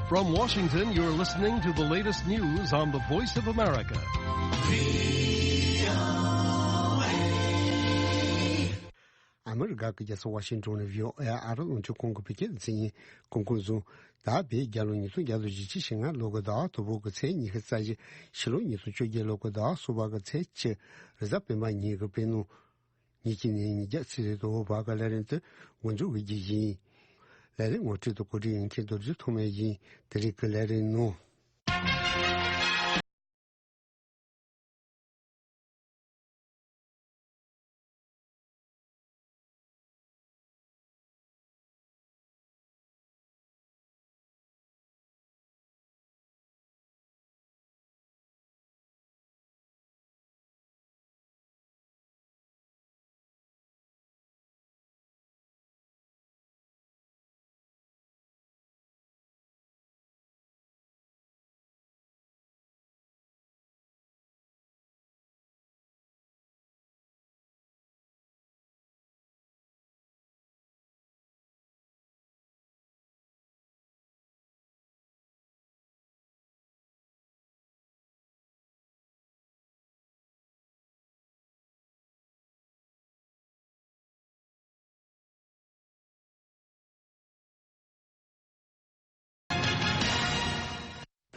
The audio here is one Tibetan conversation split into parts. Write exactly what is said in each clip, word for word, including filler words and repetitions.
From Washington, you're listening to the latest news on the Voice of America. ཨ་མི་རི་ཀ་གི་རྒྱལ་ས་ཝ་ཤིང་ཊོན་ནས་བྷི་ཨོ་ཨེ་ཨ་རི་རླུང་འཕྲིན་ཁང་གི་བོད་སྐད་སྡེ་ཚན་ཡིན། གོང་གོང་བཟུང་། ད་བོད་རྒྱལ་ལོ་ཉིས་སྟོང་བརྒྱ་དང་བཞི་བཅུ་ཞེ་ལྔ་ལོ་གི་ཟླ་བ་དང་པོ་གི་ཚེས་ཉི་ཤུ་རྩ་བཞི། ཕྱི་ལོ་ཉིས་སྟོང་བཅོ་བརྒྱད་ལོ་གི་ཟླ་བ་གསུམ་པ་གི་ཚེས་གཅིག། རེས་གཟའ་སྤེན་པ་ཉིན་གྱི་དཔེ་ནང་། ཉིན་གཅིག་ནས་ཉིས་བརྒྱ་ཚེས་རེ་དང་བར་ག་ལས་རིང་དུ་འགོ་འཛུགས་ཀྱི་རྒྱུ་ཡིན། ལས་རིམ་ངོ་སྤྲོད་དང་གོ་སྒྲིག་ཡིན་མཁན་རྡོ་རྗེ་ཐོགས་མེད་ཡིན། དེ་རིང་གི་ལས་རིམ་ནང་།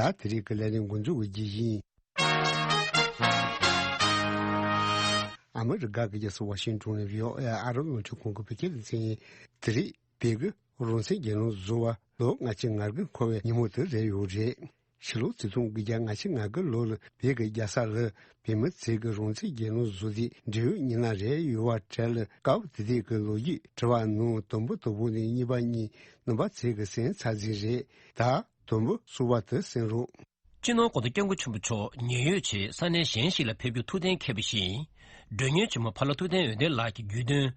ད་དེ་རིང་གི་ལས་རིམ་འགོ་འཛུགས་ཀྱི་རྒྱུ་ཡིན། ཨ་མི་རི་ཀ་གི་རྒྱལ་ས་ཝ་ཤིང་ཊོན་ནས་བྷི་ཨོ་ཨེ་ཨ་རི་རླུང་འཕྲིན་ཁང་གི་བོད་སྐད་སྡེ་ཚན་ཡིན། དེ་རིང་བོད་ཀྱི་རང་བཙན་རྒྱལ་ལོ་རྫོགས་པ་ལོ་ལྔ་བཅུ་ང་དགུ་འཁོར་བའི་ཉིན་མོ་དེ་རེད་ཡོད་རེད། ཕྱི་ལོ་ཆིག་སྟོང་དགུ་བརྒྱ་ང་བཅུ་ང་དགུ་ལོ་ལ་བོད་ཀྱི་རྒྱལ་ས་ལ་བོད་མི་ཚོས་ཀྱི་རང་བཙན་རྒྱལ་ལོ་བཟོ་དུས་འབྲེལ་ཡོད་མི་སྣ་རེ་ཡོད་པ་གྲས་ལ་སྐབས་དེ་དུས་ཀྱི་ལོ་རྒྱུས་དྲི་བ་ནང་དུམ་བུ་དང་པོ་ནས་གཉིས་པ་གཉིས་ནུབ་པ་ཚོས་ཀྱི་གསན་ཚར་ཟིན་རེད། ད་དུམ་བུ་གསུམ་པ་དེ་གསན་རོགས། སྤྱི་ནོར་༸གོང་ས་༸སྐྱབས་མགོན་ཆེན་པོ་མཆོག་ཉེན་གཡོལ་ཆེད་ས་གནས་གཞན་ཞིག་ལ་ཕེབས་རྒྱུ་ཐུགས་གཏན་འཁེལ་བ་བཞིན། མགྲོན་གཉེར་ཆེན་མོ་ཕ་ལྷ་ཐུབ་བསྟན་འོད་ལྡན་ལགས་ཀྱི་བརྒྱུད་དོན།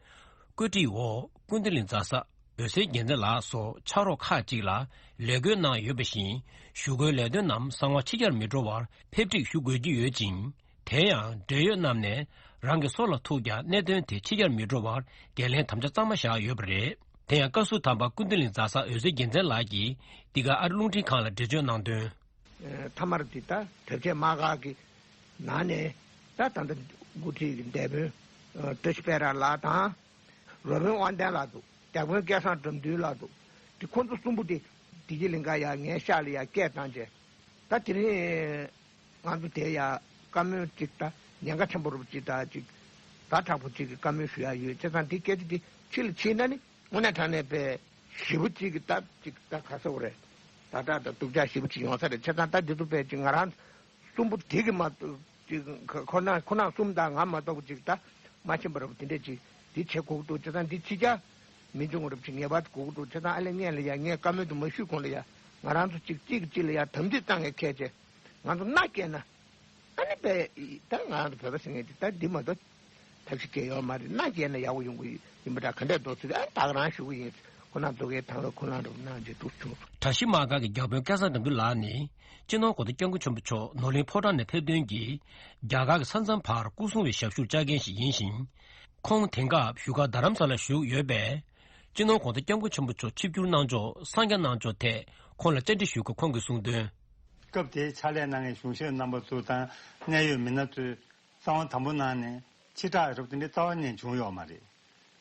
བཀོད་སྒྲིག་འོག་ཀུན་བདེ་གླིང་རྫ་ས་འོད་ཟེར་རྒྱལ་མཚན་ལགས་སོགས་ཕྱག་རོགས་ཁག་ཅིག་ལ་ལས་བསྐོས་གནང་ཡོད་པ་བཞིན། ཞུ་སྒོའི་ལས་དོན་རྣམས་གསང་བ་ཕྱི་གྱར་མི་འགྲོ་བར་ཕེབས་སྒྲིག་ཞུ་དགོས་ཀྱི་ཡོད་ཅིང་། དེ་ཡང་འབྲེལ་ཡོད་རྣམས་ནས་རང་གི་སོ་ལ་ཐུག་ཀྱང་གནད་དོན་དེ་ཕྱི་གྱར་མི་འགྲོ་བར་འགན་ལེན་དམ་བཅའ་གཙང་མ་བཞག་ཡོད་པ་རེད། དེ་ཡང་བཀའ་ཟུར་དམ་པ་ཀུན་བདེ་གླིང་རྫ་ས་འོད་ཟེར་རྒྱལ་མཚན་ལགས་ཀྱིས་འདི་ག་ཨ་རི་རླུང་འཕྲིན་ཁང་ལ་འགྲེལ་བརྗོད་གནང་དོན། མཐའ་མར་འདི་ལྟར་དོལ་རྒྱལ་དམག་སྒར་གྱི་ནང་ནས་ད་ད་ལྟ་འགོ་ཁྲིད་ཀྱི་འདས་དཔོན་བཀྲ་ཤིས་དཔལ་ར་ལགས་དང་། རོལ་དཔོན་དབང་ལྡན་ལགས་འདུག་རྒྱ་དཔོན་སྐལ་བཟང་དགྲ་འདུལ་ལགས་འདུག་དེ་ཁོང་ཚོ་གསུམ་པོ་དེ་བདེ་སྐྱིད་གླིང་ག་ཡར་ངའི་ཤག་ལ་ཡར་སྐད་བཏང་རྗེས། ད་དེ་རིང་ང་ཚོ་དེ་ཡར་བཀའ་མོལ་ཅིག་དང་ཉེན་ཁ་ཆེན་པོ་རུ་ཅིག་དང་ཅིག་ཟླ་དྲག་པོ་ཅིག་གི་བཀའ་མོལ་ཞུ་ཡ་ཡོད། བྱས་ཙང་དེ་སྐད་ཆ་དེ་ཕྱི་ལ་ཕྱིན་ན་ནི་དངོས་གནས་དྲང་གནས་དཔེ་ཞེ་པོ་ཅིག་གི་སྟབས་ཅིག་ད་ག་ཟེར་བ་རེད། ད་དྲག་དང་སྡུག་ཅག་ཞེ་པོ་ཅིག་ཡོང་ས་རེད། བྱས་ཙང་ད་འདི་ཚོ་དཔེ་ཅིག་ང་རང་གསུམ་པོ་དེ་གི་མ་གཏོགས་ཅིག་ཁོ་ན་ཁོ་ན་གསུམ་དང་ང་མ་གཏོགས་པ་ཅིག་ད་མ་ཕྱིན་པ་རེད་པ། དེ་འདྲས་ཅིག་དེ་བྱེད་དགོས་ཀྱི་འདུག་བྱས་ཙང་འདི་ཕྱི་རྒྱལ་མི་འབྱུང་བ་རེད་པ་ཅིག་ངེས་པར་དུ་དགོས་ཀྱི་འདུག་བྱས་ཙང་ཨ་ལས་ངས་ལ་ཡ་ངས་བཀའ་མོལ་དུ་མ་ཞུས་གོང་ལ་ཡ་ང་རང་ཚོ་གཅིག་གཅིག་གིས་གཅིག་ལ་ཡ་དམ་ཚིག་གཙང་ངེ་འཁྱེར་བྱས་ང་ཚོ་མནའ་སྐྱེལ་ན། ཨ་ནི་དཔེ་ད་ང་རང་ཚོ་བོད་པ་ཟེར་མཁན་དེ་ད་འདི་མ་གཏོགས་ཐབས་ཤེས་གང་ཡོད་མ་རེད། མནའ་སྐྱེལ་ན་ཡག་པོ་ཡོང་གི་ཡིན་པ་འདྲ་ག་འདྲས་འདུག་ཟེར། ཨ་ད་ག་རང་ཞུ་གི་ཡིན། ཁོ་ན་མཛོ་ཁའི་ཐང་ལ་ཁོ་ན་རུ་གནང་རྗེས་འདུག་བྱུང་། གྲྭ་བཞི་དམག་སྒར་གྱི་བརྒྱ་དཔོན་སྐལ་བཟང་དགྲ་འདུལ་ལགས་ནི་སྤྱི་ནོར་༸གོང་ས་༸སྐྱབས་མགོན་ཆེན་པོ་མཆོག་ནོར་གླིང་ཕོ་བྲང་ནས་ཕེབས་དོན་གྱིས་རྒྱ་གར་གྱི་ས་མཚམས་བར་སྐུ་སྲུང་བའི་ཞབས་ཞུར་བཅར་མཁན་ཞིག་ཡིན་ཞིང་། ཁོང་དེང་སྐབས་བཞུགས་སྒར་རྡ་རམ་ས་ལར་བཞུགས་ཡོད་པས། སྤྱི་ནོར་༸གོང་ས་༸སྐྱབས་མགོན་ཆེན་པོ་མཆོག་ཆིབས་བསྒྱུར་གནང་ཕྱོགས་གསང་རྒྱ་གནང་ཕྱོགས་ཐད་ཁོང་ལ་བཅར་འདྲི་ཞུས་སྐབས་ཁོང་གིས་གསུངས་དོན། སྐབས་དེའི་ཕྱག་ལས་གནང་མཁན་གཞུང་ཞབས་རྣམ་པ་ཚོ་དང་གནད་ཡོད་མི་སྣ་ཚོས་གསང་བ་དམ་པོ་གནང་ནས་ཕྱིར་བསྒྲགས་རབ་དེ་འདྲའི་རྩ་བ་ནས་བྱུང་ཡོད་མ་རེད།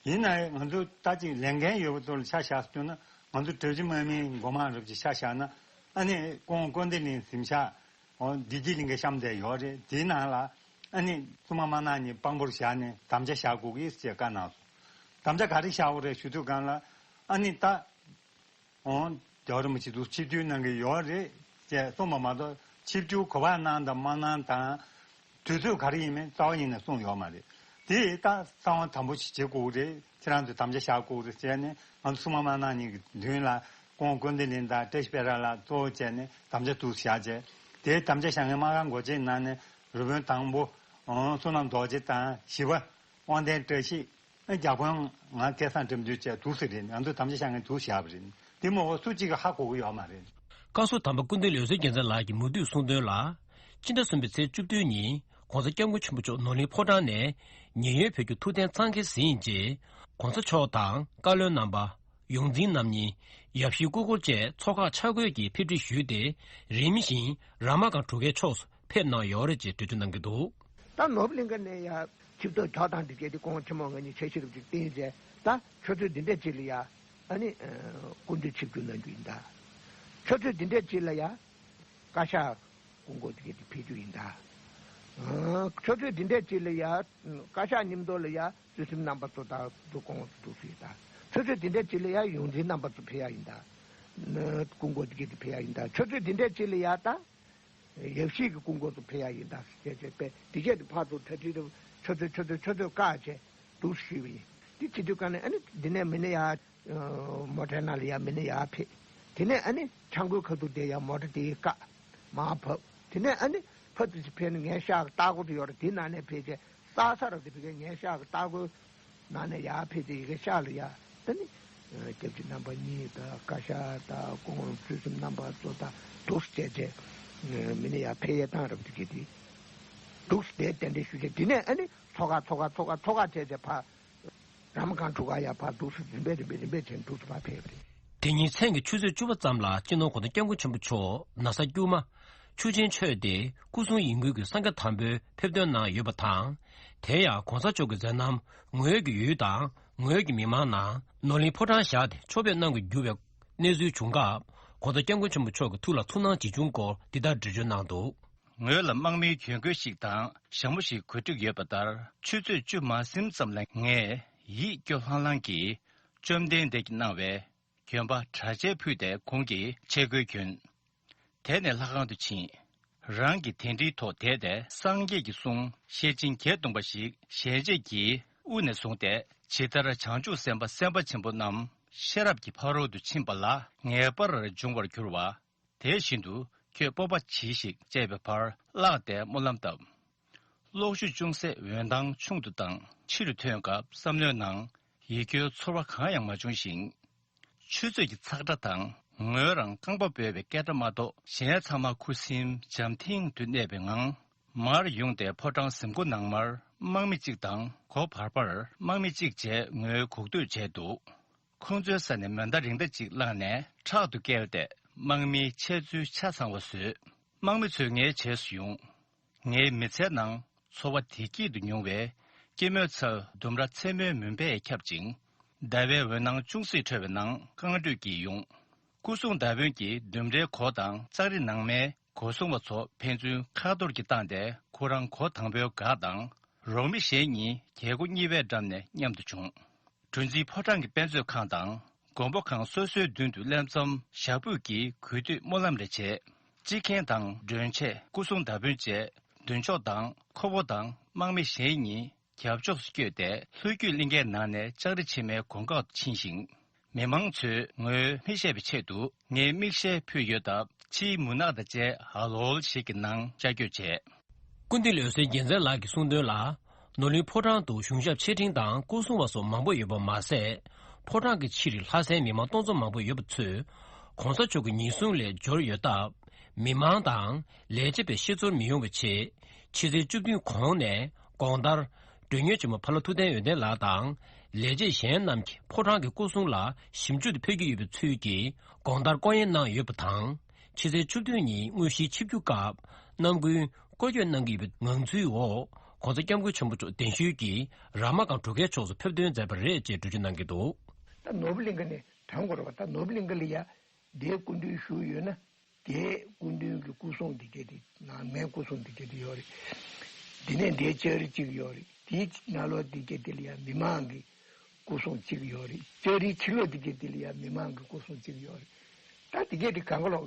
ཡིན་ན་ཡང་ང་ཚོ་ད་ཅིག་ལས་འགན་ཡོད་པ་ཚོ་ལ་ཆ་བཞག་སོང་ན་ང་ཚོ་གྲྭ་བཞི་དམག་མིའི་འགོ་དམངས་རབ་ཅིག་ཆ་བཞག་ན་ཨ་ནི་ཀོང་ཀོན་ཏི་ལིན་གཟིམ་ཤག་འོ་བདེ་སྐྱིད་གླིང་ག་བཤམས་བསྡད་ཡོད་རེད། དེའི་ནང་ལ་ཨ་ནི་སྲུང་མ་དམར་ནག་གཉིས་དཔང་པོར་བཞག་ནས་དམ་བཅའ་བཞག་དགོས་ཀྱི་ཞེས་བཀའ་གནང་སོང་། དམ་བཅའ་ག་རེ་བཞག་དགོས་རེད་ཞུ་དུས་སྒང་ལ་ཨ་ནི་ད། འོང་། རྒྱལ་བ་རིན་པོ་ཆེ་ཚོ་ཆིབས་བསྒྱུར་གནང་གི་ཡོད་རེད་ཅེས་གསུངས་པ་མ་གཏོགས་ཆིབས་བསྒྱུར་ག་པར་གནང་དང་མ་གནང་དང་། དུས་ཚོད་ག་རེ་ཡིན་མིན་རྩ་བ་ཉིད་ནས་གསུངས་ཡོད་མ་རེད། དེ་ད་གསང་བ་དམ་པོ་ཞིག་བྱེད་དགོས་རེད། ཁྱེད་རང་ཚོས་དམ་བཅའ་བཞག་དགོས་རེད་ཟེར་ནས་ང་ཚོ་སྲུང་མ་དམར་ནག་གཉིས་ཀྱི་མདུན་ལ་ཀོང་ཀོན་ཏི་ལིན་དང་བཀྲ་ཤིས་དཔལ་ར་ལགས་གཙོ་བོ་བྱས་ནས་དམ་བཅའ་དུ་བཞག་བྱས། དེའི་དམ་བཅའ་བཞག་མཁན་དམག་སྒར་འགོ་ཁྲིད་ནང་ནས་རུ་དཔོན་དང་པོ་བསོད་ནམས་རྡོ་རྗེ་དང་བཞི་པ། དབང་ལྡན་བཀྲ་ཤིས། ཨ་རྒྱ་དཔོན་ང་སྐལ་བཟང་འགྲེམས་སྟོན་བཅས་འདུག་ཟེར་རེད། ང་ཚོས་དམ་བཅའ་བཞག་མཁན་འདུག་བཞག་པ་རེད། དེ་མ་འོ་སུ་གཅིག་གིས་ཧ་གོ་གི་ཡོད་མ་རེད། བཀའ་ཟུར་དམ་པ་ཀུན་བདེ་འོད་ཟེར་རྒྱལ་མཚན་ལགས་ཀྱིས་མུ་མཐུད་གསུངས་དོན་ལ། སྤྱི་ཟླ་གསུམ་པའི་ཚེས་བཅུ་བདུན་ཉིན་༸གོང་ས་༸སྐྱབས་མགོན་ཆེན་པོ་མཆོག་ནོར་གླིང་ཕོ་བྲང་ནས་ཉེན་གཡོལ་ཕེབས་རྒྱུ་ཐུགས་གཏན་འཚང་ཁེལ་ཟིན་རྗེས། ༸གོང་ས་མཆོག་དང་བཀའ་བློན་རྣམ་པ། ཡོངས་འཛིན་རྣམ་གཉིས། ཡབ་གཞིས་སྐུ་འཁོར་བཅས་ཚོགས་ཁག་ཆ་བགོས་ཀྱིས་ཕེབས་སྒྲིག་ཞུས་ཏེ། རིམ་བཞིན་ར་མ་ཀང་གྲུ་ཁའི་ཕྱོགས་སུ་ཕེབས་གནང་ཡོད་རེད་ཅེས་འགྲེལ་བརྗོད་གནང་གི་འདུག། ད་ནོར་བུ་གླིང་ག་ནས་ཡར་ཆིབས་ཐོག་གྱོགས་དང་འདི་གས་དེ་གོང་ཆེན་མོ་ང་གཉིས་འཆར་གཞི་རུ་ཅིག་བཏིང་རྗེས། ད་ཆུ་ཚོད་འདི་འདྲས་ཅིག་ལ་ཡ་ཨ་ནི་སྐུ་མདུན་ཆིབས་བསྒྱུར་གནང་རྒྱུ་ཡིན་ད། ཆུ་ཚོད་འདི་འདྲས་ཅིག་ལ་ཡ་བཀའ་ཤག་སྐུ་འཁོར་འདི་གས་དེ་ཕེབས་རྒྱུ་ཡིན་ད། ཆུ་ཚོད་འདི་འདྲས་ཅིག་ལ་ཡ་བཀའ་ཤག་མཉམ་དུ་ལ་ཡ་ཚུལ་ཁྲིམས་རྣམ་པ་ཚོ་དང་འདུ་ཁང་དུ་འདུག་སེ་ཡོད་ད། ཆུ་ཚོད་འདི་འདྲས་ཅིག་ལ་ཡ་ཡོངས་འཛིན་རྣམ་པ་ཚོ་ཕེབས་ཡ་ཡིན་ད། སྐུ་འཁོར་འདི་གས་དེ་ཕེབས་ཡ་ཡིན་ད། ཆུ་ཚོད་འདི་འདྲས་ཅིག་ལ་ཡ་ད། ཡབ་གཞིས་ཀྱི་སྐུ་འཁོར་ཚོ་ཕེབས་ཡ་ཡིན་ད་ཟེར་བྱས་པས། དེ་གས་དེ་ཕར་ཚུར་གྲ་སྒྲིག་རེ་ཆུ་ཚོད་ཆུ་ཚོད་ཆུ་ཚོད་བཀག་བྱས་འདུག་ཞུས་པ་ཡིན། དེ་བྱེད་དུས་ཀ་ནས་ཨ་ནི་འདི་ནས་མི་ནི་ཡར་མོ་ཊའི་ནང་ལ་ཡ་མི་ནི་ཡར་ཕེབས། དེ་ནས་ཨ་ནི་ཆང་ཁོའི་ཁ་ཐུག་དེ་ཡ་མོ་ཊ་དེ་བཀག་མར་བབས། དེ་ནས་ཨ་ནི་ཕར་ཚུར་ཕེབས་ནས་ངའི་ཤག་གི་ལྟག་སྒོ་དེ་ཡོད་རེད། དེ་ནང་ནས་ཕེབས་བྱས་ས་ས་རུ་དེ་ཕ་གིའི་ངའི་ཤག་གི་ལྟག་སྒོའི་ནང་ནས་ཡར་ཕེབས་ཏེ་ཡ་གི་ཤག་ལ་ཡ། ད་ནི་སྐྱབས་རྗེ་རྣམ་པ་གཉིས་དང་བཀའ་ཤག་དང་སྐུ་ངོ་ཚུལ་ཁྲིམས་རྣམ་པ་ཚོ་དང་འདུག་སེ་བྱས་བྱས། མི་ནི་ཡར་ཕེབས་ཡས་བཏང་རབས་དེ་གས་དེ་འདུག་སེ་དེ་གཏན་འབྲེལ་ཞུ་བྱས། དེ་ནས་ཨ་ནི་ཚོགས་ཁག་ཚོགས་ཁག་ཚོགས་ཁག་ཚོགས་ཁག་བྱས་བྱས་ཕར་ར་མ་ཀང་གྲུ་ཁ་ཡར་ཕར་འདུག་སེ་རིམ་པས་རིམ་པས་རིམ་པས་བྱས་འདུག་སེ་ཕར་ཕེབས་པ་རེད། དེ་ཉིན་མཚན་གྱི་ཆུ་ཚོད་བཅུ་པ་ཙམ་ལ་སྤྱི་ནོར་༸གོང་ས་༸སྐྱབས་མགོན་ཆེན་པོ་མཆོག་ན་བཟའ་དཀྱུས་མ་ཆུ་ཆེན་མཆོད་དེ་སྐུ་གསུང་ཡིད་འགུལ་གྱི་སངས་རྒྱས་དམ་པའི་ཕེབས་སྟོན་གནང་ཡོད་པ་དང་། དེ་ཡང་༸གོང་ས་མཆོག་གི་མཛད་རྣམ་ངོས་ཀྱི་ཡུལ་དང་ངོས་ཀྱི་མི་མང་ནང་ནོར་གླིང་ཕོ་བྲང་བཞག་སྟེ་ཆོག་ཕེབས་གནང་དགོས་གྱུར་བའི་གནས་ཚུལ་བྱུང་སྐབས། ༸གོང་ས་༸སྐྱབས་མགོན་ཆེན་པོ་མཆོག་གིས་ཐུགས་ལ་ཚོར་སྣང་བྱེད་བྱུང་སྐོར་འདི་ལྟར་འགྲེལ་བརྗོད་གནང་འདུག། ངོས་ལ་དམག་མིའི་གྱོན་གོས་ཤིག་དང་ཞྭ་མོ་ཞིག་གོ་སྒྲིག་ཡོད་པ་ལྟར། ཆུ་ཚོད་བཅུ་མ་ཟིན་ཙམ་ལ་ངས་ཡིད་སྐྱོ་ལྷང་ལྷང་གིས་བཅོམ་ལྡན་འདས་ཀྱིས་གནང་བའི་གྱོན་པ་གྲྭ་ཆས་ཕུད་དེ་གོང་གི་ཆས་གོས་གྱོན། དེ་ནས་ལྷ་ཁང་དུ་ཕྱིན། རང་གིས་དེ་འདྲའི་ཐོག་བསྡད་དེ་སངས་རྒྱས་ཀྱི་གསུང་ཤེར་ཕྱིན་བརྒྱད་སྟོང་པ་ཞིག་ཞལ་འབྱེད་ཀྱི་དབུ་ནས་བཟུང་སྟེ། ཇི་ལྟར་བྱང་ཆུབ་སེམས་དཔའ་སེམས་དཔའ་ཆེན་པོ་རྣམས་ཤེས་རབ་ཀྱི་ཕ་རོལ་ཏུ་ཕྱིན་པ་ལ་ངེས་པར་འབྱུང་བར་འགྱུར་བ། དེ་བཞིན་དུ་ཁྱོད་སྤོབས་པ་གྱིས་ཤིག་ཅེས་པའི་བར་བཀླགས་ཏེ་སྨོན་ལམ་བཏབ། གློག་ཞུ་ཅུང་ཟད་འོད་མདངས་ཆུང་དུ་བཏང་ཕྱི་རུ་ཐོན་སྐབས་བསམ་བློའི་ནང་ཡིད་སྐྱོའི་ཚོར་བ་གང་ཡང་མ་བྱུང་ཞིང་། ཆུ་ཚོད་ཀྱི་ཚག་སྒྲ་དང་ངོས་རང་རྐང་པ་སྦོས་པའི་སྐད་སྒྲ་མ་གཏོགས་གཞན་ཚང་མ་ཁུ་སིམ་འཇམ་ཐིང་དུ་གནས་པའི་ངང་མར་ཡོང་སྟེ་ཕོ་བྲང་གཟིམ་སྒོ་ནང་མར་དམག་མི་གཅིག་དང་སྒོ་བར་པར་དམག་མི་གཅིག་བཅས་ངོས་སྒུག་སྡོད་བྱས་འདུག། ཁོང་ཚོའི་ས་ནས་མེ་མདའ་རིང་མདའ་གཅིག་བླངས་ནས་ཕྲག་ཏུ་བཀལ་ཏེ་དམག་མིའི་འཆལ་ཚུལ་ཆ་ཚང་བ་བཟོས། དམག་མི་ཚོས་ངའི་རྗེས་སུ་ཡོང་། ངའི་མི་ཚེའི་ནང་ཚོར་བ་བདེ་སྐྱིད་དུ་མྱོང་བའི་སྐྱེད་མོས་ཚལ་ལྡུམ་ར་མཚན་མོའི་མུན་པས་ཁྱབ་ཅིང་། ཟླ་བའི་འོད་སྣང་ཅུང་ཟད་འཕྲོ་བའི་ནང་རྐང་འགྲོས་ཀྱིས་ཡོང་། སྐུ་གསུང་མདའ་དཔོན་གྱིས་ལྡུམ་རའི་སྒོ་དང་ལྕགས་རི་ནང་མའི་སྒོ་སྲུང་བ་ཚོ་ཕན་ཚུན་ཁ་གཏོར་གྱིས་བཏང་སྟེ་ཁོ་རང་སྒོ་དང་པོའི་སྒར་དང་རོགས་མི་གཞན་གཉིས་རྒྱལ་སྒོ་གཉིས་པའི་འགྲམ་ནས་མཉམ་དུ་བྱུང་། གྲུ་འཛིན་ཕོ་བྲང་གི་དཔེ་མཛོད་ཁང་དང་མགོན་པོ་ཁང་སོ་སོའི་མདུན་དུ་ལྷན་འཛོམས་ཞག་ཕུད་ཀྱིས་གུས་འདུད་སྨོན་ལམ་རེ་བྱས། སྤྱི་མཁན་དང་མགྲོན་བྱས་སྐུ་གསུང་མདའ་དཔོན་བཅས་མདུན་ཕྱོགས་དང་ཁོ་བོ་དང་དམག་མི་གཞན་གཉིས་རྒྱབ་ཕྱོགས་སུ་བསྐྱོད་དེ་ལྷོ་རྒྱུད་གླིང་གའི་ནང་ནས་ལྕགས་རི་ཕྱི་མའི་གོང་ཁ་ཏུ་ཕྱིན་ཞིང་། མི་མང་ཚོས་ངོས་མི་ཤེས་པའི་ཆེད་དུ་ངའི་མིག་ཤེལ་ཕུད་ཡོད་སྟབས་ཕྱིའི་མུན་ནག་དང་བཅས་ཧ་ལོལ་ཞིག་གི་ནང་ལྕགས་སྐྱོལ་བྱས། སྐུ་མདུན་འོད་ཟེར་རྒྱལ་མཚན་ལགས་ཀྱིས་གསུངས་དོན་ལ། ནོར་གླིང་ཕོ་བྲང་དུ་གཞུང་ཞབས་ཆེ་འབྲིང་དང་སྐུ་སྲུང་བ་སོགས་མང་པོ་ཡོད་པ་མ་ཟད། ཕོ་བྲང་གི་ཕྱིར་ལྷ་སའི་མི་མང་སྟོང་ཚོ་མང་པོ་ཡོད་པ་ཚོས་༸གོང་ས་མཆོག་གི་ཉིན་གསུང་ལས་འབྱོར་ཡོད་སྟབས། མི་མང་དང་ལས་བྱེད་པའི་ཤེས་ཚོར་མི་ཡོང་བའི་ཆེད། ཕྱི་ཚེས་བཅུ་བདུན་གོང་ནས་དགོང་དར་མགྲོན་གཉེར་ཆེན་མོ་ཕ་ལྷ་ཐུབ་བསྟན་འོད་ལྡན་ལགས་དང་ལས་བྱེད་གཞན་རྣམས་ཀྱིས་ཕོ་བྲང་གི་སྐུ་སྲུང་ལ་ཞིབ་འཇུག་ཏུ་ཕེབས་ཀྱི་ཡོད་པའི་ཚུལ་གྱིས་དགོང་དར་སྐོང་གཡས་གནང་ཡོད་པ་དང་། ཕྱི་ཚེས་བཅུ་བདུན་ཉིན་དངོས་གཞིའི་ཆིབས་བསྒྱུར་སྐབས་རྣམ་ཀུན་སྐོར་སྐྱོད་གནང་གི་ཡོད་པའི་ངང་ཚུལ་འོག ༸གོང་ས་༸སྐྱབས་མགོན་ཆེན་པོ་མཆོག་གདན་ཞུས་ཀྱིས་ར་མ་ཀང་གྲུ་ཁའི་ཕྱོགས་སུ་ཕེབས་ཐོན་མཛད་པ་རེད་ཅེས་འགྲེལ་བརྗོད་གནང་གི་འདུག། ད་ནོར་བུ་གླིང་ག་ནས་ཐོན་དགོས་རེད་པ། ད་ནོར་བུ་གླིང་ག་ལ་ཡ་དེའི་སྐུ་མདུན་བཞུགས་ཡོད་ན། དེའི་སྐུ་མདུན་གྱི་སྐུ་སྲུང་དེ་གས་དེ་ནང་མའི་སྐུ་སྲུང་དེ་གས་དེ་ཡོད་རེད། དེ་ནས་དེའི་ལྕགས་རི་གཅིག་ཡོད་རེད། དེའི་ནང་ལོགས་དེ་གས་དེ་ལ་ཡང་མི་མང་གི་སྐུ་སྲུང་གཅིག་ཡོད་རེད། ལྕགས་རིའི་ཕྱི་ལོགས་དེ་གས་དེ་ལ་ཡང་མི་མང་གི་སྐུ་སྲུང་གཅིག་ཡོད་རེད། ད་དེ་གས་དེ་གང་ག་ལོག་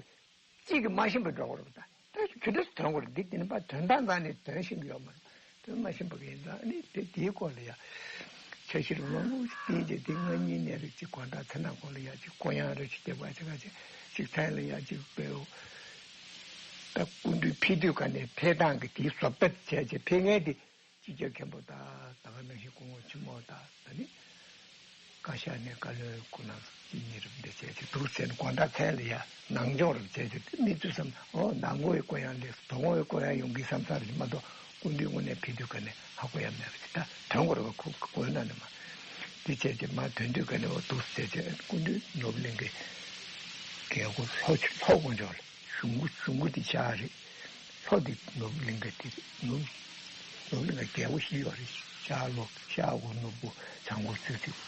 གཅིག་གིས་མ་ཤེས་པ་འགྲོ་གི་རེད་པ། ད་ད་ཆུ་འདྲ་སུ་ཐོན་གི་རེད། འདི་དེ་ནི་པ་དོན་དག་ནང་ནས་དོན་ཤེས་ཀྱི་ཡོད་མ་རེད། དོན་མ་ཤེས་པ་གི་ཡིན་ཙང་ནི་དེ་དེའི་སྐོར་ལ་ཡང་འཆར་གཞི་རུ་མང་པོ་ཞིག་བཏིང་རྗེས་དེ་ང་གཉིས་ནས་རེ་ཅིག་དགོང་དག་མཚན་ནག་སྐོར་ལ་ཡང་ཅིག་སྐོར་གཡང་རེ་ཅིག་རྒྱབ་པ་ཅིག་ག་ཅིག་ཅིག་མཚན་ལ་ཡང་ཅིག་དཔེའོ། ད་སྐུ་མདུན་ཕེབས་དུས་ག་ནས་ཕེབས་སྟངས་ཀྱི་དེའི་བཟོ་ལྟ་བྱས་རྗེས་ཕེབས་མཁན་དེ་སྤྱི་ཁྱབ་མཁན་པོ་དང་ད་ག་ནང་བཞིན་སྐུ་ངོ་ཆེན་མོ་དང་ད་ནི་བཀའ་ཤག་ནས་བཀའ་བློན་སྐུ་ན་གཅིག་གཉིས་རེ་འདི་བྱས་ཏེ་འདུག་ཟེར་ནས་དགོང་དག་མཚན་ལ་ཡ་ནང་སྦྱོང་རེ་བྱས་ཏེ་དེ་མི་ཚོས་བསམ། ཨོ་ནང་སྒོ་ཡི་སྐོར་གཡང་ལེགས་སོ། དོ་དགོང་གི་སྐོར་གཡང་ཡོང་གི་བསམ་ས་རེད་མ་གཏོགས་སྐུ་མདུན་དངོས་གནས་ཕེབས་དུས་ག་ནས་ཧ་གོ་ཡ་མེད་པ་ཅིག་ད་དོན་གོ་རེ་བ་ཁུག་གོ་ན་ནི་མ་འདི་བྱས་ཏེ་མ་དོན་དུས་ག་ནས་འོ་འདུག་ཟེར་བྱས་སྐུ་མདུན་ནོར་བུ་གླིང་གི་ རྒྱལ་སྒོ་ལྷོ་ལྷོ་དཀོན་མཆོག་ལ་གཞུང་སྒོ་གཞུང་སྒོ་དེ་ཤར་རེད། ལྷོ་དེ་ནོར་བུ་གླིང་ག་དེ་རེད། ནོར་ནོར་བུ་གླིང་ག་རྒྱལ་སྒོ་བཞི་ཡོད་རེད། ཤར་ལྷོ་ཤར་དགུ་ནོར་བུ་བྱང་སྒོ་ཚུལ་ཁྲིམས།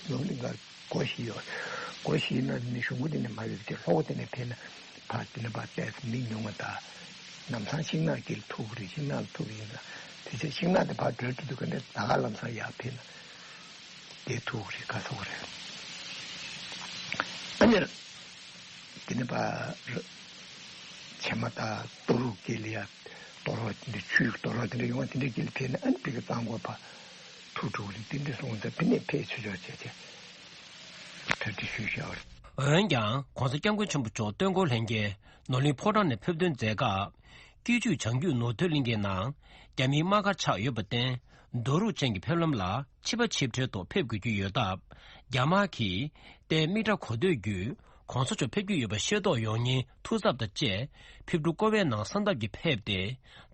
ནོར་བུ་གླིང་ག་སྒོ་བཞི་ཡོད་རེད། སྒོ་བཞི་ན་ནི་གཞུང་སྒོ་དེ་ནས་མར་ཡོད་དེ་ལྷོ་སྒོ་དེ་ནས་ཕེབས་ན་ཕར་དེ་ནས་ཕར་བལྟས་མི་ཉུང་བ་དང་། ལམ་སང་ཤིང་ནགས་དཀྱིལ་ཐུག་གི་རེད། ཤིང་ནགས་ལ་ཐུག་གི་ཡིན་ཙང་དེ་ཚེ་ཤིང་ནགས་དེ་ཕར་བགྲོད་འགྲོ་དུས་ག་ནས་ད་ག་ལམ་སང་ཡར་ཕེབས་ན་དེ་ཐུག་གི་རེད། ག་ཐུག་གི་རེད། ཨ་ནི། དེ་ནས་ཕར་བྱེ་མ་དང་རྡོ་རུག་དཀྱིལ་ལ་ཡ་རྡོ་རོག་དེ་འདྲ་ཆུའི་རྡོ་རོག་དེ་འདྲ་ཡོང་བ་དེ་འདྲའི་དཀྱིལ་ལ་ཕེབས་ན་ཨ་ནི་ཕ་གི་གཙང་པོ་ཕར་ཐུག་འགྲོ་གི་རེད། དེ་འདྲ་སོང་ཙང་ཕ་ནས་ཕེབས་ཆོག་ཆོག་བྱས་བྱས་གྲ་སྒྲིག་ཞུས་བཞག་པ་རེད། འོན་ཀྱང་གོང་ས་སྐྱབས་མགོན་ཆེན་པོ་མཆོག་སྟོན་འཁོར་ལྷན་རྒྱས་ནོར་གླིང་ཕོ་བྲང་ནས་ཕེབས་ཐོན་མཛད་སྐབས། སྐྱིད་ཆུ་བྱང་རྒྱུད་ནོར་ཐོད་གླིང་གའི་ནང་རྒྱ་མིའི་དམག་སྒར་ཆགས་ཡོད་པར་བརྟེན། རྡོ་རུག་ཅན་གྱི་ཕེབས་ལམ་ལ་ཆིབས་པ་ཆིབས་ཁྲའི་ཐོག་ཕེབས་དགོས་ཀྱི་ཡོད་སྟབས། རྒྱ་དམག་གིས་ཏའི་མིག་ཁྲ་གོ་ཐོས་བརྒྱུད་གོང་ས་མཆོག་ཕེབས་ཀྱི་ཡོད་པ་ཤེས་རྟོགས་ཡོང་ཉེན་ཐུགས་འཚབ་དང་བཅས་ཕེབས་འབྲུག་ཀོ་བའི་ནང་གསང་སྟབས་ཀྱིས་ཕེབས་ཏེ་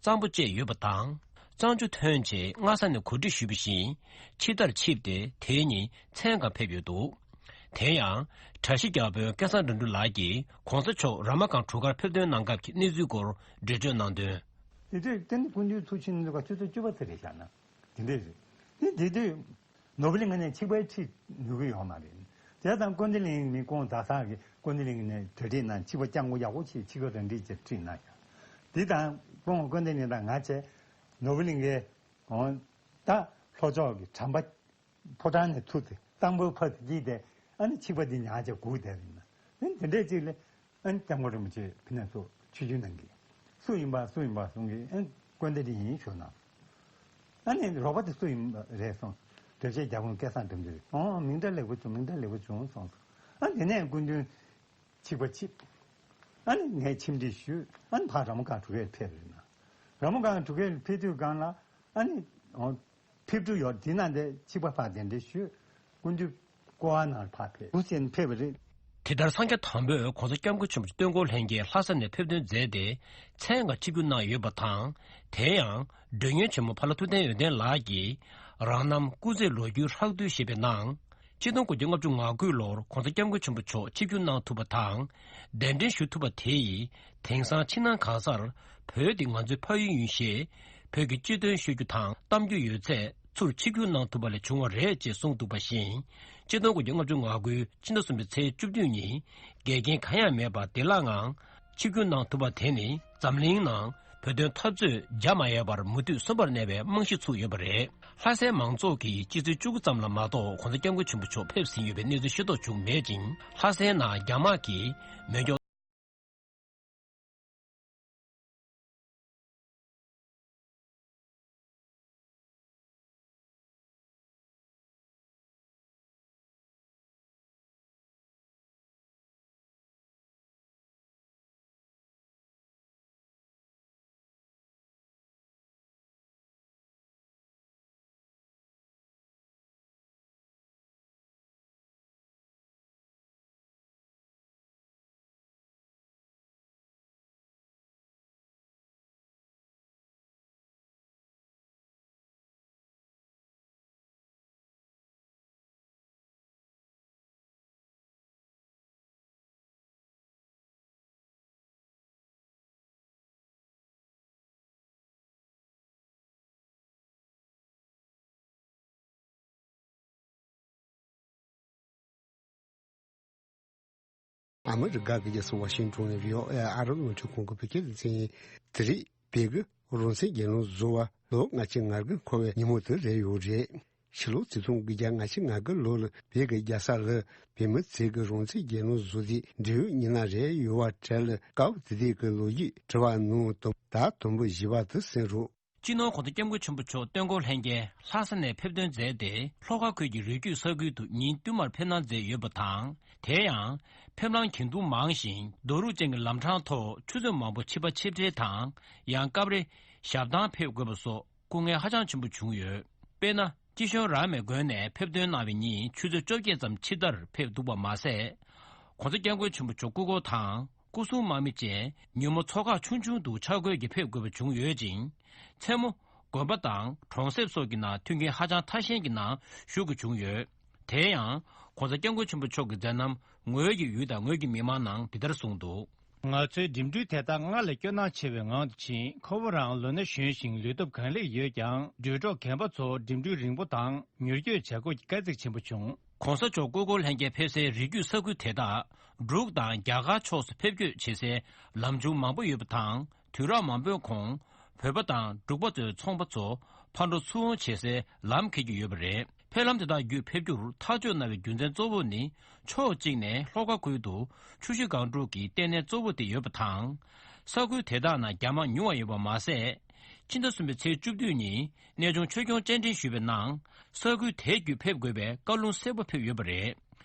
གཙང་པོ་བཅད་ཡོད་པ་དང་། གཙང་ཆུ་ཐོན་རྗེས་སྔ་ས་ནས་གོ་སྒྲིག་ཞུས་པ་བཞིན་ཆིབས་རྟར་ཆིབས་ཏེ་དེའི་ཉིན་མཚན་གང་ཕེབས་ཡོད་འདུག་དེ་ཡང་། བཀྲ་ཤིས་རྒྱལ་པོ་སྐལ་བཟང་དོན་གྲུབ་ལགས་ཀྱིས་གོང་ས་མཆོག་ར་མ་སྒང་གྲུ་ཁར་ཕེབས་ཐོན་གནང་སྐབས་ཀྱི་གནས་ཚུལ་སྐོར་འགྲེལ་བརྗོད་གནང་དོན། དེ་དུས་ཏན་ཏན་སྐུ་མདུན་ཚུགས་ཆེན་ནི་ཆུ་ཚོད་བཅུ་པ་ཙམ་རེད་བཞག་ན་དེ་འདྲས་རེད། དེ་དེ་དུས་ནོར་བུ་གླིང་ང་ནས་ཆིབས་པ་ཁྲིད་ནུས་ཀྱི་ཡོད་མ་རེད། དེ་དང་ཀུན་བདེ་གླིང་མི་ཁོང་ཟླ་གསར་གྱི་ཀུན་བདེ་གླིང་ནས་གྲ་སྒྲིག་གནང་། ཆིབས་པ་སྐྱབས་མགོན་ཡག་པོ་ཆེ་ཆིབས་ཁ་རང་འགྲིག་ཅེས་ཁྲིད་གནང་ཡོད། དེ་དང་ཁོང་ཀུན་བདེ་གླིང་དང་ང་བཅས་ནོར་བུ་གླིང་གའི་ད་ལྷོ་ཕྱོགས་ཀྱི་གྲམ་པ། ཕོ་བྲང་ནས་ཚུར་ཏེ་གཙང་པོའི་ཕར་དེ་དཀྱིལ་ཏེ་ཨ་ནི་ཆིབས་པ་འདི་ཉག་ཅིག་སྒུག་བསྡད་པ་ཡིན་ན། ཨ་ནི་དེ་འདྲས་ཅིག་ལ་ཨ་ནི་སྐྱབས་མགོན་རིན་པོ་ཆེ་ཕི་ནས་ཚུར་ཆིབས་བསྒྱུར་གནང་གི། སུ་ཡིན་པ་སུ་ཡིན་པ་གསུང་གི། ཨ་ནི་ཀུན་བདེ་འདི་ཡིན་ཞུ་ན། ཨ་ནི་རོགས་པ་དེ་སུ་ཡིན་པ་རེད་གསུངས། བགྲེས་བཤེས་རྒྱ་དཔོན་སྐལ་བཟང་དོན་གྲུབ་རེད། ཨོ་མིང་གྲགས་ལེགས་པོ་བྱུང་། མིང་གྲགས་ལེགས་པོ་བྱུང་གསུངས་སོང་། ཨ་ནི་དེ་ནས་སྐུ་མདུན་ཆིབས་པ་ཆིབས། ཨ་ནི་ངས་ཆིབས་བསྒྱུར་ཞུས། ཨ་ནི་ཕར་ར་མོ་སྒང་གྲུ་ཁའི་ཕེབས་རེད་ན། ར་མོ་སྒང་གྲུ་ཁའི་ཕེབས་དུས་སྒང་ལ་ཨ་ནི་ཨོ། ཕེབས་འགྲོ་ཡོད་དེ་ན་དེ་ཆིབས་པ་ཕར་གདན་འདྲེན་ཞུས། སྐུ་མདུན་ཀོ་བ་ནང་ཕར་ཕེབས་འདུག་ཟེར་ནས་ཕེབས་པ་རེད། དེ་ལྟར་སངས་རྒྱས་དང་པོས་གོང་ས་སྐྱབས་མགོན་ཆེན་པོ་སྟོན་འཁོར་ལྷན་རྒྱས་ལྷ་ས་ནས་ཕེབས་ཐོན་མཛད་དེ་མཚན་གང་ཆིབས་བསྒྱུར་གནང་ཡོད་པ་དང་། དེ་ཡང་མགྲོན་གཉེར་ཆེན་མོ་ཕ་ལ་ཐུབ་བསྟན་འོད་ལྡན་ལགས་ཀྱིས་རང་རྣམ་སྐུ་ཚེ་ལོ་རྒྱུས་ཧྲག་བསྡུས་ཞེས་པའི་ནང་། ཆིག་སྟོང་དགུ་བརྒྱ་ལྔ་བཅུ་ང་དགུ་ལོར་གོང་ས་སྐྱབས་མགོན་ཆེན་པོ་མཆོག་ཆིབས་བསྒྱུར་གནང་ཐུབ་པ་དང་། གདན་འདྲེན་ཞུ་ཐུབ་པ་དེ་ཡིས་དེང་སང་ཕྱི་ནང་གང་སར་བོད་འདི་ང་ཚོའི་ཕ་ཡུལ་ཡིན་ཞེས་བོད་ཀྱི་སྤྱི་དོན་ཤོད་རྒྱུ་དང་གཏམ་རྒྱུ་ཡོད་ཚད་ཚུར་ཆིབས་བསྒྱུར་གནང་ཐུབ་པ་ལས་བྱུང་བ་རེད་ཅེས་གསུངས་འདུག་པ་བཞིན། ཆིག་སྟོང་དགུ་བརྒྱ་ལྔ་བཅུ་ང་དགུའི་ཕྱི་ཟླ་གསུམ་པའི་ཚེས་བཅུ་བདུན་ཉིན་འགལ་རྐྱེན་གང་ཡང་མེད་པར་བདེ་བླག་ངང་ཆིབས་བསྒྱུར་གནང་ཐུབ་པ་དེ་ནི་འཛམ་གླིང་ནང་བོད་དོན་འཐབ་རྩོད་རྒྱ་མ་ཡལ་བར་མུ་མཐུད་སོན་པར་གནས་པའི་རྨང་གཞི་ཚུགས་ཡོད་པ་རེད། ལྷ་སའི་མང་ཚོགས་ཀྱིས་སྤྱི་ཚེས་བཅུ་དགུ་ཙམ་ལ་མ་གཏོགས་གོང་ས་སྐྱབས་མགོན་ཆེན་པོ་མཆོག་ཕེབས་ཟིན་ཡོད་པའི་གནས་ཚུལ་ཤེས་རྟོགས་བྱུང་མེད་ཅིང་། ལྷ་སའི་ནང་རྒྱ་དམག་གིས་མེ་སྒྱོགས། ཨ་མི་རི་ཀ་གི་རྒྱལ་ས་ཝ་ཤིང་ཊོན་ནས་བྷི་ཨོ་ཨེ་ཨ་རབ་རླུང་འཕྲིན་ཁང་གི་བོད་སྐད་སྡེ་ཚན་ཡིན། དེ་རིང་བོད་ཀྱི་རང་བཙན་རྒྱལ་ལོ་རྫོགས་པ་ལོ་ལྔ་བཅུ་ང་དགུ་འཁོར་བའི་ཉིན་མོ་དེ་རེད་ཡོད་རེད། ཕྱི་ལོ་ཆིག་སྟོང་དགུ་བརྒྱ་ལྔ་བཅུ་ང་དགུ་ལོ་ལ་བོད་ཀྱི་རྒྱལ་ས་ལ་བོད་མི་ཚོས་ཀྱི་རང་བཙན་རྒྱལ་ལོ་བཟོ་དུས་འབྲེལ་ཡོད་ཉི་ན་རེ་ཡོད་པ་གྲས་ལ་སྐབས་དེ་དུས་ཀྱི་ལོ་རྒྱུས་དྲི་བ་ནང་དུ་ཟླ་དང་པོ་བཞི་པ་དུ་གསན་རོགས། སྤྱི་ནོར་གོང་ས་སྐྱབས་མགོན་ཆེན་པོ་མཆོག་སྟོན་འཁོར་ལྷན་རྒྱས་ལྷ་ས་ནས་ཕེབས་ཐོན་མཛད་དེ་ལྷོ་ཁ་ཁུལ་གྱི་རི་རྒྱུད་ས་ཁུལ་དུ་ཉིན་བསྟུད་མར་ཕེབས་གནང་མཛད་ཡོད་པ་དང་། དེ་ཡང་ཕེབས་ལམ་གྱེན་ཐུག་མང་ཞིང་རྡོ་རུག་ཅན་གྱི་ལམ་འཕྲང་ཐོག་ཆུ་ཚོད་མང་པོ་ཆིབས་པ་ཆིབས་ཁྲའི་དང་ཡང་སྐབས་རེ་ཞབས་ཐང་ཕེབས་དགོས་པ་སོགས། སྐུ་ངལ་ཧ་ཅང་ཆེན་པོ་བྱུང་ཡོད། དཔེར་ན། སྐྱིད་གཤོངས་རཱ་མའི་དགོན་ནས་ཕེབས་ཐོན་གནང་བའི་ཉིན་ཆུ་ཚོད་བཅོ་བརྒྱད་ཙམ་ཕྱི་ཟླར་ཕེབས་འདུག་པ་མ་ཟད། གོང་ས་སྐྱབས་མགོན་ཆེན་པོ་མཆོག་སྐུ་འཁོར་དང་སྐུ་སྲུང་དམག་མི་བཅས་ཉིན་མོ་ཚོགས་ཁག་ཆུང་ཆུང་དུ་ཆ་བགོས་ཀྱིས་ཕེབས་དགོས་པ་བྱུང་ཡོད་ཅིང་། མཚན་མོ་དགོན་པ་དང་གྲོང་གསེབ་སོགས་ཀྱི་ནང་མཐུན་རྐྱེན་ཧ་ཅང་ཐ་ཞན་གྱི་ནང་བཞུགས་དགོས་བྱུང་ཡོད། དེ་ཡང་༸གོང་ས་༸སྐྱབས་མགོན་ཆེན་པོ་མཆོག་གི་མཛད་རྣམ་ངོས་ཀྱི་ཡུལ་དང་ངོས་ཀྱི་མི་མང་ནང་འདི་ལྟར་གསུངས་འདུག། ང་ཚོའི་འགྲིམ་འགྲུལ་དེ་དག་སྔར་ལས་སྐྱོ་སྣང་ཆེ་བའི་ངང་དུ་ཕྱིན། ཁོ་བོ་རང་ལོ་ན་གཞོན་ཞིང་ལུས་སྟོབས་གང་ལེགས་ཡོད་ཀྱང་། འགྲུལ་གྲོགས་རྒན་པ་ཚོ་འགྲིམ་འགྲུལ་རིང་པོ་དང་མྱུར་སྐྱོད་བྱེད་སྒོ་དཀའ་ཚེགས་ཆེན་པོ་བྱུང་། ༸གོང་ས་མཆོག་སྐུ་འཁོར་ལྷན་རྒྱས་ཕེབས་སའི་རི་རྒྱུད་ས་ཁུལ་དེ་དག་འབྲུག་དང་རྒྱ་གར་ཕྱོགས་སུ་ཕེབས་སྐྱོད་བྱེད་སའི་ལམ་བྱུང་མང་པོ་ཡོད་པ་དང་། དུས་རབས་མང་པོའི་གོང་བོད་པ་དང་འབྲུག་པ་ཚོའི་ཚོང་པ་ཚོ་ཕར་འགྲོ་ཚུར་འོང་བྱེད་སའི་ལམ་འཁེལ་རྒྱུ་ཡོད་པ་རེད། ཕེབས་ལམ་དེ་དག་བརྒྱུད་ཕེབས་རྒྱུར་ཐག་གཅོད་གནང་བའི་རྒྱུ་མཚན་གཙོ་བོ་ནི། ཕྱོགས་གཅིག་ནས་ལྷོ་ཁ་ཁུལ་དུ་ཆུ་བཞི་སྒང་དྲུག་གི་ལྟེ་གནས་གཙོ་བོ་དེ་ཡོད་པ་དང་། ས་ཁུལ་དེ་དག་ནང་རྒྱ་དམག་ཉུང་བ་ཡོད་པ་མ་ཟད། ཕྱི་ཟླ་གསུམ་པའི་ཚེས་བཅུ་བདུན་ཉིན་གནས་ཆུང་ཆོས་སྐྱོང་སྤྱན་འདྲེན་ཞུས་པའི་ནང་། ས་ཁུལ་དེ་བརྒྱུད་ཕེབས་དགོས་པའི་བཀའ་ལུང་གསལ་པོ་ཕེབས་ཡོད་པ་རེད།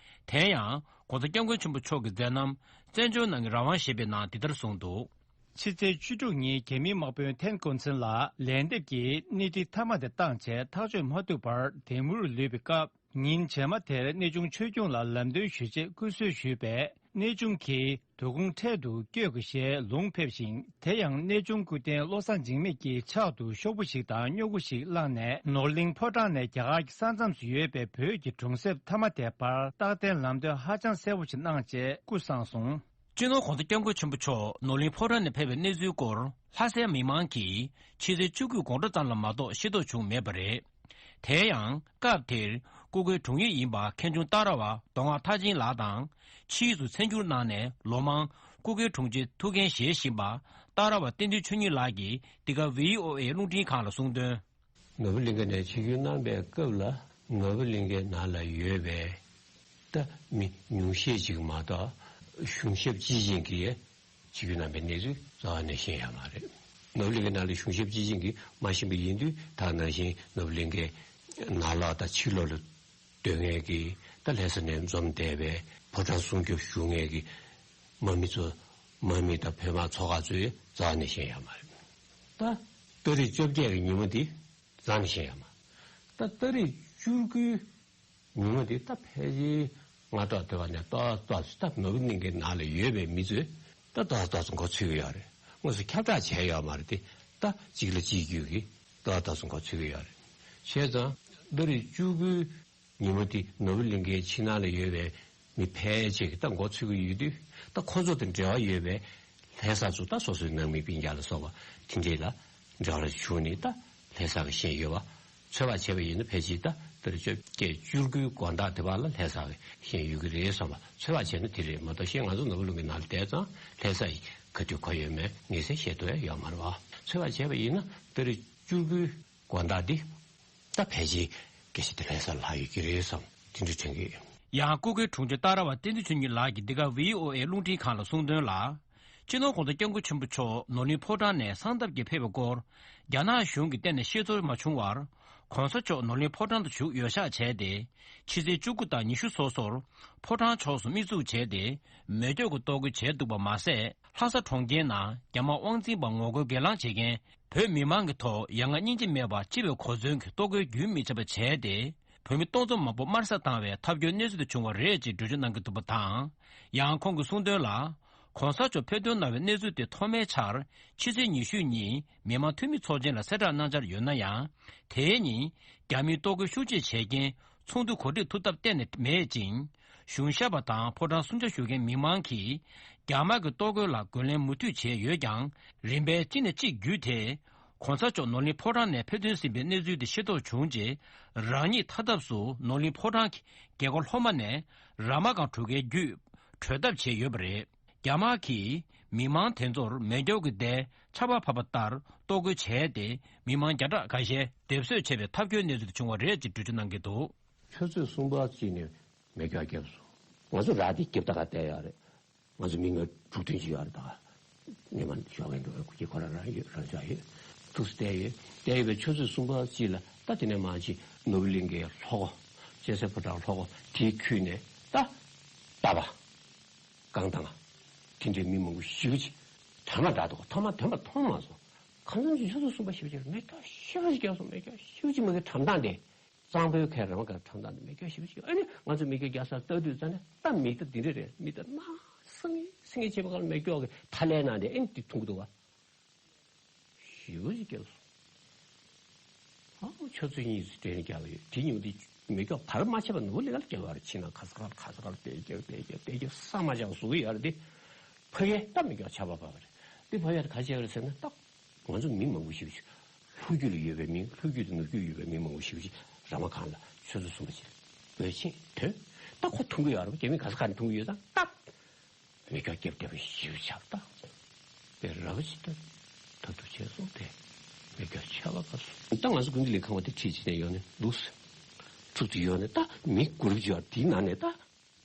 དེ་ཡང་༸གོང་ས་༸སྐྱབས་མགོན་ཆེན་པོ་མཆོག་གི་མཛད་རྣམ་བཙན་བྱོལ་ནང་གི་རང་དབང་ཞེས་པའི་ནང་འདི་ལྟར་གསུངས་འདུག། ཕྱི་ཚེས་བཅུ་དྲུག་ཉིན་རྒྱ་མིའི་དམག་དཔོན་ཐེན་ཀོན་ཚིན་ལ་ལན་འདེབས་ཀྱིས་སྣེ་ཁྲིད་མཐའ་མ་དེ་བཏང་རྗེས་ཐག་གཅོད་མ་ཐུབ་པར་དེ་མུར་ལུས་པའི་སྐབས། ཉིན་རྗེས་མ་དེར་གནས་ཆུང་ཆོས་སྐྱོང་ལ་ལམ་སྟོན་ཞུ་ཆེད་སྐུ་གསོལ་ཞུས་པས། གནས་ཆུང་གིས་དོ་དགོང་འཕྲལ་དུ་བསྐྱོད་དགོས་ཞེས་ལུང་ཕེབས་ཤིང་། དེ་ཡང་གནས་ཆུང་སྐུ་རྟེན་བློ་བཟང་འཇིགས་མེད་ཀྱི་ཕྱག་ཏུ་ཤོག་བུ་ཞིག་དང་སྨྱུ་གུ་ཞིག་བླངས་ནས། ནོར་གླིང་ཕོ་བྲང་ནས་རྒྱ་གར་གྱི་ས་མཚམས་སུ་ཡོད་པའི་བོད་ཀྱི་གྲོང་གསེབ་མཐའ་མ་དེ་བར་རྟག་བརྟན་ལམ་སྟོན་ཧ་ཅང་གསལ་པོ་ཞིག་གནང་རྗེས་སྐུ་གསངས་སོང་། སྤྱི་ནོར་༸གོང་ས་༸སྐྱབས་མགོན་ཆེན་པོ་མཆོག་ནོར་གླིང་ཕོ་བྲང་ནས་ཕེབས་པའི་གནས་ཚུལ་སྐོར་ལྷ་སའི་མི་མང་གིས་ཕྱི་ཚེས་བཅུ་དགུའི་དགོང་དྲོ་ཙམ་ལ་མ་གཏོགས་ཤེས་རྟོགས་བྱུང་མེད་པ་རེད། དེ་ཡང་སྐབས་དེར་སྐུ་སྒེར་དྲུང་ཡིག་ཡིན་པ་མཁན་ཆུང་ཏཱ་ར་བ་མདོ་སྔགས་མཐར་ཕྱིན་ལགས་དང་། ཕྱིས་སུ་མཚན་བསྒྱུར་གནང་ནས་ལོ་མང་སྐུ་སྒེར་དྲུང་ཆེ་ཐུགས་འགན་བཞེས་བཞིན་པ་ཏཱ་ར་བ་བསྟན་འཛིན་ཆོས་ཉིད་ལགས་ཀྱིས་འདི་ག་བྷི་ཨོ་ཨེ་རླུང་འཕྲིན་ཁང་ལ་གསུངས་དོན། ནོར་བུ་གླིང་ག་ནས་ཆིབས་བསྒྱུར་གནང་པའི་སྐབས་ལ། ནོར་བུ་གླིང་གའི་ནང་ལ་ཡོད་པའི་ད་མི་ཉུང་ཤས་ཅིག་མ་གཏོགས་གཞུང་ཞབས་སྤྱི་བྱིངས་ཀྱིས་ཆིབས་བསྒྱུར་གནང་པའི་གནས་ཚུལ་རྩ་བ་ནས་ཤེས་ཡོད་མ་རེད། ནོར་བུ་གླིང་གའི་ནང་ལ་གཞུང་ཞབས་སྤྱི་བྱིངས་ཀྱིས་མ་ཤེས་པ་ཡིན་དུས། ད་ནང་བཞིན་ནོར་བུ་གླིང་གའི་ནང་ལོགས་དང་ཕྱི་ལོགས་ལ་སྡོད་མཁན་གྱི། ད་ལྷ་ས་ནས་འཛོམས་བསྡད་པའི་ཕོ་བྲང་སྲུང་སྐྱོབ་ཞུ་མཁན་གྱི་དམག་མི་ཚོ། དམག་མི་དང་བོད་དམག་ཚོགས་ཁག་ཚོས་རྩ་བ་ནས་ཤེས་ཡོད་མ་རེད། ད་ཏ་རིག་བཅོ་བརྒྱད་ཀྱི་ཉིན་མོ་འདི་རྩ་ནས་ཤེས་ཡོད་མ་རེད། ད་ཏ་རིག་བཅུ་དགུའི་ཉིན་མོ་འདི་ད་ཕལ་ཆེར་སྔ་དྲོ་དེ་བ་ནས་ཏོག་ཏོག་ཙམ། ད་ནོར་བུ་གླིང་གའི་ནང་ལ་ཡོད་པའི་མི་ཚོས་ད་ཏོག་ཏོག་ཙམ་མགོ་ཚོད་ཀྱི་ཡོད་རེད། དངོས་སུ་ཁྱབ་བསྒྲགས་བྱས་ཡོད་མ་རེད་དེ། ད་གཅིག་ལ་གཅིག་བརྒྱུད་ཀྱིས་ཏོག་ཏོག་ཙམ་མགོ་ཚོད་ཀྱི་ཡོད་རེད། བྱས་ཙང་ཏ་རིག་བཅུ་དགུའི་ཉིན་མོ་དེ་ནོར་བུ་གླིང་གའི་ཕྱི་ནང་ལ་ཡོད་པའི་མི་ཕལ་ཆེར་གྱིས་ད་མགོ་ཚོད་ཀྱི་ཡོད་དུས། ད་ཁོ་ཚོ་དང་འབྲེལ་བ་ཡོད་པའི་ལྷ་ས་ཚོ། ད་སོ་སོའི་ནང་མི་སྤུན་ཀྱག་ལ་སོགས་པ་དེ་འདྲས་ལ་འབྲེལ་བ་བྱུང་ནས། ད་ལྷ་ས་གི་ཤེས་ཡོད་པ། ཚོད་དཔག་བྱས་པ་ཡིན་ན་ཕལ་ཆེར་ད་ཏ་རིག་བཅོ་བརྒྱད་བཅུ་དགུའི་དགོང་དག་དེ་བར་ལ་ལྷ་ས་གི་ཤེས་ཡོད་ཀྱི་རེད་བསམ་པ། ཚོད་དཔག་བྱས་ན་དེ་རེད་མ་གཏོགས། གཞན་ང་ཚོ་ནོར་བུ་གླིང་གའི་ནང་ལ་བསྡད་ཙང་ལྷ་ས་ཡི་ག་དུས་ག་ཡོད་མེད་ངེས་གསལ་ཤེས་ཐུབ་ཡ་ཡོད་མ་རེད་བ། ཚོད་དཔག་བྱས་པ་ཡིན་ན་ཏ་རིག་བཅུ་དགུའི་དགོང་དག་འདི་ད་ཕལ་ཆེར་སྐད་ཆ་དེ་ལྷ་ས་ལྷག་ཡོད་ཀྱི་རེད་བསམ། དེ་འདྲ་དྲན་གྱི་ཡོད། ཡང་སྐུ་སྒེར་དྲུང་ཆེ་ཏཱ་ར་བ་བསྟན་འཛིན་ཆོས་ཉིད་ལགས་ཀྱིས་འདི་ག་བྷི་ཨོ་ཨེ་རླུང་འཕྲིན་ཁང་ལ་གསུངས་དོན་ལ། སྤྱི་ནོར་༸གོང་ས་༸སྐྱབས་མགོན་ཆེན་པོ་མཆོག་ནོར་གླིང་ཕོ་བྲང་ནས་གསང་སྟབས་ཀྱིས་ཕེབས་པའི་སྐོར། རྒྱ་ནག་གཞུང་གིས་གཏན་ནས་ཤེས་ཚོར་མ་བྱུང་བར། ༸གོང་ས་མཆོག་ནོར་གླིང་ཕོ་བྲང་དུ་བཞུགས་ཡོད་ཤག་བྱས་ཏེ། ཕྱི་ཚེས་བཅུ་དགུ་དང་ཉི་ཤུ་སོ་སོར་ཕོ་བྲང་ཕྱོགས་སུ་མིག་བཙུགས་བྱས་ཏེ། མེ་སྒྱོགས་ཀྱི་གཏོར་རྒོལ་བྱས་འདུག་པ་མ་ཟད། ལྷ་ས་གྲོང་ཁྱེར་ནང་རྒྱ་དམག་དབང་འཛིན་པ་ངོ་རྒོལ་སྒེར་ལངས་བྱེད་མཁན་བོད་མི་མང་གི་ཐོག་ཡ་ང་སྙིང་རྗེ་མེད་པར་ལྕི་བའི་གོ་མཚོན་གྱི་གཏོར་རྒོལ་རྒྱུན་མི་ཆད་པ་བྱས་ཏེ། བོད་མི་སྟོང་ཚོ་མང་པོ་དམར་གསོད་བཏང་བའི་ཐབས་སྐྱོ་གནས་ཚུལ་དེ་བྱུང་བ་རེད་ཅེས་འགྲེལ་བརྗོད་གནང་གི་འདུག་པ་དང་། ཡང་ཁོང་གིས་གསུངས་དོན་ལ། ༸གོང་ས་མཆོག་ཕེབས་ཐོན་གནང་བའི་གནས་ཚུལ་དེ་ཐོག་མའི་ཆར་ཕྱི་ཚེས་ཉི་ཤུ་ཉིན་མི་མང་འཐུས་མི་ཚོགས་ཆེན་ལ་གསལ་བསྒྲགས་གནང་འཆར་ཡོད་ན་ཡང་། དེའི་ཉིན་རྒྱ་མིས་གཏོར་རྒོལ་ཤུགས་ཆེ་བྱས་རྐྱེན། ཚོགས་འདུ་གོ་སྒྲིག་ཐུབ་ཐབས་གཏན་ནས་མེད་ཅིང་། གཞུང་ཞབས་པ་དང་ཕོ་བྲང་སྲུང་སྐྱོབ་ཞུ་མཁན་མི་མང་གིས་རྒྱ་དམག་གི་གཏོར་རྒོལ་ལ་རྒོལ་ལན་མུ་མཐུད་བྱས་ཡོད་ཀྱང་། རིམ་པས་གཅིག་ནས་གཅིག་བརྒྱུད་དེ། ༸གོང་ས་མཆོག་ནོར་གླིང་ཕོ་བྲང་ནས་ཕེབས་ཐོན་ཟིན་པའི་གནས་ཚུལ་དེ་ཤེས་རྟོགས་བྱུང་རྗེས། རང་ཉིད་མཐའ་འདབས་སུ་ནོར་གླིང་ཕོ་བྲང་གི་རྒྱལ་སྒོ་ལྷོ་མ་ནས་ར་མ་སྒང་གྲུ་ཁའི་བརྒྱུད་བྲོས་ཐབས་བྱས་ཡོད་པ་རེད། རྒྱ་དམག་གིས་མི་མང་དེ་ཚོར་མེ་སྒྱོགས་ཀྱི་མདའི་ཆར་པ་ཕབ་པ་ལྟར་གཏོར་རྒོལ་བྱས་ཏེ། མི་མང་བརྒྱ་ཕྲག་འགའ་ཤས་སྡེབ་གསོད་བྱས་པའི་ཐབས་སྐྱོའི་གནས་ཚུལ་བྱུང་བ་རེད་ཅེས་འགྲེལ་བརྗོད་གནང་གི་འདུག། ཆུ་ཚོད་གསུམ་པ་གཅིག་ནས་མེ་སྒྱོགས་བརྒྱབ་སོང་། ང་ཚོ་ར་དེ་རྒྱབ་ད་ག་བསྡད་ཡོད་རེད། ང་ཚོ་མི་ལྔ་དྲུག་བདུན་ཅིག་ཡོད་རེད། ད་ག་ཉི་མ་ཞོགས་ཀས་འགྲོ་བའི་སྐུ་སྐྱེ་ཁོ་རང་རང་ཡོད། རང་ཤག་ཡོད། ཐུགས་སུ་བསྡད་ཡོད། བསྡད་ཡོད་པའི་ཆུ་ཚོད་གསུམ་པ་གཅིག་ལ། ད་དེ་ནས་མར་ཅིག་ནོར་བུ་གླིང་གའི་ལྷོ་སྒོ། སྤྱན་གཟན་ཕོ་བྲང་ལྷོ་སྒོ་དེའི་ཁུལ་ནས་ད་རྟ་པ། རྐང་ཐང་། དེ་འདྲའི་མི་མང་པོ་ཞེ་པོ་ཅིག་དྲ་མ་འདྲ་འདུག། ཐོག་མ་དོན་པ་མཐོང་མ་སོང་། གང་འཚམ་ཅིག་ཆུ་ཚོད་གསུམ་པ་ཞེ་པོ་ཅིག་ལ་མེ་སྒྱོགས་ཞེ་པོ་ཅིག་བརྒྱབ་སོང་། མེ་སྒྱོགས་ཞེ་པོ་ཅིག་མ་གི་གྲམ་ཐང་དེ། གཙང་པོའི་ཁའི་ར་མ་སྒང་གྲམ་ཐང་དེ་མེ་སྒྱོགས་ཞེ་པོ་ཅིག། ཨ་ནི་ང་ཚོ་མེ་སྒྱོགས་རྒྱག་སར་ལྟ་དུས་ཙ་ནས་ད་མི་ད་འདི་འདྲ་རེད། མི་ད་དམའ་སེང་གེ་སེང་གེ་བྱེད་པ་སྒང་ལ་མེ་སྒྱོགས་ཀྱི་ཐ་ལའི་ནང་དེ་ཨེ་འདི་འཐུང་གི་འདུག་བ། ཞེ་པོ་ཅིག་བརྒྱབ་སོང་། ཨ་ཆུ་ཚོད་གཉིས་ཙམ་དྲན་རྒྱག་གི་ཡོད། དེ་ཉིན་དེ་ མེ་སྒྱོགས་བར་མ་ཆད་པར་ནོར་བུ་གླིང་གར་སྐྱེལ་བ་རེད། ཕྱི་ནང་ག་ས་ག་ལ་ག་ས་ག་ལ་དེ་རྒྱབ་དེ་རྒྱབ་དེ་རྒྱབ་ས་མ་ཆག་བཟོ་གི་ཡོད་རེད་དེ། ཕ་གིར་ད་མེ་སྒྱོགས་ཆར་པ་བབས་པ་རེད། དེ་ཕ་གིར་ག་བྱས་པ་རེད་ཟེར་ན། ད་ང་ཚོ་མི་མང་པོ་ཞིག་ལྷོ་རྒྱུད་ལ་ཡོད་པའི་མི། ལྷོ་རྒྱུད་དང་ནུབ་རྒྱུད་ཡོད་པའི་མི་མང་པོ་ཞིག་ར་མ་སྒང་ལ་ཆུ་ཚོད་གསུམ་པ་ཅིག་འབོད་ཕྱིན་ཐོན། ད་ཁོ་འཐུང་གི་ཡོད་རེད་པ། རྒྱ་མི་ག་ས་ག་ནས་འཐུང་གི་ཡོད་ཙང་ད། མེ་སྒྱོགས་རྒྱབ་བསྡད་པ་ཞིག་ཆགས། ད་དཔེ་ར་བ་ཅིག་ད་ད་དུ་བྱས་སོང་སྟེ། མེ་སྒྱོགས་ཆར་པ་བབས་སོང་། ད་ང་ཚོ་དགུན་དུས་ལས་ཁང་བ་དེ་ཁྲིད་བྱས་ནས་ཡོང་ནས་འདུག་ཟེར། ཚུགས་ཀྱི་ཡོད་ནས། ད་མི་གུ་རུབ་ཅིག་ཡོད་དེའི་ནང་ནས། ད་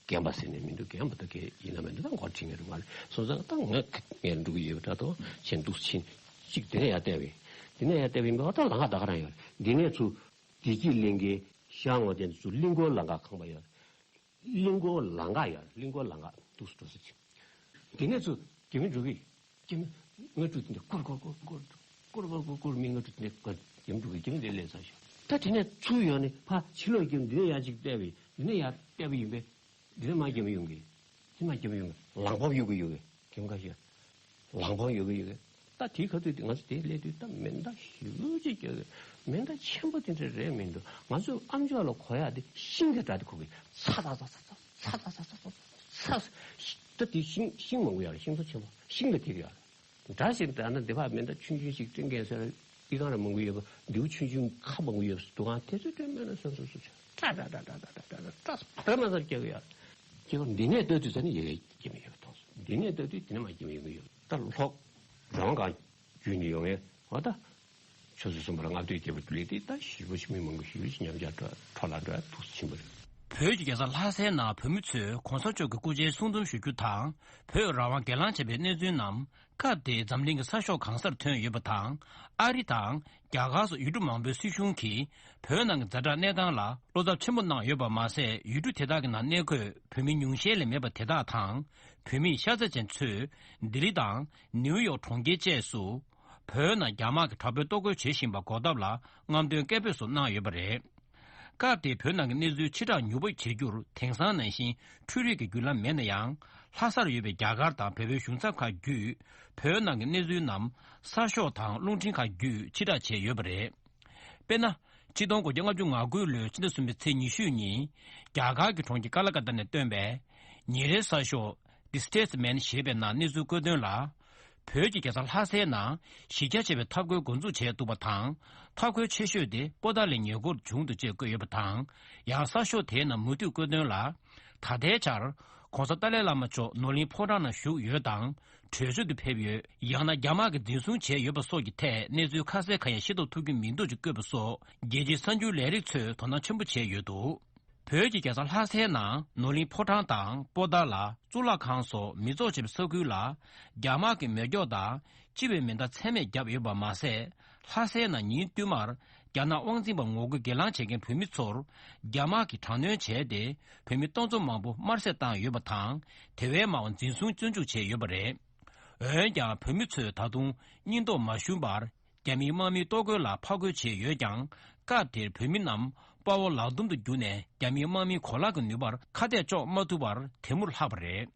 རྒན་པ་ཟེར་ནས་མི་འདུག་རྒན་པ་ད་གས་ཡིན་ན་མི་འདུག་ད་མགོ་ཁྲིད་མཁན་རེད་མ་རེད། སོང་ཙང་ད་ང་ངས་འགྲོ་གི་ཡོད་པ་འདྲ་འདུག་བྱས་འདུག་ཕྱིན། གཅིག་དེ་ནས་ཡར་བལྟས་པ་ཡིན། དེ་ནས་ཡར་བལྟས་པ་ཡིན་པ། ད་ལམ་ཁ་ད་ག་རང་ཡོད་རེད། འདི་ནས་ཚུར་བདེ་སྐྱིད་གླིང་གའི་ཤར་ངོས་དེ་ཚུར་གླིང་སྐོར་ལམ་ཁ་ཁང་པ་ཡོད་རེད། གླིང་སྐོར་ལམ་ཁ་ཡར། གླིང་སྐོར་ལམ་ཁ་འདུག་སེ་འགྲོ་ས་ཅིག་དེ་ནས་ཚུར་རྒྱ་མི་འགྲོ་གི། རྒྱ་མི་སྔ་དྲོ་དེ་འདྲ་སྐོར་སྐོར་སྐོར་སྐོར་སྐོར་སྐོར་སྐོར་སྐོར། མི་སྔ་དྲོ་དེ་འདྲ་སྐོར། རྒྱ་མི་འགྲོ་གི། རྒྱ་མི་དེ་སླེབས་ཚར་ཤག་ད་དེ་ནས་ཚུར་ཡོང་ནས་ཕར་ཕྱི་ལོགས་རྒྱ་མི་འདི་ནས་ཡར་ཅིག་བལྟས་པ་ཡིན། འདི་ནས་ཡར་བལྟས་པ་ཡིན་པས། འདི་ནས་མར་རྒྱ་མི་ཡོང་གི། འདི་མར་རྒྱ་མི་ཡོང་གི། ལམ་བབ་གཡུག་གི་ཡོད་གི། རྒྱ་མི་ཁ་ཤས་ལམ་བབ་གཡུག་གི་ཡོད་གི། ད་དེའི་ཁ་ཐུག་དེ་ང་ཚོ་དེ་སླེབས་དུས་ད་མེ་མདའ་ཞེ་པོ་ཅིག་རྒྱག་གི། མེ་མདའ་ཆེན་པོ་དེ་འདྲ་རེད་མི་འདུག་ང་ཚོ་ཨ་མཆོག་ལ་གོ་ཡག་དེ་ཤིང་གི་སྒྲ་དེ་གོ་གི། ཚ་ཚ་ཚ་ཚ་ཚ་ཚ་ཚ་ཚ་ཚ་ཚ། ད་དེ་ཤིང་ཤིང་མང་པོ་ཡོད་རེད། ཤིང་ཚོ་ཆེན་པོ། ཤིང་ལ་དེ་གི་ཡོད་རེད། འདྲ་ཞིག་འདྲ་ན་འདི་ཕར་མེ་མདའ་ཆུང་ཆུང་ཞིག་སྤྲིན་ཀན་སོད། ཨི་ཁང་ར་མང་པོ་ཡོད་པ། མདེའུ་ཆུང་ཆུང་ཁ་མང་པོ་ཡོད་པ། འདུག་ག་དེ་ཚོའི་སྒྲ་མེད་ན་སོ་སོ་སོ་ཆ་ཏྲ་ཏྲ་ཏྲ་ཏྲ་ཏྲ་ཏྲ་ཏྲ་བར་མ་ཚར་རྒྱག་གི་ཡོད། ཁྱེད་ཀྱིས་འདི་ནས་ལྟ་དུས་ཙ་ནས་ཡ་ཡ་སྐྱེ་མི་ཡོད་པ་མཐོང་སོང་། འདི་ནས་ལྟ་དུས་འདི་ནས་མར་སྐྱེ་མི་ཡོང་གི་ཡོད། ད་ལྷོ་རང་གང་བརྒྱུད་ནས་ཡོང་ཡས་འོ་ད། ཆུ་ཚོད་གསུམ་པར་རྔ་སྟོད་རྒྱལ་པོ་ལས་དེ་ད་ཞེ་པོ་ཞིག་མི་མང་པོ་ཞེ་པོ་ཞིག་མཉམ་ཞག་འགྲོ་འཕྲོ་བརླག་འགྲོ་ཡ་ཐུགས་སུ་ཕྱིན་པ་རེད། བོད་ཀྱི་རྒྱལ་ས་ལྷ་སའི་ནང་བོད་མི་ཚོས་གོང་ས་མཆོག་གི་སྐུ་ཕྱྭའི་གསུང་འདོན་ཞུ་རྒྱུ་དང་། བོད་རང་དབང་སྒེར་ལངས་བྱས་པའི་གནས་ཚུལ་རྣམས་སྐབས་དེའི་འཛམ་གླིང་གི་གསར་ཤོག་གང་སར་ཐོན་ཡོད་པ་དང་། ཨ་རི་དང་རྒྱ་གར་སོགས་ཡུལ་གྲུ་མང་པོའི་སྲིད་གཞུང་གིས་བོད་ནང་གི་ཛ་དྲག་གནས་སྟངས་ལ་བློ་འཚབ་ཆེན་པོ་གནང་ཡོད་པ་མ་ཟད། ཡུལ་གྲུ་དེ་དག་གི་ནང་གནས་འཁོད་བོད་མི་ཉུང་ཤས་ལས་མེད་པ་དེ་དག་དང་། བོད་མི་ཤ་ཚ་ཅན་ཚོས་ལྡི་ལི་དང་ནིའུ་ཡོག་གྲོང་ཁྱེར་བཅས་སུ། བོད་ནང་རྒྱ་དམག་གི་དྲག་པོའི་གཏོར་རྒོལ་བྱེད་བཞིན་པ་འགོག་ཐབས་ལ་རྔམ་སྟོན་སྐད་འབོད་སོགས་གནང་ཡོད་པ་རེད། སྐབས་དེའི་བོད་ནང་གི་གནས་ཚུལ་ཕྱི་བསྒྲགས་མྱུར་པོ་བྱེད་རྒྱུར་དེང་སང་ནང་བཞིན་འཕྲུལ་རིག་གི་བརྒྱུད་ལམ་མེད་ན་ཡང་། ལྷ་སར་ཡོད་པའི་རྒྱ་གར་དང་བལ་པོའི་གཞུང་ཚབ་ཁག་བརྒྱུད་བོད་ནང་གི་གནས་ཚུལ་རྣམས་གསར་ཤོག་དང་རླུང་འཕྲིན་ཁག་བརྒྱུད་ཕྱི་བསྒྲགས་བྱས་ཡོད་པ་རེད། དཔེར་ན། ཆིག་སྟོང་དགུ་བརྒྱ་ལྔ་བཅུ་ང་དགུ་ལོའི་ཕྱི་ཟླ་གསུམ་པའི་ཚེས་ཉི་ཤུ་ཉིན། རྒྱ་གར་གྱི་གྲོང་ཁྱེར་ཀ་ལ་ཀ་ཏ་ནས་བཏོན་པའི་ཉིན་རེའི་གསར་ཤོག The Statesman ཞེས་པའི་ནང་གནས་ཚུལ་བཀོད་དོན་ལ། བོད་ཀྱི་རྒྱལ་ས་ལྷ་སའི་ནང་གཞི་རྒྱ་ཆེ་བའི་འཐབ་རྒོལ་འགོ་འཛུགས་བྱས་འདུག་པ་དང་། འཐབ་རྒོལ་ཆེ་ཤོས་དེ་པོ་ཏཱ་ལའི་ཉེ་འཁོར་བྱུང་འདུག་ཅེས་བཀོད་ཡོད་པ་དང་། ཡང་གསར་ཤོག་དེའི་ནང་མུ་མཐུད་བཀོད་དོན་ལ། ད་ལྟའི་ཆར་༸གོང་ས་ཏཱ་ལའི་བླ་མ་མཆོག་ནོར་གླིང་ཕོ་བྲང་ནང་བཞུགས་ཡོད་དང་། བྲོས་བྱོལ་དུ་ཕེབས་ཡོད། ཡང་ན་རྒྱ་དམག་གིས་འཛིན་བཟུང་བྱས་ཡོད་པ་སོགས་ཀྱི་ཐད་གནས་ཚུལ་ཁ་གསལ་གང་ཡང་ཤེས་རྟོགས་ཐུབ་ཀྱི་མི་འདུག་ཅེས་བཀོད་པ་སོགས་རྒྱལ་སྤྱིའི་གསར་འགྱུར་ལས་རིགས་ཚོས་དོ་སྣང་ཆེན་པོ་བྱས་ཡོད་འདུག་བོད་ཀྱི་རྒྱལ་ས་ལྷ་སའི་ནང་ནོར་གླིང་ཕོ་བྲང་དང་པོ་ཏཱ་ལ། གཙུག་ལག་ཁང་སོགས་མི་ཚོགས་ཆེ་བའི་ས་ཁུལ་ལ་རྒྱ་དམག་གིས་མེ་སྒྱོགས་དང་ལྕི་བའི་མེ་མདའ་ཚད་མེད་བརྒྱབ་ཡོད་པ་མ་ཟད། ལྷ་སའི་ནང་ཉིན་བསྟུད་མར་རྒྱ་ནག་དབང་འཛིན་པར་ངོ་རྒོལ་སྒེར་ལངས་བྱེད་མཁན་བོད་མི་ཚོར་རྒྱ་དམག་གིས་དྲག་གནོན་བྱས་ཏེ། བོད་མི་སྟོང་ཚོ་མང་པོ་དམར་གསོད་བཏང་ཡོད་པ་དང་། དེ་བས་མང་བ་འཛིན་བཟུང་བཙོན་འཇུག་བྱས་ཡོད་པ་རེད། འོན་ཀྱང་བོད་མི་ཚོས་ད་དུང་སྙིང་སྟོབས་མ་ཞུམ་པར། རྒྱ་མིའི་དམག་མིའི་གཏོར་རྒོལ་ལ་ཕར་རྒོལ་བྱས་ཡོད་ཀྱང་། སྐབས་དེར་བོད་མི་རྣམས་དཔའ་བོ་ལག་རྡུམ་དུ་གྱུར་ནས། རྒྱ་མིའི་དམག་མིའི་གོ་ལག་གི་ནུས་པར་ཁ་གཏད་གཅོག་མ་ཐུབ་པར་དེ་མུར་ལྷག་པ་རེད།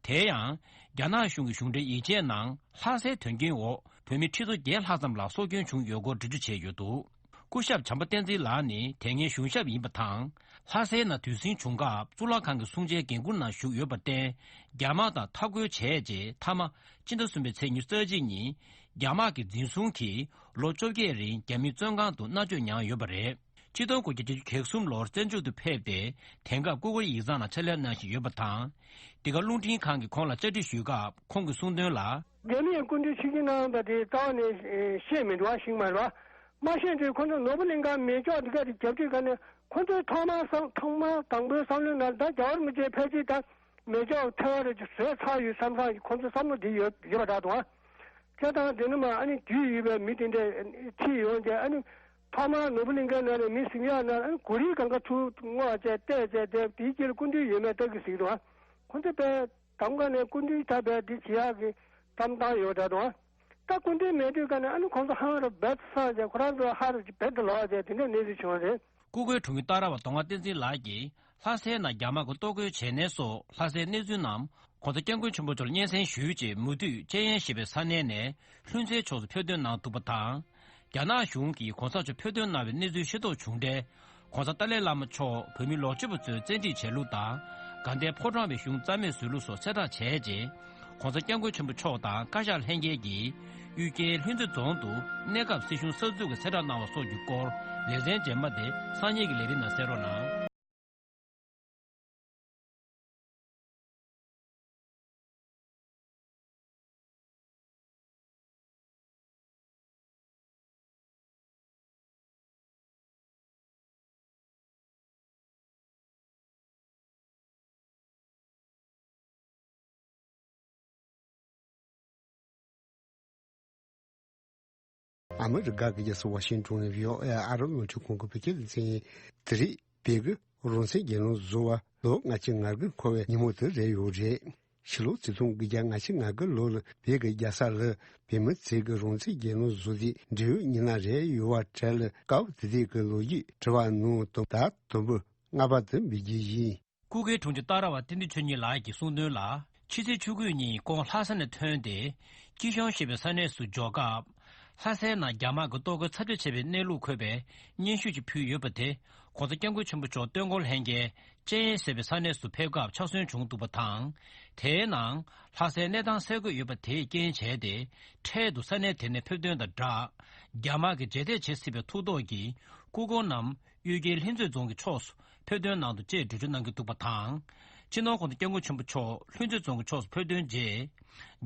དེ་ཡང་། རྒྱ་ནག་གཞུང་གི་གཞུང་འབྲེལ་ཡིག་ཆའི་ནང་། ལྷ་སའི་དོན་རྐྱེན་འོག་བོད་མི་ཁྲི་ཚོ་བརྒྱད་ལྷག་ཙམ་ལ་སྲོག་སྐྱོན་བྱུང་ཡོད་སྐོར་འགྲེལ་བརྗོད་བྱས་ཡོད་འདུག་སྐུ་ཞབས་བྱམས་པ་བསྟན་འཛིན་ལགས་ནི་དེ་སྔའི་གཞུང་ཞབས་ཡིན་པ་དང་། ལྷ་སའི་ནང་དུས་ཟིང་བྱུང་སྐབས་གཙུག་ལག་ཁང་གི་སྲུང་བྱའི་འགན་འཁུར་ནང་ཞུགས་ཡོད་པར་བརྟེན། རྒྱ་དམག་དང་འཐབ་རྒོལ་བྱས་རྗེས། མཐའ་མ་ཕྱི་ཟླ་གསུམ་པའི་ཚེས་ཉི་ཤུ་རྩ་གཅིག་ཉིན། རྒྱ་དམག་གིས་འཛིན་བཟུང་གིས་ལོ་བཅོ་བརྒྱད་རིང་རྒྱ་མིའི་བཙོན་ཁང་དུ་མནར་གཅོད་མྱངས་ཡོད་པ་རེད། ཆིག་སྟོང་དགུ་བརྒྱ་བརྒྱད་ཅུ་གྱ་གསུམ་ལོར་བཙན་བྱོལ་དུ་ཕེབས་ཏེ། དེང་སྐབས་སྐུ་སྒེར་ཡིག་ཚང་ནང་ཕྱག་ལས་གནང་བཞིན་ཡོད་པ་དང་། འདི་ག་རླུང་འཕྲིན་ཁང་གིས་ཁོང་ལ་བཅར་འདྲི་ཞུས་སྐབས། ཁོང་གིས་གསུངས་དོན་ལ། རྒྱ་མིས་སྐུ་མདུན་ཆིབས་བསྒྱུར་གནང་བ་དེ་རྩ་བ་ནས་ཤེས་མི་འདུག་བ། ཤེས་མ་རེད་བ། མ་ཤེས་དུས་ཁོང་ཚོ་ནོར་བུ་གླིང་ཁ་མེ་སྒྱོགས་འདི་ག་རེ་རྒྱབ་དུས་ག་ནས་ཁོང་ཚོའི་ཐོག་མར་བསམ་ཐོག་མར་དང་པོའི་བསམ་བློའི་ནང་ད་རྒྱལ་བ་རིན་པོ་ཆེ་ཕལ་ཆེར་ད་མེ་སྒྱོགས་ཐལ་བ་རེ་ཅིག་བཟོས་ཚར་ཡོད་བསམ་བསམ་གྱི་ཁོང་ཚོའི་བསམ་བློ་འདི་ཡོད་ཡོད་པ་འདྲ་འདུག་བ། བྱས་ཙང་དེ་ནི་མ་ཨ་ནི་རྒྱུས་ཡོད་པའི་མི་དེ་འདྲས་ཁྲིད་ཡོང་རྗེས་ཨ་ནི་ཐོག་མར་ནོར་བུ་གླིང་ཁའི་ནང་ནས་མི་ཟིན་ཡག་ནང་ཨ་ནི་གོ་རིའི་སྒང་ག་ཚུར་སྔོག་བྱས་བལྟས་བྱས་དེ་དེའི་རྗེས་ལ་སྐུ་མདུན་ཡོད་མེད་ལྟ་གི་ཟིག་འདུག་བ། ཁོང་ཚོ་དཔེ། དང་པོ་ནས་སྐུ་མདུན་ད་བས་འདི་བྱེད་ཡག་གི་གཏམ་བཏང་ཡོད་འདྲ་འདུག་ད་སྐུ་མདུན་མེད་དུས་ཀ་ནས་ཨ་ནི་ཁོང་ཚོ་ཧང་རུ་རྦད་དེ་སངས་བྱས་ཁོ་རང་ཚོ་ཧ་རུ་རྦད་དེ་ལོག་བྱས་དེ་འདྲ་གནས་ཚུལ་བྱུང་བ་རེད། སྐུ་སྒེར་དྲུང་ཡིག་སྟག་ར་བ་མདོ་སྔགས་བསྟན་འཛིན་ལགས་ཀྱིས་ལྷ་སའི་ནང་རྒྱ་དམག་གིས་གཏོར་རྒོལ་བྱས་ནས་སོགས་ལྷ་སའི་གནས་ཚུལ་རྣམས་༸གོང་ས་༸སྐྱབས་མགོན་ཆེན་པོ་མཆོག་ལ་སྙན་སེང་ཞུས་རྗེས་མུ་མཐུད་ཅན་ཡན་ཞེས་པའི་ས་གནས་ནས་ལྷུན་རྩེའི་ཕྱོགས་སུ་ཕེབས་ཐོན་གནང་འདུག་པ་དང་། རྒྱ་ནག་གཞུང་གིས་༸གོང་ས་མཆོག་ཕེབས་ཐོན་གནང་བའི་གནས་ཚུལ་ཤེས་རྟོགས་བྱུང་འཕྲལ། ༸གོང་ས་ཏཱ་ལའི་བླ་མ་མཆོག་བོད་མི་ལོག་སྤྱོད་པ་ཚོའི་བཙན་ཁྲིད་བྱེད་ལུགས་དང་། དགའ་ལྡན་ཕོ་བྲང་བའི་གཞུང་རྩ་མེད་བཟོས་ལུགས་སོགས་གསལ་བསྒྲགས་བྱས་རྗེས། ༸གོང་ས་༸སྐྱབས་མགོན་ཆེན་པོ་མཆོག་དང་བཀའ་ཤག་ལྷན་རྒྱས་ཀྱིས་གཡུལ་རྒྱལ་ལྷུན་རྩེ་རྫོང་དུ་གནས་སྐབས་སྲིད་གཞུང་གསར་འཛུགས་ཀྱི་གསལ་བསྒྲགས་གནང་བ་སོགས་ཀྱི་སྐོར་ལེ་ཚན་རྗེས་མ་དེ་སང་ཉིན་གྱི་ལས་རིམ་ནང་གསན་རོགས་གནང་། ཨ་མི་རི་ཀ་གི་རྒྱལ་ས་ཝ་ཤིང་ཏོན་ནས་བྷི་ཨོ་ཨེ་ཨ་རོ་ནོར་འཁྲུལ་ཁང་གི་བོད་སྐད་སྡེ་ཚན་ཡིན། དེ་རིང་བོད་ཀྱི་རང་བཙན་རྒྱལ་ལོ་རྫོགས་པ་ལོ་ལྔ་བཅུ་ང་དགུ་འཁོར་བའི་ཉིན་མོ་དེ་རེད་ཡོད་རེད། ཕྱི་ལོ་ཆིག་སྟོང་དགུ་བརྒྱ་ལྔ་བཅུ་ང་དགུ་ལོ་ལ་བོད་ཀྱི་རྒྱལ་ས་ལ་བོད་མི་ཚོས་ཀྱི་རང་བཙན་རྒྱལ་ལོ་རྫོགས་དུས་འབྲེལ་ཡོད་མི་སྣ་རེ་ཡོད་པ་གྲས་ལ་སྐབས་དེ་དུས་ཀྱི་ལོ་རྒྱུས་དྲི་བ་ནང་དོན་དག་དུམ་བུ་ལྔ་པ་དེ་འབུལ་རྒྱུ་ཡིན། སྐུ་སྒེར་དྲུང་ཆེ་ཏཱ་ར་བ་བསྟན་འཛིན་ཆོས་ཉིད་ལགས་ཀྱིས་གསུངས་དོན་ལ། ཕྱི་ཚེས་བཅུ་དགུ་ཉིན་ཁོང་ལྷ་ས་ནས་ཐོན་ཏེ། སྐྱིད་གཤོངས་ཞེས་པའི་ས་གནས་སུ་འབྱོར་སྐབས། ལྷ་སའི་ནང་རྒྱ་དམག་གིས་གཏོར་རྒོལ་ཚབས་ཆེ་བྱས་པའི་གནས་ལུགས་འཁོད་པའི་སྙན་ཞུ་ཞིག་ཕུལ་ཡོད་པ་དེ། ༸གོང་ས་༸སྐྱབས་མགོན་ཆེན་པོ་མཆོག་སྟོན་འཁོར་ལྷན་རྒྱས་ཅན་ཡན་ཟེར་བའི་ས་གནས་སུ་ཕེབས་སྐབས་ཕྱག་སོན་བྱུང་འདུག་པ་དང་། དེའི་ནང་ལྷ་སའི་གནས་སྟངས་གསལ་བཀོད་ཡོད་པ་དེས་རྐྱེན་བྱས་ཏེ། འཕྲལ་དུ་ས་གནས་དེ་ནས་ཕེབས་དོན་དང་སྦྲགས། རྒྱ་དམག་གིས་རྗེས་འདེད་བྱེད་སྲིད་པའི་ཐུགས་དོགས་ཀྱིས་སྐུ་འཁོར་རྣམས་གཡུལ་རྒྱལ་ལྷུན་རྩེ་རྫོང་གི་ཕྱོགས་སུ་ཕེབས་ཐོན་གནང་འདུག་ཅེས་འགྲེལ་བརྗོད་གནང་གི་འདུག་པ་དང་། སྤྱི་ནོར་༸གོང་ས་༸སྐྱབས་མགོན་ཆེན་པོ་མཆོག་ལྷུན་རྩེ་རྫོང་གི་ཕྱོགས་སུ་ཕེབས་ཐོན་རྗེས།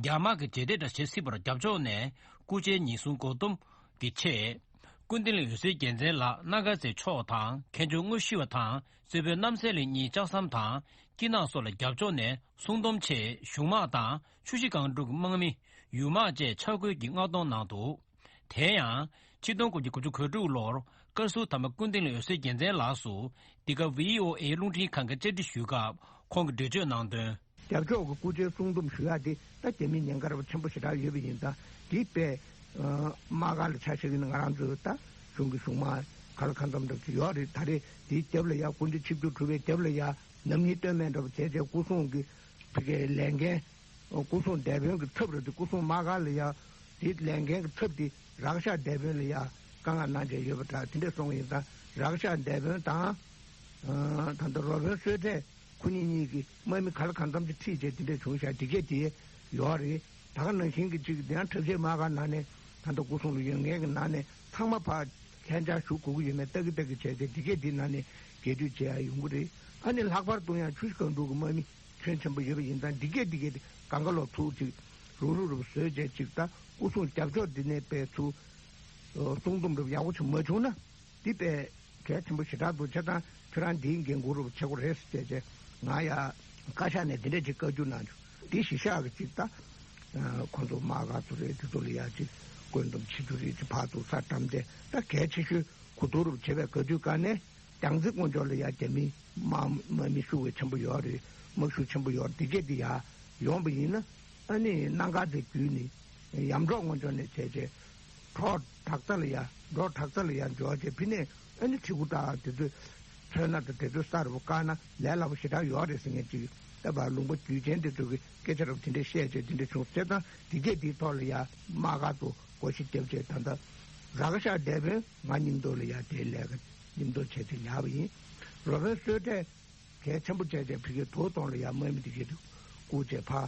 རྒྱ་དམག་གིས་རྗེས་འདེད་འདྲ་བྱེད་སྲིད་པར་རྒྱབ་ཕྱོགས་ནས་སྐུ་མཇལ་ཉེན་སྲུང་བཀོད་འདོམས་ཀྱི་ཆེད། ཀུན་བདེ་གླིང་འོད་ཟེར་རྒྱལ་མཚན་ལགས་སྣ་དཀར་རྩེ་ཕྱོགས་དང་མཁན་ཆུང་དངོས་ཤེས་པ་དང་གཙོས་པའི་རྣམ་སྲས་ལྷན་རྒྱས་ལྕགས་ཟམ་དང་སྐྱིད་སྣང་སོགས་ལ་རྒྱབ་ཕྱོགས་ནས་སྲུང་སྡོམ་ཆེད་གཞུང་དམག་དང་ཆུ་བཞི་སྒང་དྲུག་གི་དམག་མི། ཡུལ་དམག་བཅས་ཆ་བགོས་ཀྱིས་མངགས་གཏོང་གནང་འདུག་དེ་ཡང་། ཆིག་སྟོང་དགུ་བརྒྱ་དགུ་བཅུ་གོ་དྲུག་ལོར་བཀའ་ཟུར་དམ་པ་ཀུན་བདེ་གླིང་འོད་ཟེར་རྒྱལ་མཚན་ལགས་སུ་འདི་ག་བྷི་ཨོ་ཨེ་རླུང་འཕྲིན་ཁང་གིས་བཅར་འདྲི་ཞུས་སྐབས་ཁོང་གིས་འགྲེལ་བརྗོད་གནང་དོན། རྒྱབ་ཕྱོགས་ཀྱི་སྐུ་ཚེའི་སྲུང་སྡོམ་ཞུ་ཡག་དེ་ད་རྒྱ་མིའི་ཉེན་ཁ་རབ་ཆེན་པོ་ཞེ་དྲག་ཡོད་པ་ཡིན་ཙང་དེ་དཔེ་དམག་སྒར་ལ་ཆ་བཞག་ཡིན་ན་ང་རང་ཚོའི་ད་གཞུང་གི་གཞུང་དམག་ག་ལ་གང་འཚམ་འདྲ་ཅིག་ཡོད་རེད། ད་རེས་དེའི་རྒྱབ་ལ་ཡ་སྐུ་ཕྲེང་ཆིག་བརྒྱ་དྲུག་པའི་རྒྱབ་ལ་ཡ་ནམ་ཉིན་སྟོད་སྨད་འདྲ་པོ་བྱས་བྱས་སྐུ་སྲུང་གི་ཕ་གིའི་ལས་འགན། སྐུ་སྲུང་སྡེ་དཔོན་གྱི་ཚབ་རེད་དེ་སྐུ་སྲུང་དམག་སྒར་ལ་ཡ། དེའི་ལས་འགན་གྱི་ཚབ་དེ་རག་ཤ་སྡེ་དཔོན་ལ་ཡ་བཀའ་མངགས་གནང་བྱས་ཡོད་པ་འདྲ་དེ་འདྲས་སོང་བ་ཡིན་ཙང་རག་ཤ་སྡེ་དཔོན་དང་། ད་ལྟ་རོ་དཔོན་བསོད་བཀྲས་ཁོ་གཉིས་གཉིས་ཀྱིས་དམག་མི་ག་ལ་གང་འཚམ་ཅིག་ཁྲིད་བྱས་དེ་འདྲས་བྱུང་ཤག་དེ་གས་དེ་ཡོད་རེད། ད་ག་ནང་བཞིན་གྱི་ཅིག་དེ་ཡང་གྲྭ་ཆས་དམག་སྒར་ནང་ནས་ད་ལྟ་སྐུ་སྲུང་ལ་ཡོད་མཁན་གྱི་ནང་ནས་ཚང་མ་ཕར་ལྷན་བཅར་ཞུ་དགོས་ཀྱི་ཡོད་མེད་ལྟ་གི་ལྟ་གི་བྱས་བྱས་དེ་གས་དེ་ནང་ནས་རྒྱས་བསྡུས་བྱེད་ཡ་ཡོང་གི་རེད། ཨ་ནི་ལྷག་པར་དུ་ཡང་ཆུ་བཞི་སྒང་དྲུག་གི་དམག་མི། ཁྱོན་ཆེན་པོ་ཡོད་པ་ཡིན་ཙང་འདི་གས་འདི་གས་དེ་གང་ག་ལོག་ཚུར་ཅིག་རུག་རུག་རུག་བཟོས་བྱས་ཅིག་ད་སྐུ་སྲུང་རྒྱབ་ཕྱོགས་འདི་ནས་པའི་ཚུར་སྲུང་སྡོམ་རུབ་ཡག་པོ་ཅིག་མ་བྱུང་ན་འདི་པའི་གལ་ཆེན་པོ་ཞེ་དྲག་འདུག་བྱས་ཙང་ཁྱོད་རང་འདིའི་འགན་འཁུར་རུབ་བྱེད་དགོས་རེད་ཟེར་བྱས་བྱས་ང་ཡ་བཀའ་ཤག་ནས་འདི་འདྲས་ཅིག་བཀའ་བཀྱོན་གནང་བྱུང་འདི་གཞི་བཞག་གི་ཅིག་ད་ཁོང་ཚོ་དམག་སྒར་ཚོ་རེད་འདི་ཚོ་ལ་ཡ་ཅིག་བཀོད་འདོམས་བྱེད་རྒྱུ་རེད་ཅིག་ཕར་ཚུར་ས་བཀྲམ་བྱས་ད་གལ་ཆེ་ཤོས། གོ་བསྡུར་རུ་བྱེད་པའི་ག་དུས་ག་ནས་རྒྱང་རྩེ་དཀོན་མཆོག་ལ་ཡ་རྒྱ་མི་དམག་དམག་མི་ཤུགས་ཆེན་པོ་ཡོད་རེད། དམག་ཤུགས་ཆེན་པོ་ཡོད་འདི་གས་འདི་ཡ་ཡོང་པ་ཡིན་ན་ཨ་ནི་སྣ་འགག་དེ་བརྒྱུད་ནས་ཡམ་འབྲོག་དཀོན་མཆོག་ནས་བྱས་རྗེས་གྲོག་བྲག་རྩ་ལ་ཡ་འབྲོག་བྲག་རྩ་ལ་ཡ་འབྱོར་རྗེས་ཕི་ནས་ཨ་ནི་ཁྲི་གུ་དང་དེ་ཚོས་མཚོན་ན་དང་དེ་ཚོས་ས་རུ་བཀག་ན་ལས་སླ་པོ་ཞེ་དྲག་ཡོད་རེད་ཟེར་མཁན་ཅིག་ད་བར་ལུང་པ་བརྒྱུད་ཅན་དེ་ཚོ་གི་སྐད་ཆ་རབ་དེ་འདྲས་བཤད་བྱས་དེ་འདྲས་བྱུང་བྱས་ཙང་དེ་གས་དེའི་ཐོག་ལ་ཡ་དམག་སྒར་དུ་སྒོ་ཕྱེ་བརྒྱབ་བྱས་ད་ལྟ་ར་ཁ་ཤ་སྡེ་དཔོན་ང་མཉམ་དུ་ལ་ཡ་དེའི་ལས་ཀ་མཉམ་དུ་བྱས་ཏེ་ཉར་བ་ཡིན། རོ་བན་བསོད་བཀྲས་གལ་ཆེན་པོ་བྱས་བྱས་ཕ་གིའི་དོ་དོང་ལ་ཡ་དམག་མི་དེ་གས་དུ་བཀུག་བྱས་ཕར་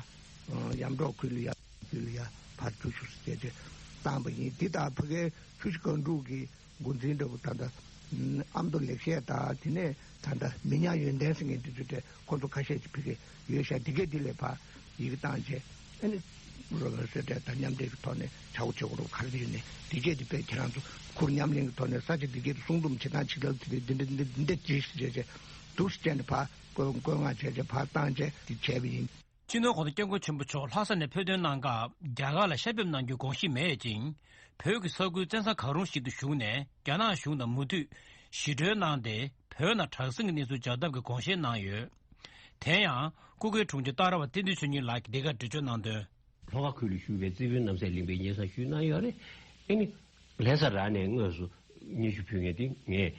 ཡམ་འབྲོག་ཁུལ་ལ་ཡ་ཁུལ་ལ་ཡ་ཕར་བསྡུ་ཞུ་བྱས་བྱས་བཏང་བ་ཡིན། འདི་ལྟར་ཕ་གིའི་ཆུ་བཞི་སྒང་དྲུག་གི་འགོ་འཛིན་འདྲ་པོ་ད་ལྟ་ཨ་མདོ་ལེགས་བཤད་དང་དེ་ནས་ད་ལྟ་མི་ཉག་ཡོན་ཏན་ཟེར་མཁན་དེ་ཚོ་གྲས་ཁོ་ཚོ་ཁ་ཤས་ཀྱིས་ཕ་གི་ཡོད་ཤག་འདི་གས་འདི་ལས་ཕར་ཡི་གེ་བཏང་བྱས་ཨ་ནི་རོ་བན་བསོད་བཀྲས་དང་མཉམ་འབྲེལ་གྱི་ཐོག་ནས་བྱ་བ་བྱེད་དགོས་རུ་ག་རེ་ཡོད་ནས་འདི་གས་འདི་དཔེ་ཁྱེད་རང་ཚོ་ཁུར་མཉམ་ལེན་གྱི་ཐོག་ནས་ས་ཆ་འདི་གས་འདི་སྲུང་སྡོམ་བྱེད་སྟངས་ཆིག་ལབ་དེ་འདི་འདི་འདི་འདི་འདི་ཅིག་བྱས་བྱས་འདུག་སེ་བྱས་ནས་ཕར་བཀོད་བཀོད་མངགས་བྱས་བྱས་ཕར་བཏང་བྱས་འདི་བྱས་པ་ཡིན། སྤྱི་ནོར་༸གོང་ས་༸སྐྱབས་མགོན་ཆེན་པོ་མཆོག་ལྷ་ས་ནས་ཕེབས་ཐོན་གནང་སྐབས་རྒྱ་གར་ལ་ཤར་ཕེབས་གནང་རྒྱུའི་དགོངས་གཞི་མེད་ཅིང་། བོད་ཀྱི་ས་ཁུལ་བཙན་ས་གང་རུང་ཞིག་ཏུ་བཞུགས་ནས་རྒྱ་ནག་གཞུང་དང་མུ་མཐུད་ཞི་གྲོས་གནང་སྟེ། བོད་ནང་དྲག་ཟིང་གི་གནས་ཚུལ་འཇགས་ཐབས་ཀྱི་དགོངས་བཞེས་གནང་ཡོད། དེ་ཡང་སྐུ་སྒེར་དྲུང་ཆེ་ཏཱ་ར་བ་བསྟན་འཛིན་ཆོས་ཉིད་ལགས་ཀྱིས་འདི་གར་འགྲེལ་བརྗོད་གནང་དོན། ལྷོ་ཁ་ཁུལ་ལ་བཞུགས་པའི་རྩིས་དཔོན་རྣམ་སྲས་གླིང་པས་སྙན་སེང་ཞུས་གནང་ཡོད་རེད། ཨེ་ནི། ལྷ་ས་རང་ནས་དངོས་སུ་སྙན་ཞུ་ཕུལ་མཁན་དེ་ངས་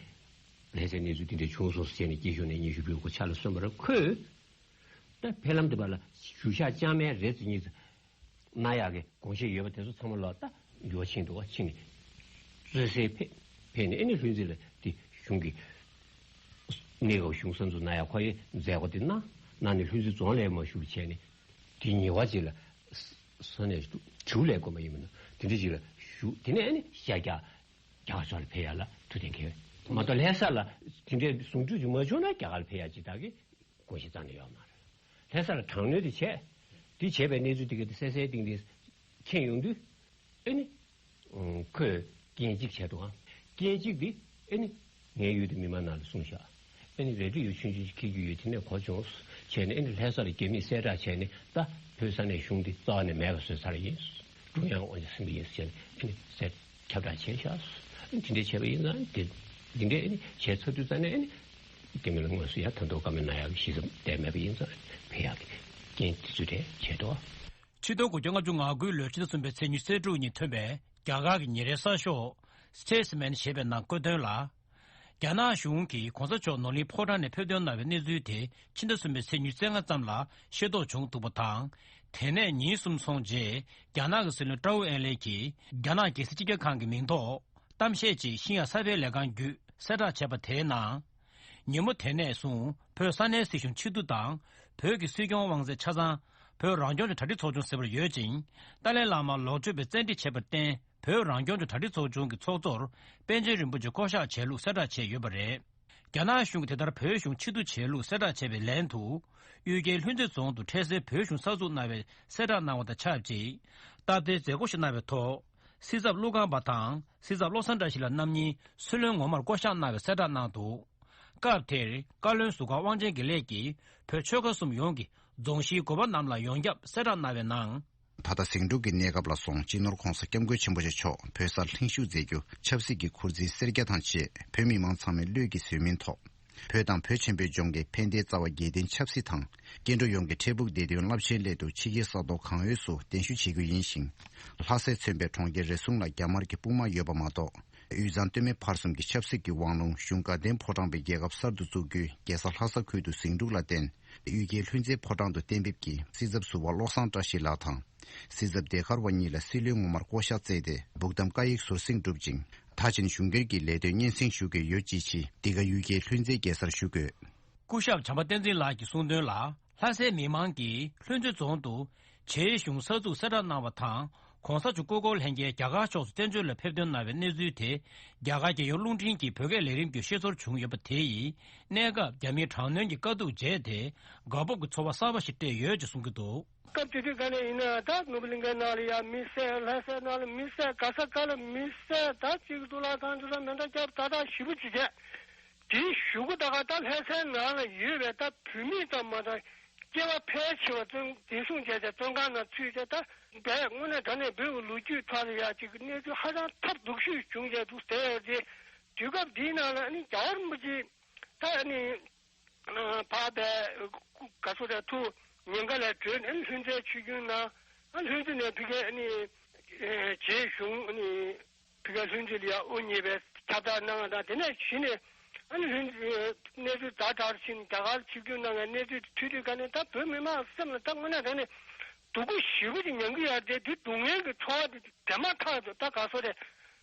ལྷ་སའི་གནས་ཚུལ་འདི་འདྲ་བྱུང་སོང་ཟེར་ནས་སྐྱེ་ཤུལ་ནས་སྙན་ཞུ་ཕུལ་དགོས་ཆ་ལ་སོན་པ་རེད། ཁོས་ད་ཕེབས་ལམ་དེ་བར་ལ་གཞུང་ཞབས་བཅངས་མ་རེད་ཟེར་གཉིས་གནང་ཡག་གི་དགོངས་བཞེས་ཡོད་པ་དེ་ཚོ་ཚང་མ་ལོག་ད་འགྱུར་བ་ཕྱིན་འདུག་བ། ཕྱིན་ནས་བཙལ་སའི་ཕེབས་ཕེབས་ནས་ཨེ་ནི་ལྷུན་རྩེ་ལ་དེ་གཞུང་གི་ གནས་སྐབས་གཞུང་གསར་འཛུགས་གནང་ཡག་ཁོ་ཡི་མཛད་སྒོ་དེ་གནང་། གནང་ནས་ལྷུན་རྩེ་རྫོང་ལ་མར་བཞུགས་བྱས་ནས། དེ་ཉེ་བ་ཅིག་ལ་ས་གནས་དྲིལ་བུ་ལ་དགོན་པ་ཡིན་མིན་ན་དེ་འདྲ་ཅིག་ལ་བཞུགས། དེ་ནས་ཨ་ནི་ཤར་རྒྱག་རྒྱ་གར་ཕྱོགས་ལ་ཕེབས་ཡག་ལ་ཐུགས་གཏན་འཁེལ་བ་མ་གཏོགས། ལྷ་ས་ལ་དེ་འདྲའི་ཟུང་འབྲེལ་ཅིག་མ་བྱུང་ན་རྒྱ་གར་ལ་ཕེབས་ཡག་ཅིག་བདག་གིས་དགོངས་གཞི་རྩ་ནས་ཡོད་མ་རེད། ལྷ་ས་ལ་དྲག་གནོན་དེ་བྱས། དེ་བྱས་པའི་གནས་ཚུལ་དེ་ག་དེ་གསལ་གསལ་ཏིང་ཏིང་མཁྱེན་ཡོང་དུས། ཨེ་ནི། ཨང་། ཁོས་རྐྱེན་གཅིག་བྱས་འདུག་ཨང་། རྐྱེན་གཅིག་དེ་ཨེ་ནི། ངའི་ཡུལ་དུ་མི་མང་ནང་ལ་གསུངས་ཤག། ཨེ་ནི་རལ་གྲི་ཡོད་ཆུང་ཆུང་ཅིག་འཁྱེར་རྒྱུ་ཡོད། དེ་ནས་གོ་བྱུང་། བྱས་ནས་ཨེ་ནི་ལྷ་ས་ལ་རྒྱ་མིས་གསལ་བསྒྲགས་བྱས་ནས། ད་བོད་ས་གནས་གཞུང་འདི་རྩ་བ་ནས་མེད་པ་བཟོས་ཚར་ཡིན། ཀྲུང་དབྱང་དབང་ཆ་ཟིན་པ་ཡིན་ཟེར་ནས་ཨེ་ནི་གསལ་ཁྱབ་བསྒྲགས་བྱས་ཤག། ཨེ་ནི་དེ་འདྲས་བྱས་པ་ཡིན་ཙང་། དེ་འདི་འདྲས་ཨེ་ནི་བྱས་ཚར་དུས་ཙ་ནས་ཨེ་ནི་རྒྱ་མི་ལ་དངོས་སུ་ཡར་ད་དུང་བཀའ་མོལ་གནང་ཡག་གི་གཞི་རྩ་དེ་མེད་པ་ཡིན་ཙང་། ཕེབས་ཡག་གི་རྐྱེན་དེ་ཚོ་དེ་བྱས་འདུག། ཕྱི་ལོ་ཆིག་སྟོང་དགུ་བརྒྱ་ལྔ་བཅུ་ང་དགུ་ལོའི་ཕྱི་ཟླ་གསུམ་པའི་ཚེས་ཉི་ཤུ་རྩ་དྲུག་ཉིན་ཐོན་པའི་རྒྱ་གར་གྱི་ཉིན་རེའི་གསར་ཤོག་Statesman ཞེས་པའི་ནང་བཀོད་དོན་ལ། རྒྱ་ནག་གཞུང་གིས་གོང་ས་མཆོག་ནོར་གླིང་ཕོ་བྲང་ནས་ཕེབས་ཐོན་གནང་བའི་གནས་ཚུལ་དེ་ཕྱི་ཟླ་གསུམ་པའི་ཚེས་ཉི་ཤུ་རྩ་ལྔ་ཙམ་ལ་ཤེས་རྟོགས་བྱུང་འདུག་པ་དང་། དེ་ནས་ཉིན་གསུམ་སོང་རྗེས་རྒྱ་ནག་གི་སྲིད་བློན་ཀྲའོ་ཨེན་ལེ་གིས་རྒྱ་ནག་རྒྱལ་སྲིད་སྤྱི་ཁྱབ་ཁང་གི་མིང་ཐོག་གཏམ་བཤད་ཅིག་ཧྲིན་ཡ་གསར་སྤེལ་ལས་ཁང་བརྒྱུད་གསལ་བསྒྲགས་བྱས་པ་དེའི་ནང་། ཉིན་མོ་དེ་ནས་བཟུང་བོད་ས་གནས་སྲིད་གཞུང་ཆེས་མཐོ་དང་། བོད་ཀྱི་སྲིད་སྐྱོང་དབང་ཚད་ཆ་ཚང་བོད་རང་སྐྱོང་ལྗོངས་གྲ་སྒྲིག་ཚོགས་ཆུང་ཟེར་བར་ཡོད་ཅིང་། ཏཱ་ལའི་བླ་མ་ལོག་སྤྱོད་པའི་བཙན་ཁྲིད་བྱས་པར་བརྟེན། བོད་རང་སྐྱོང་ལྗོངས་གྲ་སྒྲིག་ཚོགས་ཆུང་གི་ཚོགས་གཙོར་པཎ་ཆེན་རིན་པོ་ཆེ་བསྐོ་གཞག་བྱས་ལུགས་གསལ་བསྒྲགས་བྱས་ཡོད་པ་རེད། རྒྱ་ནག་གཞུང་གིས་དེ་ལྟར་བོད་གཞུང་ཆེས་མཐོ་བྱས་ལུགས་གསལ་བསྒྲགས་བྱས་པའི་ལན་དུ། གཡུལ་རྒྱལ་ལྷུན་རྩེ་རྫོང་དུ་འཕྲལ་སེལ་བོད་གཞུང་གསར་འཛུགས་གནང་བའི་གསལ་བསྒྲགས་གནང་བ་དང་ཆབས་ཅིག། སྟབས་བདེའི་མཛད་སྒོ་ཞིག་གནང་བའི་ཐོག། སྲིད་ཚབ་ཀླུ་ཁང་པ་དང་སྲིད་ཚབ་བློ་བཟང་བཀྲ་ཤིས་ལགས་རྣམ་གཉིས་སྲིད་བློན་ངོ་མར་བསྐོ་གཞག་གནང་བའི་གསལ་བསྒྲགས་གནང་འདུག། སྐབས་དེར་བཀའ་བློན་ཟུར་ཁང་དབང་ཆེན་དགེ་ལེགས་ཀྱིས་བོད་ཆོལ་ཁ་གསུམ་ཡོངས་ཀྱི་རྫོང་གཞིས་འགོ་པ་རྣམས་ལ་ཡོངས་ཁྱབ་གསལ་བསྒྲགས་གནང་བའི་ནང་། ད་ལྟ་ཟིང་འཁྲུག་གི་གནས་སྐབས་ལ་སོང་སྤྱི་ནོར་༸གོང་ས་༸སྐྱབས་མགོན་ཆེན་པོ་མཆོག་བོད་སར་ལྷིང་ཤུགས་མཛད་རྒྱུ་ཆབ་སྲིད་ཀྱི་འཁོར་འཛིན་སེར་སྐྱ་དང་བཅས་བོད་མི་མང་ཚང་མས་བློས་ཀྱིས་བཟོད་མིན་ཐོག། བོད་དང་བོད་ཆེན་པོའི་ལྗོངས་ཀྱི་ཕན་བདེའི་རྩ་བ་རྒྱལ་བསྟན་ཆབ་སྲིད་དང་། སྐྱེ་འགྲོ་ཡོངས་ཀྱི་འཕྲལ་ཕུགས་བདེ་དོན་རླབས་ཆེན་སླད་དུ་ཕྱི་རྒྱལ་ས་ཐོག་གང་འོས་སུ་གདན་ཞུ་བྱེད་རྒྱུ་ཡིན་ཞིང་། ལྷ་སས་མཚོན་པའི་གྲོང་ཁྱེར་རེ་ཟུང་ལ་རྒྱ་དམར་གྱི་དཔུང་དམག་ཡོད་པ་མ་གཏོགས། དབུས་གཙང་སྟོད་སྨད་བར་གསུམ་གྱི་ཆབ་སྲིད་ཀྱི་དབང་ལུང་གཞུང་དགའ་ལྡན་ཕོ་བྲང་པའི་རྒྱལ་ཁབ་གསར་དུ་བཙུགས་རྒྱུའི་རྒྱལ་ས་ལྷ་ས་ཁུལ་དུ་ཟིང་འཁྲུག་ལ་བརྟེན། གཡུལ་རྒྱལ་ལྷུན་རྩེ་ཕོ་བྲང་དུ་གཏན་འབེབས་ཀྱིས་སྲིད་ཚབ་ཟུར་པ་བློ་བཟང་བཀྲ་ཤིས་ལགས་དང་། སྲིད་ཚབ་ཟློས་གར་བ་གཉིས་ལ་སྲིད་བློན་ངོ་མར་བསྐོ་གཞག་བསྩལ་ཏེ་འབུག་གདམས་བཀའ་ཡིག་ཟུར་གཟིགས་གྲུབ་ཅིང་། ད་ཕྱིན་གཞུང་སྒེར་གྱི་ལས་དོན་སྙན་སེང་ཞུ་གི་ཡོད་ཅེས་ཅིག་འདི་ག་གཡུལ་རྒྱལ་ལྷུན་རྩེའི་རྒྱལ་སར་ཞུ་དགོས། སྐུ་ཞབས་བྱམས་པ་བསྟན་འཛིན་ལགས་ཀྱིས་གསུངས་དོན་ལ། ལྷ་སའི་མི་མང་གིས་ལྷུན་རྩེ་རྫོང་དུ་བྱེས་གཞུང་གསར་འཛུགས་གསལ་བསྒྲགས་གནང་བ་དང་། ྋགོང་ས་མཆོག་སྐུ་འཁོར་ལྷན་རྒྱས་རྒྱ་གར་ཕྱོགས་སུ་བཙན་བྱོལ་ལ་ཕེབས་ཐོན་གནང་བའི་གནས་ཚུལ་དེ། རྒྱ་གར་རྒྱལ་ཡོངས་རླུང་འཕྲིན་གྱི་བོད་སྐད་ལས་རིམ་བརྒྱུད་ཤེས་ཚོར་བྱུང་ཡོད་པ་དེ་ཡིས། གནས་སྐབས་རྒྱ་མིའི་དྲག་གནོན་གྱི་དཀའ་སྡུག་བརྗེད་དེ། དགའ་སྤོབས་ཀྱི་ཚོར་བ་གསར་པ་ཞིག་སྤྲད་ཡོད་ཅེས་གསུང་གི་འདུག། སྐབས་དེ་དུས་ག་ནས་ཡིན་ན། ད་ནོར་བུ་གླིང་གའི་ནང་ལ་ཡ་མི་བསད། ལྷ་སའི་ནང་ལ་མི་བསད། ག་ས་ག་ལ་མི་བསད། ད་གཅིག་གི་གཙུག་ལག་ཁང་དུ་ལ་མེ་མདའ་བརྒྱབ། ད་ད་ཞེ་པོ་ཅིག་བྱས། དེའི་གཞུག་གུ་ད་ག་ད་ལྷ་སའི་ནང་ལ་ཡོད་པའི་ད་བོད་མི་ཙམ་མ་ཚད་སྐྱེ་བ་ཕལ་ཆེ་བ་བཙོན་འཛིན་བཟུང་བྱས་ཏེ་བཙོན་ཁང་ནང་ཚུད་བྱས། ད་བས་དངོས་གནས་དྲང་གནས་བོད་ཀྱི་ལོ་རྒྱུས་ཐོག་ལ་ཡ་ཅིག་གནས་ཚུལ་ཧ་ཅང་ཐབས་སྡུག་ཤོས་བྱུང་བྱས་འདུག་ཟེར་ཡོད་རེད། དུས་སྐབས་འདིའི་ནང་ལ་ནི་རྒྱལ་བ་རིན་པོ་ཆེ་ད་ནི་ཕར་བས་ག་ཚོད་རེད། ཐུགས་ཉེན་ཁ་ལས་གྲོལ་ནས་ལྷུན་རྩེའི་ཆིབས་བསྒྱུར་གནང་། ལྷུན་རྩེ་ནས་ཕ་གིའི་ནི་བྱེས་གཞུང་ནི། ཕ་གིའི་ལྷུན་རྩེ་ལ་ཡང་དབུ་བརྙེས་པའི་ཁྱབ་བསྒྲགས་གནང་བ་དང་། དེ་ནས་གཞི་ནས་ཨ་ནི་ལྷུན་གནས་ཚུལ་ཛ་དྲག་ཕྱིན། རྒྱ་གར་ཆིབས་བསྒྱུར་གནང་བའི་གནས་ཚུལ་དེ་ཐོས་དུས་ག་ནས་ད་བོད་མི་མང་སེམས་ལ་ད་དངོས་གནས་དྲང་གནས་སྡུག་པོ་ཞེ་པོ་ཅིག་མྱང་གི་ཡོད་རེད། དེ་སྡུག་བསྔལ་གྱི་ཚོར་བ་དེ་དེ་མ་ཐག་ཏུ་ད་ག་སོ་རེད།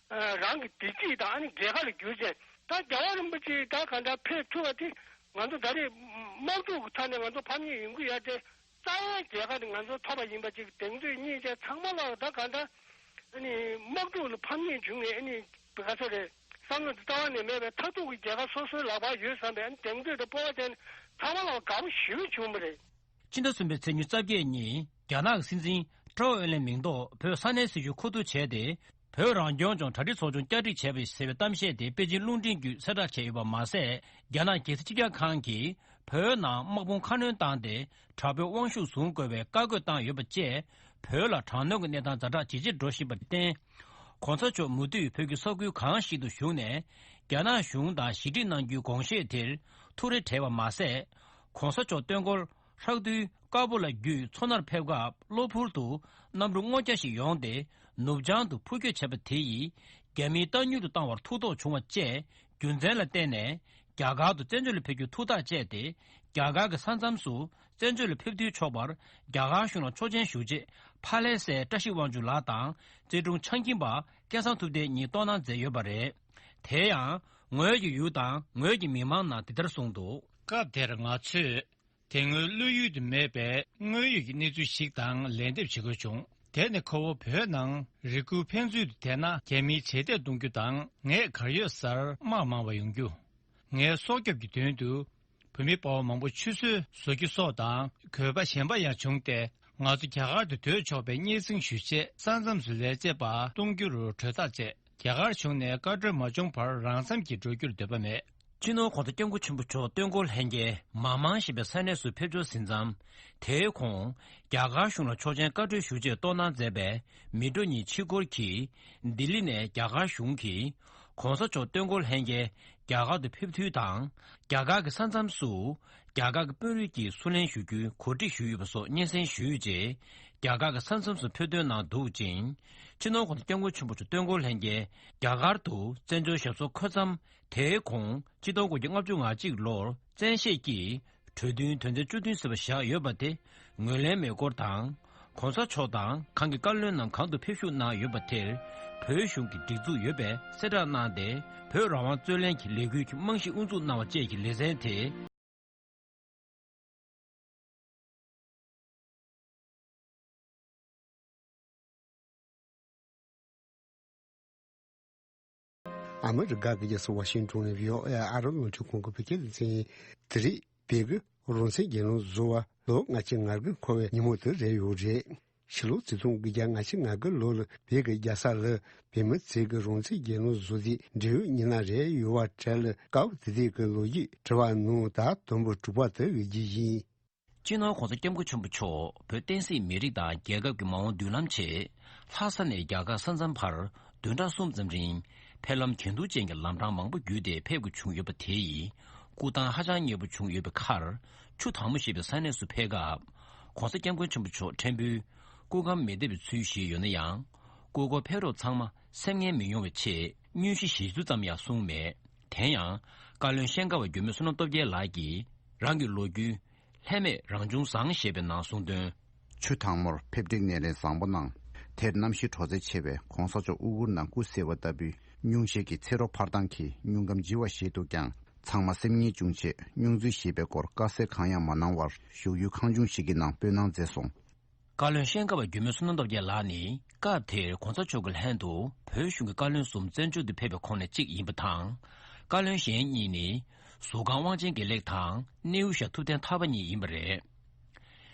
རང་གི་བདེ་སྐྱིད་དང་ཨ་ནི་རྒྱལ་ཁ་ལ་གྱུར་ཅན། ད་རྒྱལ་བ་རིན་པོ་ཆེ་ད་ག་འདྲ་ཕེབས་ཐུབ་པ་དེ་ང་ཚོ་ད་རེས་དམག་འཁྲུག་གི་ཐོག་ནས་ང་ཚོ་ཕམ་ཉེས་ཡོང་གི་ཡོད་རེད། རྩ་བའི་རྒྱལ་ཁ་དེ་ང་ཚོ་ཐོབ་པ་ཡིན་པ་ཅིག་གདེང་ཚོད་རྙེད་བྱས། ཚང་མ་ལ་ད་ག་འདྲ་ཨ་ནི་དམག་འཁྲུག་ལ་ཕམ་ཉེས་བྱུང་ནས་ཨ་ནི་ག་ཚོད་རེད། བསམ་བློ་དེ་རྩ་བ་ནས་མེད་པའི་མཐར་ཐུག་གི་རྒྱལ་ཁ་སོ་སོའི་ལག་པར་ཡོད་བསམ་པའི་ཨ་ནི་གདེང་ཚོད་དང་སྤོབས་པ་ཅན་ཚང་མ་ལ་དགའ་པོ་ཞེ་པོ་བྱུང་བ་རེད། ཕྱི་ཟླ་གསུམ་པའི་ཚེས་ཉི་ཤུ་རྩ་བརྒྱད་ཉིན་རྒྱ་ནག་གི་སྲིད་འཛིན་ཀྲོའུ་ཨེན་ལའེ་མིང་ཐོག་བོད་ས་གནས་སྲིད་གཞུང་མཁོ་བསྡུ་བྱས་ཏེ། བོད་རང་སྐྱོང་ལྗོངས་གྲ་སྒྲིག་ཚོགས་ཆུང་བསྐྱར་སྒྲིག་བྱས་པ་ཟེར་བའི་གཏམ་བཤད་དེ་པེ་ཅིན་རླུང་འཕྲིན་བརྒྱུད་གསལ་བསྒྲགས་བྱས་ཡོད་པ་མ་ཟད། རྒྱ་ནག་རྒྱལ་སྲིད་སྤྱི་ཁྱབ་ཁང་གིས་བོད་ནང་དམག་དཔུང་ཁ་སྣོན་བཏང་སྟེ་དྲག་པོའི་དབང་ཤུགས་བཟུང་དགོས་པའི་བཀའ་བཀོད་བཏང་ཡོད་པ་བཅས། བོད་ལ་དྲག་གནོན་གྱི་གནས་སྟངས་ཛ་དྲག་ཇེ་ཆེར་འགྲོ་བཞིན་པར་བརྟེན། ྋགོང་ས་མཆོག་མུ་མཐུད་བོད་ཀྱི་ས་ཁུལ་གང་ཞིག་ཏུ་བཞུགས་ནས། རྒྱ་ནག་གཞུང་དང་ཞི་འགྲིག་གནང་རྒྱུའི་དགོངས་བཞེད་དེར་ཐུགས་རེ་བྲལ་བ་མ་ཟད། ྋགོང་ས་མཆོག་སྟོན་འཁོར་ཧྲག་བསྡུའི་ཀ་པོ་ལ་བརྒྱུད་མཚོ་སྣར་ཕེབས་སྐབས། གློ་བུར་དུ་གནམ་གྲུ་སྔོ་སྐྱ་ཞིག་ཡོང་སྟེ་ནུབ་བྱང་དུ་འཕུར་སྐྱོད་བྱས་པ་དེ་ཡིས་རྒྱ་མིའི་ལྟ་མྱུལ་དུ་བཏང་བར་ཐུགས་དོགས་བྱུང་བ་བཅས། རྒྱུ་མཚན་ལ་བརྟེན་ནས་རྒྱ་གར་དུ་བཙན་བྱོལ་ལ་ཕེབས་རྒྱུ་ཐུགས་ཐག་བཅད་དེ། རྒྱ་གར་གྱི་ས་མཚམས་སུ་བཙན་བྱོལ་ལ་ཕེབས་ཐུབ་ཆོག་པར་རྒྱ་གར་གཞུང་ལ་ཆོག་མཆན་ཞུ་ཆེད། ཕ་ལེ་སའི་བཀྲ་ཤིས་དབང་ཕྱུག་ལགས་དང་། རྩེ་དྲུང་ཆང་ཁྱིམ་པ་སྐལ་བཟང་ཐུབ་བསྟན་གཉིས་གཏོང་གནང་མཛད་ཡོད་པ་རེད། དེ་ཡང་ ངོས་ཀྱི་ཡུལ་དང་ངོས་ཀྱི་མི་མང་ནང་འདི་ལྟར་གསུངས་འདུག། སྐབས་དེར་ང་ཚོས་དེ་སྔོན་བློ་ཡུལ་དུ་མེད་པའི་དངོས་ཡོད་ཀྱི་གནས་ཚུལ་ཞིག་དང་ལན་འདེབས་བྱེད་དགོས་བྱུང་། དེ་ནི་ཁོ་བོ་བོད་ནང་རེ་སྐུལ་ཕན་ཚུན་དུ་བསྡད་ན་རྒྱ་མིས་བྱེད་གཏད་གཏོང་རྒྱུ་དང་། ངས་གར་ཡོད་སར་དམག་མང་བ་ཡོང་རྒྱུ། ངའི་སྲོག་སྐྱོབ་ཀྱི་དོན་དུ་བོད་མི་དཔའ་བོ་མང་པོ་ཆུད་ཟོས་བཟོ་རྒྱུ་སོགས་དང་། དགོས་པ་གཞན་པ་ཡང་བྱུང་སྟེ། ང་ཚོ་རྒྱ་གར་དུ་སྡོད་ཆོག་པའི་སྙན་སེང་ཞུ་ཆེད་ས་མཚམས་སུ་ལས་བྱེད་པ་གཏོང་རྒྱུ་རུ་གྲོས་ཐག་བཅད། རྒྱ་གར་གཞུང་ནས་བཀའ་འཁྲོལ་མ་བྱུང་བར་རང་འཚམས་ཀྱིས་འགྲོ་རྒྱུར་འདོད་པ་མེད། སྤྱི་ནོར་༧གོང་ས་༧སྐྱབས་མགོན་ཆེན་པོ་མཆོག་སྟོད་འཁོར་ལྷན་རྒྱས་མ་མང་ཞེས་པའི་ས་གནས་སུ་ཕེབས་འབྱོར་ཟིན་མཚམས། དེའི་གོང་རྒྱ་གར་གཞུང་ལ་ཆོག་མཆན་བཀའ་འཁྲོལ་ཞུ་ཆེད་གཏོང་གནང་མཛད་པའི་མི་འགྲོ་གཉིས་ཕྱིར་འཁོར་གྱིས། ལྡི་ལི་ནས་རྒྱ་གར་གཞུང་གིས་༧གོང་ས་མཆོག་སྟོད་འཁོར་ལྷན་རྒྱས་རྒྱ་གར་དུ་ཕེབས་ཚུལ་དང་། རྒྱ་གར་གྱི་ས་མཚམས་སུ་རྒྱ་གར་གྱི་དཔོན་རིགས་ཀྱིས་བསུ་ལེན་ཞུ་རྒྱུའི་གོ་སྒྲིག་ཞུས་ཡོད་པ་སོགས་སྙན་སེང་ཞུས་རྗེས། རྒྱ་གར་གྱི་ས་མཚམས་སུ་ཕེབས་ཐོན་གནང་འདུག་ཅིང་། སྤྱི་ནོར་༧གོང་ས་༧སྐྱབས་མགོན་ཆེན་པོ་མཆོག་སྟོད་འཁོར་ལྷན་རྒྱས་རྒྱ་གར་དུ་བཙན་བྱོལ་ཞབས་སོར་འཁོད་མཚམས། དེའི་གོང་ཆིག་སྟོང་དགུ་བརྒྱ་ལྔ་བཅུ་ང་གཅིག་ལོར་བཙན་ཤེད་ཀྱིས་གྲོས་མཐུན་དོན་ཚན་བཅུ་བདུན་ཟེར་བ་བཞག་ཡོད་པ་དེ་ངོས་ལེན་མེད་སྐོར་དང་། ༧གོང་ས་མཆོག་དང་གང་གི་བཀའ་བློན་རྣམས་གང་དུ་ཕེབས་བཞུགས་གནང་ཡོད་པ་དེར་བོད་གཞུང་གིས་སྒྲིག་འཛུགས་ཡོད་པའི་གསལ་བསྒྲགས་གནང་སྟེ། བོད་རང་དབང་རྩོད་ལེན་གྱི་ལས་འགུལ་གྱི་རྨང་གཞི་དབུ་འཛུགས་གནང་བ་བཅས་ཀྱི་ལེ་ཚན་དེ། ཨ་མི་རི་ཀ་གི་རྒྱལ་ས་ཝ་ཤིང་ཏོན་ནས་བྷི་ཨོ་ཨེ་ཨ་རོ་རླུང་འཕྲིན་ཁང་གི་བོད་སྐད་སྡེ་ཚན་ཡིན། དེ་རིང་བོད་ཀྱི་རང་བཙན་རྒྱལ་ལོ་རྫོགས་པ་ལོ་ལྔ་བཅུ་ང་དགུ་འཁོར་བའི་ཉིན་མོ་དེ་རེད་ཡོད་རེད། ཕྱི་ལོ་ཆིག་སྟོང་དགུ་བརྒྱ་ལྔ་བཅུ་ང་དགུ་ལོ་ལ་བོད་ཀྱི་རྒྱལ་ས་ལ་བོད་མི་ཚོས་ཀྱི་རང་བཙན་རྒྱལ་ལོ་བཟོ་དུས་འབྲེལ་ཡོད་ཉིན་ལ་རེད་ཡོད་པ་གྲས་ལ་སྐབས་དེ་དུས་ཀྱི་ལོ་རྒྱུས་དྲི་བ་ནང་ད་དུམ་བུ་དྲུག་པ་དེ་ཡོད་རྒྱུ་ཡིན། སྤྱི་ནོར་༧གོང་ས་༧སྐྱབས་མགོན་ཆེན་པོ་མཆོག་བོད་བསྟན་སྲིད་མི་རིགས་དང་རྒྱལ་ཁབ་ཀྱི་མ་འོངས་མདུན་ལམ་ཆེད་ལྷ་ས་ནས་རྒྱ་གར་ས་མཚམས་བར་བདུན་ཕྲག་གསུམ་ཙམ་རིང་ཕེབས་ལམ་གྱེན་ཐུག་ཅན་གྱི་ལམ་འཕྲང་མང་པོ་བརྒྱུད་དེ་ཕེབས་དགོས་བྱུང་ཡོད་པ་དེ་ཡིས་སྐུ་ཐང་ཧ་ཅང་མཉེས་པོ་བྱུང་ཡོད་པའི་ཁར། ཆུ་དྭངས་མོ་ཞེས་པའི་ས་གནས་སུ་ཕེབས་སྐབས། ༧གོང་ས་༧སྐྱབས་མགོན་ཆེན་པོ་མཆོག་ཕྲན་བུ་སྐུ་ཁམས་མི་བདེ་བའི་ཚུལ་ཞིག་ཡོད་ན་ཡང་། སྐུ་འཁོར་ཕེབས་རོགས་ཚང་མ་སེམས་ངལ་མི་ཡོང་བའི་ཆེད་སྙུན་གཞི་བཞེས་ཚུལ་ཙམ་ཡང་གསུངས་མེད། དེ་ཡང་བཀའ་བློན་ཤེས་དགའ་བ་འགྱུར་མེད་བསོད་ནམས་སྟོབས་རྒྱལ་ལགས་ཀྱིས་རང་གི་ལོ་རྒྱུས་ལྷད་མེད་རང་བྱུང་བཟང་ཞེས་པའི་ནང་གསུངས་དོན། ཆུ་དྭངས་མོར་ཕེབས་འབྲིང་སྣེ་ལེན་བཟང་པོ་གནང་། དེར་གནམ་གཤིས་དྲོ་ཚད་ཆེ་བས་༧གོང་ས་མཆོག་དབུ་གུར་ནང་སྐུ་གཟེར་བ་ལྟ་བུའི་སྙུང་གཞི་གི་ཚེ་རོགས་འཕར་སྟངས་ཀྱིས་སྙུང་ཁམས་ལྗིད་པ་ཞིག་འདུག་ཀྱང་། ཚང་མ་སེམས་ངལ་བྱུང་རྗེས་སྙུང་འཛུལ་ཞེས་པའི་སྐོར་དཀའ་སེལ་གང་ཡང་མ་གནང་བར་བཞུགས་ཡུལ་ཁང་ཆུང་ཞིག་གི་ནང་སྤོས་སྣང་མཛད་སོང་། བཀའ་བློན་ཤེས་དགའ་བ་འགྱུར་མེད་བསོད་ནམས་སྟོབས་རྒྱལ་ལགས་ནི་སྐབས་དེར་གོང་ས་མཆོག་གི་ལྷན་དུ་བོད་གཞུང་གི་བཀའ་བློན་གསུམ་བཙན་བྱོལ་དུ་ཕེབས་པའི་ཁོངས་ནས་གཅིག་ཡིན་པ་དང་། བཀའ་བློན་གཞན་གཉིས་ནི་ཟུར་ཁང་དབང་ཆེན་དགེ་ལེགས་དང་སྣེའུ་ཤ་ཐུབ་བསྟན་ཐར་པ་གཉིས་ཡིན་པ་རེད།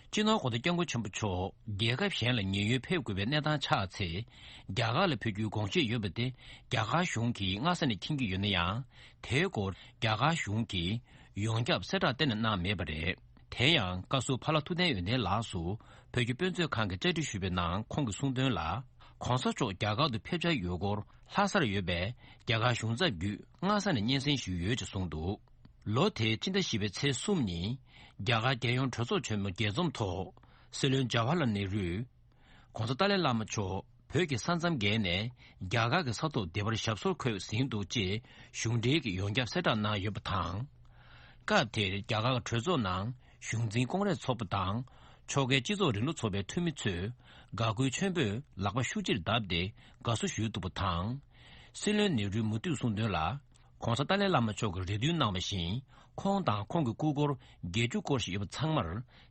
སྤྱི་ནོར་༧གོང་ས་༧སྐྱབས་མགོན་ཆེན་པོ་མཆོག་རྒྱལ་ཁབ་གཞན་ལ་ཉེན་གཡོལ་ཕེབས་དགོས་པའི་གནས་སྟངས་ཆགས་ཚེ། རྒྱ་གར་ལ་ཕེབས་རྒྱུའི་དགོངས་བཞེས་ཡོད་པ་དེ་རྒྱ་གར་གཞུང་གིས་སྔ་ས་ནས་མཁྱེན་གྱི་ཡོད་ན་ཡང་། དེའི་སྐོར་རྒྱ་གར་གཞུང་གིས་ཡོངས་ཁྱབ་གསལ་བསྒྲགས་གཏན་ནས་གནང་མེད་པ་རེད། དེ་ཡང་བཀའ་ཟུར་ཕ་ལྷ་ཐུབ་བསྟན་ཡོན་ཏན་ལགས་སུ་བོད་ཀྱི་དཔེ་མཛོད་ཁང་གི་བཅར་འདྲི་ཞུས་པའི་ནང་ཁོང་གིས་གསུངས་དོན་ལ། གོང་ས་མཆོག་རྒྱ་གར་དུ་ཕེབས་འཆར་ཡོད་སྐོར་ལྷ་སར་ཡོད་པའི་རྒྱ་གར་གཞུང་ཚབ་བརྒྱུད་སྔ་ས་ནས་སྙན་སེང་ཞུས་ཡོད་ཅེས་གསུངས་འདུག། ལོ་དེའི་ཕྱི་ཟླ་བཞི་པའི་ཚེས་གསུམ་ཉིན། རྒྱ་གར་རྒྱལ་ཡོངས་གྲོས་ཚོགས་ཆེན་མོ་རྒྱས་འཛོམས་ཐོག་སྲིད་བློན་ཇཱ་ཝར་ལཱལ་ནེ་རུས། གོང་ས་ཏཱ་ལའི་བླ་མ་མཆོག་བོད་ཀྱི་ས་མཚམས་བརྒལ་ནས་རྒྱ་གར་གྱི་ས་ཐོག་བདེ་བར་ཞབས་སོར་འཁོད་ཟིན་འདུག་ཅེས་གཞུང་འབྲེལ་གྱི་ཡོངས་ཁྱབ་གསལ་བསྒྲགས་གནང་ཡོད་པ་དང་། སྐབས་དེར་རྒྱ་གར་གྱི་གྲོས་ཚོགས་ནང་གཞུང་འཛིན་ཀོང་རེས་ཚོགས་པ་དང་ཕྱོགས་འགལ་སྤྱི་ཚོགས་རིང་ལུགས་ཚོགས་པའི་འཐུས་མི་ཚོས་དགའ་མགུ་ཆེན་པོས་ལག་པ་ཤུགས་ཆེར་བརྡབས་ཏེ་དགའ་བསུ་ཞུས་འདུག་པ་དང་། སྲིད་བློན་ནེ་རུས་མུ་མཐུད་གསུངས་དོན་ལ། གོང་ས་ཏཱ་ལའི་བླ་མ་མཆོག་གིས་རེ་འདུན་གནང་བ་བཞིན། ཁོང་དང་ཁོང་གི་སྐུ་འཁོར་བརྒྱད་ཅུ་སྐོར་ཞིག་ཡོད་པ་ཚང་མར་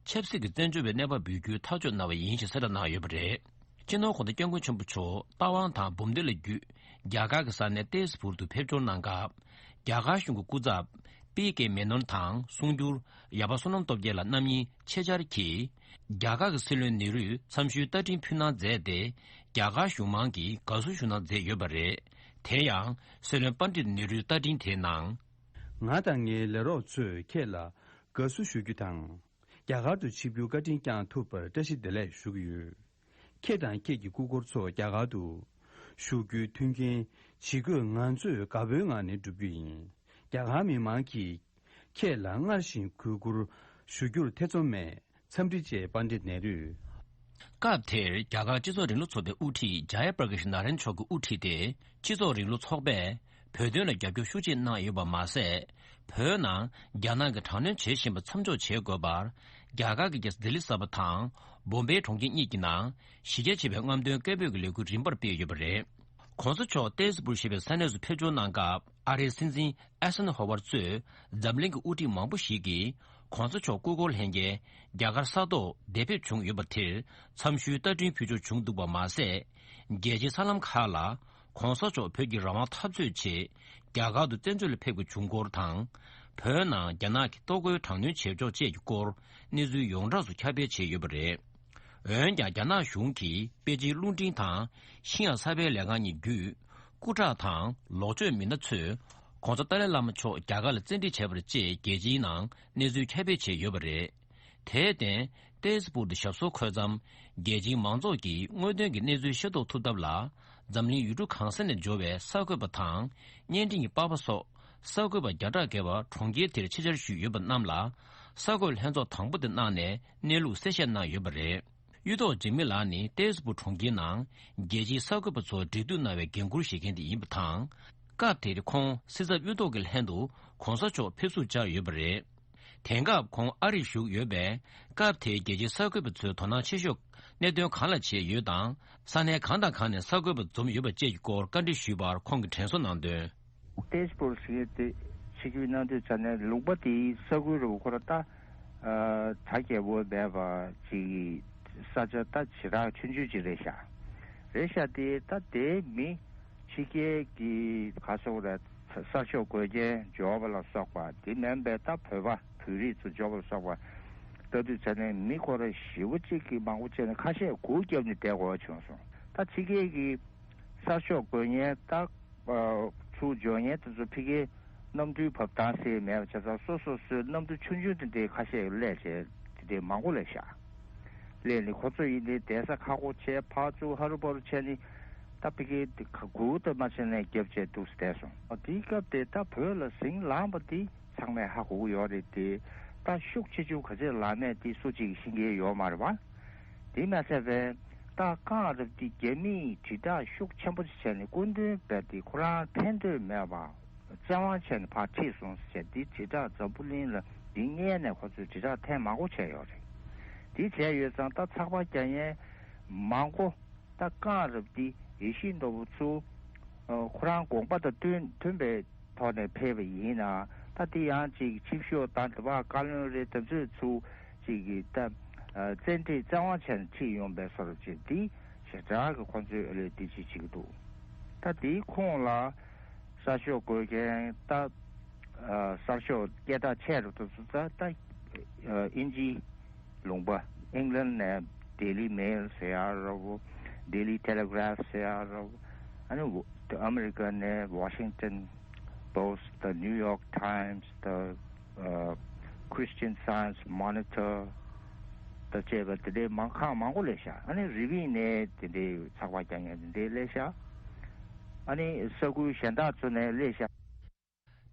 ཆབ་སྲིད་ཀྱི་བཙན་བྱོལ་བའི་གནས་བབ་འབུལ་རྒྱུའི་ཐག་གཅོད་གནང་བ་ཡིན་ཞེས་གསལ་བསྒྲགས་གནང་ཡོད་པ་རེད། སྤྱི་ནོར་གོང་ས་སྐྱབས་མགོན་ཆེན་པོ་མཆོག་རྟ་དབང་དང་འབུམ་སྡེ་ལ་བརྒྱུད་རྒྱ་གར་གྱི་ས་གནས་ཏེས་པུར་དུ་ཕེབས་འབྱོར་གནང་སྐབས། རྒྱ་གར་གཞུང་གི་སྐུ་ཚབ་པི་ཀེ་མེ་ནོན་དང་གསུང་སྒྱུར་ཡར་པ་བསོད་ནམས་སྟོབས་རྒྱལ་ལགས་རྣམ་གཉིས་ཆེད་བཅར་གྱིས། རྒྱ་གར་གྱི་སྲིད་བློན་ནེ་རུས་འཚམས་ཞུའི་རྟ་མགྲིན་ཕུལ་གནང་མཛད་དེ། རྒྱ་གར་གཞུང་མང་གིས་དགའ་བསུ་ཞུ་གནང་མཛད་ཡོད་པ་རེད། དེ་ཡང་སྲིད་བློན་པཎྜི་ཏ་ནེ་རུའི་རྟ་མགྲིན་དེའི་ནང་། ང་དང་ངའི་ལས་རོགས་ཚོས་ཁྱེད་ལ་དགའ་བསུ་ཞུ་རྒྱུ་དང་། རྒྱ་གར་དུ་ཆིབས་བསྒྱུར་བཀའ་དྲིན་བསྐྱངས་ཐུབ་པར་བཀྲ་ཤིས་བདེ་ལེགས་ཞུ་གི་ཡོད། ཁྱེད་དང་ཁྱེད་ཀྱི་སྐུ་འཁོར་ཚོ་རྒྱ་གར་དུ་བཞུགས་རྒྱུའི་མཐུན་རྐྱེན་ཇི་དགོས་ང་ཚོས་དགའ་པོའི་ངང་ནས་བསྒྲུབ་རྒྱུ་ཡིན། རྒྱ་གར་མི་མང་གིས་ཁྱེད་ལ་སྔར་བཞིན་གུས་བཀུར་ཞུ་རྒྱུར་ཐེ་ཚོམ་མེད། འཚམས་འདྲི་བཅས་པཎྜི་ཏ་ནེ་རུས། སྐབས་དེར་རྒྱ་གར་སྤྱི་ཚོགས་རིང་ལུགས་ཚོགས་པའི་དབུ་ཁྲིད་ཇཱ་ཡ་པྲ་ཀཱཤ་ནཱ་རན་མཆོག་གིས་དབུ་ཁྲིད་དེ་སྤྱི་ཚོགས་རིང་ལུགས་ཚོགས་པས་བོད་དོན་ལ་རྒྱབ་སྐྱོར་ཤུགས་ཆེ་གནང་ཡོད་པ་མ་ཟད། བོད་ནང་རྒྱ་ནག་གིས་དྲག་གནོན་བྱེད་བཞིན་པ་མཚམས་འཇོག་བྱེད་དགོས་པར་རྒྱ་གར་གྱི་རྒྱལ་ས་ལྡི་ལི་གསར་པ་དང་བོམ་བེ་གྲོང་ཁྱེར་གཉིས་ཀྱི་ནང་གཞི་རྒྱ་ཆེ་བའི་རྔམ་སྟོན་སྐད་འབོད་ཀྱི་ལས་འགུལ་རིམ་པར་སྤེལ་ཡོད་པ་རེད། གོང་ས་མཆོག་ཏེས་པུར་ཞེས་པའི་ས་གནས་སུ་ཕེབས་འབྱོར་གནང་སྐབས། ཨ་རིའི་སྲིད་འཛིན་ཨེ་སན་ཧོ་ཝར་གཙོས་འཛམ་གླིང་གི་དབུ་ཁྲིད་མང་པོ་ཞིག་གིས་གོང་ས་མཆོག་སྐུ་འཁོར་ལྷན་རྒྱས་རྒྱ་གར་ས་ཐོག་བདེ་ཕེབས་བྱུང་ཡོད་པ་དེར་འཚམས་ཞུའི་རྟ་སྒྲིང་ཕུལ་ཆོག་བྱུང་འདུག་པ་མ་ཟད། རྒྱལ་སྤྱིའི་གསར་ལམ་ཁག་ལ་གོང་ས་མཆོག་བོད་ཀྱི་རང་དབང་འཐབ་རྩོད་ཆེད་རྒྱ་གར་དུ་བཙན་བྱོལ་ལ་ཕེབས་དགོས་བྱུང་སྐོར་དང་། བོད་ནང་རྒྱ་ནག་གིས་གཏོར་རྒོལ་དྲག་གནོན་བྱེད་ཕྱོགས་བཅས་ཀྱི་སྐོར་གནས་ཚུལ་ཡོངས་གྲགས་སུ་ཁྱབ་སྤེལ་བྱས་ཡོད་པ་རེད། འོན་ཀྱང་རྒྱ་ནག་གཞུང་གིས་པེ་ཅིན་རླུང་འཕྲིན་དང་ཤིན་ཡང་གསར་སྤེལ་ལས་ཁང་གཉིས་བརྒྱུད། སྐུ་དྲག་དང་ལོག་སྤྱོད་མི་སྣ་ཚོས་༧གོང་ས་ཏཱ་ལའི་བླ་མ་མཆོག་རྒྱ་གར་ལ་བཙན་ཁྲིད་བྱས་པ་རེད་ཅེས་རྒྱལ་སྤྱིའི་ནང་གནས་ཚུལ་ཁྱབ་སྤེལ་བྱས་ཡོད་པ་རེད། དེར་བརྟེན། ཏེ་ཟི་པུར་དུ་ཞབས་སོར་འཁོད་མཚམས། རྒྱལ་སྤྱིའི་མང་ཚོགས་ཀྱིས་དངོས་དོན་གྱི་གནས་ཚུལ་ཤེས་རྟོགས་ཐུབ་ཐབས་ལ། འཛམ་གླིང་ཡུལ་གྲུ་གང་ས་ནས་འབྱོར་བའི་གསར་འགོད་པ་དང་། བརྙན་འཕྲིན་གྱི་པར་པ་སོགས། གསར་འགོད་པ་བརྒྱ་ཕྲག་བརྒལ་བ་གྲོང་ཁྱེར་དེར་ཆེད་བཅར་ཞུས་ཡོད་པ་རྣམས་ལ། གསར་འགོད་ལྷན་ཚོགས་དང་པོ་དེ་གནང་ནས་གནས་ལུགས་གསལ་བཤད་གནང་ཡོད་པ་རེད། གཡུ་ཐོག་འཇིགས་མེད་ལགས་ནི་ཏེ་ཟི་པུར་གྲོང་ཁྱེར་ནང་རྒྱལ་སྤྱིའི་གསར་འགོད་པ་ཚོར་འབྲེལ་མཐུད་གནང་བའི་འགན་འཁུར་བཞེས་མཁན་དེ་ཡིན་པ་དང་། སྐབས་དེར་ཁོང་སྲིད་ཚབ་གཡུ་ཐོག་གི་ལྷན་དུ་གོང་ས་མཆོག་ཕེབས་བསུར་བཅར་ཡོད་པ་རེད། དེང་སྐབས་ཁོང་ཨ་རིར་བཞུགས་ཡོད་པས། སྐབས་དེའི་རྒྱལ་སྤྱིའི་གསར་འགོད་པ་ཚོས་དོ་སྣང་ཆེ་ཤོས་གནད་དོན་གང་ལ་བྱས་ཡོད་དང་། ས་གནས་གང་དང་གང་ནས་གསར་འགོད་པ་འཛོམས་ཡོད་པ་བཅས་ཀྱི་སྐོར་བཀའ་འདྲི་ཞུས་པར་ཁོང་གིས་དྲན་གསོ་གནང་དོན། ཏེ་ཟི་པུར་ཟེར་མཁན་དེ་ཆིབས་བསྒྱུར་གནང་དུས་ཙམ་ནས་ལུང་པ་དེའི་ས་ཁུལ་རུ་ཁོ་ར་ད་ཨ་གྲ་རྒྱས་པོ་མེད་པ་ཅིག་གི་ས་ཆ་ད་ཇེ་དྲག་ཆུང་ཆུང་ཅིག་རེད་ཤག་རེད་ཤག་དེ་ད་དེའི་མི་ཕྱི་རྒྱལ་གྱི་ག་སོག་ར་གསར་ཤོག་འགོད་མཁན་འབྱོར་བ་ལ་སོགས་པ་དེ་མིན་པའི་ད་བོད་པ་བོད་རིགས་ཚོ་འབྱོར་བ་ལ་སོགས་པ་ལྟ་དུས་ཙམ་ནས་མི་ཁོ་ར་ཞེ་པོ་ཅིག་གི་མང་པོ་བྱས་ནས་ཁ་ཤས་སྒུག་བརྒྱབ་ནས་བསྡད་དགོས་བྱུང་སོང་། ད་ཕྱི་རྒྱལ་གྱི་གསར་ཤོག་འགོད་མཁན་ད། ཚུར་འབྱོར་མཁན་དེ་ཚོ་ཕ་གིའི་གནམ་གྲུའི་བབས་སྟངས་ཟེར་མེད་པ་བྱས་ཙང་སོ་སོ་སོའི་གནམ་གྲུ་ཆུང་ཆུང་དེ་འདྲའི་ཁ་ཤས་སླེབས་བྱས་དེ་འདྲའི་མང་པོ་སླེབས་ཤག་སླེབས་ནས་ཁོ་ཚོ་ཡིན་དེ་བསྡད་ས་ཁག་པོ་བྱས་ཕར་ཚུར་ཧ་རུ་བ་རུ་བྱས་ནས་ད་ཕ་གིའི་དེ་ཁ་སྒུག་ད་མ་བྱས་ནས་རྒྱབ་བྱས་འདུག་སེ་བསྡད་སོང་། དེའི་སྐབས་དེ་ད་བོད་ལ་ཟིང་ལངས་པ་དེ་ཚང་མས་ཧ་གོ་གི་ཡོད་རེད་དེ། ད་ཤུགས་ཆེ་ཆུང་ག་ཚོད་ལངས་མེད་དེ་སུ་གཅིག་གིས་ཤེས་ཀྱི་ཡོད་མ་རེད་བ། དེ་མ་ཟད་པའི་ད་རྐང་རབ་དེ་རྒྱ་མིས་དྲིལ་བསྒྲགས་ཤུགས་ཆེན་པོ་བྱས་ནས་སྐུ་མདུན་བས་དེ་ཁོ་རང་འཐེན་འདོད་མེད་པ་བཙན་དབང་བྱས་ནས་ཕར་ཁྲིད་སོང་ཟེར་དེ་དྲིལ་བསྒྲགས་འཛམ་བུ་གླིང་ལ་དེ་སྔས་ནས་ཁོ་ཚོས་དྲིལ་བསྒྲགས་ཐེངས་མང་པོ་བྱས་ཡོད་རེད། དེ་བྱས་ཡོད་ཙང་ད་ཚགས་པར་རྒྱག་མཁན་མང་པོ་ད་རྐང་རབ་དེ་ཡེ་ཤེས་ནོར་བུ་ཚུར་ཁོ་རང་དགོངས་པ་དང་མཐུན་མཐུན་པའི་ཐོག་ནས་ཕེབས་པ་ཡིན་ན་ད་དེ་ཡང་ཅིག་ཆིབས་ཞབས་དང་དེ་བར་བཀའ་བློན་རེད་དེ་ཚོས་ཚུར་ཅིག་གི་ད་བཙན་ཁྲིད་བཙན་དབང་བྱས་ནས་ཁྲིད་ཡོང་པའི་བཟོ་འདྲ་ཅིག་དེ་ཞེ་དྲག་གི་ཁོང་ཚོས་ཨ་ལས་དེ་ཅིག་བྱེད་ཀྱི་འདུག་ད་དེའི་ཁོངས་ལ་གསར་ཤོག་འགོད་མཁན་ད་གསར་ཤོག་སྐད་གྲགས་ཆེ་རུ་དུ་ཚུད་ད་དབྱིན་ཇི། ལུང་པ་ཨིང་ལན་ནས་Daily Mail ཟེར་ཡག་ར་བོ། Daily Telegraph ཟེར་ཡག་ར་བོ། ཨ་ནི་ཨ་མི་རི་ཀ་ནས་Washington Post དང་New York Times དང་Christian Science Monitor དང་བཅས་པ་དེ་འདྲའི་མང་ཁག་མང་པོ་སླེབས་ཤག་ཨ་ནི་རི་བིང་ནས་དེ་འདྲའི་ཚགས་པར་རྒྱག་མཁན་དེ་འདྲའི་སླེབས་ཤག་ཨ་ནི་ས་ཁུལ་གཞན་དག་ཚོ་ནས་སླེབས་ཤག་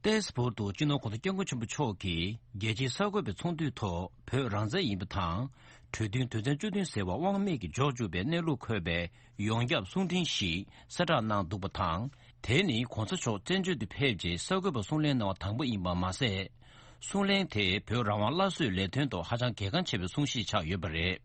ཏེ་ཟི་པུར་དུ་སྤྱི་ནོར་༧གོང་ས་༧སྐྱབས་མགོན་ཆེན་པོ་མཆོག་གིས་རྒྱལ་སྤྱིའི་གསར་འགོད་པའི་ཚོགས་འདུའི་ཐོག་བོད་རང་བཙན་ཡིན་པ་དང་། གྲོས་མཐུན་དོན་ཚན་བཅུ་བདུན་ཟེར་བ་དབང་མེད་ཀྱིས་འཇོག་བཅུག་པའི་གནས་ལུགས་འཁོད་པའི་ཡོངས་ཁྱབ་གསུང་འཕྲིན་ཞིག་གསལ་བསྒྲགས་གནང་འདུག་པ་དང་། དེ་ནི་༧གོང་ས་མཆོག་བཙན་བྱོལ་དུ་ཕེབས་རྗེས་གསར་འགོད་པར་གསུང་གླེང་གནང་བ་དང་པོ་ཡིན་པ་མ་ཟད། གསུང་གླེང་དེ་བོད་རང་དབང་སླར་གསོའི་ལས་དོན་ཐོག་ཧ་ཅང་གལ་འགངས་ཆེ་བའི་གསུང་བཤད་ཆགས་ཡོད་པ་རེད།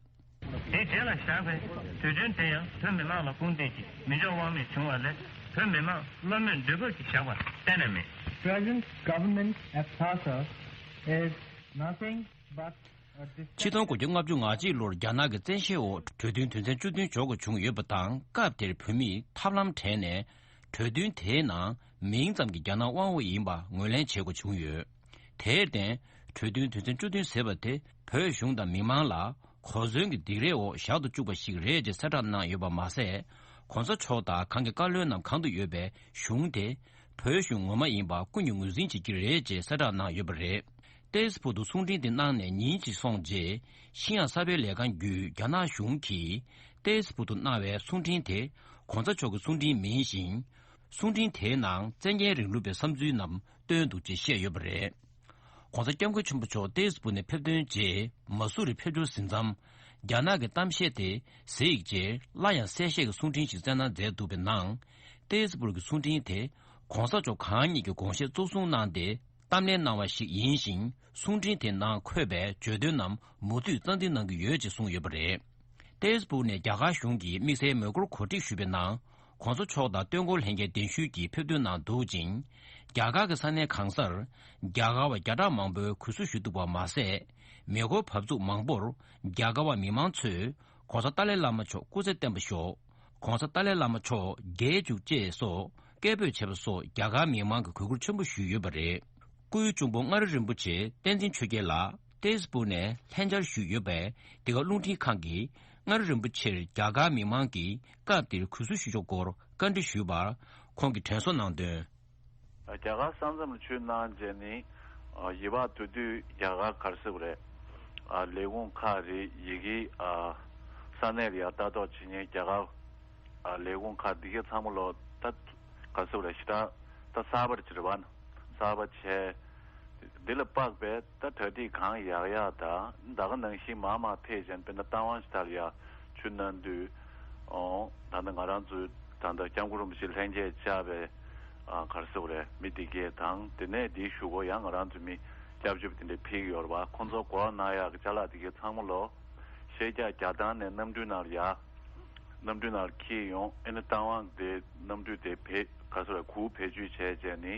དེའི་རྗེས་ལ་བཞག་པའི་གྲོས་མཐུན་དེ་ཡང་བོད་མི་མང་ལ་སྐུར་འདེབས་ཀྱིས་མི་འཇོག་དབང་མེད་བྱུང་བ་ལས་བོད་མི་མང་བླ་མོས་འདོད་པ་གིས་བཞག་པ་གཏན་ནས་མེད། Present government at Lhasa is nothing but a ཆིག་སྟོང་དགུ་བརྒྱ་ལྔ་བཅུ་ང་གཅིག་ལོར་རྒྱ་ནག་གི་བཙན་ཤེད་འོག་གྲོས་མཐུན་དོན་ཚན་བཅུ་བདུན་འཇོག་དགོས་བྱུང་ཡོད་པ་དང་། སྐབས་དེར་བོད་མིས་ཐབས་ལམ་བྲལ་ནས་གྲོས་མཐུན་དེའི་ནང་མིང་ཙམ་གྱི་རྒྱ་ནག་དབང་འོག་ཡིན་པ་ངོས་ལེན་བྱེད་དགོས་བྱུང་ཡོད། དེར་བརྟེན། གྲོས་མཐུན་དོན་ཚན་བཅུ་བདུན་ཟེར་བ་དེ་བོད་གཞུང་དང་མི་མང་ལ་གོ་མཚོན་གྱི་སྡིགས་རའི་འོག་བཞག་ཏུ་བཅུག་པ་ཞིག་རེད་ཅེས་གསལ་བསྒྲགས་གནང་ཡོད་པ་མ་ཟད། ༸གོང་ས་མཆོག་དང་གང་གི་བཀའ་བློན་རྣམས་གང་དུ་ཡོད་པའི་གཞུང་དེ་བོད་གཞུང་ངོ་མ་ཡིན་པ་ཀུན་གྱིས་ངོས་འཛིན་བྱེད་ཀྱི་རེད་ཅེས་གསལ་བསྒྲགས་གནང་ཡོད་པ་རེད། ཏེ་ཟི་པུར་དུ་གསུང་འཕྲིན་དེ་གནང་ནས་ཉིན་གཅིག་སོང་རྗེས། ཤིན་ཡང་གསར་སྤེལ་ལས་ཁང་བརྒྱུད་རྒྱ་ནག་གཞུང་གིས་ཏེ་ཟི་པུར་དུ་གནང་བའི་གསུང་འཕྲིན་དེ་༸གོང་ས་མཆོག་གི་གསུང་འཕྲིན་མིན་ཞིང་། གསུང་འཕྲིན་དེའི་ནང་བཙན་རྒྱལ་རིང་ལུགས་པའི་བསམ་ཚུལ་རྣམས་བཏོན་འདུག་ཅེས་བཤད་ཡོད་པ་རེད། ༸གོང་ས་༸སྐྱབས་མགོན་ཆེན་པོ་མཆོག་ཏེ་ཟི་པུར་ནས་ཕེབས་ཐོན་རྗེས་མ་སུ་རི་ཕེབས་འབྱོར་ཟིན་མཚམས། རྒྱ་ནག་གི་གཏམ་བཤད་དེ་གཟིགས་རྗེས་སླར་ཡང་གསལ་བཤད་ཀྱི་གསུང་འཕྲིན་ཞིག་བསྩལ་གནང་མཛད་འདུག་པའི་ནང་། ཏེ་ཟི་པུར་གྱི་གསུང་འཕྲིན་དེ་༸གོང་ས་མཆོག་གང་ཉིད་ཀྱི་དགོངས་བཞེད་གཙོ་བཟུང་གནང་སྟེ་གཏམ་གླེང་གནང་བ་ཞིག་ཡིན་ཞིང་། གསུང་འཕྲིན་དེའི་ནང་འཁོད་པའི་བརྗོད་དོན་རྣམས་མུ་མཐུད་རྩ་འཛིན་གནང་གི་ཡོད་ཅེས་གསུངས་ཡོད་པ་རེད། ཏེ་ཟི་པུར་ནས་རྒྱ་གར་གཞུང་གིས་དམིགས་བསལ་མེ་འཁོར་གོ་སྒྲིག་ཞུས་པའི་ནང་། ༸གོང་ས་མཆོག་དང་སྟོན་འཁོར་ལྷན་རྒྱས་གདན་ཞུས་ཀྱིས་ཕེབས་ཐོན་གནང་འདུག་ཅིང་། རྒྱ་གར་གྱི་ས་གནས་གང་སར་རྒྱ་གར་བ་བརྒྱ་ཕྲག་མང་པོས་གུས་བསུ་ཞུས་འདུག་པ་མ་ཟད། མེ་འཁོར་བབས་ཚུགས་མང་པོར་རྒྱ་གར་བ་མི་མང་ཚོས་༸གོང་ས་ཏཱ་ལའི་བླ་མ་མཆོག་སྐུ་ཚེ་བརྟན་པར་ཤོག ༸གོང་ས་ཏཱ་ལའི་བླ་མ་མཆོག་རྒྱལ་བཅུག་ཅེས་སོགས་སྐད་འབོད་བྱས་པ་སོགས་རྒྱ་གར་མི་མང་གིས་གུས་བཀུར་ཆེན་པོ་ཞུས་ཡོད་པ་རེད། སྐུའི་གཅུང་པོ་མངའ་རིས་རིན་པོ་ཆེ་བསྟན་འཛིན་ཆོས་རྒྱལ་ལགས་ཏེས་པུ་ནས་ལྷན་བཅར་ཞུས་ཡོད་པས། འདི་ག་རླུང་འཕྲིན་ཁང་གིས་མངའ་རིས་རིན་པོ་ཆེར་རྒྱ་གར་མི་མང་གིས་སྐབས་འདིར་གུས་བསུ་ཞུ་ཕྱོགས་སྐོར་བཀའ་འདྲི་ཞུས་པར། ཁོང་གིས་དྲན་གསོ་གནང་དོན། རྒྱ་གར་ས་མཚམས་ལ་ཆུ་གནང་བྱས་ནས་ཡིད་བག་ཐུག་དུས་རྒྱ་གར་ག་རེ་ཟེར་དགོས་རེད། ལས་ཁུངས་ཁག་རེད། ཡི་གེ་ས་གནས་ལ་ཡར་ལྟ་རྟོག་བྱེད་མཁན་རྒྱ་གར་ལས་ཁུངས་ཁག་འདི་གའི་ཚང་མ་ལོ་ད་ག་རེ་ཟེར་དགོས་རེད། ཞེ་དྲག་ད་གསར་པར་བྱེད་རེད་བ། གསར་པ་བྱས། འདི་ལ་དཔག་པའི་ད་གྲ་སྒྲིག་གང་ཡག་ཡག་དང་ད་ག་ནང་བཞིན་མར་མར་ཕེབས་བྱས་དཔེར་ན་རྟ་དབང་ཞིག་ད་ལ་ཡ་ཆུ་གནང་དུས། ཨོ། ད་ལྟ་ང་རང་ཚོའི་ད་ལྟ་སྐྱབས་མགོན་རིན་པོ་ཆེ་ལྷན་རྒྱས་བཅར་བའི་ཨ་ག་རེ་ཟེར་དགོས་རེད། མི་འདི་གས་དང་དེ་ནས་འདིའི་གཞུག་གུ་ཡང་ང་རང་ཚོའི་མི་སྐྱབས་བཅོལ་བ་དེ་འདྲས་ཕེབས་ཀྱི་ཡོད་རེད་བ། ཁོང་ཚོ་སྐོར་གནང་ཡག་གི་ཅ་ལག་དེ་གས་ཚང་མ་ལོ། ཤེལ་རྒྱག་རྒྱག་སྟངས་ནས་གནམ་གྲུའི་ནང་ལ་ཡ། གནམ་གྲུའི་ནང་ལ་འཁྱེར་ཡོང་། ཨེ་ནི་རྟ་དབང་དེ་གནམ་གྲུ་དེ་བེད་ག་ཚོད་རེད། གུར་བེད་སྤྱོད་བྱས་བྱས་ནི་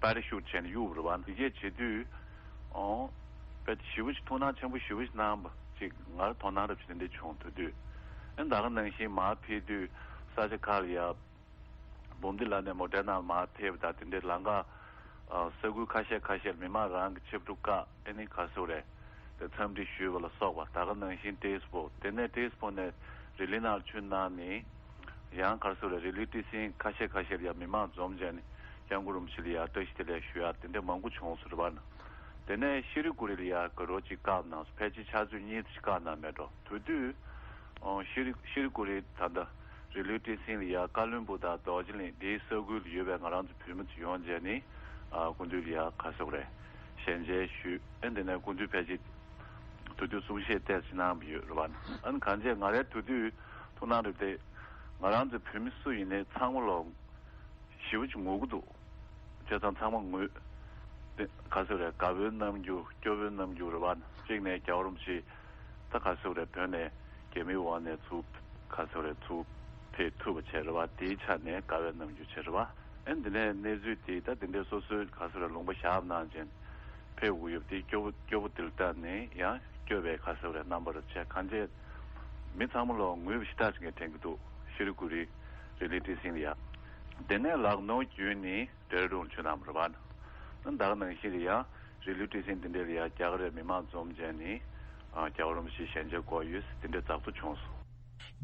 པ་ར་ཤུཊ་བྱས་ནས་གཡུགས་པ་རེད་བ། དེ་གས་བྱེད་དུས་ཨོ་དཔེ་ཞེ་པོ་ཅིག་ཐུགས་སྣང་ཆེན་པོ་ཞེ་པོ་ཅིག་གནང་བ་ཅིག་ང་ལ་དོ་སྣང་རབ་ཅིག་དེ་འདྲ་བྱུང་། དེ་དུས་ཨེ་ད་ག་ནང་བཞིན་མར་ཕེབས་དུས་ས་ཆ་ཁག་ལ་ཡ་འབུམ་སྡེ་ལ་ནས་མོ་ཊའི་ནང་མར་ཕེབས་པ་དང་དེ་འདྲའི་ལམ་ཁ་ས་ཁུལ་ཁ་ཤས་ཁ་ཤས་ལ་མི་མང་རང་གི་ཕྱི་དྲོ་བཀག་ཨེ་ནི་ག་ཚོད་རེད། དེ་འཚམས་འདྲི་ཞུས་པ་ལ་སོགས་པ། ད་ག་ནང་བཞིན་ཏེས་པོ་དེ་ནས་ཏེས་པོ་ནས་རི་ལི་ནང་ལ་ཆུ་གནང་ནས་ཡང་ག་རེ་ཟེར་རེད། རི་ལི་ཊི་སིན་ཁ་ཤས་ཁ་ཤས་ལ་ཡང་མི་མང་འཛོམས་བྱས་ནས་སྐྱབས་མགོན་རིན་པོ་ཆེ་ལ་ཡང་བཀྲ་ཤིས་བདེ་ལེགས་ཞུ་ཡག་དེ་འདྲ་མང་པོ་བྱུང་སོང་རེད་བ། དེ་ནས་ཤི་རི་ཀུ་རི་ལ་ཡང་དགའ་རོགས་ཅིག་བཀག་གནང་སོང་། ཕལ་ཆེར་ཆུ་ཚོད་གཉིས་ཙམ་ཅིག་བཀག་གནང་མེད་འགྲོ། དེ་དུས་ཤི་རི་ཤི་རི་ཀུ་རི་ད་ལྟ་རི་ལི་ཊི་སིན་ལ་ཡང་ཀ་བློན་སྦུག་དང་རྡོ་རྗེ་གླིང་དེའི་ས་ཁུལ་ལ་ཡོད་པའི་ང་རང་ཚོ་བོད་མི་ཚོ་ཡོང་བྱས་ནས་སྐུ་མདུན་ལ་ཡང་ག་རེ་ཟེར་དགོས་རེད། ཞལ་མཇལ་ཞུས། ཨ་ནི་དེ་ནས་སྐུ་མདུན་ཕལ་ཆེར་དུས་དུས་གསུང་བཤད་ཏོག་ཙམ་གནང་བ་ཡོད་རེད་བ། ཨ་ནི་གང་བྱས་ང་རའི་དུས་དུས་ཐུགས་སྣང་རེད་དེ། ང་རང་ཚོ་བོད་མི་སུ་ཡིན་ནའི་ཚང་མ་ལོ་ཞེ་པོ་ཅིག་ངུ་གི་འདུག་བྱས་ཙང་ཚང་མ་ངུས། དེ་ག་ཚོད་རེད། དགའ་པོའི་རྣམ་འགྱུར་སྐྱོ་པོའི་རྣམ་འགྱུར་རེད་བ། གཅིག་ནས་རྒྱལ་བ་རིན་པོ་ཆེ་ད་ག་ཚོད་རེད། བོད་ནས་རྒྱ་མིའི་འོག་ནས་ཚུར་ག་ཚོད་རེད། ཚུར་ཕེབས་ཐུབ་པ་བྱས་རེད་བ། དེའི་ཆ་ནས་དགའ་བའི་རྣམ་འགྱུར་བྱས་རེད་བ། ཨ་ནི་དེ་ནས་གནས་ཚུལ་དེ་ད་དེ་འདྲའི་སོ་སོའི་ག་ཚོད་རེད། ལུང་པ་བཞག་གནང་བྱས་ཕེབས་དགོས་ཡོད་པ་དེ་སྐྱོ་པོ་སྐྱོ་པོ་དེ་ལ་ལྟ་ནས་ཡང་སྐྱོ་བའི་ག་ཚོད་རེད་རྣམ་པ་རེད་བྱས། གང་བྱས་མི་ཚང་མ་ལོ་ངུས་པ་ཞེ་དྲག་ཅིག་ངས་དྲན་གྱི་འདུག་ཤི་རི་ཀུ་རི་རི་ལི་ཊི་སིན་ལ་ཡ། དེ་ནས་ལག་ནོར་བརྒྱུད་ནས་ཌེ་ར་ཌུན་ཆུ་ནང་རེད་བ། ད་ག་ནང་བཞིན་རེད་ཡ། རི་ལི་ཊི་སིན་དེ་འདྲ་ལ་ཡ་རྒྱ་གར་རའི་མི་མང་འཛོམས་བྱས་ནས་རྒྱལ་བ་རིན་པོ་ཆེའི་ཞལ་མཇལ་སྐོར་ཡོད་དེ་འདྲ་ཛ་དྲག་བྱུང་སོང་།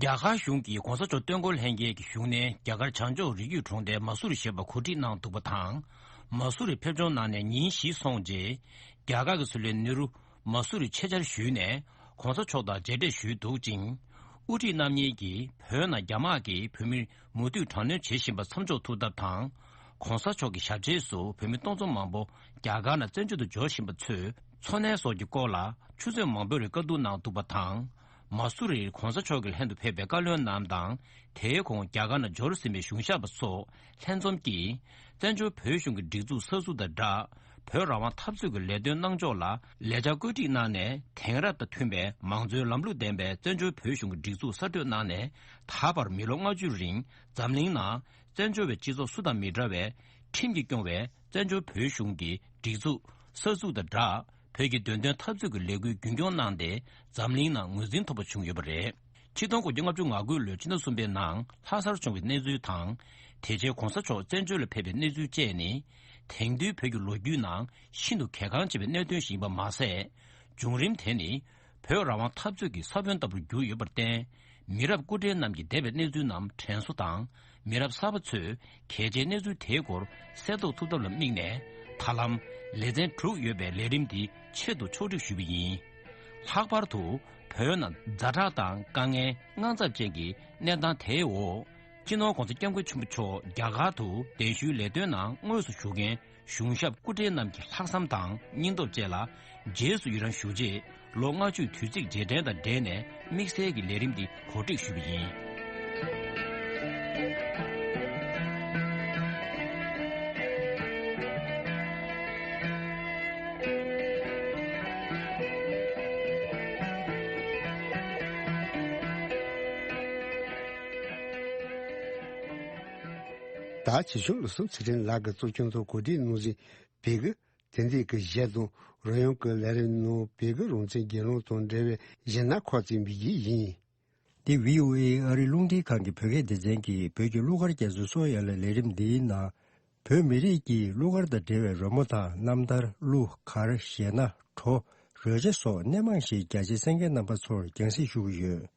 རྒྱ་གར་གཞུང་གིས་གོང་ས་མཆོག་སྟོན་འཁོར་ལྷན་རྒྱས་ཀྱི་བཞུགས་གནས་རྒྱ་གར་བྱང་ཕྱོགས་རི་རྒྱུད་གྲོང་རྡལ་མ་སུ་རི་ཞེས་པ་གོ་སྒྲིག་གནང་འདུག་པ་དང་། མ་སུ་རི་ཕེབས་ཆུང་གནང་ནས་ཉིན་བཞི་སོང་རྗེས། རྒྱ་གར་གྱི་སྲིད་བློན་ནེ་རུ། མ་སུ་རི་ཆེད་བཅར་ཞུས་ནས་གོང་ས་མཆོག་དང་མཇལ་འཕྲད་ཞུས་འདུག་ཅིང་། དབུ་ཁྲིད་རྣམ་གཉིས་ཀྱིས་བོད་ནང་རྒྱ་དམག་གིས་བོད་མིར་མུ་མཐུད་དྲག་གནོན་བྱེད་བཞིན་པ་མཚམས་འཇོག་ཐུབ་ཐབས་དང་། གོང་ས་མཆོག་གི་ཞབས་རྗེས་སུ་བོད་མི་སྟོང་ཚོ་མང་པོ་རྒྱ་གར་ནང་བཙན་བྱོལ་དུ་འབྱོར་བཞིན་པ་ཚོའི་འཚོ་གནས་སོགས་ཀྱི་སྐོར་ལ་ཆུ་ཚོད་མང་པོའི་རིང་བཀའ་བསྡུར་གནང་འདུག་པ་དང་། མ་སུ་རིར་གོང་ས་མཆོག་གི་ལྷན་དུ་ཕེབས་པའི་བཀའ་བློན་རྣམས་དང་། དེའི་གོང་རྒྱ་གར་ནང་འབྱོར་ཟིན་པའི་གཞུང་ཞབས་པ་སོགས་ལྷན་འཛོམས་ཀྱིས། བཙན་བྱོལ་བོད་གཞུང་གི་སྒྲིག་འཛུགས་གསར་འཛུགས་དང་སྦྲགས། བོད་རང་དབང་འཐབ་རྩོད་ཀྱི་ལས་དོན་གནང་ཕྱོགས་ལ་ལས་འཆར་བཀོད་སྒྲིག་གནང་ནས། དེང་རབས་དང་མཐུན་པའི་མང་གཙོའི་ལམ་ལུགས་ལྡན་པའི་བཙན་བྱོལ་བོད་གཞུང་གི་སྒྲིག་འཛུགས་གསར་གཏོད་གནང་ནས། ད་བར་མི་ལོ་ལྔ་བཅུ་རིང་འཛམ་གླིང་ནང་བཙན་བྱོལ་བའི་སྤྱི་ཚོགས་སུ་དང་མི་འདྲ་བའི་ཁྲིམས་ཀྱིས་སྐྱོང་བའི་བཙན་བྱོལ་བོད་གཞུང་གི་སྒྲིག་འཛུགས་གསར་འཛུགས་དང་སྦྲགས། བོད་ཀྱི་འདོད་དོན་འཐབ་རྩོད་ཀྱི་ལས་འགུལ་རྒྱུན་འཁྱོངས་གནང་སྟེ། འཛམ་གླིང་ནང་ངོས་འཛིན་ཐོབ་པ་བྱུང་ཡོད་པ་རེད། ཆིག་སྟོང་དགུ་བརྒྱ་ལྔ་བཅུ་ང་དགུ་ལོའི་ཕྱི་ཟླ་གསུམ་པའི་ནང་ལྷ་སར་བྱུང་བའི་གནས་ཚུལ་དང་། དེ་རྗེས་གོང་ས་མཆོག་བཙན་བྱོལ་ལ་ཕེབས་པའི་གནས་ཚུལ་བཅས་ནི། དེང་དུས་བོད་ཀྱི་ལོ་རྒྱུས་ནང་ཤིན་ཏུ་གལ་འགངས་ཆེ་བའི་གནད་དོན་ཞིག་ཡིན་པ་མ་ཟད། བྱུང་རིམ་དེ་ནི། བོད་རང་དབང་འཐབ་རྩོད་ཀྱི་ས་བོན་ལྟ་བུར་གྱུར་ཡོད་པར་བརྟེན། མི་རབས་སྐུ་བགྲེས་རྣམས་ཀྱིས་འདས་པའི་གནས་ཚུལ་རྣམས་དྲན་གསོ་དང་། མི་རབས་གསར་པ་ཚོས་གལ་ཆེའི་གནས་ཚུལ་དེའི་སྐོར་གསལ་རྟོགས་ཐུབ་ཐབས་ལ་དམིགས་ནས། ད་ལམ་ལེ་ཚན་དྲུག་ཡོད་པའི་ལས་རིམ་འདི་ཆེད་དུ་ཕྱོགས་སྒྲིག་ཞུས་པ་ཡིན། ལྷག་པར་དུ་བོད་ནང་ཛ་དྲག་དང་དཀའ་ངལ་དངངས་འཚབ་ཅན་གྱི་གནས་སྟངས་དེའི་འོག་སྤྱི་ནོར་༸གོང་ས་༸སྐྱབས་མགོན་ཆེན་པོ་མཆོག་རྒྱ་གར་དུ་གདན་ཞུའི་ལས་དོན་ནང་དངོས་སུ་ཞུགས་མཁན་གཞུང་ཞབས་སྐུ་བགྲེས་རྣམས་ཀྱི་ལྷག་བསམ་དང་སྙིང་སྟོབས་བཅས་ལ་རྗེས་སུ་ཡི་རང་ཞུ་ཆེད། ལོ་ལྔ་བཅུའི་དུས་ཚིགས་རྗེས་དྲན་དང་འབྲེལ་ནས་དམིགས་བསལ་གྱི་ལས་རིམ་འདི་གོ་སྒྲིག་ཞུས་པ་ཡིན། ད་བྱིས་སྐྱོང་བློ་བཟང་ཚེ་རིང་ལགས་ཀྱིས་གཙོ་སྐྱོང་དུ་གོ་སྒྲིག་གནང་ཟིན་བོད་ཀྱི་དེང་དུས་ཀྱི་གཞས་དང་རོལ་དབྱངས་ཀྱི་ལས་རིམ་ནང་བོད་ཀྱི་རང་བཙན་སྒེར་ལངས་དང་འབྲེལ་བའི་གཞས་སྣ་ཁག་ཅིག་འབུལ་རྒྱུ་ཡིན། འདི་བྷི་ཨོ་ཨེ་ཨ་རིའི་རླུང་འཕྲིན་ཁང་གི་བོད་སྐད་སྡེ་ཚན་གྱིས་བོད་ཀྱི་གླུ་གར་རྒྱ་མཚོའི་སོ་ཡ་ལ་ལས་རིམ་འདིའི་ནང་། བོད་མི་རིགས་ཀྱི་གླུ་གར་དང་འབྲེལ་བའི་རོལ་མོ་དང་རྣམ་ཐར། གླུ་གར། གཞས་སྣ། བྲོ། རོལ་ཆ་སོགས་སྣེ་མང་ཞིག་རྒྱ་ཆེའི་གསན་མཁན་རྣམ་པ་ཚོར་རྒྱང་སྲིང་ཞུ་གི་ཡོད།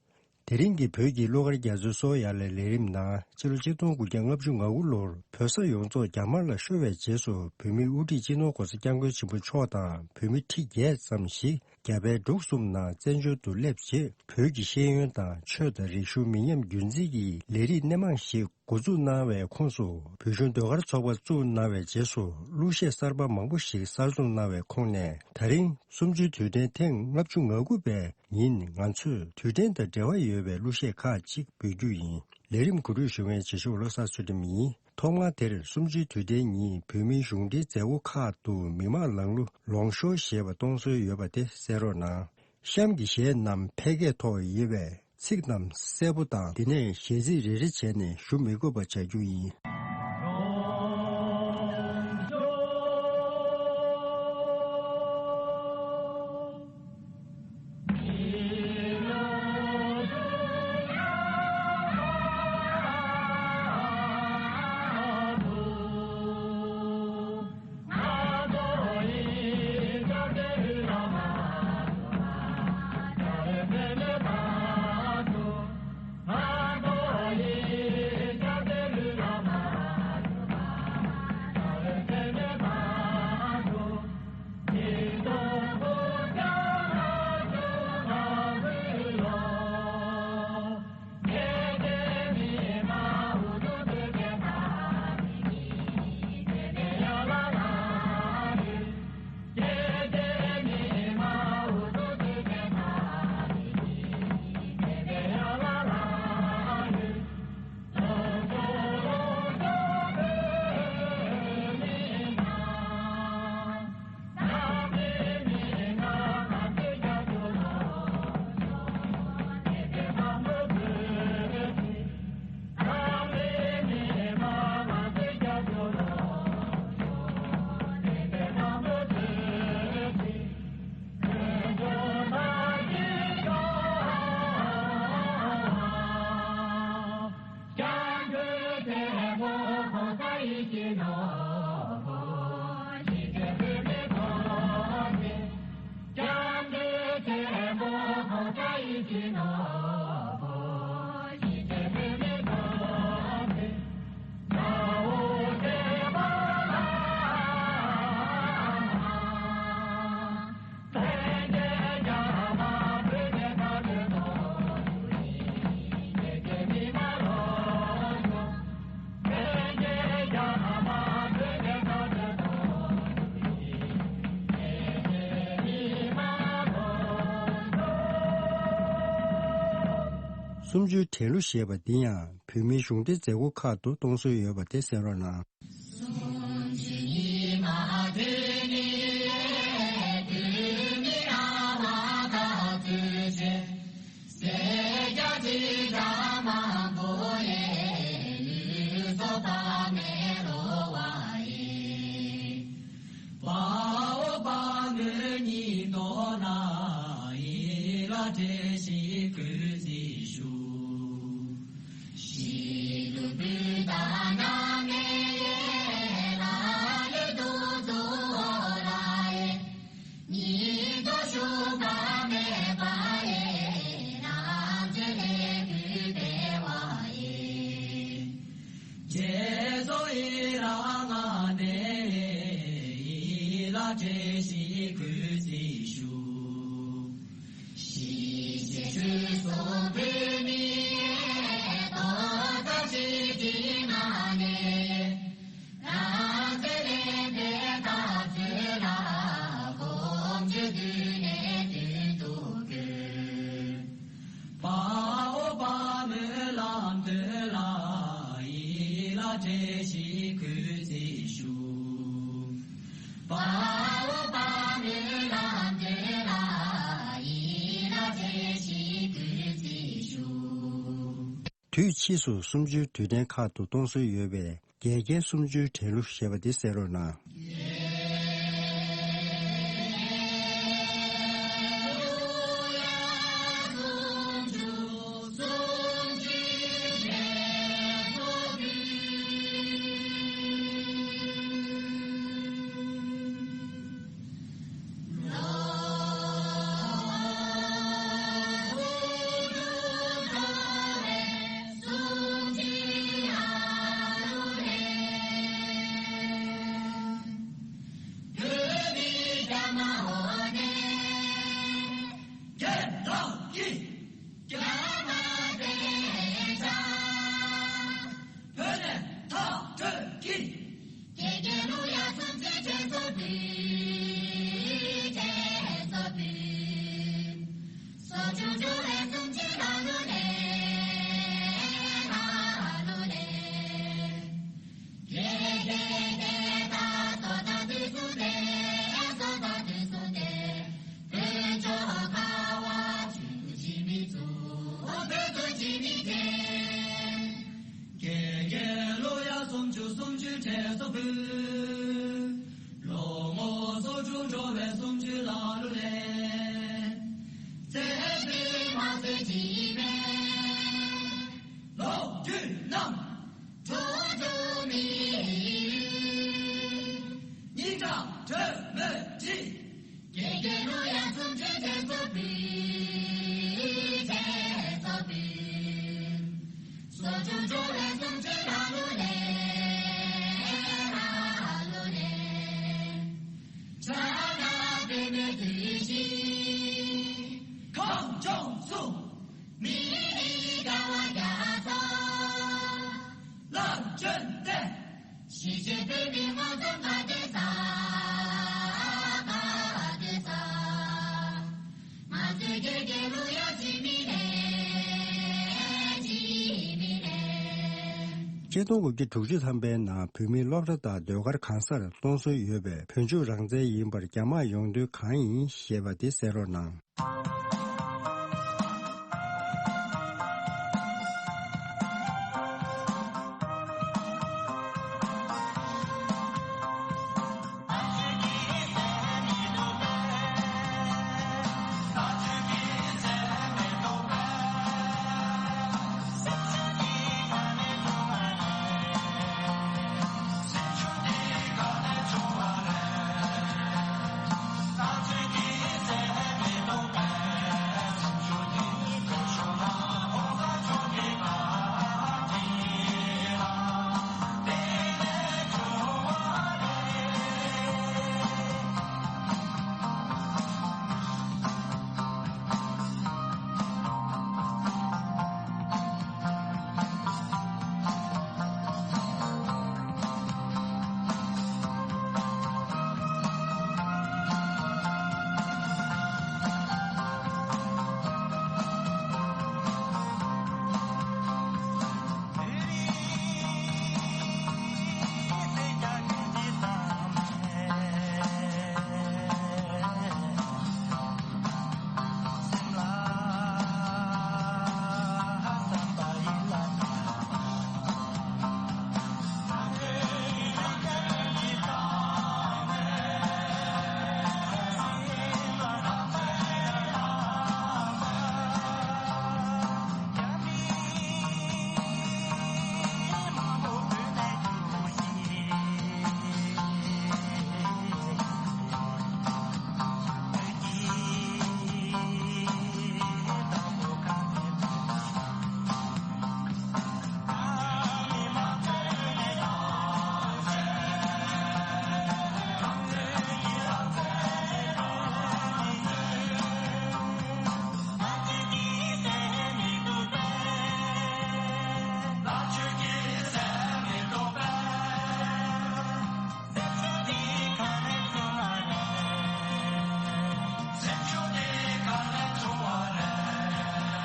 དེ་རིང་གི་བོད་ཀྱི་གླུ་གར་རྒྱ་མཚོའི་སོ་ཡ་ལ་ལས་རིམ་ནང་ཕྱི་ལོ་ཆིག་སྟོང་དགུ་བརྒྱ་ལྔ་བཅུ་ང་དགུ་ལོར་བོད་ས་ཡོངས་རྫོགས་རྒྱ་དམར་ལ་ཤོར་བའི་རྗེས་སུ་བོད་མིའི་དབུ་ཁྲིད་སྤྱི་ནོར་༸གོང་ས་༸སྐྱབས་མགོན་ཆེན་པོ་མཆོག་དང་བོད་མི་ཁྲི་བརྒྱད་ཙམ་ཞིག་རྒྱ་བལ་འབྲུག་གསུམ་ནང་བཙན་བྱོལ་དུ་སླེབས་རྗེས་བོད་ཀྱི་ཤེས་ཡོན་དང་ཆོས་དང་རིག་གཞུང་མི་ཉམས་རྒྱུན་འཛིན་གྱི་ལས་རིགས་སྣེ་མང་ཞིག་འགོ་འཛུགས་གནང་བའི་ཁོངས་སུ་བོད་གཞུང་ཟློས་གར་ཚོགས་པ་བཙུགས་གནང་བའི་རྗེས་སུ་གླུ་གཞས་གསར་པ་མང་པོ་ཞིག་གསར་རྩོམ་གནང་བའི་ཁོངས་ནས་ད་རིང་གསུམ་བཅུའི་དུས་དྲན་ཐེངས་ལྔ་བཅུ་ང་དགུ་པའི་ཉིན་ང་ཚོས་དུས་དྲན་དང་འབྲེལ་བ་ཡོད་པའི་གླུ་གཞས་ཁག་ཅིག་འབུལ་རྒྱུ་ཡིན། ལས་རིམ་གོ་སྒྲིག་ཞུ་མཁན་བྱེད་ཕྱོགས་བློ་བཟང་ཚུལ་ཁྲིམས་ཡིན། ཐོག་མར་དེར་གསུམ་བཅུའི་དུས་དྲན་ཉིན་བོད་མིའི་གཞུང་འབྲེལ་མཛད་སྒོ་ཁག་ཏུ་མི་མང་ལངས་གླུ་ལོངས་ཤོར་ཞེས་པ་གཏོང་སྲོལ་ཡོད་པ་དེ་གསན་རོགས་གནང་། གཤམ་གྱི་གཞས་རྣམས་ཕལ་སྐད་ཐོག་ཡིན་པས་ཚིག་རྣམས་གསལ་པོ་དང་དེ་ནས་གཞས་ཚིག་རེ་རེ་བྱས་ནས་ཞུ་མི་དགོས་པ་བྱ་རྒྱུ་ཡིན། གསུམ་བཅུའི་དྲན་གླུ་ཞེས་པ་འདི་ཡང་བོད་མིའི་གཞུང་འབྲེལ་མཛད་སྒོ་ཁག་ཏུ་གཏོང་སྲོལ་ཡོད་པ་དེ་གསན་རོགས་གནང་། དུས་ཕྱིས་སུ་གསུམ་བཅུའི་དུས་དྲན་ཁག་ཏུ་གཏོང་སྲོལ་ཡོད་པའི་ འགལ་རྐྱེན་སུམ་ཅུའི་བྲལ་གླུ་ཞེས་པ་འདི་གསན་རོགས་གནང་། དགེ་རྒན་ལོ་ཡ་སུམ་ཅུ་སུམ་ཅུ་བྲལ་སོ་བུ། ལོ་ངོ་སོ་དྲུག་འགྲོ་བའི་སུམ་ཅུ་ལ་ལུ་ལེ། ཚེ་འདི་མ་ཚེ་ཇི་མེད། ལོ་རྒྱུས་རྣམས། གྲོགས་གྲོགས་མི་ཡིན། སྙིང་ཁྲག་དྲོད་མོས་འདྲིས། དགེ་རྒན་ལོ་ཡ་སུམ་ཅུ་བྲལ་སོ་བུ། བྲལ་སོ་བུ། སོ་ཅུང་ཅུང་ལས་སུམ་ཅུ་ལ་ལུ་ལེ། ལ་ལུ་ལེ། ཆ་ལ་པེ་མེ་དུས་ཤིང་། ཁམས་ལྗོངས་སུ། མི་རིགས་དགའ་བ་རྒྱ་མཚོ། ལམ་སྐྱོན་ཏེ། ཞི་བྱེད་པའི་མི་མང་ཚོགས་ཀ་དེ་ས། ཀ་དེ་ས། ང་ཚོའི་དགེ་རྒན་ལོ་ཡ་ཇི་མི་ལེ། ཇི་མི་ལེ། ཆིག་སྟོང་དགུ་བརྒྱ་དྲུག་ཅུ་ཐམ་པའི་ནང་བོད་མིའི་སློབ་གྲྭ་དང་ཟློས་གར་གང་སར་གཏོང་སྲོལ་ཡོད་པས། བོད་ཕྱུགས་རང་བཙན་ཡིན་པར་རྒྱ་དམག་ཡོང་དུས་གང་ཡིན་ཞེས་པ་དེ་གསན་རོགས་གནང་།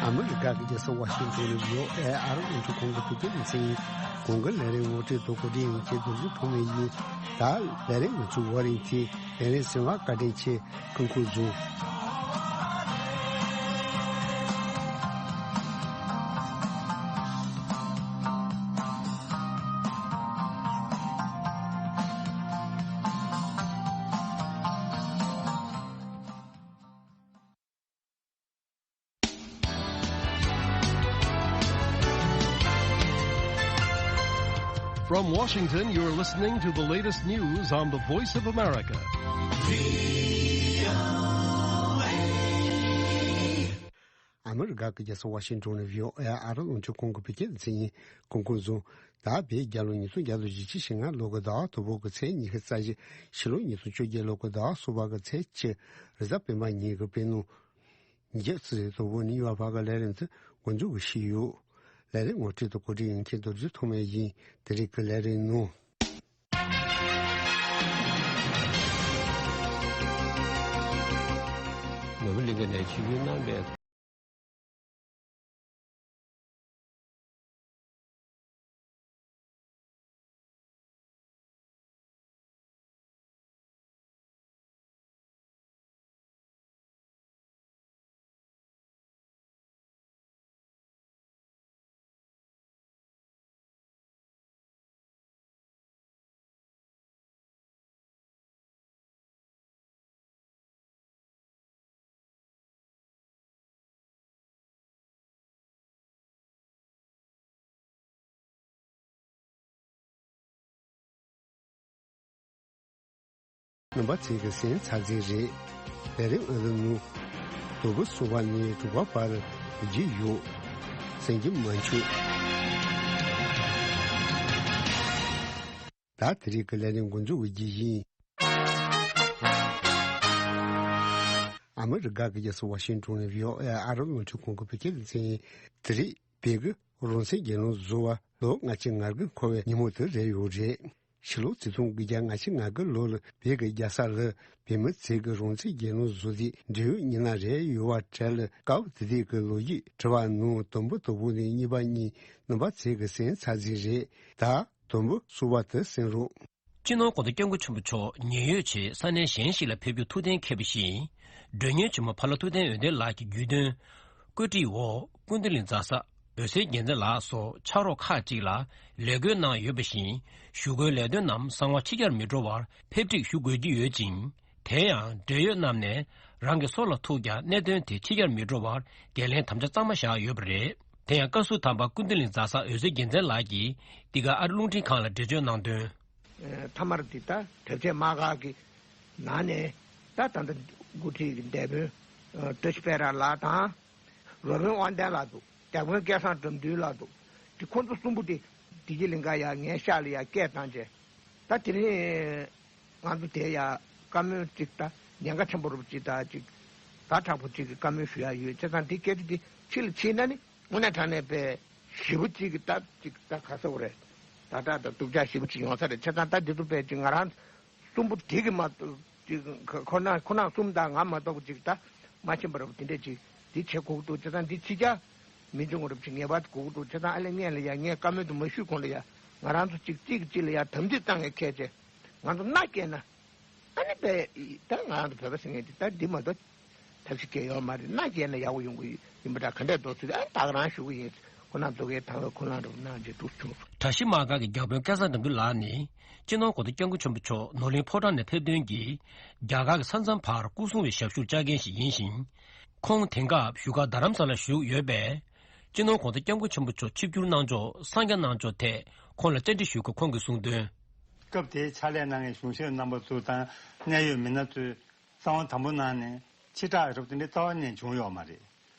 ཨ་མི་རི་ཀ་གི་རྒྱལ་ས་ཝ་ཤིང་ཏོན་ནས་ཡོ་ཨེ་ཨར་དབུ་ཁྲིད་ཁོང་གི་བོད་སྐད་སྡེ་ཚན་ཡིན། གོང་གི་ལས་རིམ་ངོ་སྤྲོད་དུ་གོ་སྒྲིག་ཡོད་མཁན་རྡོ་རྗེ་ཕུར་བུ་ཡིན། ད་ལས་རིམ་ང་ཚོའི་འོག་རིང་ཚེ་ལས་རིམ་གསན་པར་བཀའ་དྲིན་ཆེ། སྐུ་ཁམས་བཟང་། From Washington, you're listening to the latest news on the Voice of America. ཨ་མི་རི་ཀ་གི་རྒྱལ་ས་ཝ་ཤིང་ཊོན་ནས་བྷི་ཨོ་ཨེ་ཨ་རི་རླུང་འཕྲིན་ཁང་གི་བོད་སྐད་སྡེ་ཚན་ཡིན། གོང་གོང་བཟུང་། ད་བོད་རྒྱལ་ལོ་ཉིས་སྟོང་བརྒྱ་དང་བཞི་བཅུ་ཞེ་ལྔ་ལོ་གི་ཟླ་བ་དང་པོ་གི་ཚེས་ཉི་ཤུ་རྩ་བཞི། ཕྱི་ལོ་ཉིས་སྟོང་བཅོ་བརྒྱད་ལོ་གི་ཟླ་བ་གསུམ་པ་གི་ཚེས་གཅིག། རེས་གཟའ་སྤེན་པ་ཉིན་གྱི་དཔེ་ནང་། ཉིས་བརྒྱ་ཙམ་དང་པོ་ནས་ཡོད་པ་གི་ལས་རིམ་དེ་འགོ་འཛུགས་ཀྱི་ཞུས་ཡོད། ལས་རིམ་ངོ་སྤྲོད་དང་གོ་སྒྲིག་ཡོད་མཁན་རྡོ་རྗེ་ཐོགས་མེད་ཡིན། དེ་རིང་གི་ལས་རིམ་ནང་། ནོར་བུ་གླིང་ག་ནས་ཆིབས་བསྒྱུར་གནང་བའི། ནུབ་པ་ཚིག་གི་སེམས་ཚ་ཚིག་རེད། ལས་རིམ་ཨ་ལུ་ནུ། དུམ་བུ་གསུམ་པ་ནས་དྲུག་པ་བར་བརྗེ་ཡོད། སེམས་ཀྱི་མ་འཆུག། ད་དེ་རིང་གི་ལས་རིམ་འགོ་འཛུགས་ཀྱི་རྒྱུ་ཡིན། ཨ་མི་རི་ཀ་གི་རྒྱལ་ས་ཝ་ཤིང་ཊོན་ནས་བྷི་ཨོ་ཨེ་ཨ་རི་རླུང་འཕྲིན་ཁང་གི་བོད་སྐད་སྡེ་ཚན་ཡིན། དེ་རིང་བོད་ཀྱི་རང་བཙན་རྒྱལ་ལོ་བཟོ་བ་ལོ་ལྔ་བཅུ་ང་དགུ་འཁོར་བའི་ཉིན་མོ་དེ་རེད་ཡོད་རེད། ཕྱི་ལོ་ཆིག་སྟོང་དགུ་བརྒྱ་ང་བཅུ་ང་དགུ་ལོ་ལ་བོད་ཀྱི་རྒྱལ་ས་ལ་བོད་མི་ཚོས་ཀྱི་རང་བཙན་རྒྱལ་ལོ་བཟོ་དུས་འབྲེལ་ཡོད་ཉིན་ལ་རེད་ཡོད་པ་གྲས་ལ་སྐབས་དེ་དུས་ཀྱི་ལོ་རྒྱུས་དྲི་བ་ནང་དུམ་བུ་དང་པོ་ནས་གཉིས་པ་གཉིས་ནུབ་པ་ཚིག་གི་སེམས་ཚ་ཚིག་རེད། ད་དུམ་བུ་གསུམ་པ་དེ་གསན་རོགས། སྤྱི་ནོར་༸གོང་ས་༸སྐྱབས་མགོན་ཆེན་པོ་མཆོག་ཉེན་གཡོལ་ཆེད་ས་གནས་གཞན་ཞིག་ལ་ཕེབས་རྒྱུ་ཐུགས་གཏན་འཁེལ་བ་བཞིན། མགྲོན་གཉེར་ཆེན་མོ་ཕ་ལྷ་ཐུབ་བསྟན་འོད་ལྡན་ལགས་ཀྱི་བརྒྱུད་དོན། བཀོད་སྒྲིག་འོག་ཀུན་བདེ་གླིང་རྫ་ས་འོད་ཟེར་རྒྱལ་མཚན་ལགས་སོགས་ཕྱག་རོགས་ཁག་ཅིག་ལ་ལས་བསྐོས་གནང་ཡོད་པ་བཞིན། ཞུ་སྒོའི་ལས་དོན་རྣམས་གསང་བ་ཕྱི་གྱར་མི་འགྲོ་བར་ཕེབས་སྒྲིག་ཞུ་དགོས་ཀྱི་ཡོད་ཅིང་། དེ་ཡང་འབྲེལ་ཡོད་རྣམས་ནས་རང་གི་སོ་ལ་ཐུག་ཀྱང་གནད་དོན་དེ་ཕྱི་གྱར་མི་འགྲོ་བར་འགན་ལེན་དམ་བཅའ་གཙང་མ་བཞག་ཡོད་པ་རེད། དེ་ཡང་བཀའ་ཟུར་དམ་པ་ཀུན་བདེ་གླིང་རྫ་ས་འོད་ཟེར་རྒྱལ་མཚན་ལགས་ཀྱིས་འདི་ག་ཨ་རི་རླུང་འཕྲིན་ཁང་ལ་འགྲེལ་བརྗོད་གནང་དོན། ཨ་མཐའ་མར་འདི་ལྟར་དྲག་ཆས་དམག་སྒར་གྱི་ནང་ནས་ད་ད་ལྟ་འགོ་ཁྲིད་ཀྱི་འདས་དཔོན་ཨ་བཀྲ་ཤིས་དཔལ་ར་ལགས་དང་། རོལ་དབྱངས་དབང་ལྡན་ལགས་འདུག་རྒྱ་དཔོན་སྐལ་བཟང་དགྲ་འདུལ་ལགས་འདུག་དེ་ཁོང་ཚོ་གསུམ་པོ་དེ་བདེ་སྐྱིད་གླིང་ག་ཡར་ངའི་ཤག་ལ་ཡར་སྐད་བཏང་རྗེས། ད་དེ་རིང་ང་ཚོ་དེ་ཡར་བཀའ་མོལ་གཅིག་དང་ཉེན་ཁ་ཆེན་པོ་རུ་གཅིག་དང་གཅིག་ཛ་དྲག་པོ་གཅིག་གི་བཀའ་མོལ་ཞུ་ཡ་ཡོད། བྱས་ཙང་དེ་སྐད་ཆ་དེ་ཕྱི་ལ་ཕྱིན་ན་ནི་དངོས་གནས་དྲང་གནས་དཔེ་ཞེ་པོ་གཅིག་གི་ད་གཅིག་ད་ག་ཟེར་དགོས་རེད། ཛ་དྲག་དང་སྡུག་ཅག་ཞེ་པོ་གཅིག་ཡོང་ས་རེད། བྱས་ཙང་ད་འདི་ཚོ་དཔེ་གཅིག་ང་རང་གསུམ་པོ་དེ་གི་མ་གཏོགས་ཅིག་ཁོ་ཁོ་ན་ཁོ་ན་གསུམ་དང་ང་མ་གཏོགས་པ་ཅིག་ད་མ་ཕྱིན་པ་རེད་པ། དེ་འདྲས་ཅིག་འདི་བྱེད་དགོས་ཀྱི་འདུག་བྱས་ཙང་འདི་ཕྱི་རྒྱལ་མི་འབྱུང་བ་རེད་པ་ཅིག་ངེས་པར་དུ་དགོས་ཀྱི་འདུག་བྱས་ཙང་ཨ་ལས་ངས་ལ་ཡ་ངས་བཀའ་མོལ་དུ་མ་ཞུས་གོང་ལ་ཡ་ང་རང་ཚོ་ཅིག་གཅིག་གིས་གཅིག་ལ་ཡ་དམ་ཚིག་བཏང་ངས་ཁས་བྱས་ང་ཚོ་མནའ་སྐྱེལ་ན་ཨ་ནི་པས་ད་ང་རང་ཚོ་བོད་པ་ཟེར་མཁན་དེ་ད་འདི་མ་གཏོགས་ཐབས་ཤེས་སྐྱེལ་ཡོད་མ་རེད། མནའ་སྐྱེལ་ན་ཡག་པོ་ཡོང་གི་ཡིན་པ་འདྲ་ག་འདྲས་འདུག་ཚུལ་ཨ་ད་ག་རང་ཞུ་གི་ཡིན། ཁོ་ན་རྫོགས་ཀའི་ཐང་བའི་ཁོ་ན་རུ་གནང་རྗེས་འདུག་བྱུང་སོང་། གྲྭ་བཞི་དམག་སྒར་གྱི་བརྒྱ་དཔོན་སྐལ་བཟང་དགྲ་འདུལ་ལགས་ནི། སྤྱི་ནོར་༸གོང་ས་༸སྐྱབས་མགོན་ཆེན་པོ་མཆོག་ནོར་གླིང་ཕོ་བྲང་ནས་ཕེབས་དོན་གྱིས། རྒྱ་གར་གྱི་ས་མཚམས་བར་སྐུ་སྲུང་བའི་ཞབས་ཞུར་བཅར་མཁན་ཞིག་ཡིན་ཞིང་། ཁོང་དེང་སྐབས་བཞུགས་སྒར་རྡ་རམ་ས་ལར་བཞུགས་ཡོད་པས། སྤྱི་ནོར་༸གོང་ས་༸སྐྱབས་མགོན་ཆེན་པོ་མཆོག་ཆིབས་བསྒྱུར་གནང་ཕྱོགས་གསང་རྒྱ་གནང་ཕྱོགས་ཐད་ཁོང་ལ་བཅར་འདྲི་ཞུས་སྐབས་ཁོང་གིས་གསུངས་དོན། སྐབས་དེའི་ཕྱག་ལས་གནང་མཁན་གཞུང་ཞབས་རྣམ་པ་ཚོ་དང་གནད་ཡོད་མི་སྣ་ཚོས་གསང་བ་དམ་པོ་གནང་ནས་ཕྱི་བསྒྲགས་རབ་དེ་འདྲའི་རྩ་བ་ནས་བྱུང་ཡོད་མ་རེད།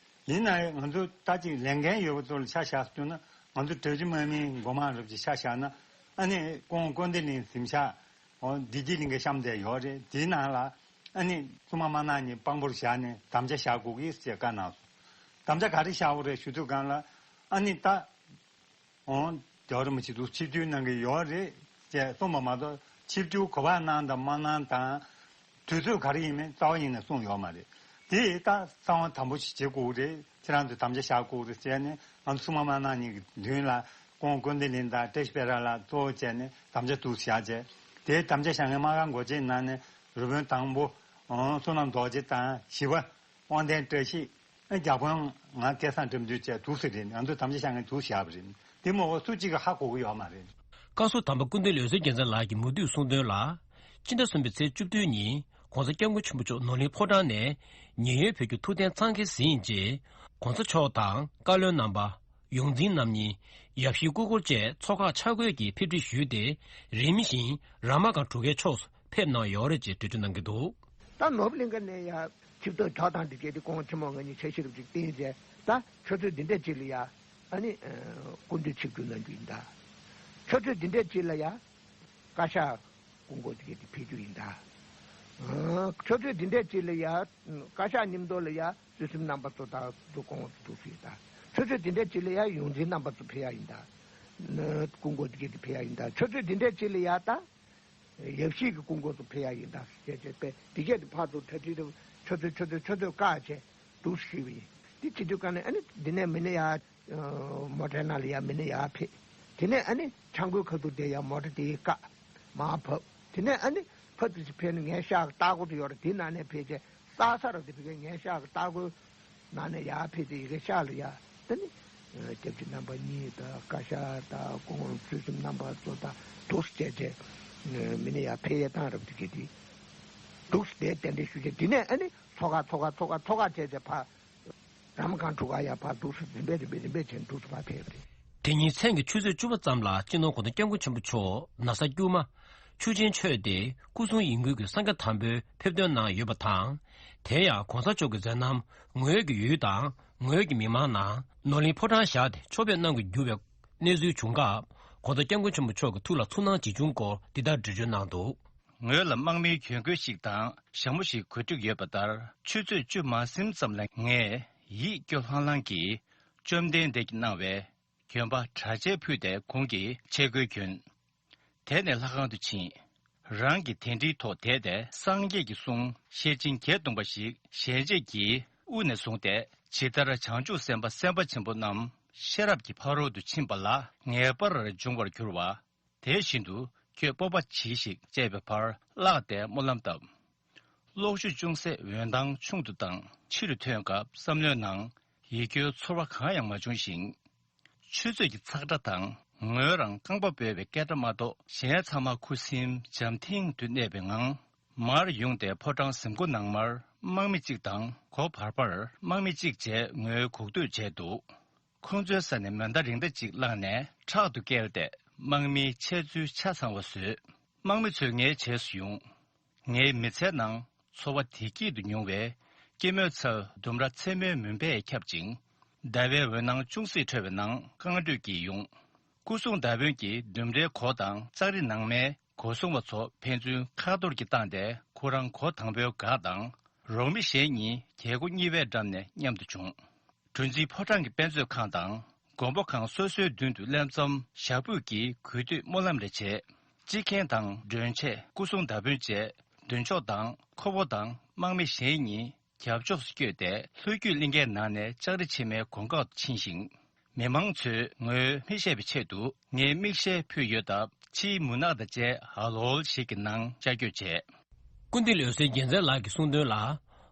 ཡིན་ན་ཡང་ང་ཚོ་ད་ཅིག་ལས་འགན་ཡོད་པ་ཚོ་ལ་ཆ་བཞག་ཟེར་ན་ང་ཚོ་གྲྭ་བཞི་དམག་མིའི་འགོ་དམངས་རབ་ཅིག་ཆ་བཞག་ན་ཨ་ནི་ཀོང་ཀོན་ཏི་ལིང་གཟིམ་ཤག་འོ་བདེ་སྐྱིད་གླིང་ག་གཤམ་དེ་ཡོད་རེད། དེའི་ནང་ལ་ཨ་ནི་སྲུང་མ་དམར་ནག་གཉིས་དཔང་པོར་བཞག་ནས་དམ་བཅའ་བཞག་དགོས་ཀྱི་ཞེས་བཀའ་གནང་སོང་། དམ་བཅའ་ག་རེ་བཞག་དགོས་རེད་ཞུ་དུས་སྒང་ལ་ཨ་ནི་ད། འོང་། རྒྱལ་བ་རིན་པོ་ཆེ་འདུག་ཆིབས་བསྒྱུར་གནང་གི་ཡོད་རེད་ཅེས་གསུངས་པ་མ་གཏོགས་ཆིབས་བསྒྱུར་ག་པར་གནང་དང་མ་གནང་དང་། དུས་ཚོད་ག་རེ་ཡིན་མིན་རྩ་བ་ཉིད་ནས་གསུངས་ཡོད་མ་རེད། དེ་ད་གསང་བ་དམ་པོ་ཞིག་བྱེད་དགོས་རེད། ཁྱེད་རང་ཚོས་དམ་བཅའ་བཞག་དགོས་རེད་ཟེར་ནས་ང་ཚོ་སྲུང་མ་དམར་ནག་གཉིས་ཀྱི་མདུན་ལ་ཀོང་ཀོན་ཏི་ལིང་དང་བཀྲ་ཤིས་དཔལ་ར་ལགས་གཙོ་བོ་བྱས་ནས་དམ་བཅའ་འདུག་བཞག་བྱས། དེའི་དམ་བཅའ་བཞག་མཁན་དམག་སྒར་འགོ་བྱེད་ནང་ནས་རུ་དཔོན་དང་པོ་བསོད་ནམས་རྡོ་རྗེ་དང་བཞི་པ། དབང་ལྡན་བཀྲ་ཤིས། ཨ་རྒྱ་དཔོན་ང་སྐལ་བཟང་དགྲ་འདུལ་བཅས་འདུག་ཟེར་རེད། ང་ཚོས་དམ་བཅའ་བཞག་མཁན་འདུག་བཞག་པ་རེད། དེ་མ་གཏོགས་སུ་གཅིག་གིས་ཧ་གོ་གི་ཡོད་མ་རེད། བཀའ་ཟུར་དམ་པ་སྐུ་མདུན་འོད་ཟེར་རྒྱལ་མཚན་ལགས་ཀྱིས་མུ་མཐུད་གསུངས་དོན་ལ། སྤྱི་ཟླ་གསུམ་པའི་ཚེས་བཅུ་བདུན་ཉིན་༸གོང་ས་༸སྐྱབས་མགོན་ཆེན་པོ་མཆོག་ནོར་གླིང་ཕོ་བྲང་ནས་ཉེན་གཡོལ་ཕེབས་རྒྱུ་ཐུགས་གཏན་འཚང་ཁེལ་ཟིན་རྗེས། ༸གོང་ས་མཆོག་དང་བཀའ་བློན་རྣམ་པ། ཡོངས་འཛིན་རྣམ་གཉིས། ཡབ་གཞིས་སྐུ་འཁོར་བཅས་ཚོགས་ཁག་ཆ་བགོས་ཀྱིས་ཕེབས་སྒྲིག་ཞུས་ཏེ། རིམ་བཞིན་ར་མ་དགའ་གྲུ་ཁའི་ཕྱོགས་སུ་ཕེབས་གནང་ཡོད་རེད་ཅེས་འགྲེལ་བརྗོད་གནང་གི་འདུག་ད་ནོར་བུ་གླིང་ཁ་ནས་ཡ་ཆིབས་ཐོག་ཐོག་དང་འདི་གས་དེ་ཁོང་ཆེན་མོ་ང་གཉིས་འཆར་གཞི་རུ་ཅིག་བཏིང་རྗེས། ད་ཆུ་ཚོད་འདི་འདྲས་ཅིག་ལ་ཡ་ཨ་ནི་སྐུ་མདུན་ཆིབས་བསྒྱུར་གནང་རྒྱུ་ཡིན་ད། ཆུ་ཚོད་འདི་འདྲས་ཅིག་ལ་ཡ་བཀའ་ཤག་སྐུ་འཁོར་དེ་གས་དེ་ཕེབས་རྒྱུ་ཡིན་ད། ཨ་ཆུ་ཚོད་འདི་འདྲས་ཅིག་ལ་ཡ་བཀའ་ཤག་མཉམ་དུ་ལ་ཡ་ཚུལ་ཁྲིམས་རྣམ་པ་ཚོ་དང་དུ་སྐུ་འཁོར་དུ་འདུག་ཞུས་ད། ཆུ་ཚོད་འདི་འདྲས་ཅིག་ལ་ཡ་ཡོངས་འཛིན་རྣམ་པ་ཚོ་ཕེབས་ཡ་ཡིན་ད། སྐུ་འཁོར་དེ་གས་དེ་ཕེབས་ཡ་ཡིན་ད། ཆུ་ཚོད་འདི་འདྲས་ཅིག་ལ་ཡ་ད། ཡབ་གཞིས་ཀྱི་སྐུ་འཁོར་དུ་ཕེབས་ཡ་ཡིན་ད་ཟེར་བྱས་པས། དེ་གས་དེ་ཕར་ཚུར་གྲ་སྒྲིག་དང་ཆུ་ཚོད་ཆུ་ཚོད་ཆུ་ཚོད་བཀག་བྱས་འདུག་ཞུས་པ་ཡིན། དེ་བྱེད་དུས་ག་ནས་ཨ་ནི་འདི་ནས་མི་ནི་ཡ་མོ་ཊའི་ནང་ལ་ཡ་མི་ནི་ཡ་ཕེབས། དེ་ནས་ཨ་ནི་ཆང་ཁོའི་ཁ་ཐུག་དེ་ཡ་མོ་ཊ་དེ་ཡི་བཀག་མར་བབས། དེ་ནས་ཨ་ནི་ཕ་དུ་ཅི་ཕེབས་ནས་ངའི་ཤག་ལྟག་སྒོ་དུ་ཡོད་རེད། དེ་ནང་ནས་ཕེབས་བྱས་ས་ས་ར་དེ་ཕེབས་ངའི་ཤག་ལྟག་སྒོའི་ནང་ནས་ཡར་ཕེབས་ཏེ་ཡི་གེ་ཤག་ལ་ཡ། ད་ནི་སྐྱབས་རྗེ་རྣམ་པ་གཉིས་དང་བཀའ་ཤག་དང་སྐུ་ངོ་ཚུལ་ཁྲིམས་རྣམ་པ་ཚོ་དང་འདུག་སེ་བྱས་བྱས་མི་ནི་ཡར་ཕེབས་ཡས་བཏང་རབས་དེ་གི་དེ་འདུག་སེ་དེ་གཏན་འདྲེན་ཞུ་བྱས། དེ་ནས་ཨ་ནི་ཚོགས་ཁག་ཚོགས་ཁག་ཚོགས་ཁག་ཚོགས་ཁག་བྱས་བྱས་ཕར་ར་མ་དགའ་གྲུ་ཁ་ཡར་ཕར་འདུག་སེ་རིམ་པས་རིམ་པས་རིམ་པས་བྱས་འདུག་སེ་ཕར་ཕེབས་པ་རེད། དེ་ཉིན་མཚན་གྱི་ཆུ་ཚོད་བཅུ་པ་ཙམ་ལ་སྤྱི་ནོར་༸གོང་ས་༸སྐྱབས་མགོན་ཆེན་པོ་མཆོག་ན་བཟའ་དཀྱུས་མ་ཆུ་ཆེན་མཆོད་དེ་སྐུ་གསུང་ཡིད་འགུལ་གྱི་སངས་རྒྱས་དམ་པའི་ཕེབས་ཐོན་གནང་ཡོད་པ་དང་། དེ་ཡང་༸གོང་ས་མཆོག་གི་མཛད་རྣམ་ངོས་ཀྱི་ཡུལ་དང་ངོས་ཀྱི་མི་མང་ནང་ནོར་གླིང་ཕོ་བྲང་བཞག་སྟེ་ཆོ་འཕེབས་གནང་དགོས་གྱུར་བའི་གནས་ཚུལ་བྱུང་སྐབས། ༸གོང་ས་༸སྐྱབས་མགོན་ཆེན་པོ་མཆོག་གིས་ཐུགས་ལ་ཚོར་སྣང་ཇི་བྱུང་སྐོར་འདི་ལྟར་འགྲེལ་བརྗོད་གནང་འདུག་ངོས་ལ་དམག་མིའི་གྱོན་གོས་ཤིག་དང་ཞྭ་མོ་ཞིག་གོན་བསྒྲིགས་ཡོད་པ་ལྟར། ཆུ་ཚོད་བཅུ་མ་ཟིན་ཙམ་ལ་ངས་ཡིད་སྐྱོ་ལྷང་ལྷང་གིས་བཅོམ་ལྡན་འདས་ཀྱིས་གནང་བའི་གྱོན་པ་གྲྭ་ཆས་ཕུད་དེ་གོང་གི་ཆས་གོས་གྱོན། དེ་ནས་ལྷ་ཁང་དུ་ཕྱིན། རང་གི་གདན་ཁྲིའི་ཐོག་བསྡད་དེ་སངས་རྒྱས་ཀྱི་གསུང་ཤེར་ཕྱིན་བརྒྱད་སྟོང་པ་ཞིག་ཞལ་འབྱེད་ཀྱི་དབུ་ནས་བཟུང་སྟེ། ཇི་ལྟར་བྱང་ཆུབ་སེམས་དཔའ་སེམས་དཔའ་ཆེན་པོ་རྣམས་ཤེས་རབ་ཀྱི་ཕ་རོལ་ཏུ་ཕྱིན་པ་ལ་ངེས་པར་འབྱུང་བར་འགྱུར་བ། དེ་བཞིན་དུ་ཁྱོད་སྤོབས་པ་གྱིས་ཤིག་ཅེས་པའི་བར་བཀླགས་ཏེ་སྨོན་ལམ་བཏབ། གློག་ཞུ་ཅུང་ཟད་འོད་མདངས་ཆུང་དུ་བཏང་། ཕྱི་རུ་ཐོན་སྐབས་བསམ་བློའི་ནང་ཡིད་སྐྱོའི་ཚོར་བ་གང་ཡང་མ་བྱུང་ཞིང་། ཆུ་ཚོད་ཀྱི་ཚག་སྒྲ་དང་ངོས་རང་རྐང་པ་འབོལ་བའི་སྐད་སྒྲ་མ་གཏོགས་གཞན་ཚང་མ་ཁུ་སིམ་འཇམ་ཐིང་དུ་གནས་པའི་ངང་མར་ཡོང་སྟེ་ཕོ་བྲང་གཟིམ་སྒོ་ནང་མར་དམག་མི་གཅིག་དང་སྒོ་བར་པར་དམག་མི་གཅིག་བཅས་ངོས་སྒུག་སྡོད་བྱས་འདུག་ཁོང་ཚོའི་ས་ནས་མེ་མདའ་རིང་མདའ་གཅིག་བླངས་ནས་ཕྲག་ཏུ་བཀལ་ཏེ་དམག་མིའི་འཆལ་ཚུལ་ཆ་ཚང་བ་བཟོས། དམག་མི་ཚོས་ངའི་རྗེས་སུ་ཡོང་། ངའི་མི་ཚེའི་ནང་འཚོ་བ་བདེ་སྐྱིད་དུ་མྱོང་བའི་སྐྱེད་མོས་ཚལ་ལྡུམ་ར་མཚན་མོའི་མུན་པས་ཁྱབ་ཅིང་། ཟླ་བའི་འོད་སྣང་ཅུང་ཟད་འཕྲོ་བའི་ནང་རྐང་འགྲོས་ཀྱིས་ཡོང་། སྐུ་གསུང་མདའ་དཔོན་གྱིས་ལྡུམ་རའི་སྒོ་དང་ལྕགས་རི་ནང་མའི་སྒོ་སྲུང་བ་ཚོ་ཕན་ཚུན་ཁ་གཏོར་གྱིས་བཏང་སྟེ་ཁོ་རང་སྒོ་དང་པོའི་སྒར་དང་། རོགས་མི་གཞན་གཉིས་རྒྱལ་སྒོ་གཉིས་པའི་འགྲམ་ནས་མཉམ་དུ་བྱུང་། གྲུ་འཛིན་ཕོ་བྲང་གི་དཔེ་མཛོད་ཁང་དང་མགོན་པོ་ཁང་སོ་སོའི་མདུན་དུ་ལྷན་འཛོམས་ཞག་སྦུག་གིས་གུས་འདུད་སྨོན་ལམ་རེ་བྱས། སྤྱི་མཁན་དང་མགྲོན་བྱེད་སྐུ་གསུང་མདའ་དཔོན་བཅས་མདུན་ཕྱོགས་དང་ཁོ་བོ་དང་དམག་མི་གཞན་གཉིས་རྒྱབ་ཕྱོགས་སུ་བསྐྱོད་དེ་ལྷོ་བརྒྱུད་གླིང་གའི་ནང་ནས་ལྕགས་རི་ཕྱེ་མའི་གོང་ཁ་ཕྱིན་ཞིང་། མི་མང་ཚོས་ངོས་མི་ཤེས་པའི་ཆེད་དུ་ངའི་མིག་ཤེལ་ཕུད་ཡོད་སྟབས་ཕྱིའི་མུན་ནག་དང་བཅས་ཧ་ལོལ་ཞིག་གི་ནང་ཤར་སྐྱོད་བྱས། སྐུ་མདུན་འོད་ཟེར་རྒྱལ་མཚན་ལགས་ཀྱིས་གསུངས་དོན་ལ།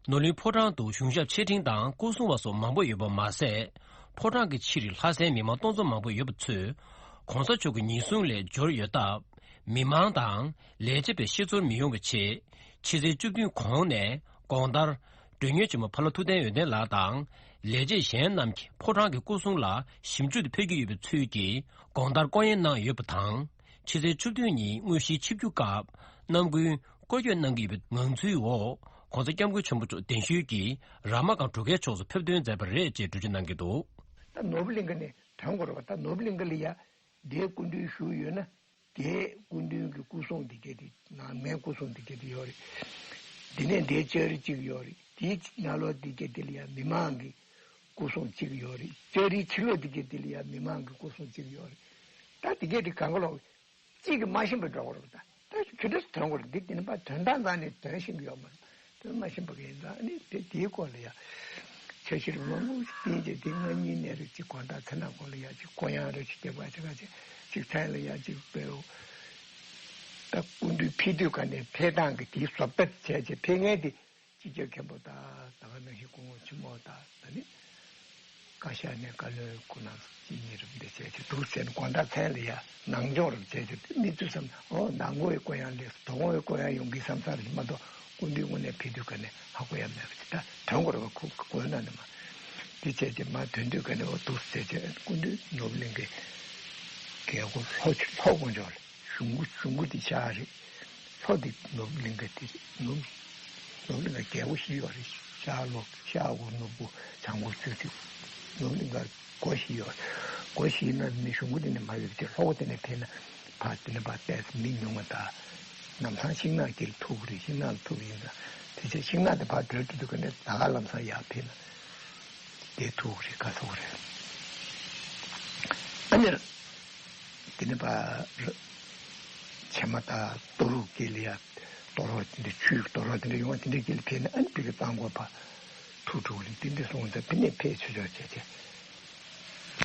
ནོར་གླིང་ཕོ་བྲང་དུ་གཞུང་ཞབས་ཆེ་འབྲིང་དང་སྐུ་སྲུང་བ་སོགས་མང་པོ་ཡོད་པ་མ་ཟད། ཕོ་བྲང་གི་ཕྱི་རུ་ལྷ་སའི་མི་མང་སྟོང་ཚོ་མང་པོ་ཡོད་པ་ཚོས་༸གོང་ས་མཆོག་གི་ཉིན་སྲུང་ལས་འབྱོར་ཡོད་སྟབས། མི་མང་དང་ལས་བྱེད་པའི་ཤེས་ཚོར་མི་ཡོང་བའི་ཆེད། ཕྱི་ཚེས་བཅུ་བདུན་གོང་ནས་དགོང་དར་མགྲོན་གཉེར་ཆེན་མོ་ཕ་ལོ་ཐུབ་བསྟན་འོད་ལྡན་ལགས་དང་ལས་བྱེད་གཞན་རྣམས་ཀྱིས་ཕོ་བྲང་གི་སྐུ་སྲུང་ལ་ཞིབ་འཇུག་ཏུ་ཕེབས་ཀྱི་ཡོད་པའི་ཚུལ་གྱིས་དགོང་དར་སྐོང་གཡས་གནང་ཡོད་པ་དང་། ཕྱི་ཚེས་བཅུ་བདུན་ཉིན་དངོས་གཞིའི་ཆིབས་བསྒྱུར་སྐབས་རྣམ་ཀུན་སྐོར་སྐྱོད་གནང་གི་ཡོད་པའི་ངང་ཚུལ་འོག ༸གོང་ས་༸སྐྱབས་མགོན་ཆེན་པོ་མཆོག་གདན་ཞུས་ཀྱིས་ར་མ་དགའ་གྲུ་ཁའི་ཕྱོགས་སུ་ཕེབས་ཐོན་མཛད་པ་རེད་ཅེས་འགྲེལ་བརྗོད་གནང་གི་འདུག་ད་ནོར་བུ་གླིང་ག་ནས་ཐོན་དགོས་རེད་པ། ད་ནོར་བུ་གླིང་ག་ལ་ཡ་དེའི་སྐུ་མདུན་བཞུགས་ཡོད་ན། དེའི་སྐུ་མདུན་གྱི་སྐུ་སྲུང་འདི་གས་དེ་ནང་མའི་སྐུ་སྲུང་འདི་གས་དེ་ཡོད་རེད། དེ་ནས་དེའི་ལྕགས་རི་གཅིག་ཡོད་རེད། དེའི་ནང་ལོགས་འདི་གས་དེ་ལ་ཡ་མི་མང་གི་སྐུ་སྲུང་གཅིག་ཡོད་རེད། ལྕགས་རིའི་ཕྱི་ལོགས་འདི་གས་དེ་ལ་ཡ་མི་མང་གི་སྐུ་སྲུང་གཅིག་ཡོད་རེད། ད་འདི་གས་དེ་གང་ག་ལོག་གཅིག་གིས་མ་ཤེས་པ་འགྲོ་གི་རེད་པ། ད་ད་ཇི་འདྲ་སེ་ཐོན་དགོས་རེད། འདི་དེ་ནི་པ་དོན་དག་ནང་ནས་དོན་ཤེས་ཀྱི་ཡོད་མ་རེད། དོན་མ་ཤེས་པ་གི་ཡིན་ཙང་ནི་དེ་དེའི་སྐོར་ལ་ཡ་འཆར་གཞི་རུ་མང་པོ་ཞིག་བཏིང་རྗེས་དེ་སྔ་ཉིན་ནས་རེད། ཅིག་དགོང་དག་མཚན་ནག་སྐོར་ལ་ཡ་ཅིག་སྐོར་གཡང་རེ་ཞིག་རྒྱབ་པ་ཅིག་ག་ཅིག་ཅིག་མཚན་ལ་ཡ་ཅིག་དཔེ་རུ། ད་སྐུ་མདུན་ཕེབས་དུས་ག་ནས་ཕེབས་སྟངས་ཀྱི་དེའི་བཟོ་ལྟ་བྱས་རྗེས་ཕེབས་མཁན་དེ་སྤྱི་ཁྱབ་མཁན་པོ་དང་ད་ག་ནང་བཞིན་སྐུ་ངོ་ཆེན་མོ་དང་ད་ནི་བཀའ་ཤག་ནས་བཀའ་བློན་སྐུ་ན་གཅིག་གཉིས་རུ་འདི་བྱས་ཏེ་འདུག་ཟེར་ནས་དགོང་དག་མཚན་ལ་ཡ་ནང་སྦྱོང་རུ་བྱས་ཏེ་མི་ཚོས་བསམ་ཨོ་ནང་སྒོ་ཡི་སྐོར་གཡང་ལེགས་སོ་དོ་དགོང་ཡི་སྐོར་གཡང་ཡོང་གི་བསམ་ས་རེད་མ་གཏོགས་སྐུ་མདུན་དངོས་གནས་ཕེབས་དུས་ག་ནས་ཧ་གོ་ཡ་མེད་པ་ཅིག་ད་དོན་གོ་ར་བ་ཁུག་གོ་ན་ནི་མ། དེ་བྱས་ཏེ་མར་ཐོན་དུས་ག་ནས་འོ་འདུག་ཟེར་ཏེ་སྐུ་མདུན་ནོར་བུ་གླིང་གི་རྒྱལ་སྒོ་ལྷོ་ལྷོ་དགོན་ཆོག་ལ་གཞུང་སྒོ་གཞུང་སྒོ་དེ་ཤག་རེད། ལྷོ་དེ་ནོར་བུ་གླིང་ག་དེ་ནོར་ནོར་བུ་གླིང་ག་རྒྱལ་སྒོ་བཞི་ཡོད་རེད། ཤར་ལྷོ་ཤར་སྒོ་ནུབ་སྒོ་བྱང་སྒོ་སྤྱི་སྒོ། ནོར་བུ་གླིང་ག་སྒོ་བཞི་ཡོད་རེད། སྒོ་བཞི་ན་ནི་གཞུང་སྒོ་དེ་ནས་མར་ཡོད་དེ་ལྷོ་སྒོ་དེ་ནས་ཕེབས་ན་ཕར་དེ་ནས་ཕར་བལྟས་མི་ཉུང་བ་དང་། ལམ་སང་ཤིང་ནགས་དཀྱིལ་ཐུག་རེད། ཤིང་ནགས་ལ་ཐུག་ཡིན་ཙང་དེ་ཚེ་ཤིང་ནགས་དེ་ཕར་བགྲོད་དུ་འདུག་ག་ནས་ད་ག་ལམ་སང་ཡར་ཕེབས་ན་དེ་ཐུག་རེད། ག་ཐུག་རེད། ཨ་ནི་དེ་ནས་ཕར་བྱེ་མ་དང་ཏོ་རུ་དཀྱིལ་ལ་ཡ་ཏོ་རོ་དེ་འདྲ་ཆུའི་ཏོ་རོ་དེ་འདྲ་ཡོང་བ་དེ་འདྲ་དཀྱིལ་ཕེབས་ན་ཨ་ནི་ཕ་གི་གཙང་པོ་ཕར་ཐུག་འགྲོ་གི་རེད། དེ་འདྲ་སོང་ཙང་ཕ་ནས་ཕེབས་ཆོག་ཆོག་བྱས་བྱས་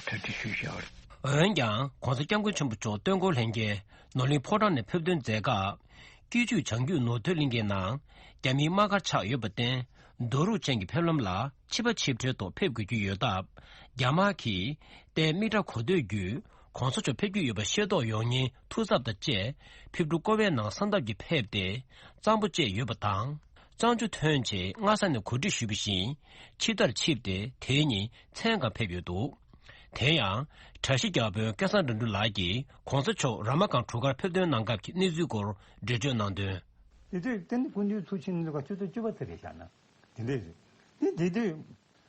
གྲ་སྒྲིག་ཞུས་བཞག་པ་རེད། འོན་ཀྱང་༸གོང་ས་༸སྐྱབས་མགོན་ཆེན་པོ་མཆོག་སྟོན་འཁོར་ལྷན་རྒྱས་ནོར་གླིང་ཕོ་བྲང་ནས་ཕེབས་ཐོན་མཛད་སྐབས། སྐྱིད་ཆུ་བྱང་རྒྱུད་ནོར་ཐོད་གླིང་གའི་ནང་རྒྱ་མིའི་དམག་སྒར་ཆགས་ཡོད་པར་བརྟེན། རྡོ་རུག་ཅན་གྱི་ཕེབས་ལམ་ལ་ཕྱི་པ་ཆིབས་ཁྲའི་ཐོག་ཕེབས་དགོས་ཀྱི་ཡོད་སྟབས། རྒྱ་དམག་གིས་རྟའི་རྨིག་སྒྲ་གོ་ཐོས་བརྒྱུད་༸གོང་ས་མཆོག་ཕེབས་ཀྱི་ཡོད་པ་ཤེས་རྟོགས་ཡོང་ཉེན་ཐུགས་འཚབ་དང་བཅས། ཕེབས་འབྲུག་ཀོ་བའི་ནང་གསང་སྟབས་ཀྱིས་ཕེབས་ཏེ། གཙང་པོ་བཅད་ཡོད་པ་དང་། གཙང་ཆུ་ཐོན་རྗེས་སྔ་ས་ནས་གོ་སྒྲིག་ཞུས་པ་བཞིན་ཕྱི་ཟླར་ཆིབས་ཏེ་དེའི་ཉིན་མཚན་གང་ཕེབས་ཡོད་འདུག་དེ་ཡང་། གྲྭ་བཞི་བརྒྱ་དཔོན་སྐལ་བཟང་དགྲ་འདུལ་ལགས་ཀྱིས་༸གོང་ས་མཆོག་ར་མ་སྒང་གྲུ་ཁར་ཕེབས་ཐོན་གནང་སྐབས་ཀྱི་གནས་ཚུལ་སྐོར་འགྲེལ་བརྗོད་གནང་དོན། དེ་དུས་དེ་ནི་སྐུ་མདུན་ཚུར་ཕྱིན་ནས་ཆུ་ཚོད་བཅུ་པ་ཙམ་རེད་བཞག་ན་དེ་འདྲས་རེད། དེ་དེ་དུས་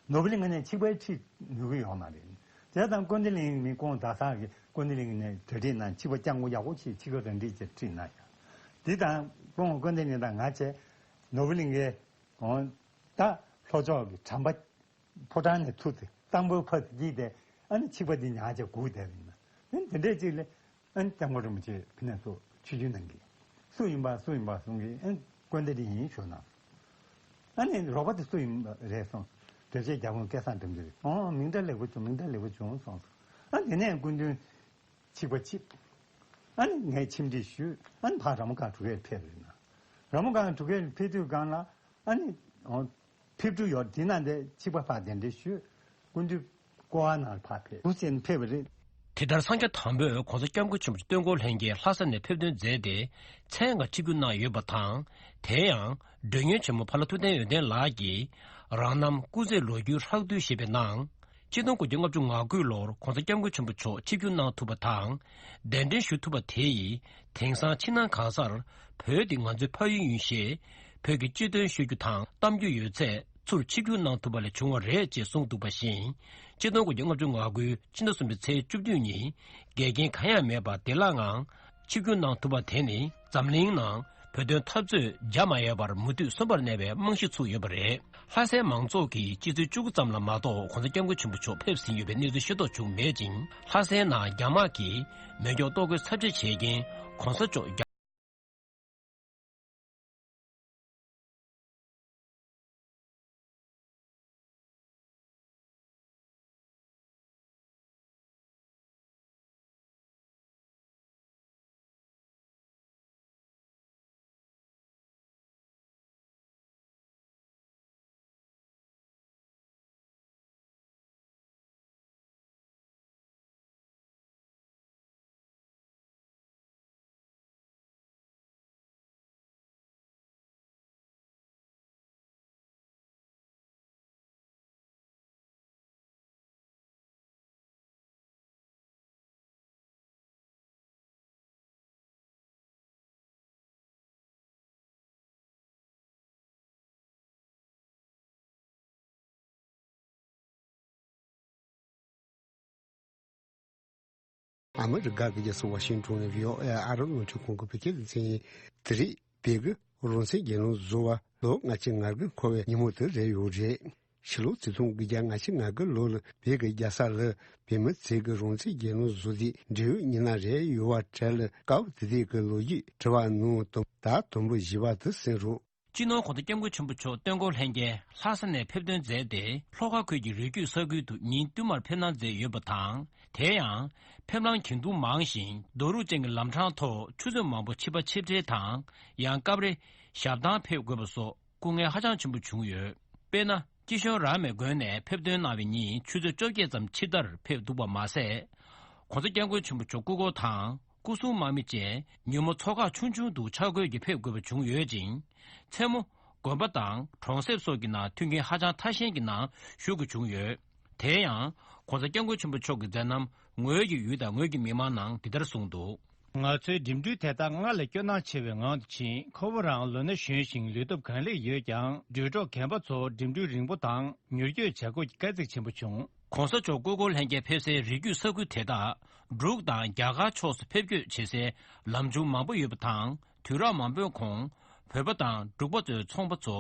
ནོར་བུ་གླིང་ནས་ཆིབས་པ་ཁྲིད་ནུས་ཀྱི་ཡོད་མ་རེད། དེ་དང་ཀུན་བདེ་གླིང་མི་ཁོང་རྡ་ས་གི་ཀུན་བདེ་གླིང་ནས་གྲ་སྒྲིག་གནང་། ཆིབས་པ་སྐྱབས་མགོན་ཡག་པོ་ཞིག་ཆིབས་ཁ་རང་སྒྲིག་བྱས་ཁྲིད་གནང་ཡ། དེ་དང་ཁོང་ཀུན་བདེ་གླིང་དང་ང་བཅས་ནོར་བུ་གླིང་གི་ད་ལྷོ་ཕྱོགས་ཀྱི་གྲམ་པ། ཕོ་བྲང་ནས་ཚུར་ཏེ་གཙང་པོའི་ཕར་ཏེ་སྐྱིད་དེ་ཨ་ནི་ཆིབས་པ་འདི་ཉག་ཅིག་སྒུག་བསྡད་པ་ཡིན་ན། ཨ་ནི་དེ་འདྲས་ཅིག་ལས་ཨ་ནི་སྐྱབས་མགོན་རིན་པོ་ཆེ་ཕི་ནས་ཚུར་ཆིབས་བསྒྱུར་གནང་གི། སུ་ཡིན་པ་སུ་ཡིན་པ་གསུང་གི། ཨ་ནི་དཀོན་དེ་འདི་ཡིན་ཞུ་ན། ཨ་ནི་རོགས་པ་དེ་སུ་ཡིན་པ་རེད་གསུངས། དོལ་རྒྱལ་རྒྱ་དཔོན་སྐལ་བཟང་འགྲིམ་འགྲུལ་རེད། ཨོ་མིང་གྲགས་ལེགས་པོ་བྱུང་། མིང་གྲགས་ལེགས་པོ་བྱུང་གསུངས། ཨ་ནི་དེ་ནས་སྐུ་མདུན་ཆིབས་པ་ཆིབས། ཨ་ནི་ངས་ཆིབས་འགྲིག་ཞུས། ཨ་ནི་ཕར་ར་མོ་སྒང་གྲུ་ཁའི་ཕེབས་རེད་ན། ར་མོ་སྒང་གྲུ་ཁའི་ཕེབས་དུས་སྒང་ལ་ཨ་ནི་ཨོ། ཕེབས་འབྲུག་ཡོད་དེ་ན་འདི་ཆིབས་པ་ཕར་གདན་འདྲེན་ཞུས། སྐུ་མདུན་ཀོ་བ་ནང་ཕར་ཕེབས་འདུག་ཟེར་ནས་ཕེབས་པ་རེད། དེ་ལྟར་སངས་རྒྱས་དང་པོས་༸གོང་ས་༸སྐྱབས་མགོན་ཆེན་པོ་སྟོན་འཁོར་ལྷན་རྒྱས་ལྷ་ས་ནས་ཕེབས་ཐོན་མཛད་དེ་མཚན་གང་ཆིབས་བསྒྱུར་གནང་ཡོད་པ་དང་། དེ་ཡང་མགྲོན་གཉེར་ཆེན་མོ་ཕ་ལྷ་ཐུབ་བསྟན་ཡོན་ཏན་ལགས་ཀྱིས་རང་རྣམ་སྐུ་ཚེ་ལོ་རྒྱུས་ཧྲག་བསྡུས་ཞེས་པའི་ནང་། ཆིག་སྟོང་དགུ་བརྒྱ་ལྔ་བཅུ་ང་དགུ་ལོར་༸གོང་ས་༸སྐྱབས་མགོན་ཆེན་པོ་མཆོག་ཆིབས་བསྒྱུར་གནང་ཐུབ་པ་དང་། གདན་འདྲེན་ཞུ་ཐུབ་པ་དེ་ཡིས་དེང་སང་ཕྱི་ནང་གང་སར་བོད་འདི་ང་ཚོའི་ཕ་ཡུལ་ཡིན་ཞེས་བོད་ཀྱི་སྤྱི་དོན་ཤོད་རྒྱུ་དང་གཏམ་རྒྱུ་ཡོད་ཚད་ཚུར་ཆིབས་བསྒྱུར་གནང་ཐུབ་པ་ལས་བྱུང་བ་རེད་ཅེས་གསུངས་འདུག་པ་བཞིན། ཆིག་སྟོང་དགུ་བརྒྱ་ལྔ་བཅུ་ང་དགུ་ཕྱི་ཟླ་གསུམ་པའི་ཚེས་བཅུ་བདུན་ཉིན་འགལ་རྐྱེན་གང་ཡང་མེད་པར་བདེ་བླག་ངང་། ཆིབས་བསྒྱུར་གནང་ཐུབ་པ་དེ་ནི་འཛམ་གླིང་ནང་བོད་དོན་འཐབ་རྩོད་རྒྱ་མ་ཡལ་བར་མུ་མཐུད་སོན་པར་གནས་པའི་རྨང་གཞི་ཚུགས་ཡོད་པ་རེད། ལྷ་སའི་མང་ཚོགས་ཀྱིས་ཕྱི་ཚེས་བཅུ་དགུ་ཙམ་ལ་མ་གཏོགས་༸གོང་ས་༸སྐྱབས་མགོན་ཆེན་པོ་མཆོག་ཕེབས་ཟིན་ཡོད་པའི་གནས་ཚུལ་ཤེས་རྟོགས་བྱུང་མེད་ཅིང་། ལྷ་སའི་ནང་རྒྱ་དམག་གིས་མེ་སྒྱོགས་གཏོར་རྒོལ་ཚབས་ཆེ་བྱས་རྐྱེན་༸གོང་ས་མཆོག་རྒྱ། ཨ་མི་རི་ཀ་གི་རྒྱལ་ས་ཝ་ཤིང་ཊོན་ནས་བྷི་ཨོ་ཨེ་ཨ་རབ་རླུང་འཕྲིན་ཁང་གི་བོད་སྐད་སྡེ་ཚན་ཡིན། དེ་རིང་བོད་ཀྱི་རང་བཙན་རྒྱལ་ལོ་བཟོ་བ་ལོ་ལྔ་བཅུ་ང་དགུ་འཁོར་བའི་ཉིན་མོ་དེ་རེད་ཡོད་རེད། ཕྱི་ལོ་ཆིག་སྟོང་དགུ་བརྒྱ་ང་བཅུ་ང་དགུ་ལོ་ལ་བོད་ཀྱི་རྒྱལ་ས་ལ་བོད་མི་ཚོས་ཀྱི་རང་བཙན་རྒྱལ་ལོ་བཟོ་དུས་འབྲེལ་ཡོད་མི་སྣ་རེ་ཡོད་པ་གྲས་ལ་སྐབས་དེ་དུས་ཀྱི་ལོ་རྒྱུས་དྲི་བ་ནང་དོན་དག་དུམ་བུ་བཞི་པ་དེ་གསན་རོགས། སྤྱི་ནོར་༸གོང་ས་༸སྐྱབས་མགོན་ཆེན་པོ་མཆོག་སྟོན་འཁོར་ལྷན་རྒྱས་ལྷ་ས་ནས་ཕེབས་ཐོན་མཛད་དེ། ལྷོ་ཁ་ཁུལ་གྱི་རི་རྒྱུད་ས་ཁུལ་དུ་ཉིན་བསྟུད་མར་ཕེབས་གནང་མཛད་ཡོད་པ་དང་། དེ་ཡང་ཕེབས་ལམ་གྱེན་དུ་མང་ཞིང་རྡོ་རུག་ཅན་གྱི་ལམ་འཕྲང་ཐོག་ཆུ་ཚོད་མང་པོ་ཕྱི་པ་ཕྱིར་འཕྲད་དང་། ཡང་སྐབས་རེ་ཞབས་ཐང་ཕེབས་དགོས་པ་སོགས་སྐུ་ངལ་ཧ་ཅང་ཆེན་པོ་བྱུང་ཡོད། དཔེར་ན། སྐྱིད་གཤོངས་རཱ་མའི་དགོན་ནས་ཕེབས་ཐོན་གནང་བའི་ཉིན་ཆུ་ཚོད་བཅོ་བརྒྱད་ཙམ་ཕྱི་དར་ཕེབས་འདུག་པ་མ་ཟད། ༸གོང་ས་༸སྐྱབས་མགོན་ཆེན་པོ་མཆོག་སྐུ་འཁོར་དང་སྐུ་སྲུང་དམག་མི་བཅས་ཉིན་མོ་ཚོགས་ཁག་ཆུང་ཆུང་དུ་འཆར་འགོད་ཀྱིས་ཕེབས་དགོས་པ་བྱུང་ཡོད་ཅིང་། མཚན་མོ་དགོན་པ་དང་གྲོང་གསེབ་སོགས་ཀྱི་ནང་མཐུན་རྐྱེན་ཧ་ཅང་ཐ་ཞན་གྱི་ནང་བཞུགས་དགོས་བྱུང་ཡོད། དེ་ཡང་༸གོང་ས་༸སྐྱབས་མགོན་ཆེན་པོ་མཆོག་གི་མཛད་རྣམ་ངོས་ཀྱི་ཡུལ་དང་ངོས་ཀྱི་མི་མང་ནང་འདི་ལྟར་གསུངས་འདུག། ང་ཚོའི་འགྲིམ་འགྲུལ་དེ་དག་སྔར་ལས་སྐྱོ་སྣང་ཆེ་བའི་ངང་དུ་ཕྱིན། ཁོ་བོ་རང་ལོ་ན་གཞོན་ཞིང་ལུས་སྟོབས་གང་ལེགས་ཡོད་ཀྱང་། འགྲུལ་གྲོགས་རྒན་པ་ཚོ་འགྲིམ་འགྲུལ་རིང་པོ་དང་མྱུར་སྐྱོད་བྱེད་སྒོ་དཀའ་ཚེགས་ཆེན་པོ་བྱུང་། ༸གོང་ས་མཆོག་སྐུ་འཁོར་ལྷན་རྒྱས་ཕེབས་སའི་རི་རྒྱུད་ས་ཁུལ་དེ་དག་འབྲུག་དང་རྒྱ་གར་ཕྱོགས་སུ་ཕེབས་སྐྱོད་བྱེད་སའི་ལམ་བྱུང་མང་པོ་ཡོད་པ་དང་། དུས་རབས་མང་པོའི་གོང་བོད་པ་དང་འབྲུག་པ་ཚོའི་ཚོང་པ་ཚོ་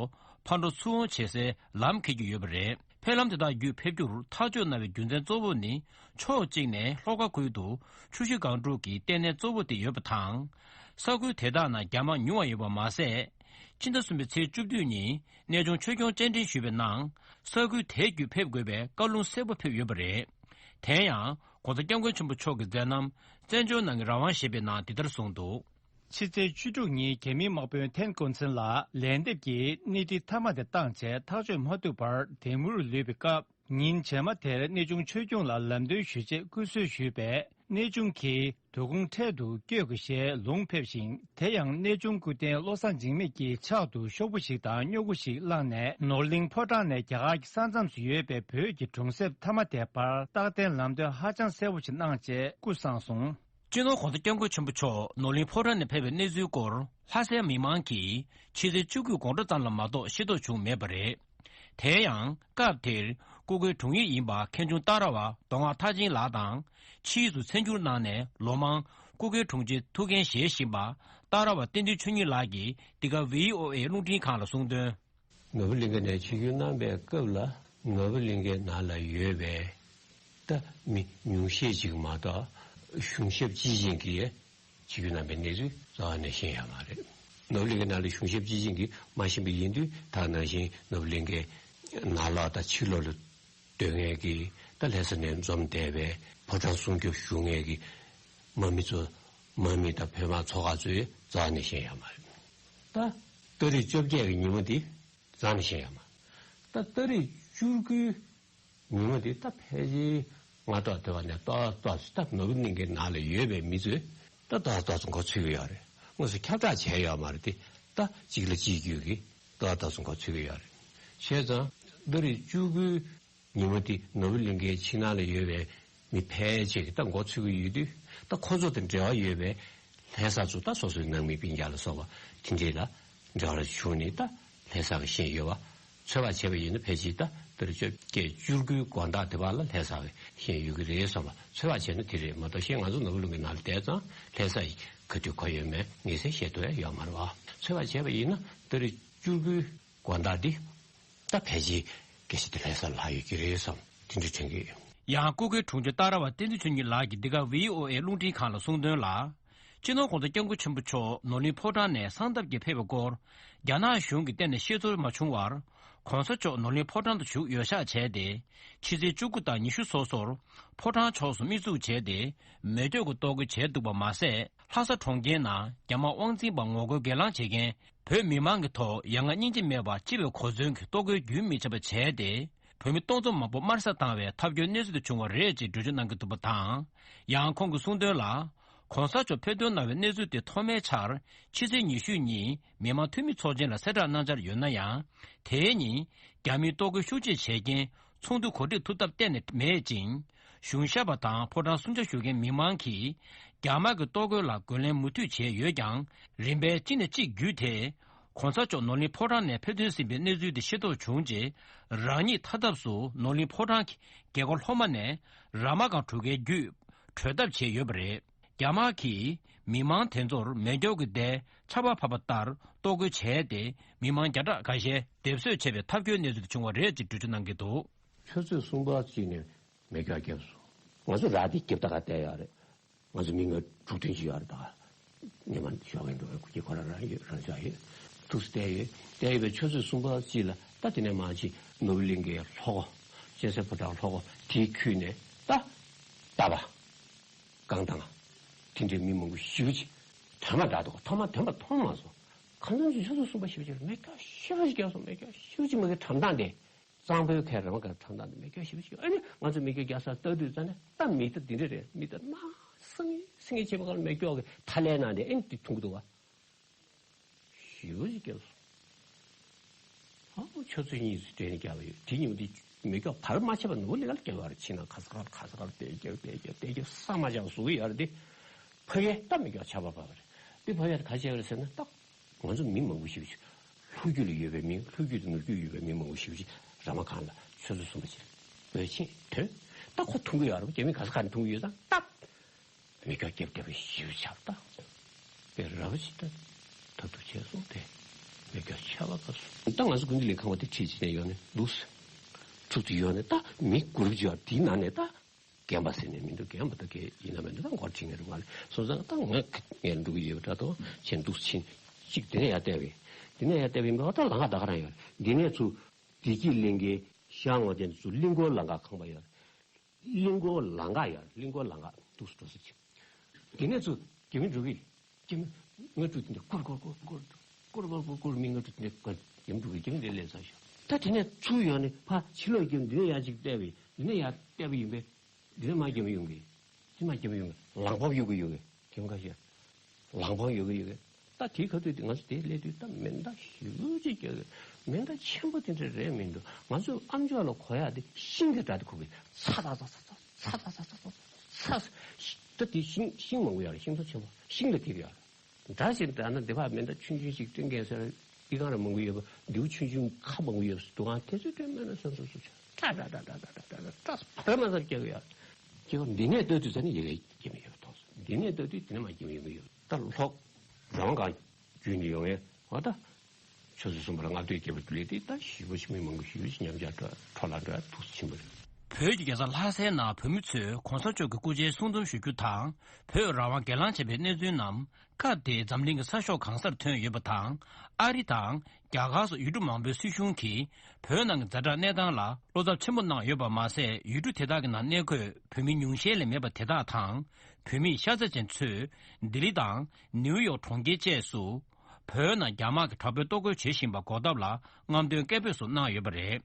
ཕར་འགྲོ་ཚུར་འོང་བྱེད་སའི་ལམ་འཁེལ་གྱི་ཡོད་པ་རེད། ཕེབས་ལམ་དེ་དག་བརྒྱུད་ཕེབས་རྒྱུར་ཐག་གཅོད་གནང་བའི་རྒྱུ་མཚན་གཙོ་བོ་ནི། ཕྱོགས་གཅིག་ནས་ལྷོ་ཁ་ཁུལ་དུ་ཆུ་བཞི་སྒང་དྲུག་གི་ལྟེ་གནས་གཙོ་བོ་དེ་ཡོད་པ་དང་། ས་ཁུལ་དེ་དག་ནང་རྒྱ་དམག་ཉུང་བ་ཡོད་པ་མ་ཟད། ཕྱི་ཟླ་གསུམ་པའི་ཚེས་བཅུ་བདུན་ཉིན་གནས་ཆུང་ཆོས་སྐྱོང་སྤྱན་འདྲེན་ཞུས་པའི་ནང་ས་ཁུལ་དེ་བརྒྱུད་ཕེབས་དགོས་པའི་བཀའ་ལུང་གསལ་པོ་ཕེབས་ཡོད་པ་རེད། དེ་ཡང་༸གོང་ས་༸སྐྱབས་མགོན་ཆེན་པོ་མཆོག་གི་མཛད་རྣམ་བཙན་བྱོལ་ནང་གི་རང་དབང་ཞེས་པའི་ནང་འདི་ལྟར་གསུངས་འདུག། ཕྱི་ཚེས་བཅུ་དྲུག་ཉིན་རྒྱ་མིའི་དམག་དཔོན་ཐེན་ཀོན་ཚན་ལ་ལན་འདེབས་ཀྱིས་སྣེ་ཁྲིད་མཐའ་མ་དེ་བཏང་རྗེས་ཐག་གཅོད་མ་ཐུབ་པར་དེ་མུར་ལུས་པའི་སྐབས། ཉིན་རྗེས་མ་དེར་གནས་ཆུང་ཆོས་སྐྱོང་ལ་ལམ་སྟོན་ཞུས་རྗེས་སྐུ་གསོལ་ཞུས་པས། གནས་ཆུང་གིས་དོ་དགོང་འཕྲལ་དུ་སྐྱོད་དགོས་ཞེས་ལུང་ཕེབས་ཤིང་། དེ་ཡང་གནས་ཆུང་སྐུ་རྟེན་བློ་བཟང་འཇིགས་མེད་ཀྱི་ཕྱག་ཏུ་ཤོག་བུ་ཞིག་དང་སྨྱུ་གུ་ཞིག་བླངས་ནས། ནོར་གླིང་ཕོ་བྲང་ནས་རྒྱ་གར་གྱི་ས་མཚམས་སུ་ཡོད་པའི་བོད་ཀྱི་གྲོང་གསེབ་མཐའ་མ་དེ་བར་རྟག་བརྟན་ལམ་སྟོན་ཧ་ཅང་གསལ་པོ་ཞིག་གནང་རྗེས་སྐུ་གསངས་སོང་། སྤྱི་ནོར་༸གོང་ས་༸སྐྱབས་མགོན་ཆེན་པོ་མཆོག་ནོར་གླིང་ཕོ་བྲང་ནས་ཕེབས་པའི་གནས་ཚུལ་སྐོར་ལྷ་སའི་མི་མང་གིས་ཕྱི་ཚེས་བཅུ་དགུའི་དགོང་དྲོ་ཙམ་ལ་མ་གཏོགས་ཤེས་རྟོགས་བྱུང་མེད་པ་རེད། དེ་ཡང་སྐབས་དེར་སྐུ་སྒེར་དྲུང་ཡིག་ཡིན་པ་མཁན་ཆུང་ཏཱ་ར་བ་མདོ་སྔགས་མཐར་ཕྱིན་ལགས་དང་། ཕྱིས་སུ་མཚན་འགྱུར་གནང་ནས་ལོ་མང་སྐུ་སྒེར་དྲུང་ཆེའི་ཐུགས་འགན་བཞེས་བཞིན་པ་ཏཱ་ར་བ་བསྟན་འཛིན་ཆོས་ཉིད་ལགས་ཀྱིས་འདི་ག་བྷི་ཨོ་ཨེ་རླུང་འཕྲིན་ཁང་ལ་གསུངས་དོན། ནོར་བུ་གླིང་ག་ནས་ཆིབས་བསྒྱུར་གནང་པའི་སྐབས་ལ་ནོར་བུ་གླིང་གའི་ནང་ལ་ཡོད་པའི་ད་མི་ཉུང་ཤས་ཅིག་མ་གཏོགས་གཞུང་ཞབས་སྤྱི་བྱིངས་ཀྱིས་ཆིབས་བསྒྱུར་གནང་པའི་གནས་ཚུལ་རྩ་བ་ནས་ཤེས་ཡོད་མ་རེད། ནོར་བུ་གླིང་གའི་ནང་ལ་གཞུང་ཞབས་སྤྱི་བྱིངས་ཀྱིས་མ་ཤེས་པ་ཡིན་དུས། ད་ནང་བཞིན་ནོར་བུ་གླིང་གའི་ནང་ལོགས་དང་ཕྱི་ལོགས་ལ་སྡོད་མཁན་གྱི་ད་ལྷ་ས་ནས་འཛོམས་བསྡད་པའི་ཕོ་བྲང་སྲུང་སྐྱོབ་ཞུ་མཁན་གྱི་དམག་མི་ཚོ་དམག་མི་དང་བོད་དམག་ཚོགས་ཁག་ཚོས་རྩ་བ་ནས་ཤེས་ཡོད་མ་རེད། ད་ཏ་རིག་བཅོ་བརྒྱད་ཀྱི་ཉིན་མོ་འདི་རྩ་བ་ནས་ཤེས་ཡོད་མ་རེད། ད་ཏ་རིག་བཅུ་དགུའི་ཉིན་མོ་འདི་ད་ཕལ་ཆེར་སྔ་ཐོག་དེ་བ་ནས་ཏོག་ཏོག་ཙམ་ད་ནོར་བུ་གླིང་གའི་ནང་ལ་ཡོད་པའི་མི་ཚོས་ད་ཏོག་ཏོག་ཙམ་མགོ་ཚོད་ཀྱི་ཡོད་རེད། དངོས་སུ་ཁྱབ་བསྒྲགས་བྱས་ཡོད་མ་རེད་དེ། ད་གཅིག་ལ་གཅིག་བརྒྱུད་ཀྱིས་ཏོག་ཏོག་ཙམ་མགོ་ཚོད་ཀྱི་ཡོད་རེད། བྱས་ཙང་ཏ་རིག་བཅུ་དགུའི་ཉིན་མོ་དེ་ནོར་བུ་གླིང་གའི་ཕྱི་ནང་ལ་ཡོད་པའི་མི་ཕལ་ཆེར་གྱིས་ད་མགོ་ཚོད་ཀྱི་ཡོད་དུས། ད་ཁོ་ཚོ་དང་འབྲེལ་བ་ཡོད་པའི་ལྷ་ས་ཚོ་ད་སོ་སོའི་ནང་མི་སྤུན་ཀྱག་ལ་སོགས་པ་དེ་འདྲས་ལ་འབྲེལ་བ་བྱུང་ནས། ད་ལྷ་ས་གི་ཤེས་ཡོད་པ་ཚོད་དཔག་བྱས་པ་ཡིན་ན། ཕལ་ཆེར་ད་ཏ་རིག་བཅོ་བརྒྱད་བཅུ་དགུའི་དགོང་དག་དེ་བར་ལ་ལྷ་ས་གི་ཤེས་ཡོད་ཀྱི་རེད་བསམ་པ་ཚོད་དཔག་བྱས་ན་དེ་རེད་མ་གཏོགས། གཞན་ང་ཚོ་ནོར་བུ་གླིང་གའི་ནང་ལ་བསྡད་ཙང་ལྷ་ས་ཡི་ག་དུས་ག་ཡོད་མེད་ངེས་གསལ་ཤེས་ཐུབ་ཡ་ཡོད་མ་རེད་བ། ཚོད་དཔག་བྱས་པ་ཡིན་ན་ཏ་རིག་བཅུ་དགུའི་དགོང་དག་འདི་ད་ཕལ་ཆེར་སྐད་ཆ་དེ་ལྷ་ས་ལ་ཡོད་ཀྱི་རེད་བསམ། དེ་འདྲ་དྲན་གྱི་ཡོད། ཡང་སྐུ་སྒེར་དྲུང་ཆེ་ཏཱ་ར་བ་བསྟན་འཛིན་ཆོས་ཉིད་ལགས་ཀྱིས་འདི་ག་བྷི་ཨོ་ཨེ་རླུང་འཕྲིན་ཁང་ལ་གསུངས་དོན་ལ། སྤྱི་ནོར་༸གོང་ས་༸སྐྱབས་མགོན་ཆེན་པོ་མཆོག་ནོར་གླིང་ཕོ་བྲང་ནས་གསང་སྟབས་ཀྱིས་ཕེབས་པའི་སྐོར། རྒྱ་ནག་གཞུང་གིས་གཏན་ནས་ཤེས་ཚོར་མ་བྱུང་བར། ༸གོང་ས་མཆོག་ནོར་གླིང་ཕོ་བྲང་དུ་བཞུགས་ཡོད་ཤག་བྱས་ཏེ། ཕྱི་ཚེས་བཅུ་དགུ་དང་ཉི་ཤུ་སོ་སོར་ཕོ་བྲང་ཕྱོགས་སུ་མི་བཙུགས་བྱས་ཏེ། མེ་སྒྱོགས་ཀྱི་གཏོར་རྒོལ་བྱས་འདུག་པ་མ་ཟད། ལྷ་ས་གྲོང་ཁྱེར་ནང་རྒྱ་དམག་དབང་འཛིན་པ་ངོ་རྒོལ་སྒེར་ལངས་བྱེད་མཁན་བོད་མི་མང་གི་ཐོག་ཡ་ང་སྙིང་རྗེ་མེད་པར་སྤྱི་པའི་གོ་མཚོན་གྱི་གཏོར་རྒོལ་རྒྱུན་མི་ཆད་པ་བྱས་ཏེ། བོད་མི་སྟོང་ཚོ་མང་པོ་དམར་གསོད་བཏང་བའི་ཐབས་སྐྱོའི་གནས་ཚུལ་དེ་བྱུང་བ་རེད་ཅེས་འགྲེལ་བརྗོད་གནང་གི་འདུག་པ་དང་། ཡང་ཁོང་གིས་གསུངས་དོན་ལ། ༸གོང་ས་མཆོག་ཕེབས་ཐོན་གནང་བའི་གནས་ཚུལ་དེ་ཐོག་མའི་ཆར་ཕྱི་ཚེས་ཉི་ཤུ་ཉིན་མི་མང་འཐུས་མི་ཚོགས་ཆེན་ལ་གསལ་བསྒྲགས་གནང་འཆར་ཡོད་ན་ཡང་། དེའི་ཉིན་རྒྱ་མིས་གཏོར་རྒོལ་ཤུགས་ཆེ་བྱས་རྐྱེན་ཚོགས་འདུ་གོ་སྒྲིག་ཐུབ་ཐབས་གཏན་ནས་མེད་ཅིང་། གཞུང་ཞབས་པ་དང་ཕོ་བྲང་སྲུང་སྐྱོབ་ཞུ་མཁན་མི་མང་གིས་རྒྱ་དམག་གི་གཏོར་རྒོལ་ལ་རྒོལ་ལན་མུ་མཐུད་བྱས་ཡོད་ཀྱང་། རིམ་པས་གཅིག་ནས་གཅིག་བརྒྱུད་དེ། ༸གོང་ས་མཆོག་ནོར་གླིང་ཕོ་བྲང་ནས་ཕེབས་ཐོན་ཟིན་པའི་གནས་ཚུལ་དེ་ཤེས་རྟོགས་བྱུང་རྗེས། རང་ཉིད་མཐའ་ཐབས་སུ་ནོར་གླིང་ཕོ་བྲང་གི་རྒྱལ་སྒོ་ལྷོ་མ་ནས་ར་མ་སྒང་གྲུ་ཁའི་བརྒྱུད་བྲོས་ཐབས་བྱས་ཡོད་པ་རེད། རྒྱ་དམག་གིས་མི་མང་དེ་ཚོར་མེ་སྒྱོགས་ཀྱི་མདའི་ཆར་པ་ཕབ་པ་ལྟར་གཏོར་རྒོལ་བྱས་ཏེ། མི་མང་བརྒྱ་ཕྲག་འགའ་ཤས་སྡེབ་གསོད་བྱས་པའི་ཐབས་སྐྱོའི་གནས་ཚུལ་བྱུང་བ་རེད་ཅེས་འགྲེལ་བརྗོད་གནང་གི་འདུག། ཆུ་ཚོད་གསུམ་པ་གཅིག་ནས་མེ་སྒྱོགས་བརྒྱབ་སོང་། ང་ཚོ་ར་དེ་རྒྱབ་ད་ག་བསྡད་ཡོད་རེད། ང་ཚོ་མི་ལྔ་དྲུག་བདུན་ཅིག་ཡོད་རེད། ད་ག་ཉི་མ་ཞོགས་ཀས་འགྲོ་བའི་སྐུ་སྐྱེ་ཁོ་རང་རང་ཡོད། རང་ཤག་ཡོད། ཐུགས་སུ་བསྡད་ཡོད། བསྡད་ཡོད་པའི་ཆུ་ཚོད་གསུམ་པ་གཅིག་ལ་ད་དེ་ནས་མར་ཅིག་ནོར་བུ་གླིང་གའི་ལྷོ་སྒོ། གཅན་གཟན་ཕོ་བྲང་ལྷོ་སྒོ་དེའི་ཁུལ་ནས་ད་རྟ་པ། རྐང་ཐང་། དེ་འདྲའི་མི་མང་པོ་ཞེ་པོ་ཅིག་དོན་མ་འདྲ་འདུག། ཐོག་མ་དོན་པ་མཐོང་མ་སོང་། ཁ་སང་ཚོ་ཆུ་ཚོད་གསུམ་པ་ཞེ་པོ་ཅིག་མེ་སྒྱོགས་ཞེ་པོ་ཅིག་བརྒྱབ་སོང་། མེ་སྒྱོགས་ཞེ་པོ་ཅིག་མ་གི་གྲམ་ཐང་དེ། གཙང་པོའི་ཁའི་ར་མ་སྒང་གྲམ་ཐང་དེ་མེ་སྒྱོགས་ཞེ་པོ་ཅིག། ཨ་ནི་ང་ཚོ་མེ་སྒྱོགས་རྒྱག་སར་ལྟ་དུས་ཙ་ནས་ད་མི་ད་འདི་འདྲ་རེད། མི་ད་མ་སང་ངེ་སང་ངེ་བྱས་པ་ག་ལ་མེ་སྒྱོགས་གི་ཐ་ལའི་ནང་དེ་ཨེ་འདི་འཐུང་གི་འདུག་བ། ཞེ་པོ་ཅིག་བརྒྱབ་སོང་། ཨ་ཆུ་ཚོད་གཉིས་སུ་དྲན་ནས་བརྒྱབ་པ་ཡོད། དེ་ཉིན་མོ་དེ་ མེ་སྒྱོགས་བར་མ་ཆད་པར་ནོར་བུ་གླིང་ག་ལ་རྒྱག་ཡོད་རེད། ཕྱི་ནང་ག་ས་ག་ལ་ག་ས་ག་ལ་དེ་རྒྱག་དེ་རྒྱག་དེ་རྒྱག་ས་མ་ཆག་བཟོ་གི་ཡོད་རེད་དེ། ཕ་གིར་ད་མེ་སྒྱོགས་ཆར་པ་བབས་པ་རེད། དེ་ཕ་གིར་ག་བྱས་པ་རེད་ཟེར་ན། ད་ང་ཚོ་མི་མང་པོ་ཞིག་ལྷོ་རྒྱུད་ལ་ཡོད་པའི་མི། ལྷོ་རྒྱུད་དང་ནུབ་རྒྱུད་ཡོད་པའི་མི་མང་པོ་ཞིག་ཅིག་ར་མ་སྒང་ལ་ཆུ་ཚོད་གསུམ་པ་ཅིག་འོད་ཆེན་ཐོན། ད་ཁོ་འཐུང་གི་ཡོད་རེད་པ། རྒྱ་མི་ག་ས་ག་ནས་འཐུང་གི་ཡོད་ཙང་ད། མེ་སྒྱོགས་རྒྱབ་རྒྱབ་པའི་ཞིབ་ཆགས་ད། དཔེ་ར་བ་ཅིག་ད། ཐབས་སྡུག་བྱས་སོང་དེ། མེ་སྒྱོགས་ཆར་པ་བབས་སོང་། ད་ང་ཚོ་ཀུན་གྱི་ལས་ཁང་བ་དེ་ཁྲིད་བྱས་ནས་ཡོང་ནས་འདུག་ཟེར། ཚུར་དུ་ཡོང་ནས་ད་མི་དགུ་རུབ་ཅིག་ཡོད་རེད། དེའི་ནང་ནས་ད། རྒན་པ་ཟེར་ནས་མི་འདུག་རྒན་པ་ད་གས་ཡིན་ན་མི་འདུག་ད་མགོ་ཁྲིད་མཁན་རེད་མ་རེད། སོང་ཙང་ད་ང་ངས་འགྲོ་གི་ཡོད་པ་འདྲ་འདུག་ཁྱེད་འདུག་ཕྱིན་ཅིག་དེ་ནས་ཡར་བལྟས་པ་ཡིན། དེ་ནས་ཡར་བལྟས་པ་ཡིན་པ། ད་ལམ་ཁ་ད་ག་རང་ཡོད་རེད། འདི་ནས་ཚུར་བདེ་སྐྱིད་གླིང་གའི་ཤར་ངོས་དེ་ཚུར་གླིང་སྐོར་ལམ་ཁ་ཁང་པ་ཡོད་རེད། གླིང་སྐོར་ལམ་ཁ་ཡོད་རེད། གླིང་སྐོར་ལམ་ཁ་འདུག་སེ་འགྲོ་ས་ཅིག་དེ་ནས་ཚུར་རྒྱ་མི་འགྲོ་གི། རྒྱ་མི་ལྔ་དྲུག་དེ་འདྲ་སྐོར་སྐོར་སྐོར་སྐོར་སྐོར་སྐོར་སྐོར་སྐོར་མི་ལྔ་དྲུག་དེ་འདྲ་སྐོར། རྒྱ་མི་འགྲོ་གི། རྒྱ་མི་དེ་སླེབས་ཚར་ཤག་ད་དེ་ནས་ཚུར་ཡོང་ནས་ཕར་ཕྱི་ལོགས་རྒྱབ་འདི་ནས་ཡར་ཅིག་བལྟས་པ་ཡིན། འདི་ནས་ཡར་བལྟས་པ་ཡིན་པས། འདི་ནས་མར་རྒྱ་མི་ཡོང་གི། འདི་མར་རྒྱ་མི་ཡོང་གི། ལམ་བབ་གཡུག་གི་ཡོད་གི། རྒྱ་མི་ཁ་ཤས་ལམ་བབ་གཡུག་གི་ཡོད་གི། ད་དེའི་ཁ་ཐུག་དེ་ང་ཚོ་དེ་སླེབས་དུས་ད་མེ་མདའ་ཞེ་པོ་ཅིག་རྒྱག་གི། མེ་མདའ་ཆེན་པོ་དེ་འདྲ་རེད་མི་འདུག་ང་ཚོས་ཨམ་ཅོག་ལ་གོ་ཡག་དེ་ཤིང་གི་སྒྲ་དེ་གོ་གི། ཚ་ཚ་ཚ་ཚ་ཚ་ཚ་ཚ་ཚ་ཚ་ཚ། ད་དེ་ཤིང་ཤིང་མང་པོ་ཡོད་རེད། ཤིང་ཐོག་ཆེན་པོ་ཤིང་ལ་དེ་ཡོད་རེད། སྒྲ་ཞིག་འདྲ་ན་འདི་བར་མེ་མདའ་ཆུང་ཆུང་ཞིག་སྤྲིན་ཀན་སར་ཨི་ཁུང་ར་མང་པོ་ཡོད་པ། མདེའུ་ཆུང་ཆུང་ཁ་མང་པོ་ཡོད་པ་འདུག་ཨང་། དེ་ཚོའི་སྒྲ་སྨྲས་ན་སོ་སོ་སོ་ཆ་ཏྲ་ཏྲ་ཏྲ་ཏྲ་བར་མ་ཟར་རྒྱག་གི་ཡོད། སྐྱེ་བ་འདི་ནས་ལྟོས་དུས་ཙ་ནི་ཡི་གེ་སྐྱེ་མི་ཡོད་པ་མཐོང་སོང་། འདི་ནས་ལྟོས་དུས་དེ་ནས་མ་སྐྱེ་མི་ཡོད་མི་ཡོད། ད་ལྷོ་རང་གང་བརྒྱུད་ནས་ཡོང་བའི་འོ་ད། ཆུ་ཚོད་གསུམ་པར་ལྔ་སྟོད་སྐྱེས་པ་དེ་ལས་དེ་ད་ཞེ་པོ་ཞིག་མི་མང་པོ་ཞེ་པོ་ཞིག་མཉམ་ཞག་འགྲོ་འཕྲོ་བརླག་འགྲོ་ཡ་ཐུགས་སུ་ཕྱིན་པ་རེད། བོད་ཀྱི་རྒྱལ་ས་ལྷ་སའི་ནང་བོད་མི་ཚོས་གོང་ས་མཆོག་གི་སྐུ་ཕྱྭའི་གསུང་འདོན་ཞུ་རྒྱུ་དང་། བོད་རང་དབང་སྒེར་ལངས་བྱས་པའི་གནས་ཚུལ་རྣམས་སྐབས་དེའི་འཛམ་གླིང་གི་ས་ཕྱོགས་གང་སར་ཐོན་ཡོད་པ་དང་། ཨ་རི་དང་རྒྱ་གར་སོགས་ཡུལ་གྲུ་མང་པོའི་སྲིད་གཞུང་གིས་བོད་ནང་གི་ཛ་དྲག་གནས་སྟངས་ལ་བློ་འཚབ་ཆེན་པོ་གནང་ཡོད་པ་མ་ཟད། ཡུལ་གྲུ་དེ་དག་གི་ནང་གནས་འཁོད་བོད་མི་ཉུང་ཤས་ལས་མེད་པ་དེ་དག་དང་། བོད་མི་ཤ་ཚ་ཅན་ཚོས་ལྡི་ལི་དང་ནིའུ་ཡོག་གྲོང་ཁྱེར་བཅས་སུ། བོད་ནང་རྒྱ་དམག་གི་དྲག་པོའི་གཏོར་རྒོལ་བྱེད་བཞིན་པ་འགོག་ཐབས་ལ་རྔམ་སྟོན་སྐད་འབོད་སོགས་གནང་ཡོད་པ་རེད།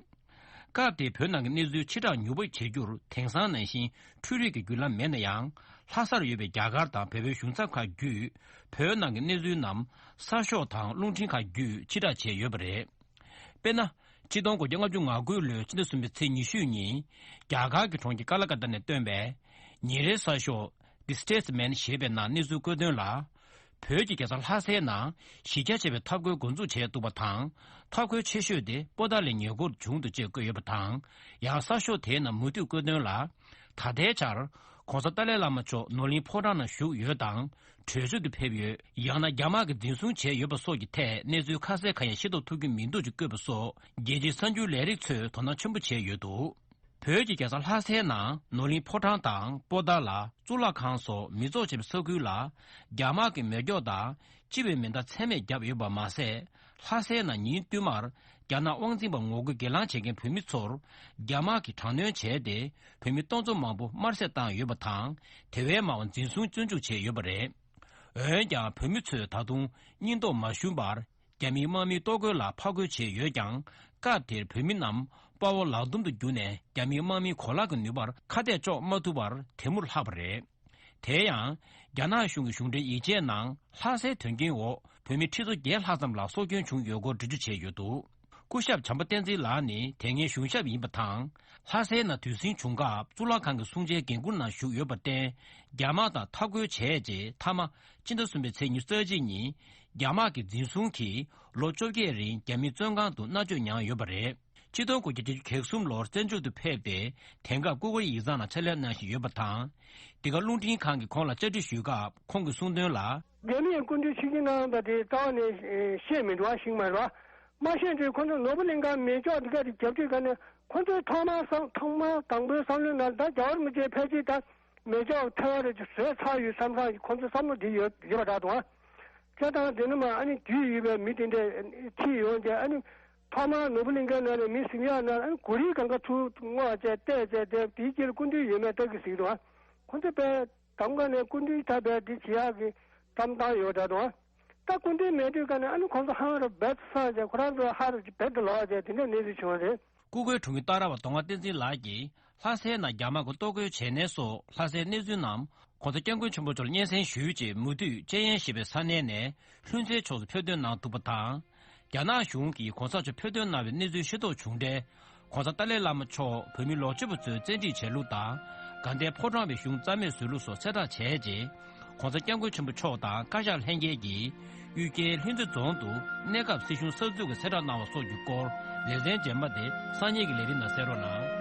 སྐབས་དེའི་བོད་ནང་གི་གནས་ཚུལ་ཕྱིར་བསྒྲགས་མྱུར་པོ་བྱེད་རྒྱུར་དེང་སང་ནང་བཞིན་འཕྲུལ་རིག་གི་བརྒྱུད་ལམ་མེད་ན་ཡང་། ལྷ་སར་ཡོད་པའི་རྒྱ་གར་དང་བལ་པོའི་གཞུང་ཚབ་ཁག་བརྒྱུད་བོད་ནང་གི་གནས་ཚུལ་རྣམས་གསར་ཤོག་དང་རླུང་འཕྲིན་ཁག་བརྒྱུད་ཕྱིར་བསྒྲགས་བྱས་ཡོད་པ་རེད། དཔེར་ན། ཆིག་སྟོང་དགུ་བརྒྱ་ལྔ་བཅུ་ང་དགུ་ལོའི་ཕྱི་ཟླ་གསུམ་པའི་ཚེས་ཉི་ཤུ་ཉིན། རྒྱ་གར་གྱི་གྲོང་ཁྱེར་ཀ་ལ་ཀ་ཏ་ནས་བཏོན་པའི་ཉིན་རེའི་གསར་ཤོག་The Statesman ཞེས་པའི་ནང་གནས་ཚུལ་བཀོད་དོན་ལ། བོད་ཀྱི་རྒྱལ་ས་ལྷ་སའི་ནང་གཞི་རྒྱ་ཆེ་བའི་འཐབ་རྒོལ་འགོ་འཛུགས་བྱས་འདུག་པ་དང་། འཐབ་རྒོལ་ཆེ་ཤོས་དེ་པོ་ཏཱ་ལའི་ཉེ་འཁོར་བྱུང་འདུག་ཅེས་བཀོད་ཡོད་པ་དང་། ཡང་གསར་ཤོག་དེའི་ནང་མུ་མཐུད་བཀོད་དོན་ལ། ད་ལྟའི་ཆར་༸གོང་ས་ཏཱ་ལའི་བླ་མ་མཆོག་ནོར་གླིང་ཕོ་བྲང་ནང་བཞུགས་ཡོད་དང་། གྲོས་ཚོགས་དུ་ཕེབས་ཡོད། ཡང་ན་རྒྱ་དམག་གིས་འཛིན་བཟུང་བྱས་ཡོད་པ་སོགས་ཀྱི་ཐད་གནས་ཚུལ་ཁ་གསལ་གང་ཡང་ཤེས་རྟོགས་ཐུབ་ཀྱི་མི་འདུག་ཅེས་བཀོད་པ་སོགས་རྒྱལ་སྤྱིའི་གསར་འགྱུར་ལས་རིགས་ཚོས་དོ་སྣང་ཆེན་པོ་བྱས་ཡོད་འདུག་བོད་ཀྱི་རྒྱལ་ས་ལྷ་སའི་ནང་ནོར་གླིང་ཕོ་བྲང་དང་པོ་ཏཱ་ལ། གཙུག་ལག་ཁང་སོགས་མི་ཚོགས་ཆེ་བའི་ས་ཁུལ་ལ་རྒྱ་དམག་གིས་མེ་སྒྱོགས་དང་ལྕི་བའི་མེ་མདའ་ཚད་མེད་བརྒྱབ་ཡོད་པ་མ་ཟད། ལྷ་སའི་ནང་ཉིན་བསྟུད་མར་རྒྱ་ནག་དབང་འཛིན་པར་ངོ་རྒོལ་སྒེར་ལངས་བྱེད་མཁན་བོད་མི་ཚོར་རྒྱ་དམག་གིས་དྲག་གནོན་བྱས་ཏེ། བོད་མི་སྟོང་ཚོ་མང་པོ་དམར་གསོད་བཏང་ཡོད་པ་དང་། དེ་བས་མང་བ་འཛིན་བཟུང་བཙོན་འཇུག་བྱས་ཡོད་པ་རེད། འོན་ཀྱང་བོད་མི་ཚོས་ད་དུང་སྙིང་སྟོབས་མ་ཞུམ་པར། རྒྱ་མིའི་དམག་མིའི་གཏོར་རྒོལ་ལ་ཕར་རྒོལ་བྱས་ཡོད་ཀྱང་། སྐབས་དེར་བོད་མི་རྣམས་དཔའ་བོ་ལག་རྡུམ་དུ་གྱུར་ནས། རྒྱ་མིའི་དམག་མིའི་གོ་ལག་གི་ནུས་པར་ཁ་གཏད་གཅོག་མ་ཐུབ་པར་དེ་མུར་ལྷག་པ་རེད། དེ་ཡང་། རྒྱ་ནག་གཞུང་གི་གཞུང་འབྲེལ་ཡིག་ཆའི་ནང་ལྷ་སའི་དོན་རྐྱེན་འོག་བོད་མི་ཁྲི་ཚོ་བརྒྱད་ལྷག་ཙམ་ལ་སྲོག་སྐྱོན་བྱུང་ཡོད་སྐོར་འགྲེལ་བརྗོད་བྱས་ཡོད་འདུག་སྐུ་ཞབས་བྱམས་པ་བསྟན་འཛིན་ལགས་ནི་དེ་སྔའི་གཞུང་ཞབས་ཡིན་པ་དང་། ལྷ་སའི་ནང་དུས་ཟིང་བྱུང་སྐབས་གཙུག་ལག་ཁང་གི་གསུང་ཆོས་འགན་འཁུར་ནང་ཞུགས་ཡོད་པར་བརྟེན། རྒྱ་དམག་དང་འཐབ་རྒོལ་བྱས་རྗེས། མཐའ་མ་ཕྱི་ཟླ་གསུམ་པའི་ཚེས་ཉི་ཤུ་རྩ་གཅིག་ཉིན། རྒྱ་དམག་གིས་འཛིན་བཟུང་གིས་ལོ་བཅོ་བརྒྱད་རིང་རྒྱ་མིའི་བཙོན་ཁང་དུ་མནར་གཅོད་མྱངས་ཡོད་པ་རེད། ཆིག་སྟོང་དགུ་བརྒྱ་བརྒྱད་ཅུ་གྱ་གསུམ་ལོར་བཙན་བྱོལ་དུ་ཕེབས་ཏེ། དེང་སྐབས་ཀུ་ཝེ་ཡིག་ཚང་ནང་ཕྱག་ལས་གནང་བཞིན་ཡོད་པ་དང་། འདི་ག་རླུང་འཕྲིན་ཁང་གིས་ཁོང་ལ་བཅར་འདྲི་ཞུས་སྐབས། ཁོང་གིས་གསུངས་དོན་ལ། རྒྱ་མིས་སྐུ་མདུན་ཆིབས་བསྒྱུར་གནང་བ་དེ་རྩ་བ་ནས་ཤེས་མི་འདུག་བ། ཤེས་མ་རེད་བ། མ་ཤེས་དུས་ཁོང་ཚོ་ནོར་བུ་གླིང་ག་མེ་སྒྱོགས་འདི་ག་དེ་རྒྱབ་དུས་ག་ནས་ཁོང་ཚོའི་ཐོག་མར་བསམ་ཐོག་མར་དང་པོའི་བསམ་བློའི་ནང་ད་རྒྱལ་བ་རིན་པོ་ཆེ་ཕལ་ཆེར་ད་མེ་སྒྱོགས་ཐལ་བ་རེ་ཅིག་བཟོས་ཚར་ཡོད་བསམ་བསམ་ཁོང་ཚོའི་བསམ་བློ་འདི་ཡོད་ཡོད་པ་འདྲ་འདུག་ཨ། བྱས་ཙང་དེ་ནས་མ་ཨ་ནི་དུས་ཡོད་པའི་མི་དེ་འདྲས་ཁྲིད་ཡོང་རྗེས་ཨ་ནི་ཐོག་མར་ནོར་བུ་གླིང་གའི་ནང་ནས་མི་ཟིན་ཡག་ན་ཨ་ནི་གོ་རིའི་སྒང་ག་ཚུར་སྔོག་བྱས་བལྟས་བྱས་དེ་དེའི་རྗེས་ལ་སྐུ་མདུན་ཡོད་མེད་ལྟ་གི་ཟིག་འདུག་ཨ། ཁོང་ཚོ་དཔེ་དང་ག་ནས་སྐུ་མདུན་ད་དཔེ་འདི་བྱེད་ཡག་གི་བསམ་བཏང་ཡོད་འདྲ་འདུག་ཨ། ད་སྐུ་མདུན་མེད་དུས་ག་ནས་ཨ་ནི་ཁོང་ཚོ་ཧང་རུ་རྦད་དུ་སངས་བྱས་ཁོ་རང་ཚོ་ཧ་རུ་རྦད་དུ་ལོག་བྱས་དེ་འདྲ་གནས་ཚུལ་བྱུང་བ་རེད། སྐུ་སྒེར་དྲུང་ཡིག་སྟག་ར་བ་གདོང་པ་བསྟན་འཛིན་ལགས་ཀྱིས་ལྷ་སའི་ནང་རྒྱ་དམག་གིས་གཏོར་རྒོལ་བྱས་ནས་སོགས་ལྷ་སའི་གནས་ཚུལ་རྣམས་༸གོང་ས་༸སྐྱབས་མགོན་ཆེན་པོ་མཆོག་ལ་སྙན་སེང་ཞུས་རྗེས་མུ་མཐུད་ཅན་ཡན་ཞེས་པའི་ས་གནས་ནས་ལྷུན་རྩེའི་ཕྱོགས་སུ་ཕེབས་ཐོན་གནང་འདུག་པ་དང་། རྒྱ་ནག་གཞུང་གིས་༸གོང་ས་མཆོག་ཕེབས་ཐོན་གནང་བའི་གནས་ཚུལ་ཤེས་རྟོགས་བྱུང་འཕྲལ། ༸གོང་ས་ཏཱ་ལའི་བླ་མ་མཆོག་བོད་མི་ལོག་སྤྱོད་པ་ཚོའི་བཙན་ཁྲིད་བྱེད་ལུགས་དང་། དགའ་ལྡན་ཕོ་བྲང་བའི་གཞུང་རྩ་མེད་བཟོ་ལུགས་སོགས་གསལ་བསྒྲགས་བྱས་རྗེས། ༸་༸གོང་ས་༸སྐྱབས་མགོན་ཆེན་པོ་མཆོག་དང་བཀའ་ཤག་ལྷན་རྒྱས་ཀྱིས་གཡུལ་རྒྱལ་ལྷུན་རྩེ་རྫོང་དུ་གནས་སྐབས་སྲིད་གཞུང་གསར་འཛུགས་ཀྱི་གསལ་བསྒྲགས་གནང་བ་སོགས་ཀྱི་སྐོར་ལེ་ཚན་རྗེས་མ་དེ་སང་ཉིན་གྱི་ལས་རིམ་ནང་གསན་རོགས་གནང་།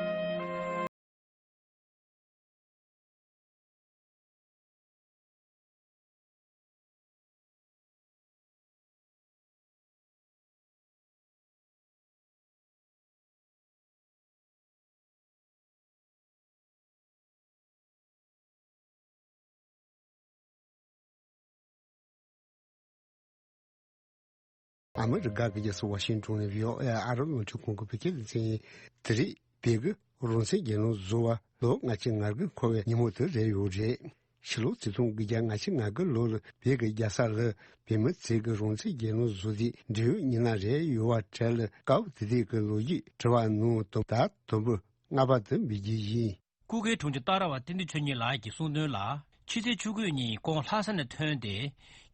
ཨ་མི་རི་ཀ་གི་རྒྱལ་ས་ཝ་ཤིང་ཏོན་ནས་བྷི་ཨོ་ཨེ་ཨ་རབ་རླུང་འཕྲིན་ཁང་གི་བོད་སྐད་སྡེ་ཚན་ཡིན། དེ་རིང་བོད་ཀྱི་རང་བཙན་རྒྱལ་ལོ་རྫོགས་པ་ལོ་ལྔ་བཅུ་ང་དགུ་འཁོར་བའི་ཉིན་མོ་དེ་རེད་ཡོད་རེད། ཕྱི་ལོ་ཆིག་སྟོང་དགུ་བརྒྱ་ལྔ་བཅུ་ང་དགུ་ལོ་ལ་བོད་ཀྱི་རྒྱལ་ས་ལ་བོད་མི་ཚོས་ཀྱི་རང་བཙན་རྒྱལ་ལོ་རྫོགས་དུས་འབྲེལ་ཡོད་ཉིན་ལ་རེ་ཡོད་པ་གྲས་ལ་སྐབས་དེ་དུས་ཀྱི་ལོ་རྒྱུས་དྲི་བ་ནང་དོན་དག་དུམ་བུ་ལྔ་པ་དེ་འབུལ་རྒྱུ་ཡིན། སྐུ་སྒེར་དྲུང་ཆེ་ཏཱ་ར་བ་བསྟན་འཛིན་ཆོས་ཉིད་ལགས་ཀྱིས་གསུངས་དོན་ལ། ཕྱི་ཚེས་བཅུ་དགུ་ཉིན་ཁོང་ལྷ་ས་ནས་ཐོན་ཏེ།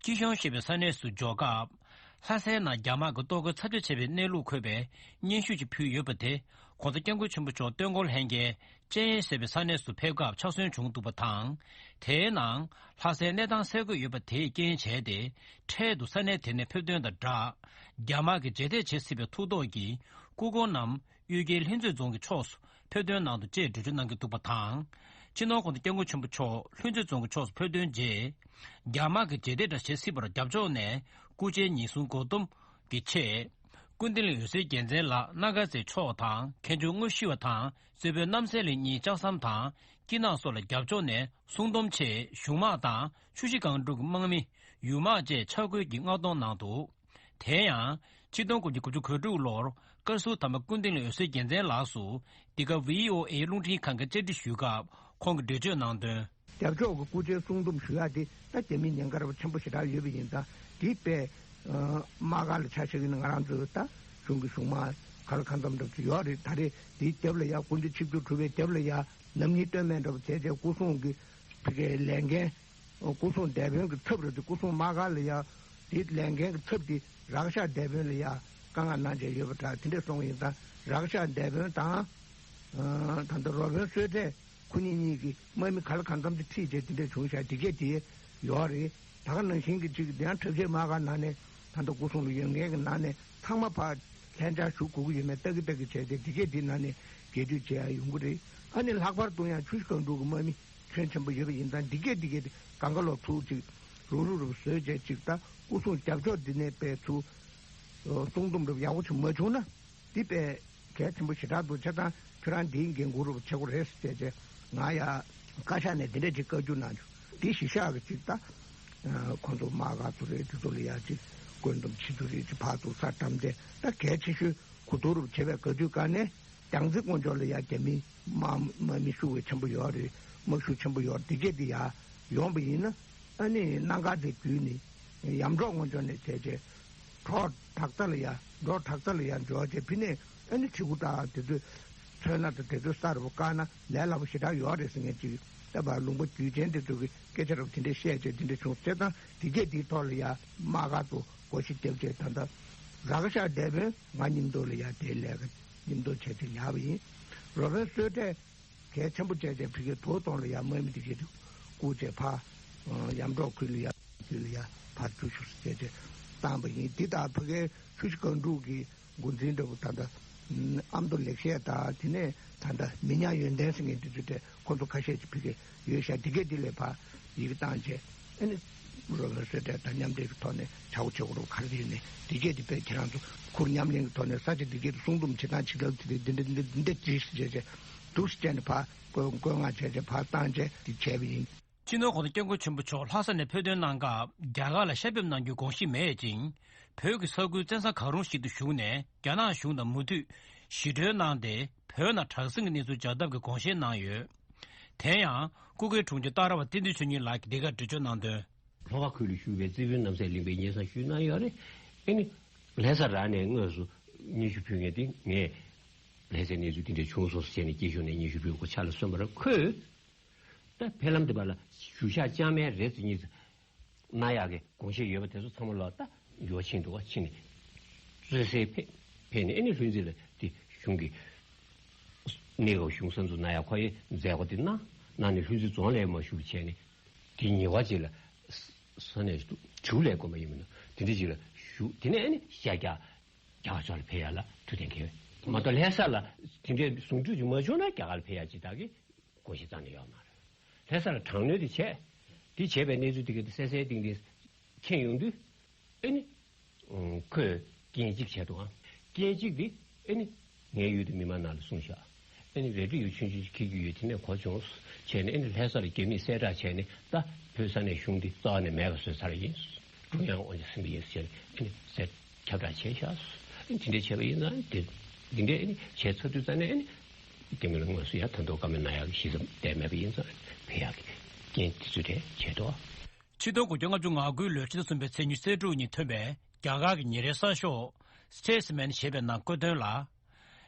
སྐྱིད་གཤོངས་ཞེས་པའི་ས་གནས་སུ་འབྱོར་སྐབས། ལྷ་སའི་ནང་རྒྱ་དམག་གིས་གཏོར་རྒོལ་ཚབས་ཆེ་བྱས་པའི་གནས་ལུགས་འཁོད་པའི་སྙན་ཞུ་ཅིག་ཕུལ་ཡོད་པ་དེ། ༸གོང་ས་༸སྐྱབས་མགོན་ཆེན་པོ་མཆོག་སྟོན་འཁོར་ལྷན་རྒྱས་ཅན་ཡན་ཟེར་བའི་ས་གནས་སུ་ཕེབས་སྐབས་ཕྱག་སོན་བྱུང་འདུག་པ་དང་། དེའི་ནང་ལྷ་སའི་གནས་སྟངས་གསལ་བཀོད་ཡོད་པ་དེས་རྐྱེན་བྱས་ཏེ། འཕྲལ་དུ་ས་གནས་དེ་ནས་ཕེབས་དོན་དང་སྦྲགས། རྒྱ་དམག་གིས་རྗེས་འདེད་བྱེད་སྲིད་པའི་ཐུགས་དོགས་ཀྱིས་སྐུ་འཁོར་རྣམས་གཡུལ་རྒྱལ་ལྷུན་རྩེ་རྫོང་གི་ཕྱོགས་སུ་ཕེབས་ཐོན་གནང་འདུག་ཅེས་འགྲེལ་བརྗོད་གནང་གི་འདུག་པ་དང་། སྤྱི་ནོར་༸གོང་ས་༸སྐྱབས་མགོན་ཆེན་པོ་མཆོག་ལྷུན་རྩེ་རྫོང་གི་ཕྱོགས་སུ་ཕེབས་ཐོན་རྗེས། རྒྱ་དམག་གིས་རྗེས་འདེད་དང་བྱེད་སྲིད་པར་རྒྱབ་ཕྱོགས་ནས་སྐུ་མཆེད་ཉེན་སྲུང་བགོ་འདོམས་ཀྱི་ཆེད། ཀུན་བདེ་གླིང་འོད་ཟེར་རྒྱལ་མཚན་ལགས་སྣ་དཀར་རྩེ་ཕྱོགས་དང་མཁན་ཆུང་དངོས་ཤེས་པ་དང་རྩེ་དཔོན་རྣམ་གསལ་གླིང་གཉིས་ལྕགས་ཟམ་དང་སྐྱིད་སྣང་སོགས་ལ་རྒྱབ་ཕྱོགས་ནས་སྲུང་སྡོམ་ཆེད་གཞུང་དམག་དང་ཆུ་བཞི་སྒང་དྲུག་གི་དམག་མི། ཡུལ་དམག་བཅས་ཆ་བགོས་ཀྱིས་མངགས་གཏོང་གནང་འདུག་དེ་ཡང་། ཆིག་སྟོང་དགུ་བརྒྱ་དགུ་བཅུ་གོ་དྲུག་ལོར་བཀའ་ཟུར་དམ་པ་ཀུན་བདེ་གླིང་འོད་ཟེར་རྒྱལ་མཚན་ལགས་སུ་འདི་ག་བྷི་ཨོ་ཨེ་རླུང་འཕྲིན་ཁང་གིས་བཅར་འདྲི་ཞུས་སྐབས་ཁོང་གིས་འགྲེལ་བརྗོད་གནང་དོན། རྒྱབ་ཕྱོགས་ཀྱི་སྐུ་ཚེའི་སྲུང་སྡོམ་ཞུ་ཡག་དེ་ད་རྒྱ་མིའི་ཉེན་ཁ་རབ་ཆེན་པོ་ཞེ་དྲག་ཡོད་པ་ཡིན་ཙང་དེ་དཔེ་དམག་སྒར་ལ་ཆ་བཞག་ཡིན་ན་ང་རང་ཚོའི་ད་གཞུང་གི་གཞུང་དམག་ག་ལ་གང་འཚམ་འདྲ་པོ་ཅིག་ཡོད་རེད། ད་རེས་དེའི་རྒྱབ་ལ་ཡ་སྐུ་ཕྲེང་ཆིག་བརྒྱ་དྲུག་པའི་རྒྱབ་ལ་ཡ་ནམ་ཉིན་སྟོན་མེད་འདྲ་པོ་བྱས་བྱས་སྐུ་སྲུང་གི་ཕ་གིའི་ལས་འགན། སྐུ་སྲུང་སྡེ་དཔོན་གྱི་ཚབ་རེད་དེ། སྐུ་སྲུང་དམག་སྒར་ལ་ཡ་དེའི་ལས་འགན་གྱི་ཚབ་དེ་རཀ་ཤ་སྡེ་དཔོན་ལ་ཡ་བཀའ་མངགས་གནང་བྱས་ཡོད་པ་འདྲ། དེ་འདྲས་སོང་བ་ཡིན་ཙང་རཀ་ཤ་སྡེ་དཔོན་དང་། ད་ལྟ་རོ་དཔོན་བསོད་བཀྲས་ཁོ་གཉིས་གཉིས་ཀྱིས་དམག་མི་ག་ལ་གང་འཚམ་དེ་ཁྲིད་བྱས་དེ་འདྲས་བྱུང་ཤག་དེ་གས་དེ་ཡོད་རེད། ད་ག་ནང་བཞིན་གྱི་ཅིག་དེ་ཡང་དྲག་ཆས་དམག་སྒར་ནང་ནས་ད་ལྟ་སྐུ་སྲུང་ལ་ཡོད་མཁན་གྱི་ནང་ནས་ཚང་མ་ཕར་ལྷན་བཅར་ཞུ་དགོས་ཀྱི་ཡོད་མེད་ལྟ་གི་ལྟ་གི་བྱས་ཏེ་དེ་གས་དེ་ནང་ནས་རྒྱས་བསྡུས་བྱེད་ཡ་ཡོང་གི་རེད། ཨ་ནི་ལྷག་པར་དུ་ཡང་ཆུ་བཞི་སྒང་དྲུག་གི་དམག་མི་ཁྱོན་ཆེན་པོ་ཡོད་པ་ཡིན་ཙང་འདི་གས་འདི་གས་དེ་གང་ག་ལོག་ཚུར་ཅིག་རུག་རུག་རུག་བཟོས་བྱས་ཅིག་ད་སྐུ་སྲུང་རྒྱབ་ཕྱོགས་འདི་ནས་དཔེ་ཚུར་སྲུང་སྡོམ་རུབ་ཡག་པོ་ཅིག་མ་བྱུང་ན་འདི་དཔེ་གལ་ཆེན་པོ་ཞེ་དྲག་འདུག་བྱས་ཙང་ཁྱོད་རང་འདིའི་འགན་འཁུར་རུབ་བྱེད་དགོས་རེད་ཟེར་བྱས་བྱས་ང་ཡ་བཀའ་ཤག་ནས་འདི་འདྲས་ཅིག་བཀའ་བཀྱོན་གནང་བྱུང་། འདི་གཞི་བཞག་གི་ཅིག་ད་ཁོང་ཚོ་དམག་སྒར་ཚོ་རེད། འདི་ཚོ་ལ་ཡ་ཅིག་བཀོད་འདོམས་བྱེད་ཚུལ་རེད། ཅིག་ཕར་ཚུར་ས་བཀྲམ་བྱས་ད་གལ་ཆེ་ཤོས་གོ་བསྡུར་རུབ་བྱེད་པའི་ག་དུས་ག་ནས། རྒྱལ་རྩེ་ཀོང་ཇོ་ལ་ཡ་རྒྱ་མི་དམག་དམག་མི་ཤུགས་ཆེན་པོ་ཡོད་རེད། དམག་ཤུགས་ཆེན་པོ་ཡོད་རེད། དེ་གས་དེ་ཡ་ཡོང་པ་ཡིན་ན་ཨ་ནི་སྣ་དཀར་རྩེ་བརྒྱུད་ནས་ཡམ་འབྲོག་ཀོང་ཇོ་ནས་བྱས་བྱས་གྲོག་བྲག་རྩ་ལ་ཡ་འབྲོག་བྲག་རྩ་ལ་ཡ་འབྱོར་བྱས་ཕི་ནས་ཨ་ནི་གྲི་གུ་དང་དེ་ཚོས་མཚོན་སྣ་དང་དེ་ཚོའི་ས་རུ་བཀག་ན་ལས་སླ་པོ་ཞེ་དྲག་ཡོད་རེད་ཟེར་མཁན་ཅིག་ད་བར་ལུང་པ་བརྒྱུད་ཅན་དེ་ཚོ་གི་སྐད་ཆ་རུ་དེ་འདྲས་བཤད་བྱས་དེ་འདྲས་བྱུང་བྱས་ཙང་དེ་གས་དེའི་ཐོག་ལ་ཡ་དམག་སྒར་ཚོ་སྒོ་ཕྱེ་བརྒྱབ་བྱས་ད་ལྟ་རཀ་ཤ་སྡེ་དཔོན་ང་མཉམ་དུ་ལ་ཡ་དེའི་ལས་ཀ་མཉམ་དུ་བྱས་ཏེ་ཡག་པ་ཡིན། རོ་བན་བསོད་བཀྲས་གལ་ཆེན་པོ་བྱས་བྱས་ཕ་གིའི་དོ་དོང་ལ་ཡ་དམག་མི་དེ་གས་དེ་བཀུག་བྱས་ཕར་ཡམ་འབྲོག་ཁུལ་ལ་ཡ་ཁུལ་ལ་ཡ་ཕར་བཅུག་ཤོག་ཟེར་བྱས་བྱས་བཏང་པ་ཡིན། འདི་ལྟར་ཕ་གིའི་ཆུ་བཞི་སྒང་དྲུག་གི་འགོ་འཛིན་འདྲ་པོ་ད་ལྟ་ཨ་མདོ་ལེགས་བཤད་དང་དེ་ནས་ད་ལྟ་མི་ཉག་ཡོན་ཏན་ཟེར་མཁན་དེ་ཚོ་གྲས་ཁོ་ཚོ་ཁ་ཤས་ཀྱིས་ཕ་གིར་ཡོད་ཤག་འདི་གས་འདི་ལས་ཕར་ཡི་གེ་བཏང་བྱས་ཨ་ནི་རོ་བན་བསོད་བཀྲས་དང་མཉམ་འབྲེལ་གྱི་ཐོག་ནས་བྱ་བ་བྱེད་དགོས་རུང་ག་རེ་རེད་ནས་འདི་གས་འདི་དཔེ་ཁྱེད་རང་ཚོ་ཁུར་མཉམ་ལེན་གྱི་ཐོག་ནས་ས་ཆ་འདི་གས་འདི་སྲུང་སྐྱོབ་བྱེད་སྟངས་བྱེད་ཐབས་དེ་འདི་འདི་འདི་འདི་འདི་ཅིག་བྱས་བྱས་འདུག་སེ་བྱས་ནས་ཕར་བཀོད་བཀོད་མངགས་བྱས་བྱས་ཕར་བཏང་བྱས་འདི་བྱས་པ་ཡིན། སྤྱི་ནོར་༸གོང་ས་༸སྐྱབས་མགོན་ཆེན་པོ་མཆོག་ལྷ་ས་ནས་ཕེབས་ཐོན་གནང་སྐབས་རྒྱ་གར་ལ་ཤར་ཕེབས་གནང་རྒྱུའི་དགོངས་གཞི་མེད་ཅིང་། བོད་ཀྱི་ས་ཁུལ་བཙན་ས་གང་རུང་ཞིག་ཏུ་བཞུགས་ནས་རྒྱ་ནག་གཞུང་དང་མུ་མཐུད་ཞི་གྲོས་གནང་སྟེ། བོད་ནང་དྲག་ཟིང་གི་གནས་ཚུལ་འཇགས་ཐབས་ཀྱི་དགོངས་བཞེས་གནང་ཡོད། དེ་ཡང་སྐུ་སྒེར་དྲུང་ཆེ་ཏཱ་ར་བ་བསྟན་འཛིན་ཆོས་ཉིད་ལགས་ཀྱིས་འདི་གར་འགྲེལ་བརྗོད་གནང་དོན། ལྷོ་ཁ་ཁུལ་ལ་བཞུགས་པའི་རྩེ་དཔོན་རྣམ་སྲས་གླིང་པས་སྙན་སེང་ཞུས་གནང་ཡོད་རེད། ཨ་ནི་ལྷ་ས་རང་ནས་དངོས་སུ་སྙན་ཞུ་ཕུལ་མཁན་དེ་ངས་ལྷ་སའི་གནས་ཚུལ་དེ་འདྲ་བྱུང་སོང་ཟེར་བྱས་ནས་སྐྱེས་ཤོག་ནས་སྙན་ཞུ་ཕུལ་དགོས་ཆགས་ལ་སོན་པ་རེད། ཁོས་ད་ཕེབས་ལམ་དེ་བར་ལ་གཞུང་ཞབས་བཅར་མཁན་རེ་ཚོ་གཉིས་ཚོ་གནང་ཡག་གི་དགོངས་བཞེས་ཡོད་པ་དེ་ཚོ་ཚང་མ་ལོག་ད་འགྱུར་བ་ཕྱིན་འདུག་བ། ཕྱིན་ནས་བཙོན་སའི་ཕེབས་ཕེབས་ནས་ཨ་ནི་ལྷུན་རྩེ་ལ་དེ་གཞུང་གི་ གནས་སྐབས་གཞུང་གསར་འཛུགས་གནང་ཡག་ཁོ་ཡི་མཛད་སྒོ་དེ་གནང་གནང་ནས་ལྷུན་རྩེ་རྫོང་ལ་མར་བཞུགས་བྱས་ནས། དེ་ཉེ་བ་ཅིག་ལ་ས་ས་གནས་ཞུ་ལས་དགོན་པ་ཡིན་མིན་ན་དེ་འདྲ་ཅིག་ལ་བཞུགས། དེ་ནས་ཨ་ནི་ཤར་རྒྱག་རྒྱ་གར་ཕྱོགས་ལ་ཕེབས་ཡག་ལ་ཐུགས་གཏན་འཁེལ་བས་མ་གཏོགས། ལྷ་ས་ལ་དེ་འདྲའི་ཟུང་འབྲེལ་ཅིག་མ་བྱུང་ན་རྒྱ་གར་ལ་ཕེབས་ཡག་ཅིག་བདག་གིས་དགོངས་གཞི་རྩ་ནས་ཡོད་མ་རེད། ལྷ་ས་ལ་དྲག་གནོན་དེ་བྱས། དེ་བྱས་པའི་གནས་ཚུལ་དེ་ག་དེ་གསལ་གསལ་ཏིང་ཏིང་མཁྱེན་ཡོང་དུས། ཨེ་ནི། ཨང་། ཁོས་རྐྱེན་གཅིག་བྱས་འདུག་ཨང་། རྐྱེན་གཅིག་དེ་ཨེ་ནི། ངའི་ཡུལ་དུ་མི་མང་ནང་ལ་གསུངས་ཤག། ཨེ་ནི་རལ་གྲི་ཡོད་ཆུང་ཆུང་ཅིག་འཁྱེར་རྒྱུ་ཡོད། དེ་ནས་གོ་བྱུང་། བྱས་ནས་ཨེ་ནི་ལྷ་ས་ལ་རྒྱ་མིས་གསལ་བསྒྲགས་བྱས་ནས། ད་བོད་ས་གནས་གཞུང་འདི་རྩ་བ་ནས་མེད་པ་བཟོས་ཚར་ཡིན། ཀྲུང་དབྱང་དབང་ཆ་ཟིན་པ་ཡིན་ཟེར་ནས་ཨེ་ནི་གསལ་ཁྱབ་བསྒྲགས་བྱས་ཤག། ཨེ་ནི་དེ་འདྲས་བྱས་པ་ཡིན་ཙང་། དེ་འདི་འདྲས་ཨེ་ནི་བྱས་ཚར་དུས་ཙང་ནས་ཨེ་ནི་རྒྱ་མི་ལ་དངོས་སུ་ཡང་ད་དུང་བཀའ་མོལ་གནང་ཡག་གི་གཞི་རྩ་དེ་མེད་པ་ཡིན་ཙང་། ཕེབས་ཡག་གི་རྐྱེན་དེ་ཚོ་དེ་བྱས་འདུག། ཆིག་སྟོང་དགུ་བརྒྱ་ལྔ་བཅུ་ང་དགུའི་ལོའི་ཕྱི་ཟླ་གསུམ་པའི་ཚེས་ཉི་ཤུ་རྩ་དྲུག་ཉིན་ཐོན་པའི་རྒྱ་གར་གྱི་ཉིན་རེའི་གསར་ཤོག་Statesman ཞེས་པའི་ནང་བཀོད་དོན་ལ།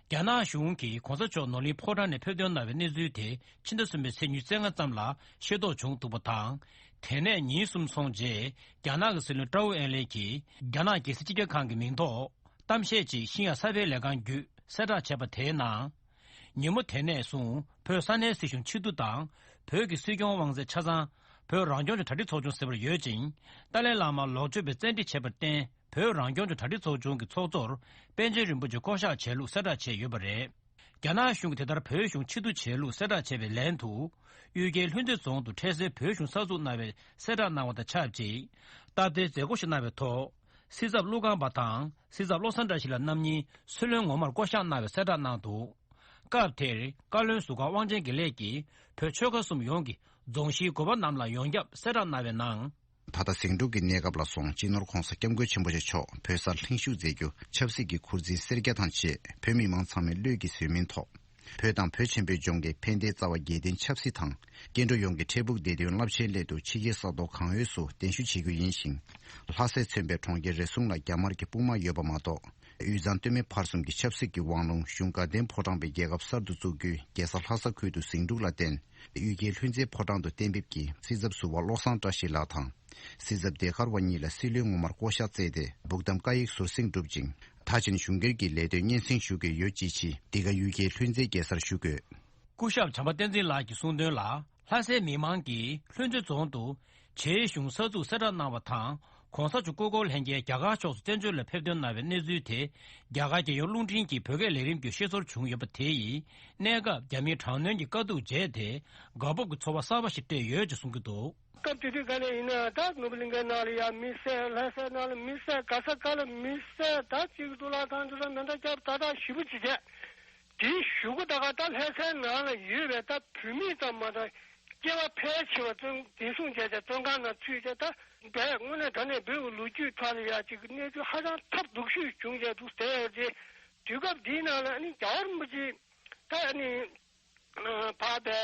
རྒྱ་ནག་གཞུང་གིས་གོང་ས་མཆོག་ནོར་གླིང་ཕོ་བྲང་ནས་ཕེབས་ཐོན་གནང་བའི་གནས་ཚུལ་དེ་ཕྱི་ཟླ་གསུམ་པའི་ཚེས་ཉི་ཤུ་རྩ་ལྔ་ཙམ་ལ་ཤེས་རྟོགས་བྱུང་འདུག་པ་དང་། དེ་ནས་ཉིན་གསུམ་སོང་རྗེས་རྒྱ་ནག་གི་སྲིད་བློན་ཀྲའོ་ཨེན་ལེ་གིས་རྒྱ་ནག་རྒྱལ་སྲིད་སྤྱི་ཁྱབ་ཁང་གི་མིང་ཐོག་གཏམ་བཤད་ཅིག་ཤིན་ཡ་གསར་སྤེལ་ལས་ཁང་བརྒྱུད་གསལ་བསྒྲགས་བྱས་པ་དེའི་ནང་། ཉིན་མོ་དེ་ནས་བཟུང་བོད་ས་གནས་སྲིད་གཞུང་ཕྱིར་བསྡུ་དང་། བོད་ཀྱི་སྲིད་སྐྱོང་དབང་ཚད་ཆ་ཚང་བོད་རང་སྐྱོང་ལྗོངས་གྲ་སྒྲིག་ཚོགས་ཆུང་ཟེར་བར་ཡོད་ཅིང་། ཏཱ་ལའི་བླ་མ་ལོག་སྤྱོད་པའི་བཙན་ཁྲིད་བྱས་པར་བརྟེན། བོད་རང་སྐྱོང་ལྗོངས་གྲ་སྒྲིག་ཚོགས་ཆུང་གི་ཚོགས་གཙོར་པཎ་ཆེན་རིན་པོ་ཆེ་བསྐོ་གཞག་བྱས་ལུགས་གསལ་བསྒྲགས་བྱས་ཡོད་པ་རེད། རྒྱ་ནག་གཞུང་གིས་དེ་ལྟར་བོད་གཞུང་ཕྱིར་བསྡུ་བྱས་ལུགས་གསལ་བསྒྲགས་བྱས་པའི་ལན་དུ། གཡུལ་རྒྱལ་ལྷུན་རྩེ་རྫོང་དུ་འཕྲལ་སེལ་བོད་གཞུང་གསར་འཛུགས་གནང་བའི་གསལ་བསྒྲགས་གནང་བ་དང་ཆབས་ཅིག། སྟབས་བདེའི་མཛད་སྒོ་ཞིག་གནང་བའི་ཐོག། སྲིད་ཚབ་ཀླུ་ཁང་པ་དང་སྲིད་ཚབ་བློ་བཟང་བཀྲ་ཤིས་ལགས་རྣམ་གཉིས་སྲིད་བློན་ངོ་མར་བསྐོ་གཞག་གནང་བའི་གསལ་བསྒྲགས་གནང་འདུག། སྐབས་དེར་བཀའ་བློན་ཟུར་ཁང་དབང་ཆེན་དགེ་ལེགས་ཀྱིས་བོད་ཆོལ་ཁ་གསུམ་ཡོངས་ཀྱི་རྫོང་གཞིས་འགོ་པ་རྣམས་ལ་ཡོངས་ཁྱབ་གསལ་བསྒྲགས་གནང་བའི་ནང་། ད་ལྟ་ཟིང་འཁྲུག་གི་གནས་སྐབས་ལ་སོང་སྤྱི་ནོར་༧གོང་ས་༧སྐྱབས་མགོན་ཆེན་པོ་མཆོག་བོད་སར་ལྷིང་ཞུགས་མཛད་རྒྱུ་ཆབ་སྲིད་ཀྱི་འཁོར་འཛིན་སེར་སྐྱ་དང་བཅས་བོད་མི་མང་ཚང་མས་བློས་ཀྱིས་བཟོད་མིན་ཐོག། བོད་དང་བོད་ཆེན་པོའི་ལྗོངས་ཀྱི་ཕན་བདེའི་རྩ་བ་རྒྱལ་བསྟན་ཆབ་སྲིད་དང་། སྐྱེ་འགྲོ་ཡོངས་ཀྱི་འཕྲལ་ཕུགས་བདེ་དོན་རླབས་ཆེན་སླད་དུ་ཕྱི་རྒྱལ་ས་ཐོག་གང་འོས་སུ་གདན་ཞུ་བྱེད་རྒྱུ་ཡིན་ཞིང་། ལྷ་སས་མཚོན་པའི་གྲོང་ཁྱེར་རེ་ཟུང་ལ་རྒྱ་དམར་གྱི་དཔུང་དམག་ཡོད་པ་མ་གཏོགས། དབུས་གཙང་སྟོད་སྨད་བར་གསུམ་གྱི་ཆབ་སྲིད་ཀྱི་དབང་ལུང་གཞུང་དགའ་ལྡན་ཕོ་བྲང་པའི་རྒྱལ་ཁབ་གསར་དུ་བཙུགས་རྒྱུའི་རྒྱལ་ས་ལྷ་ས་ཁུལ་དུ་ཟིང་འཁྲུག་ལ་བརྟེན། གཡུལ་རྒྱལ་ལྷུན་རྩེ་ཕོ་བྲང་དུ་གཏན་འབེབས་ཀྱིས་སྲིད་ཚབ་ཟུར་པ་བློ་བཟང་བཀྲ་ཤིས་ལགས་དང་། སྲིད་ཚབ་ཟློས་གར་བ་གཉིས་ལ་སྲིད་བློན་ངོ་མར་བསྐོ་གཞག་བསྩལ་ཏེ་སྦུག་དམ་བཀའ་ཡིག་ཟུར་གསེང་བསྒྲུབས་ཅིང་། ད་ཕྱིན་གཞུང་སྒེར་གྱི་ལས་དོན་སྙན་སེང་ཞུ་དགོས་ཡོད་ཅེས་བྱས། འདི་ག་གཡུལ་རྒྱལ་ལྷུན་རྩེའི་རྒྱལ་སར་ཞུ་དགོས། སྐུ་ཞབས་བྱམས་པ་བསྟན་འཛིན་ལགས་ཀྱིས་གསུངས་དོན་ལ། ལྷ་སའི་མི་མང་གིས་ལྷུན་རྩེ་རྫོང་དུ་བྱེས་གཞུང་གསར་འཛུགས་གསལ་བསྒྲགས་གནང་བ་དང་། གོང་ས་མཆོག་སྐུ་འཁོར་ལྷན་རྒྱས་རྒྱ་གར་ཕྱོགས་སུ་བཙན་བྱོལ་ལ་ཕེབས་ཐོན་གནང་བའི་གནས་ཚུལ་དེ། རྒྱ་གར་རྒྱལ་ཡོངས་རླུང་འཕྲིན་གྱིས་བོད་སྐད་ལས་རིམ་བརྒྱུད་ཤེས་ཚོར་བྱུང་ཡོད་པ་དེ་ཡིས། གནས་སྐབས་རྒྱ་མིའི་དྲག་གནོན་གྱི་དཀའ་སྡུག་བརྗེད་དེ། དགའ་སྤོབས་ཀྱི་ཚོར་བ་གསར་པ་ཞིག་སྤྲད་ཡོད་ཅེས་གསུང་གི་འདུག། སྐབས་དེ་དུས་ག་ནས་ཡིན་ན། ད་ནོར་བུ་གླིང་གའི་ནང་ལ་ཡང་མི་བསད། ལྷ་སའི་ནང་ལ་མི་བསད། ག་ས་ག་ལ་མི་བསད། ད་གཅིག་གཙུག་ལག་ཁང་དུ་ལ་མེ་མདའ་བརྒྱབ། ད་ད་ཞེ་པོ་ཅིག་བྱས། དེའི་གཞུག་གུ་ད་ག་ད་ལྷ་སའི་ནང་ལ་ཡོད་པའི་ད་བོད་མི་ཙམ་མ་གཏོགས། སྐྱེ་བ་ཕལ་ཆེ་བ་བཙོན་འཛིན་བཟུང་བྱས་བྱས་བཙོན་ཁང་ནང་ཚུད་བྱས། ད་དེ་དངོས་གནས་དྲང་གནས་བོད་ཀྱི་ལོ་རྒྱུས་ཐོག་ལ་ཡ་ཅིག་གནས་ཚུལ་ཧ་ཅང་ཐབས་སྡུག་ཤོས་བྱུང་བྱས་འདུག་ཟེར་ཡོད་རེད། དུས་སྐབས་འདིའི་ནང་ལ་ཨ་ནི་རྒྱལ་བ་རིན་པོ་ཆེ་ད་ཨ་ནི་ཕར་པའི་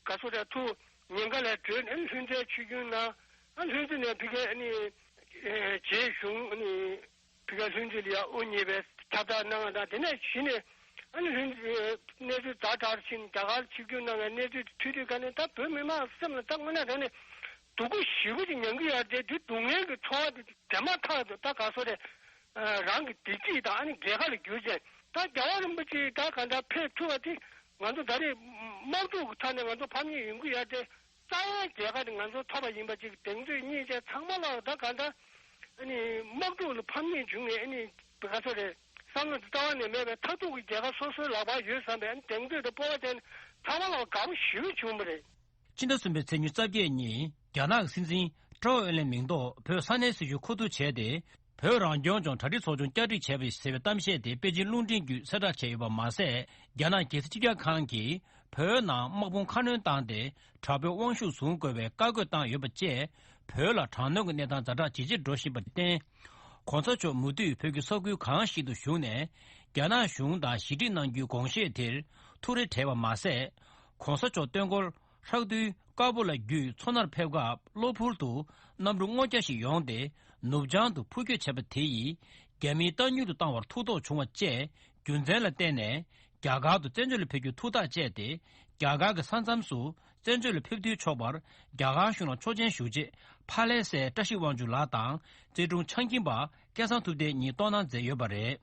ག་ཚོད་རེད། ཐུགས་ཉེན་ཁ་ལས་གྲོལ་ནས་ལྷུན་རྩེའི་ཆིབས་བསྒྱུར་གནང་། ཨ་ལྷུན་རྩེ་ནས་ཕ་གིའི་ཨ་ནི་རྗེ་གཞུང་ཨ་ནི། ཕ་གིའི་ལྷུན་རྩེ་ལ་ཡང་དབུ་བརྙེས་པའི་ཁྱབ་བསྒྲགས་གནང་བ་དང་། དེ་ནས་གཞི་ནས་ཨ་ནི་ལྷུན་གནས་ཚུལ་ཛ་དྲག་ཕྱིན། རྒྱ་གར་ཆིབས་བསྒྱུར་གནང་བའི་གནས་ཚུལ་དེ་ཐོས་དུས་ག་ནས་ད་བོད་མི་མང་སེམས་ལ་ད་དངོས་གནས་དྲང་གནས་སྡུག་པོ་ཞེ་པོ་ཅིག་མྱང་གི་ཡོད་རེད། དེ་སྡུག་བསྔལ་གྱི་ཚོར་བ་དེ་དེ་མ་ཐག་ཏུ་ད་ག་སོ་རེད། རང་གི་བདེ་སྐྱིད་དང་ཨ་ནི་རྒྱལ་ཁ་ལ་གྱུར་ཅན། ད་རྒྱལ་བ་རིན་པོ་ཆེ་ད་ག་འདྲ་ཕེབས་ཐུབ་པ་དེ་ང་ཚོ་ད་རེས་དམག་འཁྲུག་གི་ཐོག་ནས་ང་ཚོ་ཕམ་ཉེས་ཡོང་གི་ཡོད་རེད། རྩ་བའི་རྒྱལ་ཁ་དེ་ང་ཚོ་ཐོབ་པ་ཡིན་པ་ཅིག་གདེང་ཚོད་རྙེད་བྱས། ཚང་མ་ལ་ད་ག་འདྲ་ཨ་ནི་དམག་འཁྲུག་ལ་ཕམ་ཉེས་བྱུང་ནས་ཨ་ནི་ག་ཚོད་རེད། བསམ་བློ་དེ་རྩ་བ་ནས་མེད་པའི་མཐར་ཐུག་གི་རྒྱལ་ཁ་སོ་སོའི་ལག་པར་ཡོད་བསམ་པའི་ཨ་ནི་གདེང་ཚོད་དང་སྤོབས་པ་དེ་ཚང་མ་ལ་དགའ་པོ་ཞེ་པོ་བྱུང་བ་རེད། ཕྱི་ཟླ་གསུམ་པའི་ཚེས་ཉི་ཤུ་རྩ་བརྒྱད་ཉིན་རྒྱ་ནག་གི་སྲིད་འཛིན་ཀྲོའུ་ཨེན་ལའེ་མིང་ཐོག་བོད་ས་གནས་སྲིད་གཞུང་མཁོ་བསྡུ་བྱས་ཏེ། བོད་རང་སྐྱོང་ལྗོངས་གྲ་སྒྲིག་ཚོགས་ཆུང་བསྐྱར་སྒྲིག་བྱས་པ་ཟེར་བའི་གཏམ་བཤད་དེ་པེ་ཅིན་རླུང་འཕྲིན་བརྒྱུད་གསལ་བསྒྲགས་བྱས་ཡོད་པ་མ་ཟད། རྒྱ་ནག་རྒྱལ་སྲིད་སྤྱི་ཁྱབ་ཁང་གིས་བོད་ནང་དམག་དཔུང་ཁ་སྣོན་བཏང་སྟེ་དྲག་པོའི་དབང་ཤུགས་བཟུང་དགོས་པའི་བཀའ་བཀོད་བཏང་ཡོད་པ་བཅས། བོད་ལ་དྲག་གནོན་གྱི་གནས་སྟངས་ཛ་དྲག་ཇེ་ཆེར་འགྲོ་བཞིན་པར་བརྟེན། གོང་ས་མཆོག་མུ་མཐུད་བོད་ཀྱི་ས་ཁུལ་གང་ཞིག་ཏུ་བཞུགས་ནས། རྒྱ་ནག་གཞུང་དང་ཞི་འགྲིག་གནང་རྒྱུའི་དགོངས་བཞེས་དེར་ཐུགས་རེ་བྲལ་བ་མ་ཟད། གོང་ས་མཆོག་སྟོན་འཁོར་ཧྲག་བདུན་དཀར་པོ་ལ་བརྒྱུད་མཚོ་སྣར་ཕེབས་སྐབས། གློ་བུར་དུ་གནམ་གྲུ་སྔོ་སྐྱ་ཞིག་ཡོང་སྟེ། ནུབ་བྱང་དུ་འཕུར་སྐྱོད་བྱས་པ་དེ་ཡིས། རྒྱ་མིའི་རྟ་མྱུལ་དུ་བཏང་བར་ཐུགས་དོགས་བྱུང་བ་བཅས། རྒྱུ་མཚན་ལ་བརྟེན་ནས། རྒྱ་གར་དུ་བཙན་བྱོལ་ལ་ཕེབས་རྒྱུའི་ཐུགས་ཐག་བཅད་དེ། རྒྱ་གར་གྱི་ས་མཚམས་སུ་བཙན་བྱོལ་ལ་ཕེབས་ཐུབ་ཆོག་པར། རྒྱ་གར་གཞུང་ལ་ཆོག་མཆན་ཞུ་ཆེད། ཕ་ལེ་སའི་བཀྲ་ཤིས་དབང་ཕྱུག་ལགས་དང་། རྩེ་དྲུང་ཆང་ཁྱིམ་པ་སྐལ་བཟང་ཐུབ་བསྟན་གཉིས་བཏོན་གནང་མཛད་ཡོད་པ་རེད།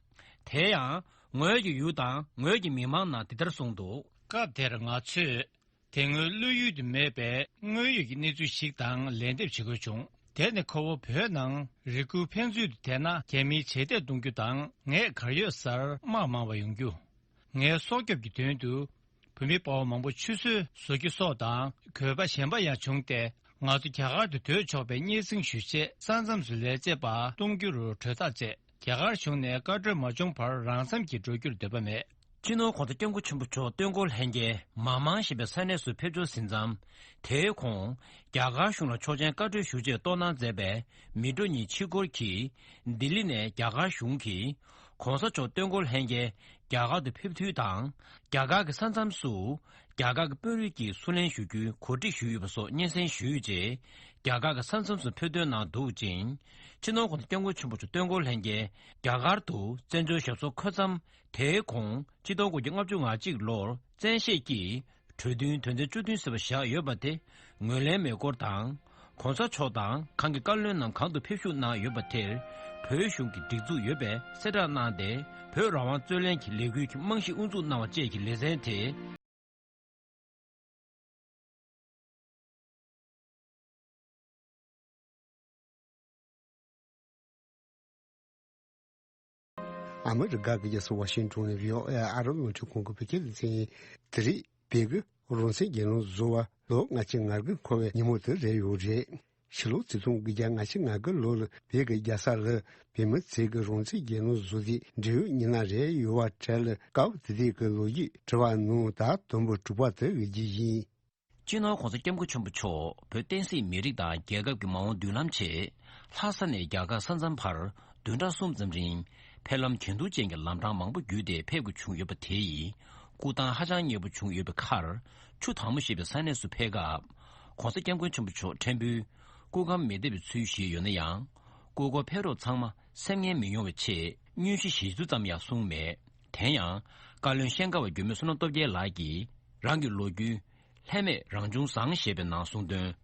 དེ་ཡང་། ངོས་ཀྱི་ཡུལ་དང་ངོས་ཀྱི་མི་མང་ནང་འདི་ལྟར་གསུངས་འདུག། སྐབས་དེར་ང་ཚོས་དེ་སྔོན་བློ་ཡུལ་དུ་མེད་པའི་དངོས་ཡོད་ཀྱི་གནས་ཚུལ་ཞིག་དང་ལན་འདེབས་བྱེད་དགོས་བྱུང་། དེ་ནི་ཁོ་བོ་བོད་ནང་རེ་སྐུལ་ཕན་ཚུན་དུ་བསྡད་ན་རྒྱ་མིའི་བྱེད་གཏད་གཏོང་རྒྱུ་དང་། ངས་གར་ཡོད་སར་དམག་མང་བ་ཡོང་རྒྱུ། ངའི་སྲོག་སྐྱོབ་ཀྱི་དོན་དུ་བོད་མི་དཔའ་བོ་མང་པོ་ཆུད་ཟོས་བཟོ་རྒྱུ་སོགས་དང་། གུས་པ་ཞན་པ་ཡང་བྱུང་སྟེ། ང་ཚོ་རྒྱ་གར་དུ་སྡོད་ཆོག་པའི་སྙན་སེང་ཞུ་ཆེད་ས་མཚམས་སུ་ལས་བྱེད་པ་གཏོང་རྒྱུ་རུ་གྲོས་ཐག་བཅད། རྒྱ་གར་གཞུང་ནས་བཀའ་འཁྲོལ་མ་བྱུང་བར་རང་འཚམས་ཀྱིས་འགྲོ་རྒྱུར་འདོད་པ་མེད། སྤྱི་ནོར་༧གོང་ས་༧སྐྱབས་མགོན་ཆེན་པོ་མཆོག་སྟོད་འཁོར་ལྷན་རྒྱས་མ་མང་ཞེས་པའི་ས་གནས་སུ་ཕེབས་འབྱོར་ཟིན་མཚམས། དེའི་གོང་རྒྱ་གར་གཞུང་ལ་ཆོག་མཆན་བཀའ་འཁྲོལ་ཞུ་ཆེད་གཏོང་གནང་མཛད་པའི་མི་འགྲོ་གཉིས་ཕྱིར་འཁོར་གྱིས་ལྡི་ལི་ནས་རྒྱ་གར་གཞུང་གིས་༧གོང་ས་མཆོག་སྟོད་འཁོར་ལྷན་རྒྱས་རྒྱ་གར་དུ་ཕེབས་ཐུལ་དང་། རྒྱ་གར་གྱི་ས་མཚམས་སུ་རྒྱ་གར་གྱི་དཔོན་རིགས་ཀྱིས་བསུ་ལེན་ཞུ་རྒྱུའི་གོ་སྒྲིག་ཞུས་ཡོད་པ་སོགས་སྙན་སེང་ཞུས་རྗེས། རྒྱ་གར་གྱི་ས་མཚམས་སུ་ཕེབས་ཐོན་གནང་འདུག་ཅིང་། སྤྱི་ནོར་༧གོང་ས་༧སྐྱབས་མགོན་ཆེན་པོ་མཆོག་སྟོད་འཁོར་ལྷན་རྒྱས་རྒྱ་གར་དུ་བཙན་བྱོལ་ཞབས་སོར་འཁོད་མཚམས། དེའི་གོང་ཆིག་སྟོང་དགུ་བརྒྱ་ལྔ་བཅུ་ང་གཅིག་ལོར་བཙན་ཤེད་ཀྱིས་གྲོས་མཐུན་དོན་ཚན་བཅུ་བདུན་ཟེར་བ་བཞག་ཡོད་པ་དེ་ངོས་ལེན་མེད་སྐོར་དང་། ༧གོང་ས་མཆོག་དང་གང་གི་བཀའ་བློན་རྣམས་གང་དུ་ཕེབས་བཞུགས་གནང་ཡོད་པ་དེར་བོད་གཞུང་གིས་སྒྲིག་འཛུགས་ཡོད་པའི་གསལ་བསྒྲགས་གནང་སྟེ། བོད་རང་དབང་རྩོད་ལེན་གྱི་ལས་འགུལ་གྱི་རྨང་གཞི་དབུ་འཛུགས་གནང་བ་བཅས་ཀྱི་ལེ་ཚན་དེ། ཨ་མི་རི་ཀ་གི་རྒྱལ་ས་ཝ་ཤིང་ཏོན་ནས་བྷི་ཨོ་ཨེ་ཨ་རབ་རླུང་འཕྲིན་ཁང་གི་བོད་སྐད་སྡེ་ཚན་ཡིན། དེ་རིང་བོད་ཀྱི་རང་བཙན་རྒྱལ་ལོ་བཟོ་བ་ལོ་ལྔ་བཅུ་ང་དགུ་འཁོར་བའི་ཉིན་མོ་དེ་རེད་ཡོད་རེད། ཕྱི་ལོ་ཆིག་སྟོང་དགུ་བརྒྱ་ལྔ་བཅུ་ང་དགུ་ལོ་ལ་བོད་ཀྱི་རྒྱལ་ས་ལ་བོད་མི་ཚོས་ཀྱི་རང་བཙན་རྒྱལ་ལོ་བཟོ་དུས་འབྲེལ་ཡོད་ཉིན་གནའ་རེད་ཡོད་པ་གྲས་ལ། སྐབས་དེ་དུས་ཀྱི་ལོ་རྒྱུས་དྲི་བ་ནང་ད་དུམ་བུ་དྲུག་པ་དེ་འོས་རྒྱུ་ཡིན། སྤྱི་ནོར་༧གོང་ས་༧སྐྱབས་མགོན་ཆེན་པོ་མཆོག་བོད་བསྟན་སྲིད་མི་རིགས་དང་རྒྱལ་ཁབ་ཀྱི་མ་འོངས་མདུན་ལམ་ཆེད། ལྷ་ས་ནས་རྒྱ་གར་ས་མཚམས་བར་བདུན་ཕྲག་གསུམ་ཙམ་རིང་ཕེབས་ལམ་གྱེན་ལྟ་ཅན་གྱི་ལམ་འཕྲང་མང་པོ་བརྒྱུད་དེ་ཕེབས་དགོས་བྱུང་ཡོད་པ་དེ་ཡིས་སྐུ་ཐང་ཧ་ཅང་མཉེས་པོ་བྱུང་ཡོད་པའི་ཁར། ཆུ་དྭངས་མོ་ཞེས་པའི་ས་གནས་སུ་ཕེབས་སྐབས། ༧གོང་ས་༧སྐྱབས་མགོན་ཆེན་པོ་མཆོག་ཕྲན་བུའི་སྐུ་ཁམས་མི་བདེ་བའི་ཚུལ་བཞེས་ཡོད་ན་ཡང་། སྐུ་འཁོར་ཕེབས་རོགས་ཚང་མ་སེམས་ངལ་མི་ཡོང་བའི་ཆེད་སྙུན་གཞི་བཞེས་ཚུལ་ཙམ་ཡང་གསུངས་མེད། དེ་ཡང་བཀའ་བློན་ཤེས་དགའ་བ་འགྱུར་མེད་བསོད་ནམས་སྟོབས་རྒྱལ་ལགས་ཀྱིས་རང་གི་ལོ་རྒྱུས་ལྷད་མེད་རང་བྱུང་བཟང་ཞེས་པའི་ནང་གསུངས་དོན།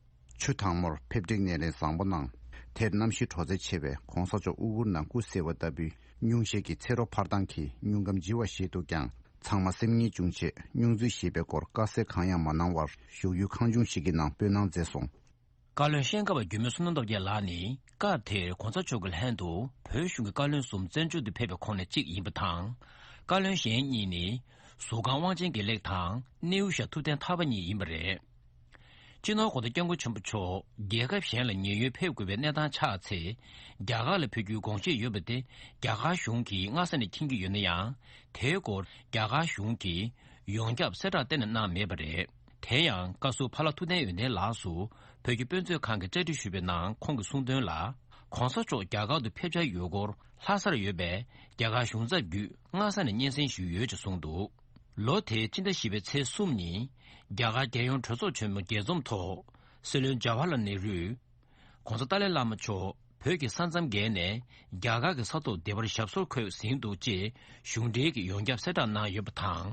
ཆུ་དྭངས་མོར་ཕེབས་འབྲིང་ནད་རིམས་བཟང་པོ་གནང་། དེར་གནམ་གཤིས་དྲོ་ཚད་ཆེ་བས་༧གོང་ས་མཆོག་དབུ་གུར་ནང་སྐུ་གསལ་བ་ལྟ་བུའི་སྙུང་གཞི་གི་ཚེ་རོགས་འཕར་སྟངས་ཀྱིས་སྙུང་ཁམས་ལྗིད་པ་ཞིག་འདུག་ཀྱང་། ཚང་མ་སེམས་ངལ་བྱུང་རྗེས་སྙུང་འཛུལ་ཞེས་པའི་སྐོར་དཀའ་སེལ་གང་ཡང་མ་གནང་བར་བཞུགས་ཡུལ་ཁང་ཆུང་ཞིག་གི་ནང་སྤོས་གནང་མཛད་སོང་། བཀའ་བློན་ཤེས་དགའ་བ་འགྱུར་མེད་བསོད་ནམས་སྟོབས་རྒྱལ་ལགས་ནི་སྐབས་དེར་གོང་ས་མཆོག་གི་ལྷན་དུ་བོད་གཞུང་གི་བཀའ་བློན་གསུམ་བཙན་བྱོལ་དུ་ཕེབས་པའི་ཁོངས་ནས་གཅིག་ཡིན་པ་དང་། བཀའ་བློན་གཞན་གཉིས་ནི་ཟུར་ཁང་དབང་ཆེན་དགེ་ལེགས་དང་སྣེའུ་ཤར་ཐུབ་བསྟན་ཐར་པ་གཉིས་ཡིན་པ་རེད། སྤྱི་ནོར་༧གོང་ས་༧སྐྱབས་མགོན་ཆེན་པོ་མཆོག་རྒྱལ་ཁབ་གཞན་ལ་ཉེན་གཡོལ་ཕེབས་དགོས་པའི་གནས་སྟངས་ཆགས་ཚེ། རྒྱ་གར་ལ་ཕེབས་རྒྱུའི་དགོངས་བཞེས་ཡོད་པ་དེ་རྒྱ་གར་གཞུང་གིས་སྔ་ས་ནས་མཁྱེན་གྱི་ཡོད་ན་ཡང་། དེའི་སྐོར་རྒྱ་གར་གཞུང་གིས་ཡོངས་ཁྱབ་གསལ་བསྒྲགས་གཏན་ནས་གནང་མེད་པ་རེད། དེ་ཡང་བཀའ་ཟུར་ཕ་ལྷ་ཐུབ་བསྟན་ཡོན་ཏན་ལགས་སུ་བོད་ཀྱི་དཔེ་མཛོད་ཁང་གི་བཅར་འདྲི་ཞུས་པའི་ནང་ཁོང་གིས་གསུངས་དོན་ལ། གོང་ས་མཆོག་རྒྱ་གར་དུ་ཕེབས་འཆར་ཡོད་སྐོར་ལྷ་སར་ཡོད་པའི་རྒྱ་གར་གཞུང་ཚབ་བརྒྱུད་སྔ་ས་ནས་སྙན་སེང་ཞུས་ཡོད་ཅེས་གསུངས་འདུག། ལོ་དེའི་ཕྱི་ཟླ་བཞི་པའི་ཚེས་གསུམ་ཉིན། རྒྱ་གར་རྒྱལ་ཡོངས་གྲོས་ཚོགས་ཆེན་མོ་རྒྱས་འཛོམས་ཐོག་སྲིད་བློན་ཇཱ་ཝར་ལཱལ་ནེ་རུས། གོང་ས་ཏཱ་ལའི་བླ་མ་མཆོག་བོད་ཀྱི་ས་མཚམས་བརྒལ་ནས་རྒྱ་གར་གྱི་ས་ཐོག་བདེ་བར་ཞབས་སོར་འཁོད་ཟིན་འདུག་ཅེས་གཞུང་འབྲེལ་གྱི་ཡོངས་ཁྱབ་གསལ་བསྒྲགས་གནང་ཡོད་པ་དང་།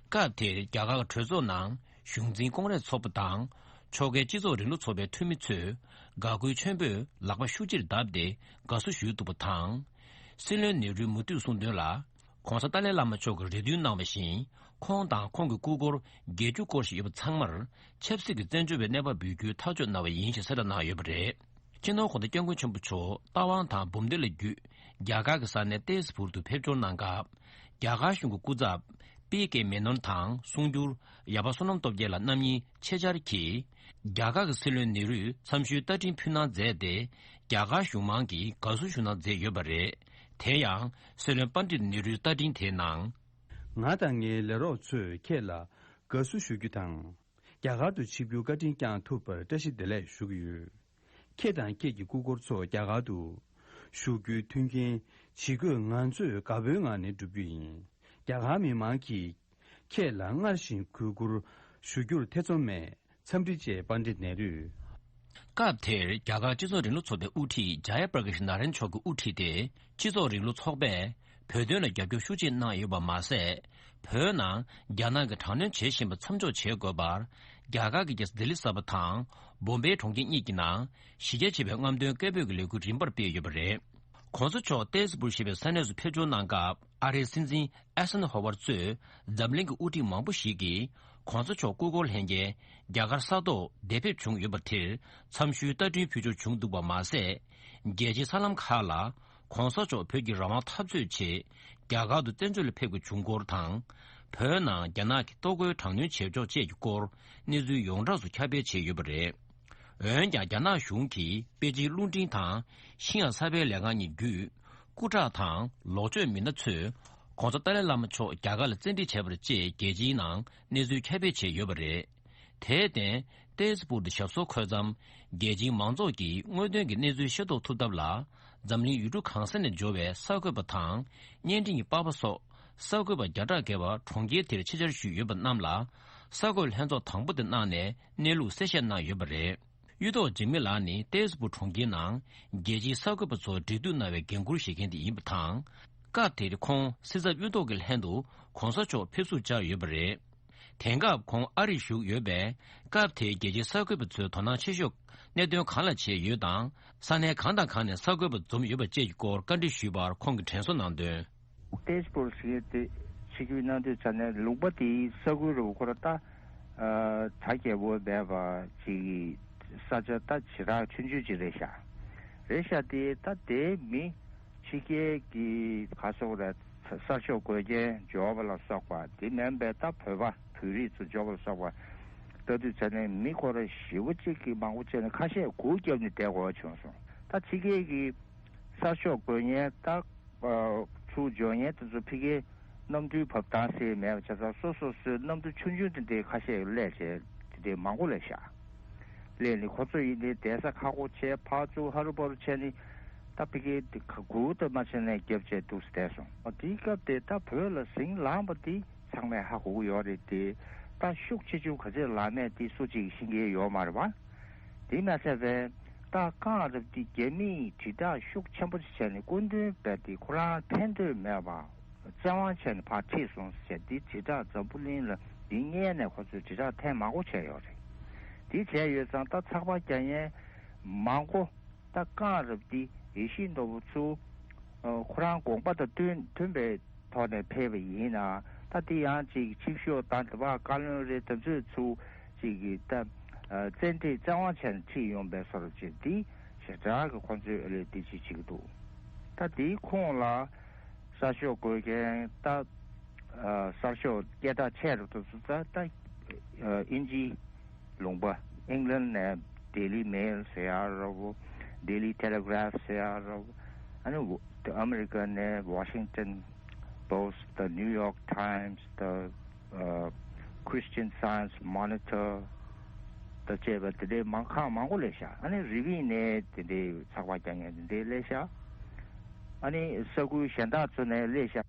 སྐབས་དེར་རྒྱ་གར་གྱི་གྲོས་ཚོགས་ནང་གཞུང་འཛིན་ཀོང་རེས་ཚོགས་པ་དང་། ཕྱོགས་འགལ་སྤྱི་ཚོགས་རིང་ལུགས་ཚོགས་པའི་འཐུས་མི་ཚོས་དགའ་མགུའི་ཆོས་འབོད་ལག་པ་ཤུགས་ཆེར་བརྡབས་ཏེ་དགའ་བསུ་ཞུས་འདུག་པ་དང་། སྲིད་བློན་ནེ་རུས་མུ་མཐུད་གསུངས་དོན་ལ། གོང་ས་ཏཱ་ལའི་བླ་མ་མཆོག་གིས་རེ་འདུན་གནང་བ་བཞིན། ཁོང་དང་ཁོང་གི་སྐུ་འཁོར་བརྒྱད་ཅུ་སྐོར་ཞིག་ཡོད་པ་ཚང་མར་ཆབ་སྲིད་ཀྱི་བཙན་བྱོལ་བའི་གནས་བབ་འབུལ་རྒྱུའི་ཐག་གཅོད་གནང་བ་ཡིན་ཞེས་གསལ་བསྒྲགས་གནང་ཡོད་པ་རེད། སྤྱི་ནོར་གོང་ས་སྐྱབས་མགོན་ཆེན་པོ་མཆོག་རྟ་དབང་དང་འབུམ་སྡེ་ལ་བརྒྱུད་རྒྱ་གར་གྱི་ས་གནས་ཏེས་པུར་དུ་ཕེབས་འབྱོར་གནང་སྐབས། རྒྱ་གར་གཞུང་གི་སྐུ་ཚབ་པི་ཀེ་མེ་ནོན་དང་གསུང་སྒྱུར་ཡབ་བསོད་ནམས་སྟོབས་རྒྱལ་ལགས་རྣམ་གཉིས་ཆེད་བཅར་གྱིས། རྒྱ་གར་གྱི་སྲིད་བློན་ནེ་རུས་འཚམས་ཞུའི་རྟ་མགྲིན་ཕུལ་གནང་མཛད་དེ། རྒྱ་གར་གཞུང་མང་གིས་དགའ་བསུ་ཞུ་གནང་མཛད་ཡོད་པ་རེད། དེ་ཡང་སྲིད་བློན་པཎྜི་ཏ་ནེ་རུའི་རྟ་མགྲིན་དེའི་ནང་། ང་དང་ངའི་ལས་རོགས་ཚོས་ཁྱེད་ལ་དགའ་བསུ་ཞུ་རྒྱུ་དང་། རྒྱ་གར་དུ་ཆིབས་བསྒྱུར་བཀའ་དྲིན་བསྐྱངས་ཐུབ་པར་བཀྲ་ཤིས་བདེ་ལེགས་ཞུ་གི་ཡོད། ཁྱེད་དང་ཁྱེད་ཀྱི་སྐུ་འཁོར་ཚོ་རྒྱ་གར་དུ་བཞུགས་རྒྱུའི་མཐུན་རྐྱེན་ཇི་དགོས་ང་ཚོས་དགའ་པོའི་ངང་ནས་སྒྲུབ་རྒྱུ་ཡིན། རྒྱ་གར་མི་མང་གིས་ཁྱེད་ལ་སྔར་བཞིན་གུས་བཀུར་ཞུ་རྒྱུར་ཐེ་ཚོམ་མེད། འཚམས་འདྲི་བཅས་པཎྜི་ཏ་ནེ་རུས། སྐབས་དེར་རྒྱ་གར་སྤྱི་ཚོགས་རིང་ལུགས་ཚོགས་པའི་དབུ་ཁྲིད་ཇཱ་ཡ་པྲ་ཀཱཤ་ནཱ་རན་མཆོག་གིས་དབུ་ཁྲིད་དེ། སྤྱི་ཚོགས་རིང་ལུགས་ཚོགས་པས་བོད་དོན་ལ་རྒྱབ་སྐྱོར་ཤུགས་ཆེ་གནང་ཡོད་པ་མ་ཟད། བོད་ནང་རྒྱ་ནག་གིས་དྲག་གནོན་བྱེད་བཞིན་པ་མཚམས་འཇོག་བྱེད་དགོས་པར། རྒྱ་གར་གྱི་རྒྱལ་ས་ལྡི་ལི་གསར་པ་དང་། བོམ་བེ་གྲོང་ཁྱེར་གཉིས་ཀྱི་ནང་གཞི་རྒྱ་ཆེ་བའི་རྔམ་སྟོན་སྐད་འབོད་ཀྱི་ལས་འགུལ་རིམ་པར་སྤེལ་ཡོད་པ་རེད། གོང་ས་མཆོག་ཏེས་པུར་ཞེས་པའི་ས་གནས་སུ་ཕེབས་འབྱོར་གནང་སྐབས། ཨ་རིའི་སྲིད་འཛིན་ཨེ་སན་ཧོ་ཝར་གཙོས་འཛམ་གླིང་གི་དབུ་ཁྲིད་མང་པོ་ཞིག་གིས་གོང་ས་མཆོག་སྐུ་འཁོར་ལྷན་རྒྱས་རྒྱ་གར་ས་ཐོག་བདེ་ཕེབས་བྱུང་ཡོད་པ་དེར་འཚམས་ཞུའི་ལྟ་གྲིན་ཕུལ་འབྱོར་བྱུང་འདུག་པ་མ་ཟད། རྒྱལ་སྤྱིའི་གསར་ལམ་ཁག་ལ་གོང་ས་མཆོག་བོད་ཀྱི་རང་དབང་འཐབ་རྩོད་ཆེད་རྒྱ་གར་དུ་བཙན་བྱོལ་ལ་ཕེབས་དགོས་བྱུང་སྐོར་དང་། བོད་ནང་རྒྱ་ནག་གིས་གཏོར་རྒོལ་དྲག་གནོན་བྱེད་ཕྱོགས་བཅས་ཀྱི་སྐོར་གནས་ཚུལ་ཡོངས་གྲགས་སུ་ཁྱབ་སྤེལ་བྱས་ཡོད་པ་རེད། འོན་ཀྱང་། རྒྱ་ནག་གཞུང་གིས་པེ་ཅིན་རླུང་འཕྲིན་དང་ཤིན་ཡང་གསར་སྤེལ་ལས་ཁང་གཉིས་བརྒྱུད། སྐུ་དྲག་དང་ལོག་སྤྱོད་མི་སྣ་ཚོས་གོང་ས་ཏཱ་ལའི་བླ་མ་མཆོག་རྒྱ་གར་ལ་བཙན་ཁྲིད་བྱས་པ་རེད་ཅེས་རྒྱལ་སྤྱིའི་ནང་གནས་ཚུལ་ཁྱབ་སྤེལ་བྱས་ཡོད་པ་རེད། དེར་བརྟེན། ཏེས་པུར་དུ་ཞབས་སོར་འཁོད་མཚམས། རྒྱལ་སྤྱིའི་མང་ཚོགས་ཀྱིས་དངོས་དོན་གྱི་གནས་ཚུལ་ཤེས་རྟོགས་ཐུབ་ཐབས་ལ། འཛམ་གླིང་ཡུལ་གྲུ་གང་ས་ནས་འབྱོར་བའི་གསར་འགོད་པ་དང་། བརྙན་འཕྲིན་གྱི་པར་པ་སོགས། གསར་འགོད་པ་བརྒྱ་ཕྲག་བརྒལ་བ་གྲོང་ཁྱེར་དེར་ཆེད་བཅར་ཞུས་ཡོད་པ་རྣམས་ལ། གསར་འགོད་ལྷན་ཚོགས་དང་པོ་དེ་གནང་ནས་གནས་ལུགས་གསལ་བཤད་གནང་ཡོད་པ་རེད། གཡུ་ཐོག་འཇིགས་མེད་ལགས་ནི་ཏེས་པུར་གྲོང་ཁྱེར་ནང་རྒྱལ་སྤྱིའི་གསར་འགོད་པ་ཚོར་འབྲེལ་གཏུག་གནང་བའི་འགན་འཁུར་བཞེས་མཁན་དེ་ཡིན་པ་དང་། སྐབས་དེར་ཁོང་སྲིད་ཚབ་གཡུ་ཐོག་གི་ལྷན་དུ་གོང་ས་མཆོག་ཕེབས་བསུར་བཅར་ཡོད་པ་རེད། དེང་སྐབས་ཁོང་ཨ་རིར་བཞུགས་ཡོད་པས། སྐབས་དེའི་རྒྱལ་སྤྱིའི་གསར་འགོད་པ་ཚོས་དོ་སྣང་ཆེ་ཤོས་གནད་དོན་གང་ལ་བྱས་ཡོད་དང་། ས་གནས་གང་དང་གང་ནས་གསར་འགོད་པ་འཛོམས་ཡོད་པ་བཅས་ཀྱི་སྐོར་བཀའ་འདྲི་ཞུས་པར་ཁོང་གིས་དྲན་གསོ་གནང་དོན། ཏེས་པུར་ཟེར་དེ་ཆིབས་བསྒྱུར་གནང་དུས་ཙ་ནས་ལུང་པ་དེའི་ས་ཁུལ་རུ་ཁོ་ར་ད་གྲ་རྒྱས་པོ་མེད་པ་ཅིག་གི་ས་ཆ་ད་ཇེ་དྲག་ཆུང་ཆུང་ཅིག་རེད་ཤག་རེད་ཤག་དེ་ད་དེའི་མི་ཕྱི་རྒྱལ་གྱི་ག་སོག་ར་གསར་ཤོག་འགོད་མཁན་འབྱོར་བ་ལ་སོགས་པ་དེ་མིན་པའི་ད་བོད་པ་བོད་རིགས་ཚོ་འབྱོར་བ་ལ་སོགས་པ་ལྟ་དུས་ཙ་ནས་མི་ཁོ་ར་ཞེ་པོ་ཅིག་གི་མང་པོ་བྱས་ནས་ཁ་ཤས་སྒུག་བརྒྱབ་ནས་བསྡད་དགོས་བྱུང་སོང་། ད་ཕྱི་རྒྱལ་གྱི་གསར་ཤོག་འགོད་མཁན་ད། ཚུར་འབྱོར་མཁན་དེ་ཚོ་ཕ་གིའི་གནམ་གྲུའི་བབས་སྟངས་ཟེར་མེད་པ་བྱས་ཙང་སོ་སོ་སོའི་གནམ་གྲུ་ཆུང་ཆུང་དེ་འདྲའི་ཁ་ཤས་སླེབས་བྱས་དེ་འདྲའི་མང་པོ་སླེབས་ཤག་སླེབས་ནས་ཁོ་ཚོ་ཡིན་དེ་བསྡད་ས་ཁག་པོ་བྱས་ཕར་ཚུར་ཧ་རུ་བ་རུ་བྱས་ནས་ད་ཕ་གིའི་དེ་ཁ་སྒུག་ཏུ་མ་བྱས་ནས་བརྒྱབ་བྱས་འདུག་སེ་བསྡད་སོང་། དེའི་སྐབས་དེ་ད་བོད་ལ་ཟིང་ལངས་པ་དེ་ཚང་མས་ཧ་གོ་གི་ཡོད་རེད་དེ། ད་ཤུགས་ཆེ་ཆུང་ག་ཚོད་ལངས་མེད་དེ་སུ་གཅིག་གིས་ཤེས་ཀྱི་ཡོད་མ་རེད་པ། དེ་མ་ཟད་པའི་ད་རྐང་རབ་དེ་རྒྱ་མིས་དྲིལ་བསྒྲགས་ཤུགས་ཆེན་པོ་ཞིག་བྱས་ནས་སྐུ་མདུན་དཔེ་དེ་ཁོ་རང་ཕན་ཐོགས་མེད་པ་བཙན་དབང་བྱས་ནས་ཕར་ཁྲིད་སོང་ཟེར་དེ་དྲིལ་བསྒྲགས་འཛམ་བུ་གླིང་ལ་འདི་སྔས་ནས་ཁོ་ཚོས་དྲིལ་བསྒྲགས་ཐེངས་མང་པོ་བྱས་ཡོད་རེད། དེ་བྱས་ཡོད་ཙང་ད་ཚགས་པར་རྒྱག་མཁན་མང་པོ་ད་རྐང་རབ་དེ་ཡེ་ཤེས་ནོར་བུ་ཚུར་ཁོ་རང་དགོངས་པ་དང་མཐུན་མཐུན་པའི་ཐོག་ནས་ཕེབས་པ་ཡིན་ན་ད་དེ་ཡང་ཅིག་ཆིབས་ཞབས་དང་དེ་བར་བཀའ་བློན་རེད་དེ་ཚོས་ཚུར་ཅིག་གི་ད་བཙན་ཁྲིད་བཙན་དབང་བྱས་ནས་ཁྲིད་ཡོང་པའི་བཟོ་འདྲ་ཅིག་འདི་ཞེ་དྲག་གི་ཁོང་ཚོས་ཨ་ལས་འདི་ཅིག་བྱེད་ཀྱི་འདུག་ད་དེའི་ཁོངས་ལ་གསར་ཤོག་འགོད་མཁན་ད་གསར་ཤོག་སྐད་གྲགས་ཆེ་རུ་དུ་ཚུད་ད་ད་དབྱིན་ཇི། ལུང་པ། ཨིང་ལན་ནས་Daily Mail ཟེར་ཡ་རོ། Daily Telegraph ཟེར་ཡ་རོ། ཨ་ནི་ཨ་མི་རི་ཀ་ནས་Washington Post དང་New York Times དང་Christian Science Monitor དང་བཅས་པ་དེ་འདྲའི་མང་ཁག་མང་པོ་སླེབས་ཤག་ཨ་ནི་རི་བིང་ནས་དེ་འདྲའི་ཚགས་པར་རྒྱག་མཁན་དེ་འདྲའི་སླེབས་ཤག་ཨ་ནི་ས་ཁུལ་གཞན་དག་ཚོ་ནས་སླེབས་ཤག་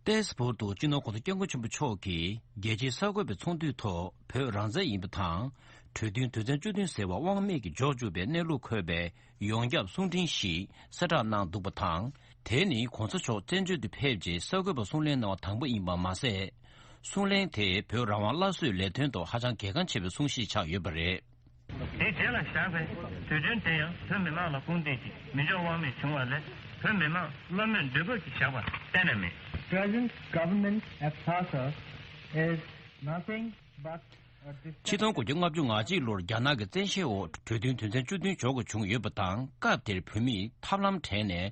ཏེས་པུར་དུ་སྤྱི་ནོར་གོང་ས་སྐྱབས་མགོན་ཆེན་པོ་མཆོག་གིས་རྒྱལ་སྤྱིའི་གསར་འགོད་པའི་ཚོགས་འདུའི་ཐོག་བོད་རང་བཙན་ཡིན་པ་དང་། གྲོས་མཐུན་དོན་ཚན་བཅུ་བདུན་ཟེར་བ་དབང་མེད་ཀྱིས་འཇོག་བཅུག་པའི་གནས་ལུགས་འཁོད་པའི་ཡོངས་ཁྱབ་གསུང་འཕྲིན་ཞིག་གསལ་བསྒྲགས་གནང་འདུག་པ་དང་། དེ་ནི་གོང་ས་མཆོག་བཙན་བྱོལ་དུ་ཕེབས་རྗེས་གསར་འགོད་པར་གསུང་གླེང་གནང་བ་དང་པོ་ཡིན་པ་མ་ཟད། གསུང་གླེང་དེ་བོད་རང་དབང་སླར་གསོའི་ལས་དོན་ཐོག་ཧ་ཅང་གལ་འགངས་ཆེ་བའི་གསུང་བཤད་ཆགས་ཡོད་པ་རེད། དེའི་རྗེས་ལ་བཞག་པའི་དུས་སྟོན་དེ་ཡང་བོད་མི་མང་ལ་དགོངས་ཏེ་ཀྱི་མི་འཇོག་དབང་མེད་བྱུང་བ་ལས་བོད་མི་མང་བློ་མོས་འདོད་པ་ཀྱིས་བཞག་པ་གཏན་ནས་མེད། Present government at Lhasa is nothing but a ཕྱི་ལོ་ཆིག་སྟོང་དགུ་བརྒྱ་ལྔ་བཅུ་ང་གཅིག་ལོར་རྒྱ་ནག་གི་བཙན་ཤེད་འོག་གྲོས་མཐུན་དོན་ཚན་བཅུ་བདུན་འཇོག་དགོས་བྱུང་ཡོད་པ་དང་། སྐབས་དེར་བོད་མིས་ཐབས་ལམ་བྲལ་ནས་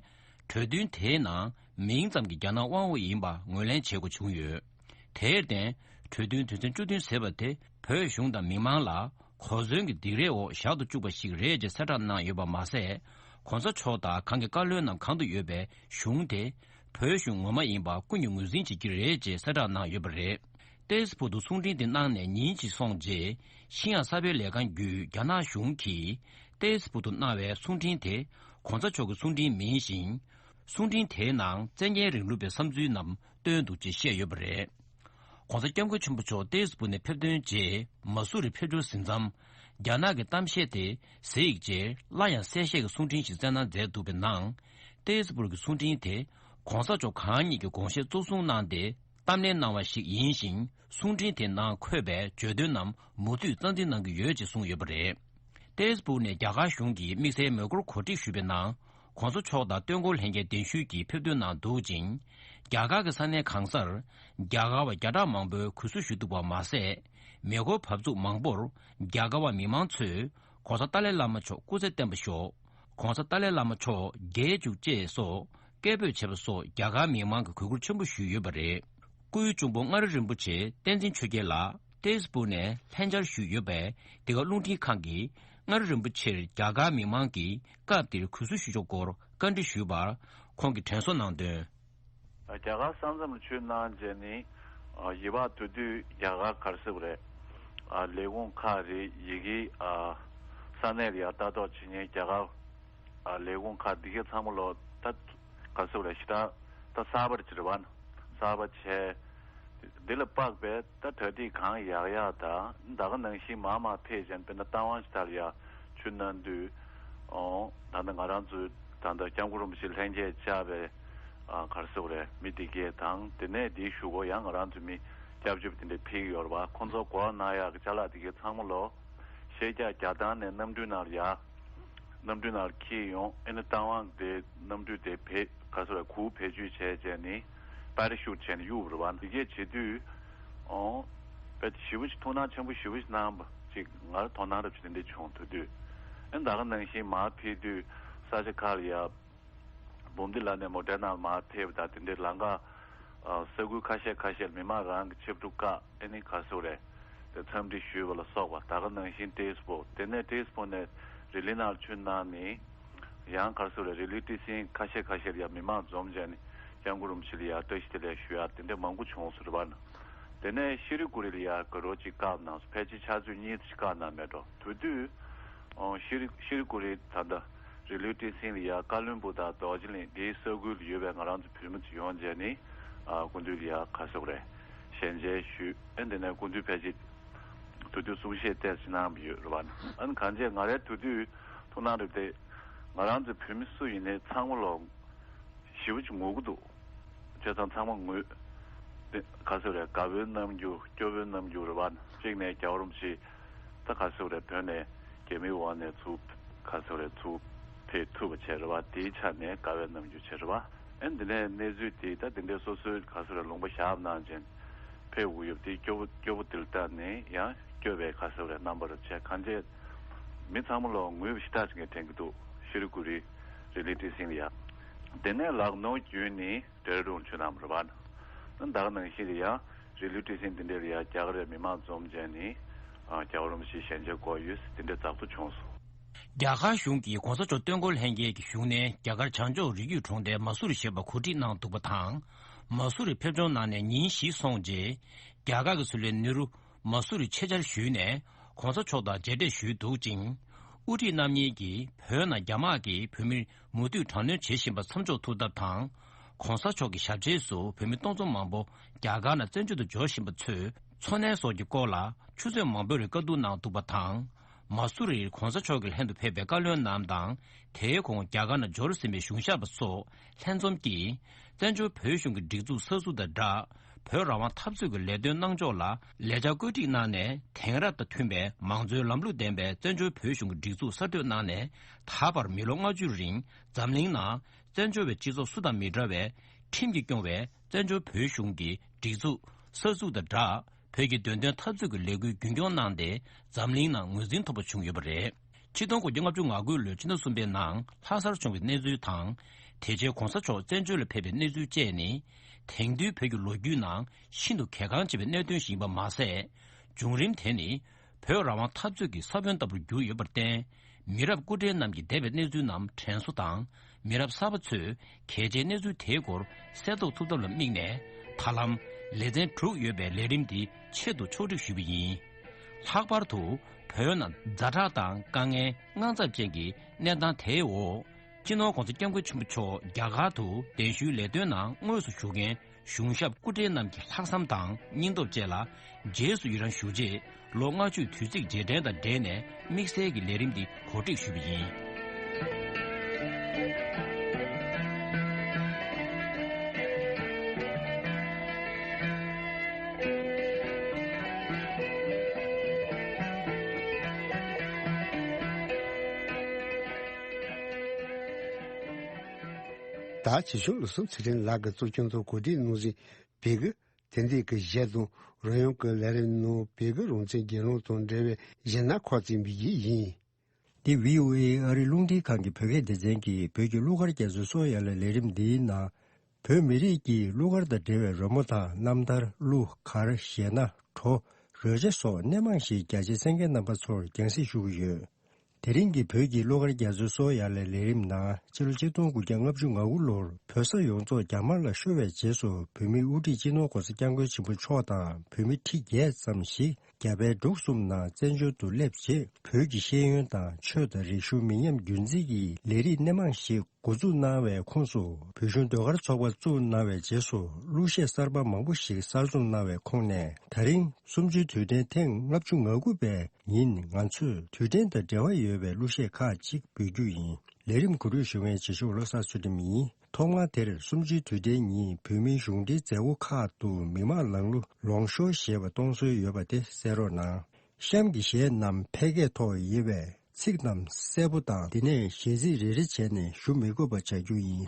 གྲོས་མཐུན་དེའི་ནང་མིང་ཙམ་གྱི་རྒྱ་ནག་དབང་བོ་ཡིན་པ་ངོས་ལེན་བྱེད་དགོས་བྱུང་ཡོད། དེར་བརྟེན། གྲོས་མཐུན་དོན་ཚན་བཅུ་བདུན་ཟེར་བ་དེ་བོད་གཞུང་དང་མི་མང་ལ་གོ་མཚོན་གྱི་སྡིགས་རའི་འོག་བཞག་ཏུ་བཅུག་པ་ཞིག་རེད་ཅེས་གསལ་བསྒྲགས་གནང་ཡོད་པ་མ་ཟད། གོང་ས་མཆོག་དང་གང་གི་བཀའ་བློན་རྣམས་གང་དུ་ཡོད་པའི་གཞུང་དེ་བོད་གཞུང་ངོ་མ་ཡིན་པ་ཀུན་གྱིས་ངོས་འཛིན་བྱེད་ཀྱི་རེད་ཅེས་གསལ་བསྒྲགས་གནང་ཡོད་པ་རེད། ཏེས་པུར་དུ་གསུང་འཕྲིན་དེ་གནང་ནས་ཉིན་གཅིག་སོང་རྗེས། ཤིན་ཡང་གསར་སྤེལ་ལས་ཁང་བརྒྱུད་རྒྱ་ནག་གཞུང་གིས་ཏེས་པུར་དུ་གནང་བའི་གསུང་འཕྲིན་དེ་གོང་ས་མཆོག་གི་གསུང་འཕྲིན་མིན་ཞིང་། གསུང་འཕྲིན་དེའི་ནང་བཙན་རྒྱལ་རིང་ལུགས་པའི་བསམ་ཚུལ་རྣམས་བཏོན་འདུག་ཅེས་བཤད་ཡོད་པ་རེད། གོང་ས་སྐྱབས་མགོན་ཆེན་པོ་མཆོག་ཏེས་པུར་ནས་ཕེབས་ཐོན་རྗེས་མ་སུ་རི་ཕེབས་འབྱོར་ཟིན་མཚམས། རྒྱ་ནག་གི་གཏམ་བཤད་དེ་གཟིགས་རྗེས་སླར་ཡང་གསལ་བཤད་ཀྱི་གསུང་འཕྲིན་ཞིག་བསྩལ་གནང་མཛད་འདུག་པའི་ནང་། ཏེས་པུར་གྱི་གསུང་འཕྲིན་དེ་གོང་ས་མཆོག་གང་ཉིད་ཀྱིས་དགོངས་བཞེས་གཙོ་བཟུང་གནང་སྟེ་གཏམ་གླེང་གནང་བ་ཞིག་ཡིན་ཞིང་། གསུང་འཕྲིན་དེའི་ནང་འཁོད་པའི་བརྗོད་དོན་རྣམས་མུ་མཐུད་རྩ་འཛིན་གནང་གི་ཡོད་ཅེས་གསུངས་ཡོད་པ་རེད། ཏེས་པུར་ནས་རྒྱ་གར་གཞུང་གིས་དམིགས་བསལ་མེ་འཁོར་གོ་སྒྲིག་ཞུས་པའི་ནང་ གོང་ས་མཆོག་དང་སྟོན་འཁོར་ལྷན་རྒྱས་གདན་ཞུས་ཀྱིས་ཕེབས་ཐོན་གནང་འདུག་ཅིང་། རྒྱ་གར་གྱི་ས་གནས་གང་སར་རྒྱ་གར་བ་བརྒྱ་ཕྲག་མང་པོས་གུས་བསུ་ཞུ་ཐུབ་པ་མ་ཟད། མེ་འཁོར་བབས་ཚུགས་མང་པོར་རྒྱ་གར་བ་མི་མང་ཚོས་༸གོང་ས་ཏཱ་ལའི་བླ་མ་མཆོག་སྐུ་ཚེ་བརྟན་པར་ཤོག །༸གོང་ས་ཏཱ་ལའི་བླ་མ་མཆོག་རྒྱལ་བཅུག་ཅེས་སོགས་སྐད་འབོད་བྱས་པ་སོགས་རྒྱ་གར་མི་མང་གིས་གུས་བཀུར་ཆེན་པོ་ཞུས་ཡོད་པ་རེད། སྐུའི་གཅུང་པོ་མངའ་རིས་རིན་པོ་ཆེ་བསྟན་འཛིན་ཆོས་རྒྱལ་ལགས་ཏེས་པུ་ནས་ལྷན་བཅར་ཞུས་ཡོད་པས། འདི་ག་རླུང་འཕྲིན་ཁང་གིས་མངའ་རིས་རིན་པོ་ཆེར་རྒྱ་གར་མི་མང་གིས་སྐབས་འདིར་གུས་བསུ་ཞུ་ཕྱོགས་སྐོར་བཀའ་འདྲི་ཞུས་པར་ཁོང་གིས་དྲན་གསོ་གནང་དོན། རྒྱ་གར་ས་མཚམས་ལ་ཆུ་གནང་བྱས་ནས་ཡིད་བག་ཐུག་དུས་རྒྱ་གར་ག་རེ་ཟེར་དགོས་རེད། ལས་ཁུངས་ཁག་རེད། ཡི་གེ་ས་གནས་ལ་ཡར་ལྟ་རྟོག་བྱེད་མཁན་རྒྱ་གར་ལས་ཁུངས་ཁག་འདི་གའི་ཚང་མ་ལོ་ད་ག་རེ་ཟེར་དགོས་རེད། ཞེ་དྲག་ད་གསར་པ་ཅིག་རེད་བ། གསར་པ་བྱས། འདི་ལ་དཔག་པའི་ད་གྲ་སྒྲིག་གང་ཡག་ཡག་དང་ད་ག་ནང་བཞིན་མར་མར་ཕེབས་བྱས་ནས་དཔེར་ན་རྟ་དབང་ཞིག་ད་ལ་ཡ་ཆུ་གནང་དུས། ཨོ། ད་ནི་ང་རང་ཚོའི་ད་ལྟ་སྐྱབས་མགོན་རིན་པོ་ཆེ་ལྷན་རྒྱས་བཅར་བའི་ཨ་ག་རེ་ཟེར་དགོས་རེད། མི་དེ་གས་དང་དེ་ནས་དེའི་གཞུག་གུ་ཡང་ང་རང་ཚོའི་མི་སྐྱབས་བཅོལ་བ་དེ་འདྲས་ཕེབས་ཀྱི་ཡོད་རེད་བ། ཁོང་ཚོ་གོ་གནང་ཡག་གི་ཅ་ལག་དེ་གས་ཚང་མ་ལོ། ཤེལ་རྒྱགས་རྒྱག་སྟངས་ནས་གནམ་གྲུའི་ནང་ལ་ཡ། གནམ་གྲུའི་ནང་ལ་འཁྱེར་ཡོང་། ཨེ་ནི་རྟ་དབང་དེ་གནམ་གྲུ་དེ་བེད་ག་རེ་ཟེར་དགོས་རེད། གུག་བེད་སྤྱོད་བྱས་བྱས་ནི་པ་ར་ཤུཊ་བྱས་ནས་གཡུགས་པ་རེད་བ། དེ་གས་བྱེད་དུས། ཨོ། དཔེ་ཞེ་པོ་ཅིག་ཐུགས་སྣང་ཆེན་པོ་ཞེ་པོ་ཅིག་གནང་བ་ཅིག་ང་ལ་དོ་སྣང་རབ་ཅིག་དེ་འདྲས་བྱུང་། དེ་དུས་ཨེ་ད་ག་ནང་བཞིན་མར་ཕེབས་དུས་ས་ཆ་ཁག་ལ་ཡ། འབུམ་སྡེ་ལ་ནས་མོ་ཊའི་ནང་མར་ཕེབས་པ་དང་དེ་འདྲའི་ལམ་ཁ། ས་ཁུལ་ཁ་ཤས་ཁ་ཤས་ལ་མི་མང་རང་གི་ཆིབས་གྲུ་བཀག་ཨེ་ནི་ག་རེ་ཟེར་དགོས་རེད། དེ་འཚམས་འདྲི་ཞུས་པ་ལ་སོགས་པ་ད་ག་ནང་བཞིན་ཏེས་པོ། དེ་ནས་ཏེས་པོ་ནས་རི་ལི་ནང་ལ་ཆུ་གནང་ནི། ཡང་ག་རེ་ཟེར་དགོས་རེད། རི་ལི་ཏི་སིང་ཁ་ཤས་ཁ་ཤས་ལ་ཡ་མི་མང་འཛོམས་བྱས་ནི་སྐྱབས་མགོན་རིན་པོ་ཆེ་ལ་ཡ་བཀྲ་ཤིས་བདེ་ལེགས་ཞུ་ཡ་དེ་འདྲ་མང་པོ་བྱུང་སོང་རེད་བ། དེ་ནས་ཤྲི་ཀུ་རི་ལ་ཡ་དགའ་རོགས་ཅིག་བཀག་གནང་སོང་། ཕལ་ཆེར་ཆུ་ཚོད་གཉིས་ཙམ་ཞིག་བཀག་གནང་མེད་འགྲོ། དེ་དུས། ཨོ། ཤྲི་ཤྲི་ཀུ་རི་ད་ལྟ་རི་ལུའི་ཊི་སིན་ལ་ཡ་ཀ་ལོན་སྦུག་དང་རྡོ་རྗེ་གླིང་འདིའི་ས་ཁུལ་ལ་ཡོད་པའི་ང་རང་ཚོ་བོད་མི་ཚོ་ཡོང་བྱས་ནི། ཨ། སྐུ་མདུན་ལ་ཡ་ག་རེ་ཟེར་དགོས་རེད། ཞལ་མཇལ་ཞུས། ཨེ་འདི་ནས་སྐུ་མདུན་ཕལ་ཆེར་དེ་དུས་གསུང་བཤད་ཏོག་ཙམ་གནང་བ་ཡོད་རེད་བ། ཨ་ནི་གང་བྱས་ང་རའི་དེ་དུས་ཐུགས་སྣང་རེད་དེ། ང་རང་ཚོ་བོད་མི་སུ་ཡིན་ནའི་ཚང་མ་ལོ། ཞེ་པོ་ཅིག་ངུ་གི་འདུག་བྱས་ཙང་ཚང་མ་ངུས། དེ་ག་རེ་ཟེར་དགོས་རེད། དགའ་བོའི་རྣམ་འགྱུར་སྐྱོ་བོའི་རྣམ་འགྱུར་རེད་བ། གཅིག་ནས་རྒྱལ་བ་རིན་པོ་ཆེ་ད་ག་རེ་ཟེར་དགོས་རེད། བོད་ནས་རྒྱ་མིའི་འོག་ནས་ཚུར་ག་རེ་ཟེར་དགོས་རེད། ཚུར་ཕེབས་ཐུབ་པ་བྱས་རེད་བ། དེའི་ཆ་ནས་དགའ་བའི་རྣམ་འགྱུར་བྱས་རེད་བ། ཨེ་འདི་ནས་གནས་ཚུལ་དེ་ད་དེ་འདྲའི་སོ་སོའི་ག་རེ་ཟེར་དགོས་རེད། ལུང་པ་བཞག་གནང་བྱས་ཕེབས་དགོས་ཡོད་པ་དེ་སྐྱོ་བོ་སྐྱོ་བོ་དེ་ལ་ལྟ་ནས་ཡང་སྐྱོ་བའི་ག་རེ་ཟེར་དགོས་རེད། རྣམ་པ་རེད་བྱས། གང་བྱས་མི་ཚང་མ་ལོ་ངུས་པ་ཞེ་དྲག་ཅིག་ངས་དྲན་གྱི་འདུག་ཤྲི་ཀུ་རི་རི་ལི་ཊི་སིན་ལ་ཡ། དེ་ནས་ལག་ནོར་བརྒྱུད་ནས་ཌེ་ར་ཌུན་ཆུ་ནང་རེད་བ། ད་ད་ག་ནང་བཞིན་རེད་ཡ། རི་ལུའི་ཊི་སིན་དེ་འདྲ་ལ་ཡ་རྒྱ་གར་བའི་མི་མང་འཛོམས་བྱས་ནས་རྒྱལ་བ་རིན་པོ་ཆེའི་ཞལ་མཇལ་དགོས་ཡོད་དེ་འདྲ་ཛ་དྲག་བྱུང་སོང་། རྒྱ་གར་གཞུང་གིས་གོང་ས་མཆོག་སྟོན་འཁོར་ལྷན་རྒྱས་ཀྱི་བཞུགས་གནས་རྒྱ་གར་བྱང་ཕྱོགས་རི་རྒྱུད་གྲོང་རྡལ་མ་སུ་རི་ཞེས་པར་གོ་སྒྲིག་གནང་འདུག་པ་དང་། མ་སུ་རི་ཕེབས་འབྱོར་གནང་ནས་ཉིན་བཞི་སོང་རྗེས། རྒྱ་གར་གྱི་སྲིད་བློན་ནེ་རུ། མ་སུ་རི་ཆེད་བཅར་ཞུས་ནས་གོང་ས་མཆོག་དང་མཇལ་འཕྲད་ཞུས་འདུག་ཅིང་། དབུ་ཁྲིད་རྣམ་གཉིས་ཀྱིས་བོད་ནང་རྒྱ་དམག་གིས་བོད་མིར་མུ་མཐུད་དྲག་གནོན་བྱེད་བཞིན་པ་མཚམས་འཇོག་ཐུབ་ཐབས་དང་། གོང་ས་མཆོག་གི་ཞབས་རྗེས་སུ་བོད་མི་སྟོང་ཚོ་མང་པོ་རྒྱ་གར་ནང་བཙན་བྱོལ་དུ་འབྱོར་བཞིན་པ་ཚོའི་འཚོ་གནས་སོགས་ཀྱི་སྐོར་ལ་ཆུ་ཚོད་མང་པོའི་རིང་བཀའ་བསྡུར་གནང་འདུག་པ་དང་། མ་སུ་རིར་གོང་ས་མཆོག་གི་ལྷན་དུ་ཕེབས་པའི་བཀའ་བློན་རྣམས་དང་། དེའི་གོང་རྒྱ་གར་ནང་འབྱོར་ཟིན་པའི་གཞུང་ཞབས་པ་སོགས་ལྷན་འཛོམས་ཀྱིས། བཙན་བྱོལ་བོད་གཞུང་གི་སྒྲིག་འཛུགས་གསར་འཛུགས་དང་སྦྲགས། བོད་རང་དབང་འཐབ་རྩོད་ཀྱི་ལས་དོན་གནང་ཕྱོགས་ལ་ལས་འཆར་བཀོད་སྒྲིག་གནང་ནས། དེང་རབས་དང་མཐུན་པའི་མང་གཙོའི་ལམ་ལུགས་ལྡན་པའི་བཙན་བྱོལ་བོད་གཞུང་གི་སྒྲིག་འཛུགས་གསར་གཏོད་གནང་ནས། ད་བར་མི་ལོ་ལྔ་བཅུ་རིང་འཛམ་གླིང་ནང་བཙན་བྱོལ་བའི་སྤྱི་ཚོགས་སུ་དང་མི་འདྲ་བའི་ཁྲིམས་ཀྱིས་སྐྱོང་བའི་བཙན་བྱོལ་བོད་གཞུང་གི་སྒྲིག་འཛུགས་གསར་འཛུགས་དང་སྦྲགས། བོད་ཀྱི་བདེན་དོན་འཐབ་རྩོད་ཀྱི་ལས་འགུལ་རྒྱུན་འཁྱོངས་གནང་སྟེ། འཛམ་གླིང་ནང་ངོས་འཛིན་ཐོབ་པ་བྱུང་ཡོད་པ་རེད། ཆིག་སྟོང་དགུ་བརྒྱ་ལྔ་བཅུ་ང་དགུ་ལོའི་ཕྱི་ཟླ་གསུམ་པའི་ནང་ལྷ་སར་བྱུང་བའི་གནས་ཚུལ་དང་། དེ་རྗེས་གོང་ས་མཆོག་བཙན་བྱོལ་ལ་ཕེབས་པའི་གནས་ཚུལ་བཅས་ནི། དེང་དུས་བོད་ཀྱི་ལོ་རྒྱུས་ནང་ཤིན་ཏུ་གལ་འགངས་ཆེ་བའི་གནད་དོན་ཞིག་ཡིན་པ་མ་ཟད། བྱུང་རིམ་དེ་ནི། བོད་རང་དབང་འཐབ་རྩོད་ཀྱི་ས་བོན་ལྟ་བུར་གྱུར་ཡོད་པར་བརྟེན། མི་རབས་སྐུ་བགྲེས་རྣམས་ཀྱིས་འདས་པའི་གནས་ཚུལ་རྣམས་དྲན་གསོ་དང་། མི་རབས་གསར་པ་ཚོས་གལ་ཆེའི་གནས་ཚུལ་དེའི་སྐོར་གསལ་རྟོགས་ཐུབ་ཐབས་ལ་དམིགས་ནས། ད་ལམ་ལེ་ཚན་དྲུག་ཡོད་པའི་ལས་རིམ་འདི་ཆེད་དུ་ཕྱོགས་སྒྲིག་ཞུས་པ་ཡིན། ལྷག་པར་དུ་བོད་ནང་ཛ་དྲག་དང་དཀའ་ངལ་དངངས་འཚབ་ཅན་གྱི་གནས་སྟངས་དེའི་འོག་སྤྱི་ནོར་༸གོང་ས་༸སྐྱབས་མགོན་ཆེན་པོ་མཆོག་རྒྱ་གར་དུ་གདན་ཞུའི་ལས་དོན་ནང་དངོས་སུ་ཞུགས་མཁན་གཞུང་ཞབས་སྐུ་བགྲེས་རྣམས་ཀྱི་ལྷག་བསམ་དང་སྙིང་སྟོབས་བཅས་ལ་རྗེས་སུ་ཡི་རང་ཞུ་ཆེད། ལོ་ལྔ་བཅུའི་དུས་ཚིགས་རྗེས་དྲན་དང་འབྲེལ་ནས་དམིགས་བསལ་གྱི་ལས་རིམ་འདི་གོ་སྒྲིག་ཞུས་པ་ཡིན། ད་བྱིས་སྐྱོང་བློ་བཟང་ཚེ་རིང་ལགས་ཀྱིས་གཙོ་སྐྱོང་དང་གོ་སྒྲིག་གནང་བཞིན་བོད་ཀྱི་དེང་དུས་ཀྱི་གཞས་དང་རོལ་དབྱངས་ཀྱི་ལས་རིམ་ནང་བོད་ཀྱི་རང་བཙན་རྒྱལ་ལོ་དང་འབྲེལ་བའི་གཞས་སྣ་ཁག་ཅིག་འབུལ་རྒྱུ་ཡིན། འདི་བྷི་ཨོ་ཨེ་ཨ་རིའི་རླུང་འཕྲིན་ཁང་གི་བོད་སྐད་སྡེ་ཚན་གྱིས་བོད་ཀྱི་གླུ་གར་རྒྱ་མཚོའི་སོ་ཡ་ལ་ལས་རིམ་འདིའི་ནང་། བོད་མི་རིགས་ཀྱི་གླུ་གར་དང་འབྲེལ་བའི་རོལ་མོ་དང་རྣམ་ཐར། གླུ་གར། གཞས་སྣ། བྲོ། རོལ་ཆ་སོགས་སྣེ་མང་ཞིག་རྒྱ་ཆེའི་གསན་མཁན་རྣམ་པ་ཚོར་རྒྱང་སྲིང་ཞུ་གི་ཡོད། དེ་རིང་གི་བོད་ཀྱི་གླུ་གར་རྒྱ་མཚོའི་སོ་ཡ་ལ་ལས་རིམ་ནང་ཕྱི་ལོ་ཆིག་སྟོང་དགུ་བརྒྱ་ལྔ་བཅུ་ང་དགུ་ལོར་བོད་ས་ཡོངས་རྫོགས་རྒྱ་དམར་ལ་ཤོར་བའི་རྗེས་སུ་བོད་མིའི་དབུ་ཁྲིད་སྤྱི་ནོར་༸གོང་ས་༸སྐྱབས་མགོན་ཆེན་པོ་མཆོག་དང་བོད་མི་ཁྲི་བརྒྱད་ཙམ་ཞིག་རྒྱ་བལ་འབྲུག་གསུམ་ནང་བཙན་བྱོལ་དུ་སླེབས་རྗེས་བོད་ཀྱི་ཤེས་ཡོན་དང་ཆོས་དང་རིག་གཞུང་མི་ཉམས་རྒྱུན་འཛིན་གྱི་ལས་རིགས་སྣེ་མང་ཞིག་འགོ་འཛུགས་གནང་བའི་ཁོངས་སུ་བོད་གཞུང་ཟློས་གར་ཚོགས་པ་བཙུགས་གནང་བའི་རྗེས་སུ་གླུ་གཞས་གསར་པ་མང་པོ་ཞིག་གསར་རྩོམ་གནང་བའི་ཁོངས་ནས་ད་རིང་གསུམ་བཅུའི་དུས་དྲན་ཐེངས་ལྔ་བཅུ་ང་དགུ་པའི་ཉིན་ང་ཚོས་དུས་དྲན་དང་འབྲེལ་བ་ཡོད་པའི་གླུ་གཞས་ཁག་ཅིག་འབུལ་རྒྱུ་ཡིན། ལས་རིམ་གོ་སྒྲིག་ཞུ་མཁན་བྱེད་ཕྱོགས་བློ་བཟང་ཚུལ་ཁྲིམས་ཡིན། ཐོག་མར་དེར་གསུམ་བཅུའི་དུས་དྲན་ཉིན་བོད་མིའི་གཞུང་འབྲེལ་མཛད་སྒོ་ཁག་ཏུ་མི་མང་ལང་གླུ་ལོངས་ཤོར་ཞེས་པ་གཏོང་སྲོལ་ཡོད་པ་དེ་གསན་རོགས་གནང་། གཤམ་གྱི་གཞས་རྣམས་ཕལ་སྐད་ཐོག་ཡིན་པས་ཚིག་རྣམས་གསལ་པོ་དང་དེ་ནས་གཞས་ཚིག་རེ་རེ་བྱས་ནས་ཞུ་མི་དགོས་པ་བྱ་རྒྱུ་ཡིན།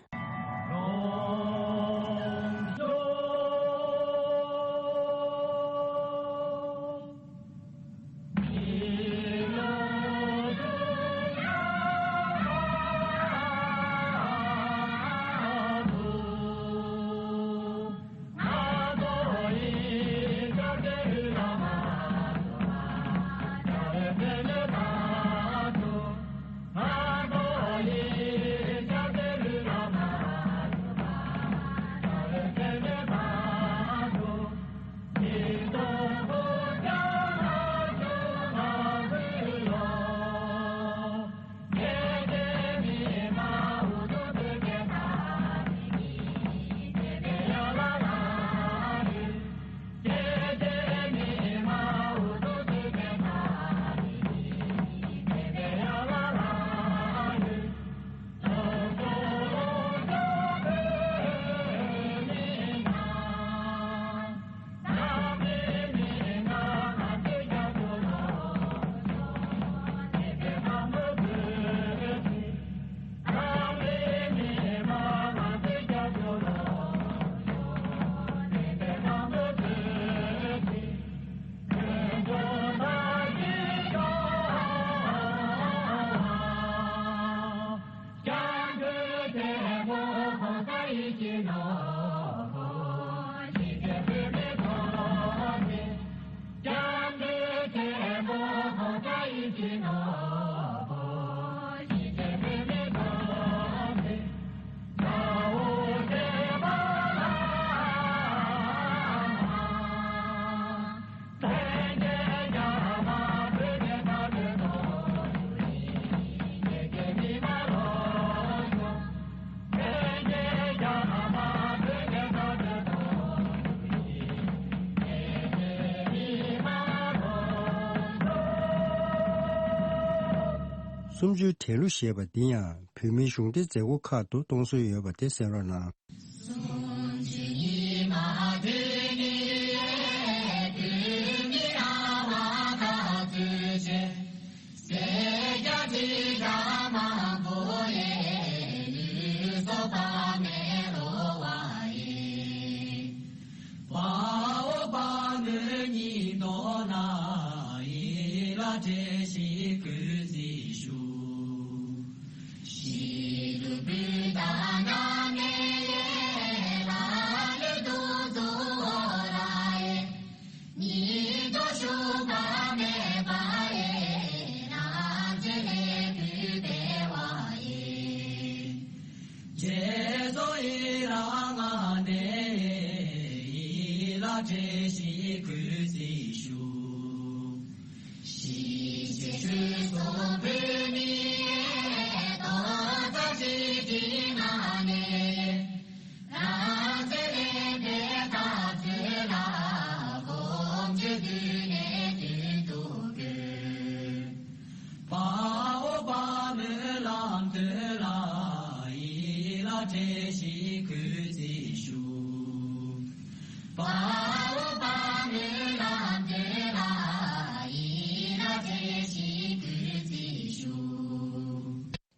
གསུམ་བཅུའི་དྲན་གླུ་ཞེས་པ་འདི་ཡང་བོད་མིའི་གཞུང་འབྲེལ་མཛད་སྒོ་ཁག་ཏུ་གཏོང་སྲོལ་ཡོད་པ་དེ་གསན་རོགས་གནང་།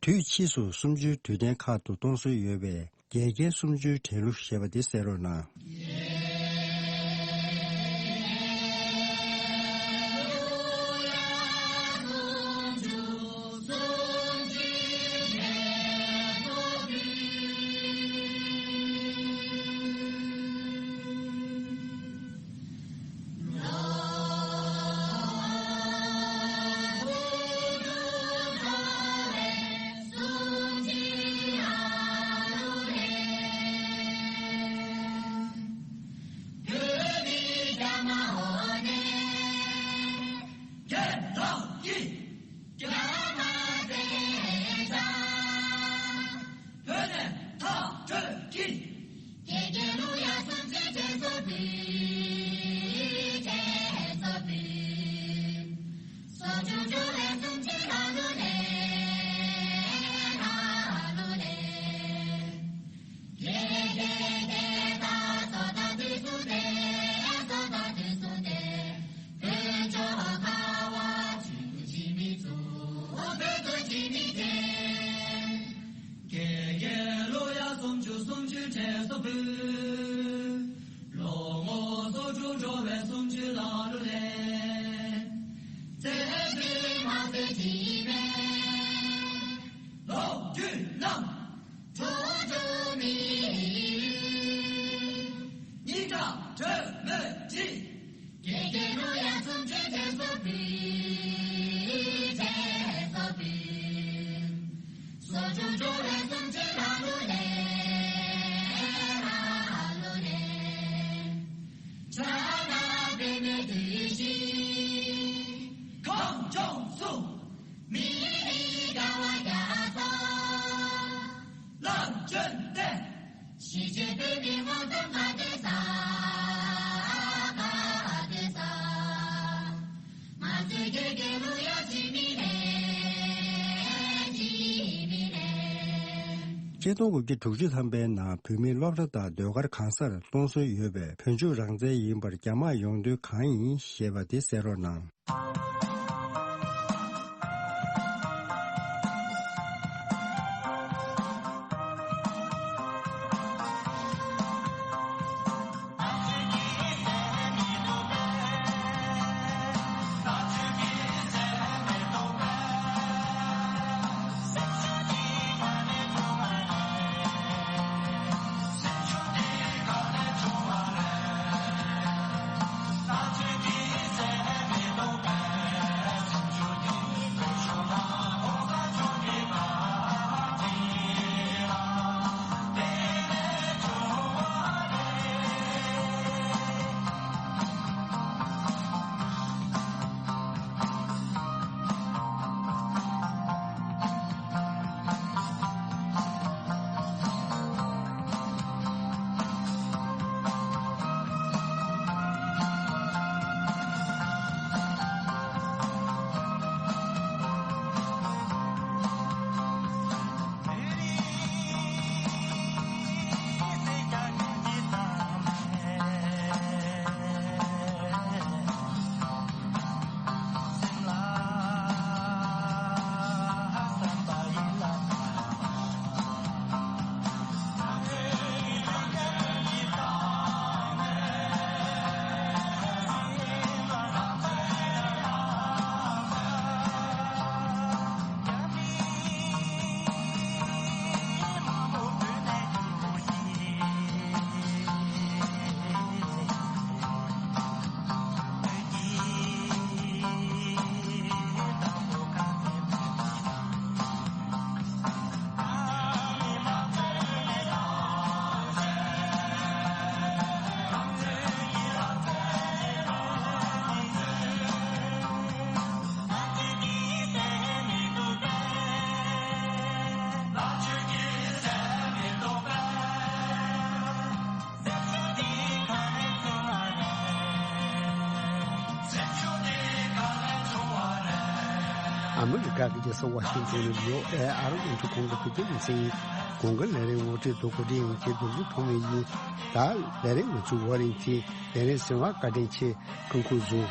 དུས་ཕྱིས་སུ་གསུམ་བཅུའི་དུས་དྲན་ཁག་ཏུ་གཏོང་སྲོལ་ཡོད་པའི་ བརྒྱད་བརྒྱ་སུམ་ཅུའི་འགྲེལ་གླུ་ཞེས་པ་འདི་གསན་རོགས་གནང་། བོད་ནས་ཐག་གཅོད་ཀྱིས། དགེ་རྒན་ཀླུ་དབྱངས་སུམ་ཅུ་དྲན་གསོ་འབུལ། དྲན་གསོ་འབུལ། སོ་བཅུ་འགྲོ་བའི་སུམ་ཅུ་ལ་གླུ་ལེན། ལ་གླུ་ལེན། དགེ་དགེ་དགེ་དང་བསོད་དང་དུས་གསུམ་བདེ། བསོད་དང་དུས་གསུམ་བདེ། དཀོན་མཆོག་ཁ་བ་ཆོས་སྐུ་འཆི་མེད་གཙུག། བོད་དུ་འཆི་མེད་ལྡན། དགེ་རྒན་ཀླུ་དབྱངས་སུམ་ཅུ་སུམ་ཅུ་དྲན་གསོ་འབུལ། ལོ་ངོ་སོ་དྲུག་འགྲོ་བའི་སུམ་ཅུ་ལ་གླུ་ལེན། རྩེ་གཅིག་མ་རྩེ་གཅིག་མེད། ལོ་རྒྱུས་རྣམས། གྲོགས་གྲོགས་མི་ཡིན། སྙིང་ཁྲག་དྲོན་མོས་བྲིས། དགེ་རྒན་ཀླུ་དབྱངས་སུམ་ཅུ་དྲན་གསོ་འབུལ། དྲན་གསོ་འབུལ། སོ་བཅུ་འགྲོ་བའི་སུམ་ཅུ་ལ་གླུ་ལེན། ལ་གླུ་ལེན། ཕྱག་ན་པདྨོའི་བདུད་བཞི། གངས་ལྗོངས་སུ། མི་རིགས་དགའ་བ་རྒྱ་མཚོ། ལམ་སྟོན་ཏེ། གཞིས་བྱེས་བོད་མི་མངོན་སུམ་ག་དེ་ས། ག་དེ་ས། ང་ཚོའི་དགེ་རྒན་ཀླུ་དབྱངས་འཆི་མེད་ལྡན། འཆི་མེད་ལྡན། ཆིག་སྟོང་དགུ་བརྒྱ་དྲུག་ཅུ་ཐམ་པའི་ནང་བོད་མིའི་སློབ་གྲྭ་དང་ཟློས་གར་གང་སར་གཏོང་སྲོལ་ཡོད་པས། བོད་ཕྱོགས་རང་བཙན་ཡིན་པར་རྒྱ་དམག་ཡོང་དོན་གང་ཡིན་ཞེས་པ་དེ་གསན་རོགས་གནང་། ཨ་མི་རི་ཀ་གི་རྒྱལ་ས་ཝ་ཤིང་ཊོན་ནས་ཡོ་ཨེ་ཨར་ཨེན་ཊི་ཀུན་གྱི་བོད་སྐད་སྡེ་ཚན་ཡིན། གོང་གི་ལས་རིམ་ངོ་སྤྲོད་དུ་གོ་སྒྲིག་ཡོང་ཆེད་རྡོ་རྗེ་ཐོགས་མེད་ཡིན། ད་ལས་རིམ་ང་ཚོའི་བར་ཡིན་ཚེ་ལས་རིམ་གསན་པར་བཀའ་དྲིན་ཆེ། སྐུ་ཁམས་བཟང་།